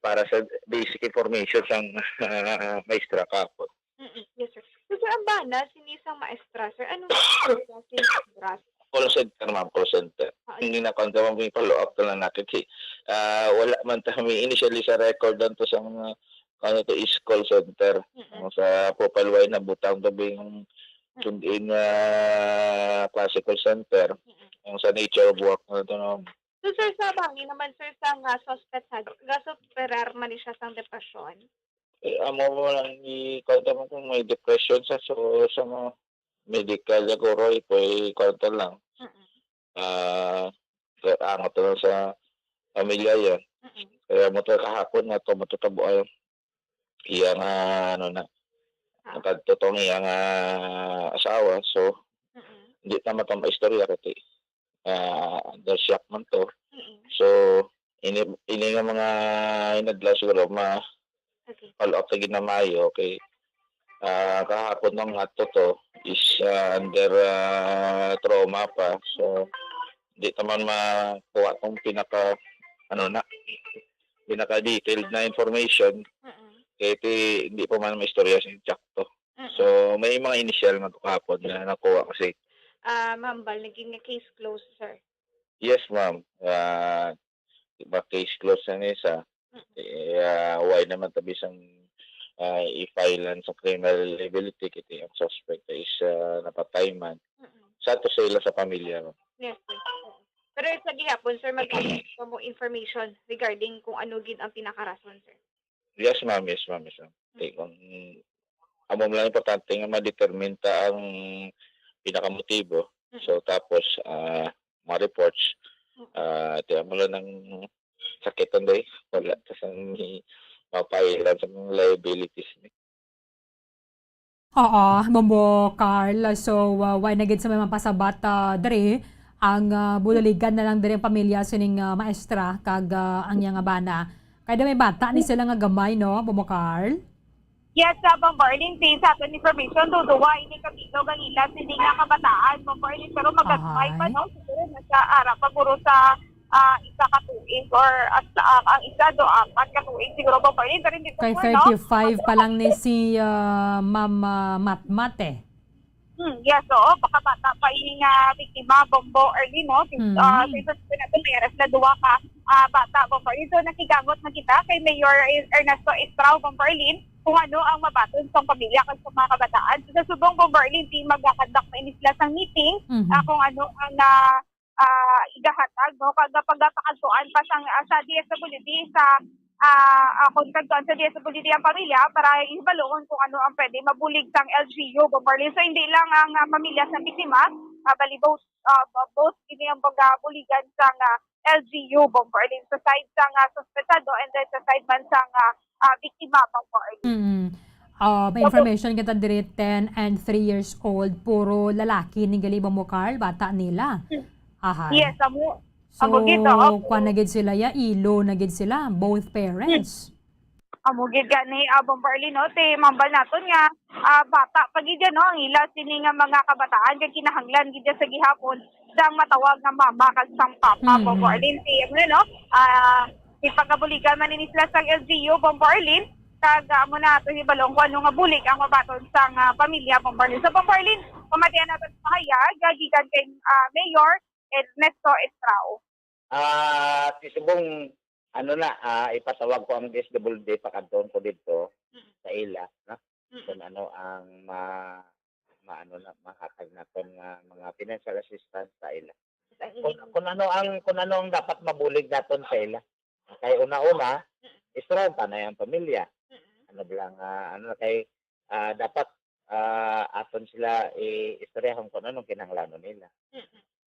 para sa basic information sang, ah, maestra kahapon. Mm. Yes, sir. So, sir, ang bana, sini sang maestra, sir, ano nga klase nga oras? Call center, ma'am, call center. Ah, Hindi na kung tawag may follow up na lang natin. Si, ah, wala man ta may initially sa record lang to sa mga, ano to, is call center. Mm-mm. Ang sa profile Y na butang to bing tune in, ah, classical center. Mm-mm. Ang sa nature of work na to, no? So, sir, sa bangin naman, sir, sa nga suspect sa gasoperar man ni siya sang depresyon? Eh, amo mo lang i-, kung tawag kung may depression sa, so, sa mga medical, siguro, ipo, i-, kung lang. Mm-mm. Ah, sa, angat lang sa pamilya yan. Mm-mm. Kaya mo to kahapon nga to, matutabo ang iya nga, ano na, Ah. nakadto tong iya nga asawa. So, Mm-mm. hindi na man to maistorya kasi, ah, under shock man to. Mm-mm. So, ini, ini nga mga inadlaw siguro, ma-, Okay. follow up lagi na maayo. Okay. Ah, kahapon nung ato to is, ah, under, ah, trauma pa. So, di ta man makuha tong pinaka, ano na, pinaka-detailed na information. Mm-mm. Kaya ti, hindi pa man maistorya sa eksakto. Mm-mm. So, may mga initial nga kahapon na nakuha kasi. Ah, ma'am, bal, naging nga case closed, sir? Yes, ma'am. Ah, di ba, case closed na ni sa, Mm. eh, ah, why naman tabi sang, ah, i-file lang sa criminal liability kiti ang suspect is, ah, napatay man. Mm-mm. Sa to sila sa pamilya, ma'am. Yes, sir. Sir, sa gihapon, sir, mag-, mo information regarding kung ano gid ang pinakarason, sir. Yes, ma'am. Yes, ma'am. Yes, ma'am. Okay, kung amo lang importante nga ma-determine ta ang pinakamotibo. So, tapos, ah, mga reports, ah, tiyan mo lang ng sakitan, day. Wala ta sang mapailan sa mga liabilities ni. Oo, Bombo Carl. So, uh, why na gid sa may mapasabat, uh, diri ang, uh, buligan na lang diri ang pamilya sining, uh, maestra kag, uh, ang iya nga bana. Kay may bata ni sila nga gamay, no, Bombo Carl? Yes, uh, Bombo Arlene, based sa aton information, duduwa ini ka bilog ang ila sini nga kabataan, Bombo Arlene, pero magagmay pa, no? Siguro nasa ara pa guro sa, ah, isa ka tuig or as, ah, ang isa do apat ka tuig siguro, Bombo Arlene, pero hindi ko Kay sure, no? thirty-five pa lang ni si, uh, Ma'am, uh, Matmat, eh. Hmm, yes, oo. Baka bata pa ini nga biktima, Bombo Arlene, no? Since, Mm. ah, since sa natin, may aras na duwa ka, ah, bata, Bombo Arlene. So, nakigangot na kita kay Mayor Ernesto Estrao, Bombo Arlene, kung ano ang mabaton sa pamilya kag sa mga kabataan. So, sa subong, Bombo Arlene, di magkakandak na ini sila sang meeting, Mhm. ah, kung ano ang, ah, ah, igahatag, no? Kag pagapakadtuan pa sang, ah, sa D S W D sa, ah, ah, kung kadtuan sa D S W D ang pamilya para ihibalon kung ano ang pwede mabulig sang L G U, Bombo Arlene. So, hindi lang ang, ah, pamilya sa biktima, ah, bali both, ah, both ini ang pagabuligan sang, ah, L G U, Bombo Arlene, sa side sang, ah, suspetsado and then sa side man sang, ah, ah, biktima, Bombo Arlene. Mm. Uh, may Opo. Information kita diri, ten and three years old, puro lalaki ni gali, Bombo Carl, bata nila. Ahay. Yes, amo. So, amo gid, oo. Kwan na gid sila, ya, ilo na gid sila, both parents. Amo gid gani, ah, Bombo Arlene, no? Ti mambal naton nga, ah, bata pa gid yan, no? Ang ila sini nga mga kabataan kay kinahanglan gid yan sa gihapon sang matawag nga mama kag sang papa, Mm. Bombo Arlene. Ti, ano, no? Ah, ipagabuligan man ini sila sang L G U, Bombo Arlene. Kag, ah, amo na ato hibalon kung ano nga bulig ang mabaton sang, ah, pamilya, Bombo Arlene. So, Bombo Arlene, pamatian naton ang pahayag, ah, gikan kay, ah, Mayor Ernesto Estrao. Ah, ti subong, ano na, ah, ipatawag ko ang D S W D, pakadtuon ko didto sa ila, no? Kung ano ang ma-, maano na, mahatag naton nga mga financial assistance sa ila. Kung, kung ano ang, kung ano ang dapat mabulig naton sa ila. Kay una-una, strong pa na ang pamilya. Ano ba lang, ah, ano na kay, ah, dapat, ah, aton sila i-istoryahon kung anong kinahanglanon nila.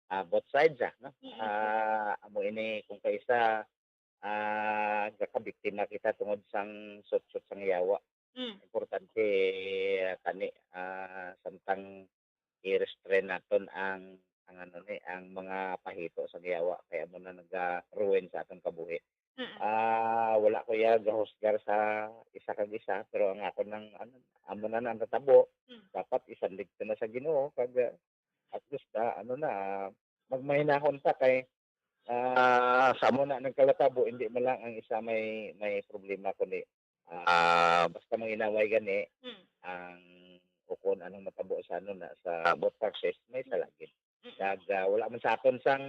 Ah, both sides, ah, no? Ah, amo ini kung kaisa, ah, gakabiktima kita tungod sang sutsot sang yawa. Importante, ah, kani, ah, samtang i-restrain naton ang, ang ano ni, ang mga pahito sang yawa kay amo na naga-ruin sa atong kabuhi. Ah, wala ko ya gahusgar sa isa kag isa, pero ang ako nang, ano, amo na nang natabo, dapat isandig ta na sa Ginoo kag, ah, at least, ah, ano na, ah, magmahinahon ta kay, ah, sa amo na nagkalatabo, hindi man lang ang isa may, may problema, kundi, ah, basta manginaway gani, ang ukon anong matabo sa ano na, sa both parties, may sala gid. Kag, ah, wala man sa aton sang,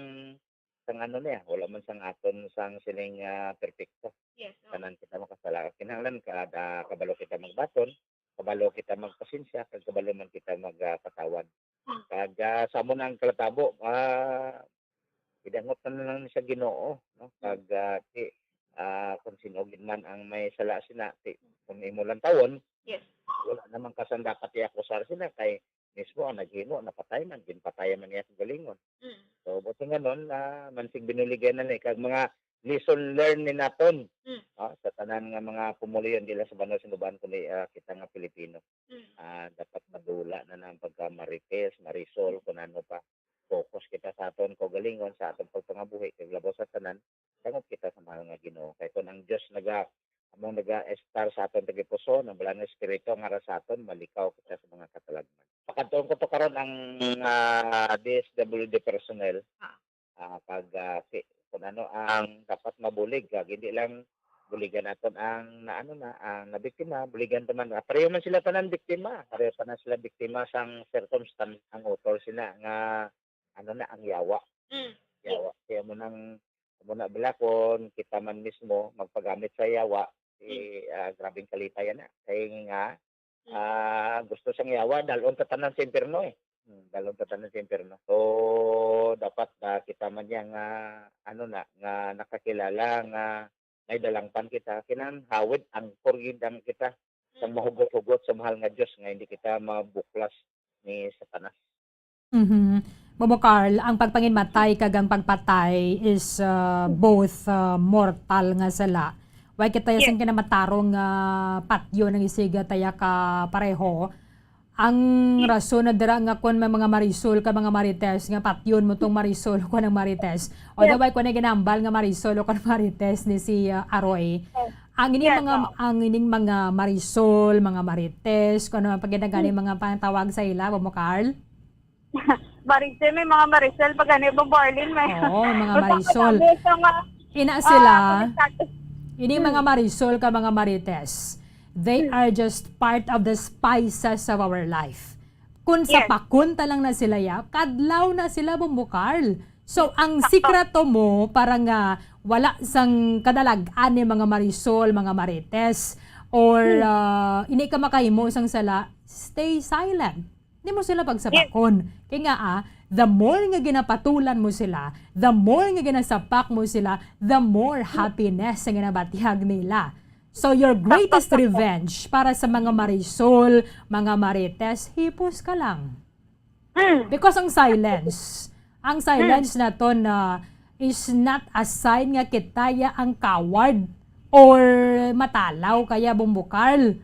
sang ano niya, wala man sang aton sang sining, ah, perpekto. Yes, oo. Tanan kita makasala. Kinahanglan kada kabalo kita magbaton, kabalo kita magpasensya, kag kabalo man kita magpatawad. Kag, ah, sa amo na ang kalatabo, ah, idangot na lang sa Ginoo, no? Kag, ah, ti, ah, kung sino gid man ang may sala sina, ti, kung imo lang tawon, Yes. Wala naman ka sang dapat i-akusar sila kay mismo ang naghimo, napatay man, ginpatay man niya kaugalingon. So, buti nga nun, ah, mansig binuligan na ni, kag mga lesson learned ni naton, ah, sa tanan nga mga pumuluyon, di lang sa Banwa Sinubaan, kundi, ah, kita nga Pilipino. Ah, dapat madula na ang pagka-marites, marisol, kung ano pa. Focus kita sa aton kaugalingon, sa aton pagpangabuhi, kag labaw sa tanan, dangop kita sa mahal nga Ginoo. Kay kung ang Dios naga-, among naga-estar sa aton tagipuso, ang Balaan nga Espiritu ang ara sa aton, malikaw kita sa mga katalagman. Pakadtuon ko to karon ang, ah, D S W D personnel. Ah, kag, ah, ki-, kung ano ang dapat mabulig, kag hindi lang buligan naton ang na, ano na, ang nabiktima, buligan ta man. Ah, pareho man sila tanan biktima. Pareho tanan sila biktima sang circumstance ang author sina nga, ano na, ang yawa. Yawa. Kaya mo nang, mo na bala kung kita man mismo magpagamit sa yawa, eh, ah, grabing kalipay na. Kay nga, ah, gusto sang yawa, dalon ta tanan sa impyerno eh. Hmm, dalhon ta tanan sa impyerno. So, dapat na kita man niya nga, ano na, nga nakakilala nga may dalangpan kita, kinahanglan hawid, angkor gid ang kita sa mahugot-hugot sa mahal nga Dios, nga hindi kita mabuklas ni Satanas. Mhm. Bobo Carl, ang pagpanginmatay kag ang pagpatay is, ah, both, ah, mortal nga sala. Way kita Yes. sing kinamatarong nga patyon ang isiga taya ka pareho. Ang Yes. rason na dira nga kun may mga Marisol ka mga Marites nga patyon mo tong Marisol o kun ang Marites. O Yes. daw ay kun ay ginambal nga Marisol o kun Marites ni si, ah, Aroy. Yes. Ang ining Yes, mga, ma'am. ang ining mga Marisol, mga Marites, kung ano ang pagkinagani Mm. mga pangtawag sa ila, Bobo Carl? Marisol, may mga Marisol pa gani, Bobo Arlene, may Oo, mga Basta Marisol. kami sa mga, Ina ah, sila, konektado. Ini mga Hmm. Marisol ka mga Marites, they Hmm. are just part of the spices of our life. Kung Yes. sapakon ta lang na sila, ya, kadlaw na sila, Bobo Carl. So, ang Sakto. sikreto mo para nga wala sang kadalag-an ni mga Marisol, mga Marites, or, Hmm. ah, hindi ka makahimo sang sala, stay silent. Di mo sila Yes. pagsapakon. Kay nga, ah, the more nga ginapatulan mo sila, the more nga ginasapak mo sila, the more happiness ang ginabatyag nila. So, your greatest Sakto, sakto. revenge para sa mga Marisol, mga Marites, hipos ka lang. Mm. Because ang silence, ang silence Mm. naton na is not a sign nga kita ya ang coward or matalaw kaya Bobo Carl.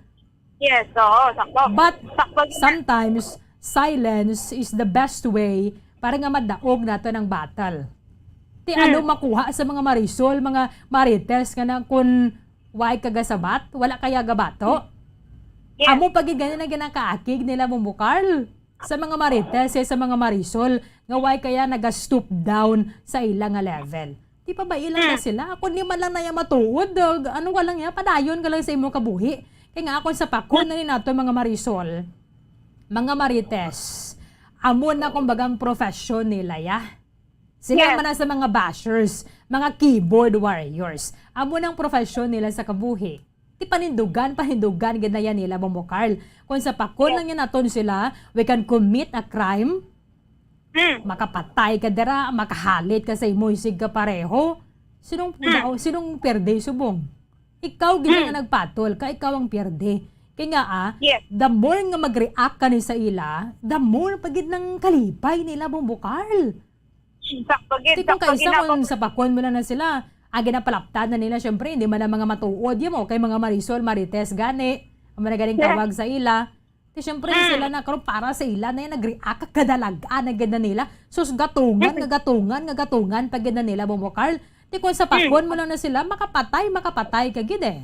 Yes, oo, sakto. But Sakto gid na. sometimes, silence is the best way para nga madaog naton ang battle. Ti Hmm. ano makuha sa mga Marisol, mga Marites nga na kun way ka gasabat, wala kaya gabato? Yes. Amo pa gid gani na ginakaakig nila, Bobo Carl, sa mga Marites, eh, sa mga Marisol, nga way kaya naga-stoop down sa ila nga level. Di pa ba ilang na Hmm. sila? Kung di man lang na yan matuod, uh, ano ka lang yan, padayon ka lang sa imong kabuhi. Kaya nga, kung sapakon na ni nato, mga Marisol, mga Marites, amo na kumbaga ang profesyon nila, ya. Sila Yes. man na sa mga bashers, mga keyboard warriors. Amo na ang profesyon nila sa kabuhi. Ti panindugan, panindugan gid na yan nila, Bobo Carl. Kung sapakon Yes. lang yan naton sila, we can commit a crime, Hmm. makapatay ka dira, makahalit ka sa imo isig ka pareho. Sinong Hmm. sinong pierde subong? Ikaw gid Hmm. nga nagpatol ka, ikaw ang pierde. Kay nga, ah, Yes. the more nga mag-react ka ni sa ila, the more pa gid nang kalipay nila, Bobo Carl. Sakto gid, Ti kung sakto kaisa gid, kung Bobo. sapakon mo lang na sila, ang ginapalaptan na nila, syempre, hindi man ang mga matuod yun, o kay mga Marisol, Marites, gani, ang mga ganing Yes. tawag sa ila. Ti syempre, Mm. sila na, karon para sa ila na yan, nag-react ka, kadalagan na gid na nila. Sus, gatungan, Mm. nga gatungan, nga gatungan, pa gid na nila, Bobo Carl. Ti kung sapakon Mm. mo lang na sila, makapatay, makapatay ka gid eh.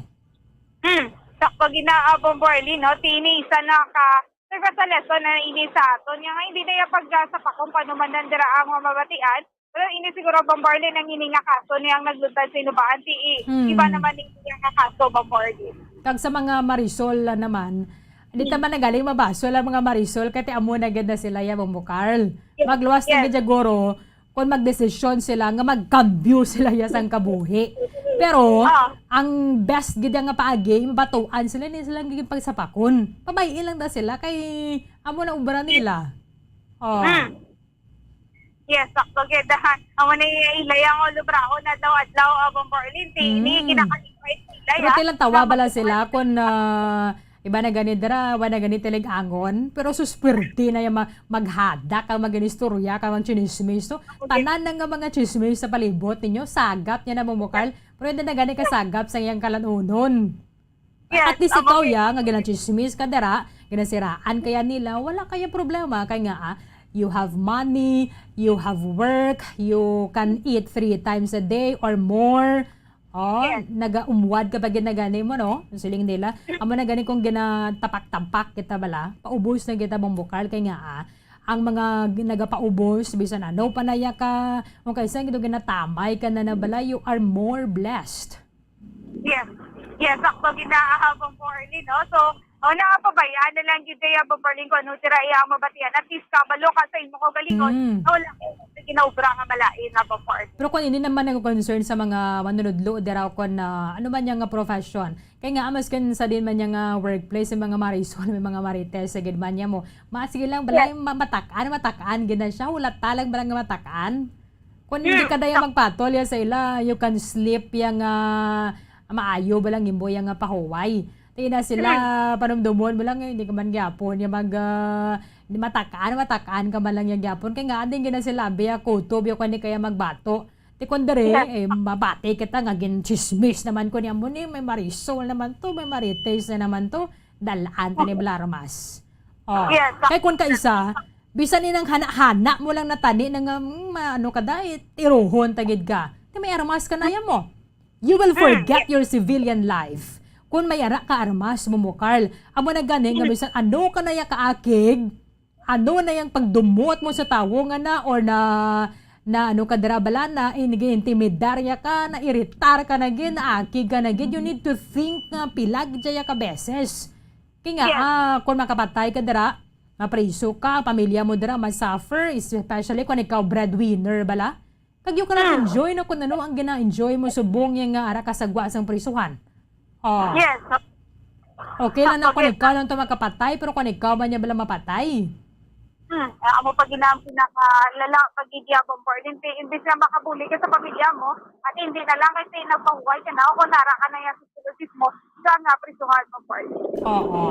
Hmm, sakto gid na, ah, Bombo Arlene, no? Ti ini isa na ka, nagpasalesson na ini sa aton. Nga nga, hindi na yung pagkasapakon pa naman nandira ang mga mabatian. Pero ini siguro, Bombo Arlene, ang ini nga kaso niya ang nagluntad sa inubahan. Ti i-, Hmm. iba naman ini nga kaso, Bombo Arlene. Kag sa mga Marisol, ah, naman, hindi Hmm. naman nagaling mabasol ang mga Marisol, kaya ti amo na gid na sila, ya, Bombo Carl. Yes. Magluwas na Yes. gid siguro, kung magdesisyon sila nga magkambyo sila ya sang kabuhi. Pero, Ah. ang best gid nga paagi, mabatuan sila ni sila gid pagsapakon. Pabay-i lang da sila kay amo na obra nila. Oh. Mm. Yes, sakto gid. Amo na iya ilay ang ulo brahon adlaw-adlaw, ah, Bombo Arlene. Ti ini Mm. kinakalikway sila, Pero ya. tilang tawa Nga bala mag- sila kung, ah, Iba na gani dira, wa na gani tilig-angon, pero suspwerte na yung ma-, maghadak, ang mag-inistorya, kang magchinismis, no? Okay. Tanan na nga mga chismis sa palibot ninyo, sagap niya na, Bombo Carl, pero hindi na gani kasagap sa iyang kalanunon. Yes, At least amo ikaw, gid. Ya, nga ginachismis ka dira, ginasiraan kaya nila, wala kaya problema, kay nga, ah, you have money, you have work, you can eat three times a day or more. Oh, Yes. nagaumwad ka pa gid na gani mo, no? Ang siling nila. Amo na gani kung ginatapak-tapak kita bala, paubos na kita, Bombo Carl, kay nga, ah, ang mga gin-, nagapaubos, bisan ano pa na ya ka, kung kaysa gid ginatamay ka na na bala, you are more blessed. Yes. Yes, sakto gid na, ah, Bombo Arlene, no? So, oh, nakapabayaan na lang gid ya, Bombo Arlene, kung ano tira iya ang mabatian. At least, kabalo ka sa imo kaugalingon. Mm. Na wala ka kinaubra nga malain nga, Bombo Arlene. Pero kung hindi naman nag-concern sa mga manunudlo, dira, o kung, ah, ano man niya nga profession. Kaya nga, mas kan sa din man niya nga workplace, yung mga marisol, may mga marites, sa gid man niya mo. Ma, sige lang, bala, yes, yung ma-, matakan, matakan, gina siya, wala talang bala nga matakan. Kung hindi, hmm, ka daya magpatol ya sa ila, you can sleep ya nga maayo, bala, imbo ya nga pahuway. Ti na sila, hmm, panumdumon mo lang, eh, hindi ka man gyapon ya mag, ah, matakan, matakan ka man lang ya gyapon. Kaya nga, anding gina sila, biya kutob, yung kani kaya magbato. Ti kon diri, yes, eh, mabati kita nga ginchismis naman ko niya mo ni, may marisol naman to, may marites na naman to, dalaan ta ni bala armas. Oh. Yes. Kay kun kaisa, bisan ni nang hana-hana mo lang natani na nga, mm, ma-, ano ka da, eh, tiruhon ta gid ka. Ti may armas ka na yan mo. You will, mm, forget, yes, your civilian life. Kung may ara ka armas mo, mo, Carl, amo na gani nga, mm, bisan ano ka na ya kaakig, ano na yang pagdumot mo sa tawo nga na, or na, na ano ka dira bala na, eh, nag-intimidar ya ka, na-iritar ka na gid, naakig ka na gid, you need to think nga pila gid ya ka beses. Kay nga, yes, ah, kung makapatay ka dira, mapriso ka, ang pamilya mo dira ma-suffer, especially kung ikaw breadwinner bala. Kag you cannot, mm, enjoy na kung ano ang gina-enjoy mo subong ya nga ara ka sa gwa sang prisuhan. Oh. Yes. Okay lang na, okay, kung ikaw lang to makapatay, pero kung ikaw man niya bala mapatay. Hmm, ah, amo pa gid ang pinaka lala pag gid ya, Bombo Arlene. Ti-, imbis na makabuli ka sa pamilya mo, at hindi na lang kasi nagpahuway ka na o kung nara ka na yan sa sitwasyon mo, sa nga prisuhan, Bombo Arlene. Oo.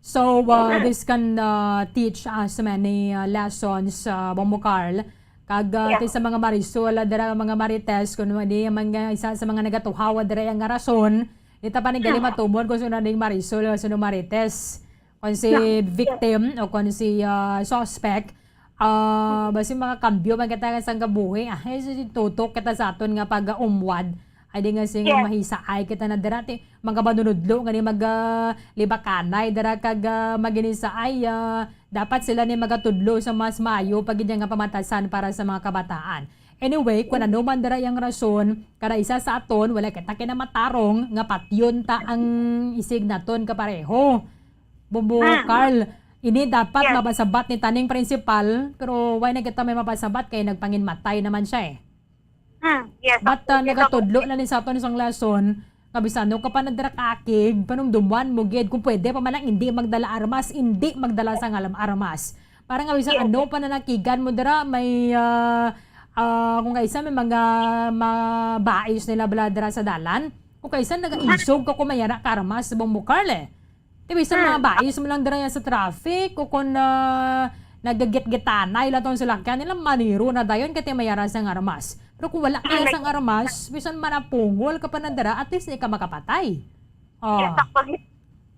So, uh, this can, uh, teach us many, uh, lessons, uh, Bombo Carl. Kag, ah, yeah, ti sa mga marisol, ah, dira, mga marites, kuno di man nga isa sa mga nagatuhawa dira ang nga rason, di ta pa ni gali, hmm, matumon kung sino ning marisol o sino marites. Kung si, yeah, victim o kung si, ah, suspect, ah, basi makakambyo man kita sang kabuhi. Ah, eh, si tutok kita sa aton nga pag-umwad. Ay, di nga sing, yes, mahisaay kita na dira, ti, mga manunudlo nga ni mag, ah, libakanay dira kag, ah, maginisaay, ah, dapat sila ni magatudlo sa mas maayo pa gid nga pamatasan para sa mga kabataan. Anyway, kung ano man dira yang rason, kada isa sa aton, wala kita kinamatarong nga patyon ta ang isig naton kapareho. Bombo, ah, Carl, ini dapat, yes, mapasabat ni taning principal, pero why na kita may mapasabat kay nagpanginmatay naman siya eh. Hmm, yes, but, ah, actually, nagatudlo na ni sa aton isang lesson, nga bisan ano ka pa na dira kaakig, panumduman mo gid, kung pwede pa man lang, hindi magdala armas, hindi magdala sang alam armas. Para nga bisan, yes, ano pa na nakigan mo dira, may, ah, ah, kung kaisa may mga mabais nila bala dira sa dalan, kung kaisa nagaisog ka kung may ara ka armas, Bombo Carl eh. Ti bisan, hmm, mga bais mo lang dira sa traffic, o kung, ah, nagagitgitanay lang tong salakyan nila, maniro na dayon kay ti may ara sang armas. Pero kung wala kaya sang armas, bisan manapungol ka pa na dira, at least di ka makapatay. Oh. Yes, sakto gi-,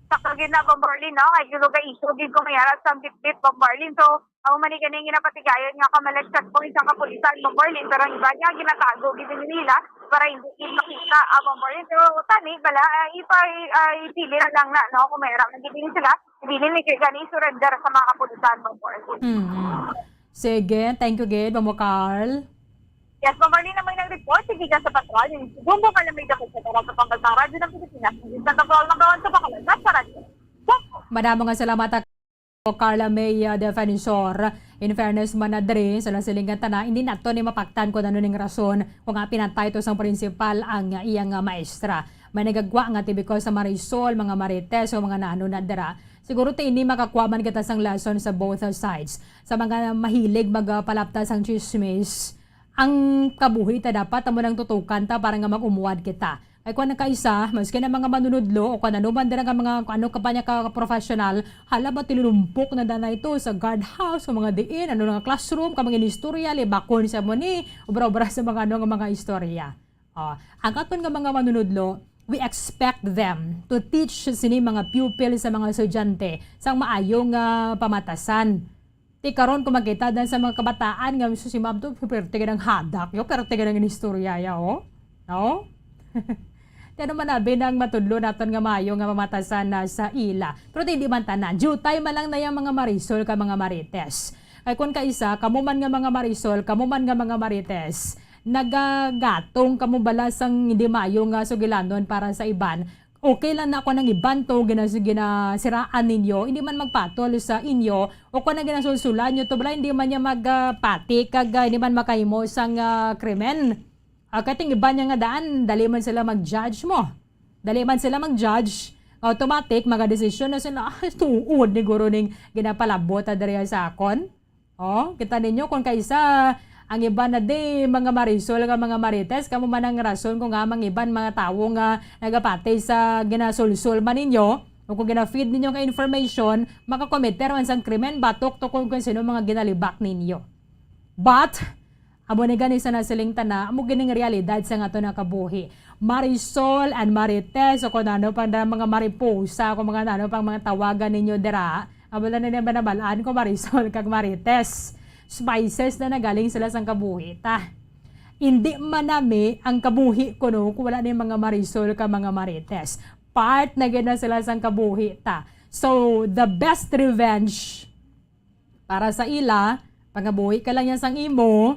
sakto gid na, Bombo Arlene, no? Ay, yung lugar issue gid kung may ara sang bitbit, Bombo Arlene. So, amo man ni ganing ginapatigayon nga kamalag checkpoint sa kapulisan, Bombo Arlene, pero ang iba niya ginatago gid ni nila para hindi gid makita, ah, Bombo Arlene. Pero tani, bala, ah, ipa-, ah, ipili na lang na, no? Kung may ra man gid sila, hindi ni gani surrender sa mga kapulisan, Bombo Arlene. Mhm. Sige, thank you gid, Bombo Carl. Yes, Bombo Arlene, may nang report, sige ka sa patrol, yung Bombo Carl, may dakot sa Tarasa, Pambansang Radyo ng Pilipinas, sa Tapaol, Magawan sa Bacolod, nasa radyo. Madamo nga salamat, Carla May, uh, Defensor. In fairness man na diri, sa nasilingan tana, hindi nato ni mapaktan kung ano ning rason kung nga pinatay to sang prinsipal ang, uh, iyang, uh, maestra. May nagagwa nga ti because sa marisol, mga marites, o mga naano na dira. Siguro ti ini makakuha man kita sang lesson sa both, uh, sides. Sa mga mahilig magpalapta sang chismis, ang kabuhi ta dapat amo nang tutukan ta para nga mag-umwad kita. Ay, kung nagkaisa, maski na mga manunudlo o kung ano man dira nga mga, kung ano ka pa niya ka professional, hala ba, tinulumpok na danay to sa guard house, sa mga diin, ano nga classroom, ka mga inistorya, libakon sa mo ni, obra-obra sa mga ano nga mga istorya. Oh, ang aton nga mga manunudlo, we expect them to teach sini mga pupil sa mga estudyante sang maayo nga pamatasan. Ti karon, kung makita dan sa mga kabataan nga, "Sus, si ma'am to, perte ka ng hadak, yo, perte ka ng inistorya, ya, oh." No? Ti ano man abi nang matudlo naton nga maayo nga mamatasan na sa ila. Pero ti, hindi man tanan. Jutay man lang na yung mga marisol ka mga marites. Kay kung kaisa, kamo man nga mga marisol, kamo man nga mga marites, nagagatong kamo bala sang hindi maayo nga sugilanon para sa iban, Okay lang na ako nang iban to, ginas-, ginasiraan ninyo, hindi man magpatol sa inyo, o kung nang ginasulsulan nyo to, bala, hindi man niya magpati, kag, ah, hindi man makahimo sang, ah, krimen. Ah, kay ting iban niya nga daan, dali man sila mag-judge mo. Dali man sila mag-judge, automatic, magadesisyon na sila, "Ah, tuod ni guro ning ginapalabot na diri sa akon." Oh, kita ninyo, kung kaisa, ang iban na di, mga Marisol nga mga Marites, kamo man ang rason kung nga mga iban mga tawo nga nagapati sa ginasulsol man ninyo, o kung gina-feed ninyo nga information, makakomiter man sang krimen, batok to kung, kung sino mga ginalibak ninyo. But, amo ni gani sa nasiling tana, amo gining realidad sa aton nga kabuhi. Marisol and Marites, o kung ano pang mga mariposa, kung mga ano pang mga tawagan ninyo dira, amo lang na ba nabalaan ko Marisol kag Marites. Spices na nagaling sila sang kabuhi ta. Hindi manami ang kabuhi kuno kung wala ni mga Marisol ka mga Marites. Part na gid na sila sang kabuhi ta. So, the best revenge para sa ila, pangabuhi ka lang yan sang imo.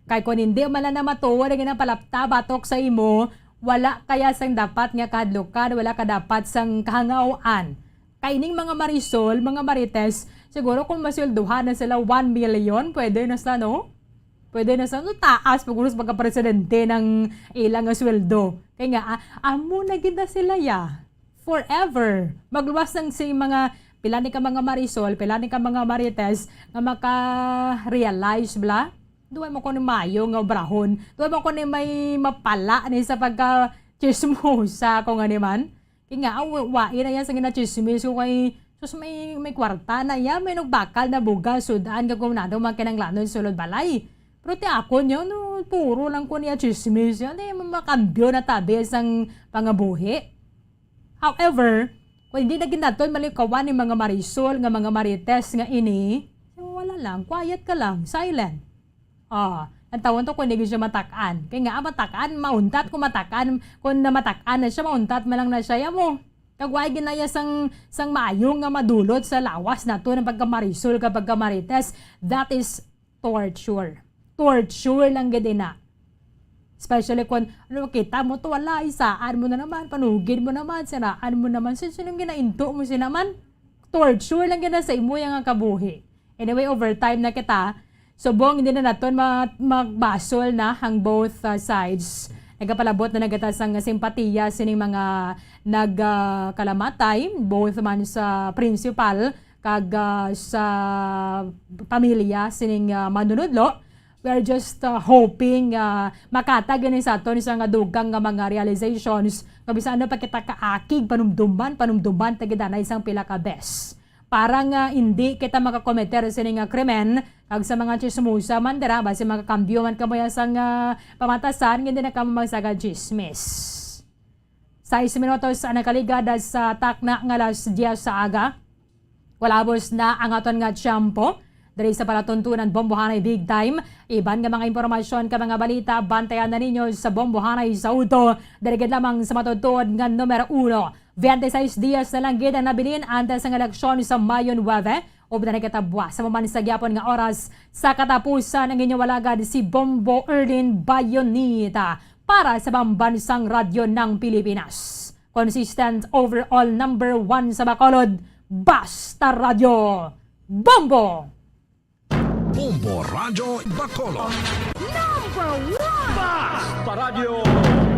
Kay kung hindi man lang na matuod ang ginapalapta batok sa imo, wala kaya sang dapat nga kahadlukan, wala ka dapat sang kahangaw-an. Kay ining mga Marisol, mga Marites, siguro kung masweldohan na sila one million, pwede na sila, no? Pwede na sila, no? Taas, pag unos pagka-presidente ng ilang nga sweldo. Kay nga, ah, amo na gid na sila, ya. Forever. Magluwas lang si mga, pila ni ka mga Marisol, pila ni ka mga Marites, nga maka-realize, bla? Duwa mo ko ni mayo nga obrahon. Duwa mo ko ni may mapala ni sa pagka-chismosa, kung ano man. Kay nga, aw, wa-, wain na yan sa ginachismis ko kay, sus, may, may kwarta na yan, may nagbakal na bugas, sudan, kag kung ano, mga kinanglanon, sulod balay. Pero ti ako niyo, no, puro lang ko niya chismis yan, eh, makambyo na tabi sang pangabuhi. However, kung hindi na ginaton malikawan ni mga Marisol nga mga Marites nga ini, wala lang, quiet ka lang, silent. Ah, ang tawon to kung hindi siya matak-an. Kay nga, ah, matak-an, mauntat kung matak-an, kung namatak-an na siya, mauntat man lang na siya, ya mo. Kag wa ginaya sang, sang maayo nga madulot sa lawas nato ng pagka-Marisol kag pagka-Marites, that is torture. Torture lang gid na. Especially kung, ano, kita mo to, wala, isaan mo na naman, panugid mo naman, siraan mo naman. Sin-, sinong ginainto mo sina man? Torture lang gid na sa imo yang kabuhi. Anyway, overtime na kita. Subong hindi na naton ma-, magbasol na ang both, uh, sides. Nagapalabot na nagata sang simpatiya sining mga nagkalamatay, both man sa principal kag, uh, sa pamilya sining, uh, manunudlo. We are just, uh, hoping, uh, makatag ini sa aton sa nga dugang nga mga realizations nga bisan ano pa kita kaakig, panumduman, panumduman ta gid anay sang pila ka bes. Para nga hindi kita makakometer sini nga krimen, kag sa mga chismosa man dira, basi makakambyo man kamo sang, ah, pamatasan, nga hindi na kamo magsagad chismis. Sais minutos ang nakaligad sa takna nga alas diyes sa aga. Walabos na ang aton nga tiyempo. Diri sa palatuntunan Bombohanay Big Time, iban nga mga impormasyon kag mga balita, bantayan na ninyo sa Bombohanay sa Uto. Diri gid lamang sa matutuod nga numero uno. Twenty-seis dias na lang gid ang nabilin antes ang eleksyon sa Mayo nuebe, upod na nagkatabuas sa maman sa gyapon nga oras. Sa katapusan, ang inyong alagad si Bombo Erlin Bayonita para sa Pambansang Radyo ng Pilipinas. Consistent, overall number one sa Bacolod, Basta Radyo, Bombo! Bombo Radyo Bacolod. Number one! Basta Radyo!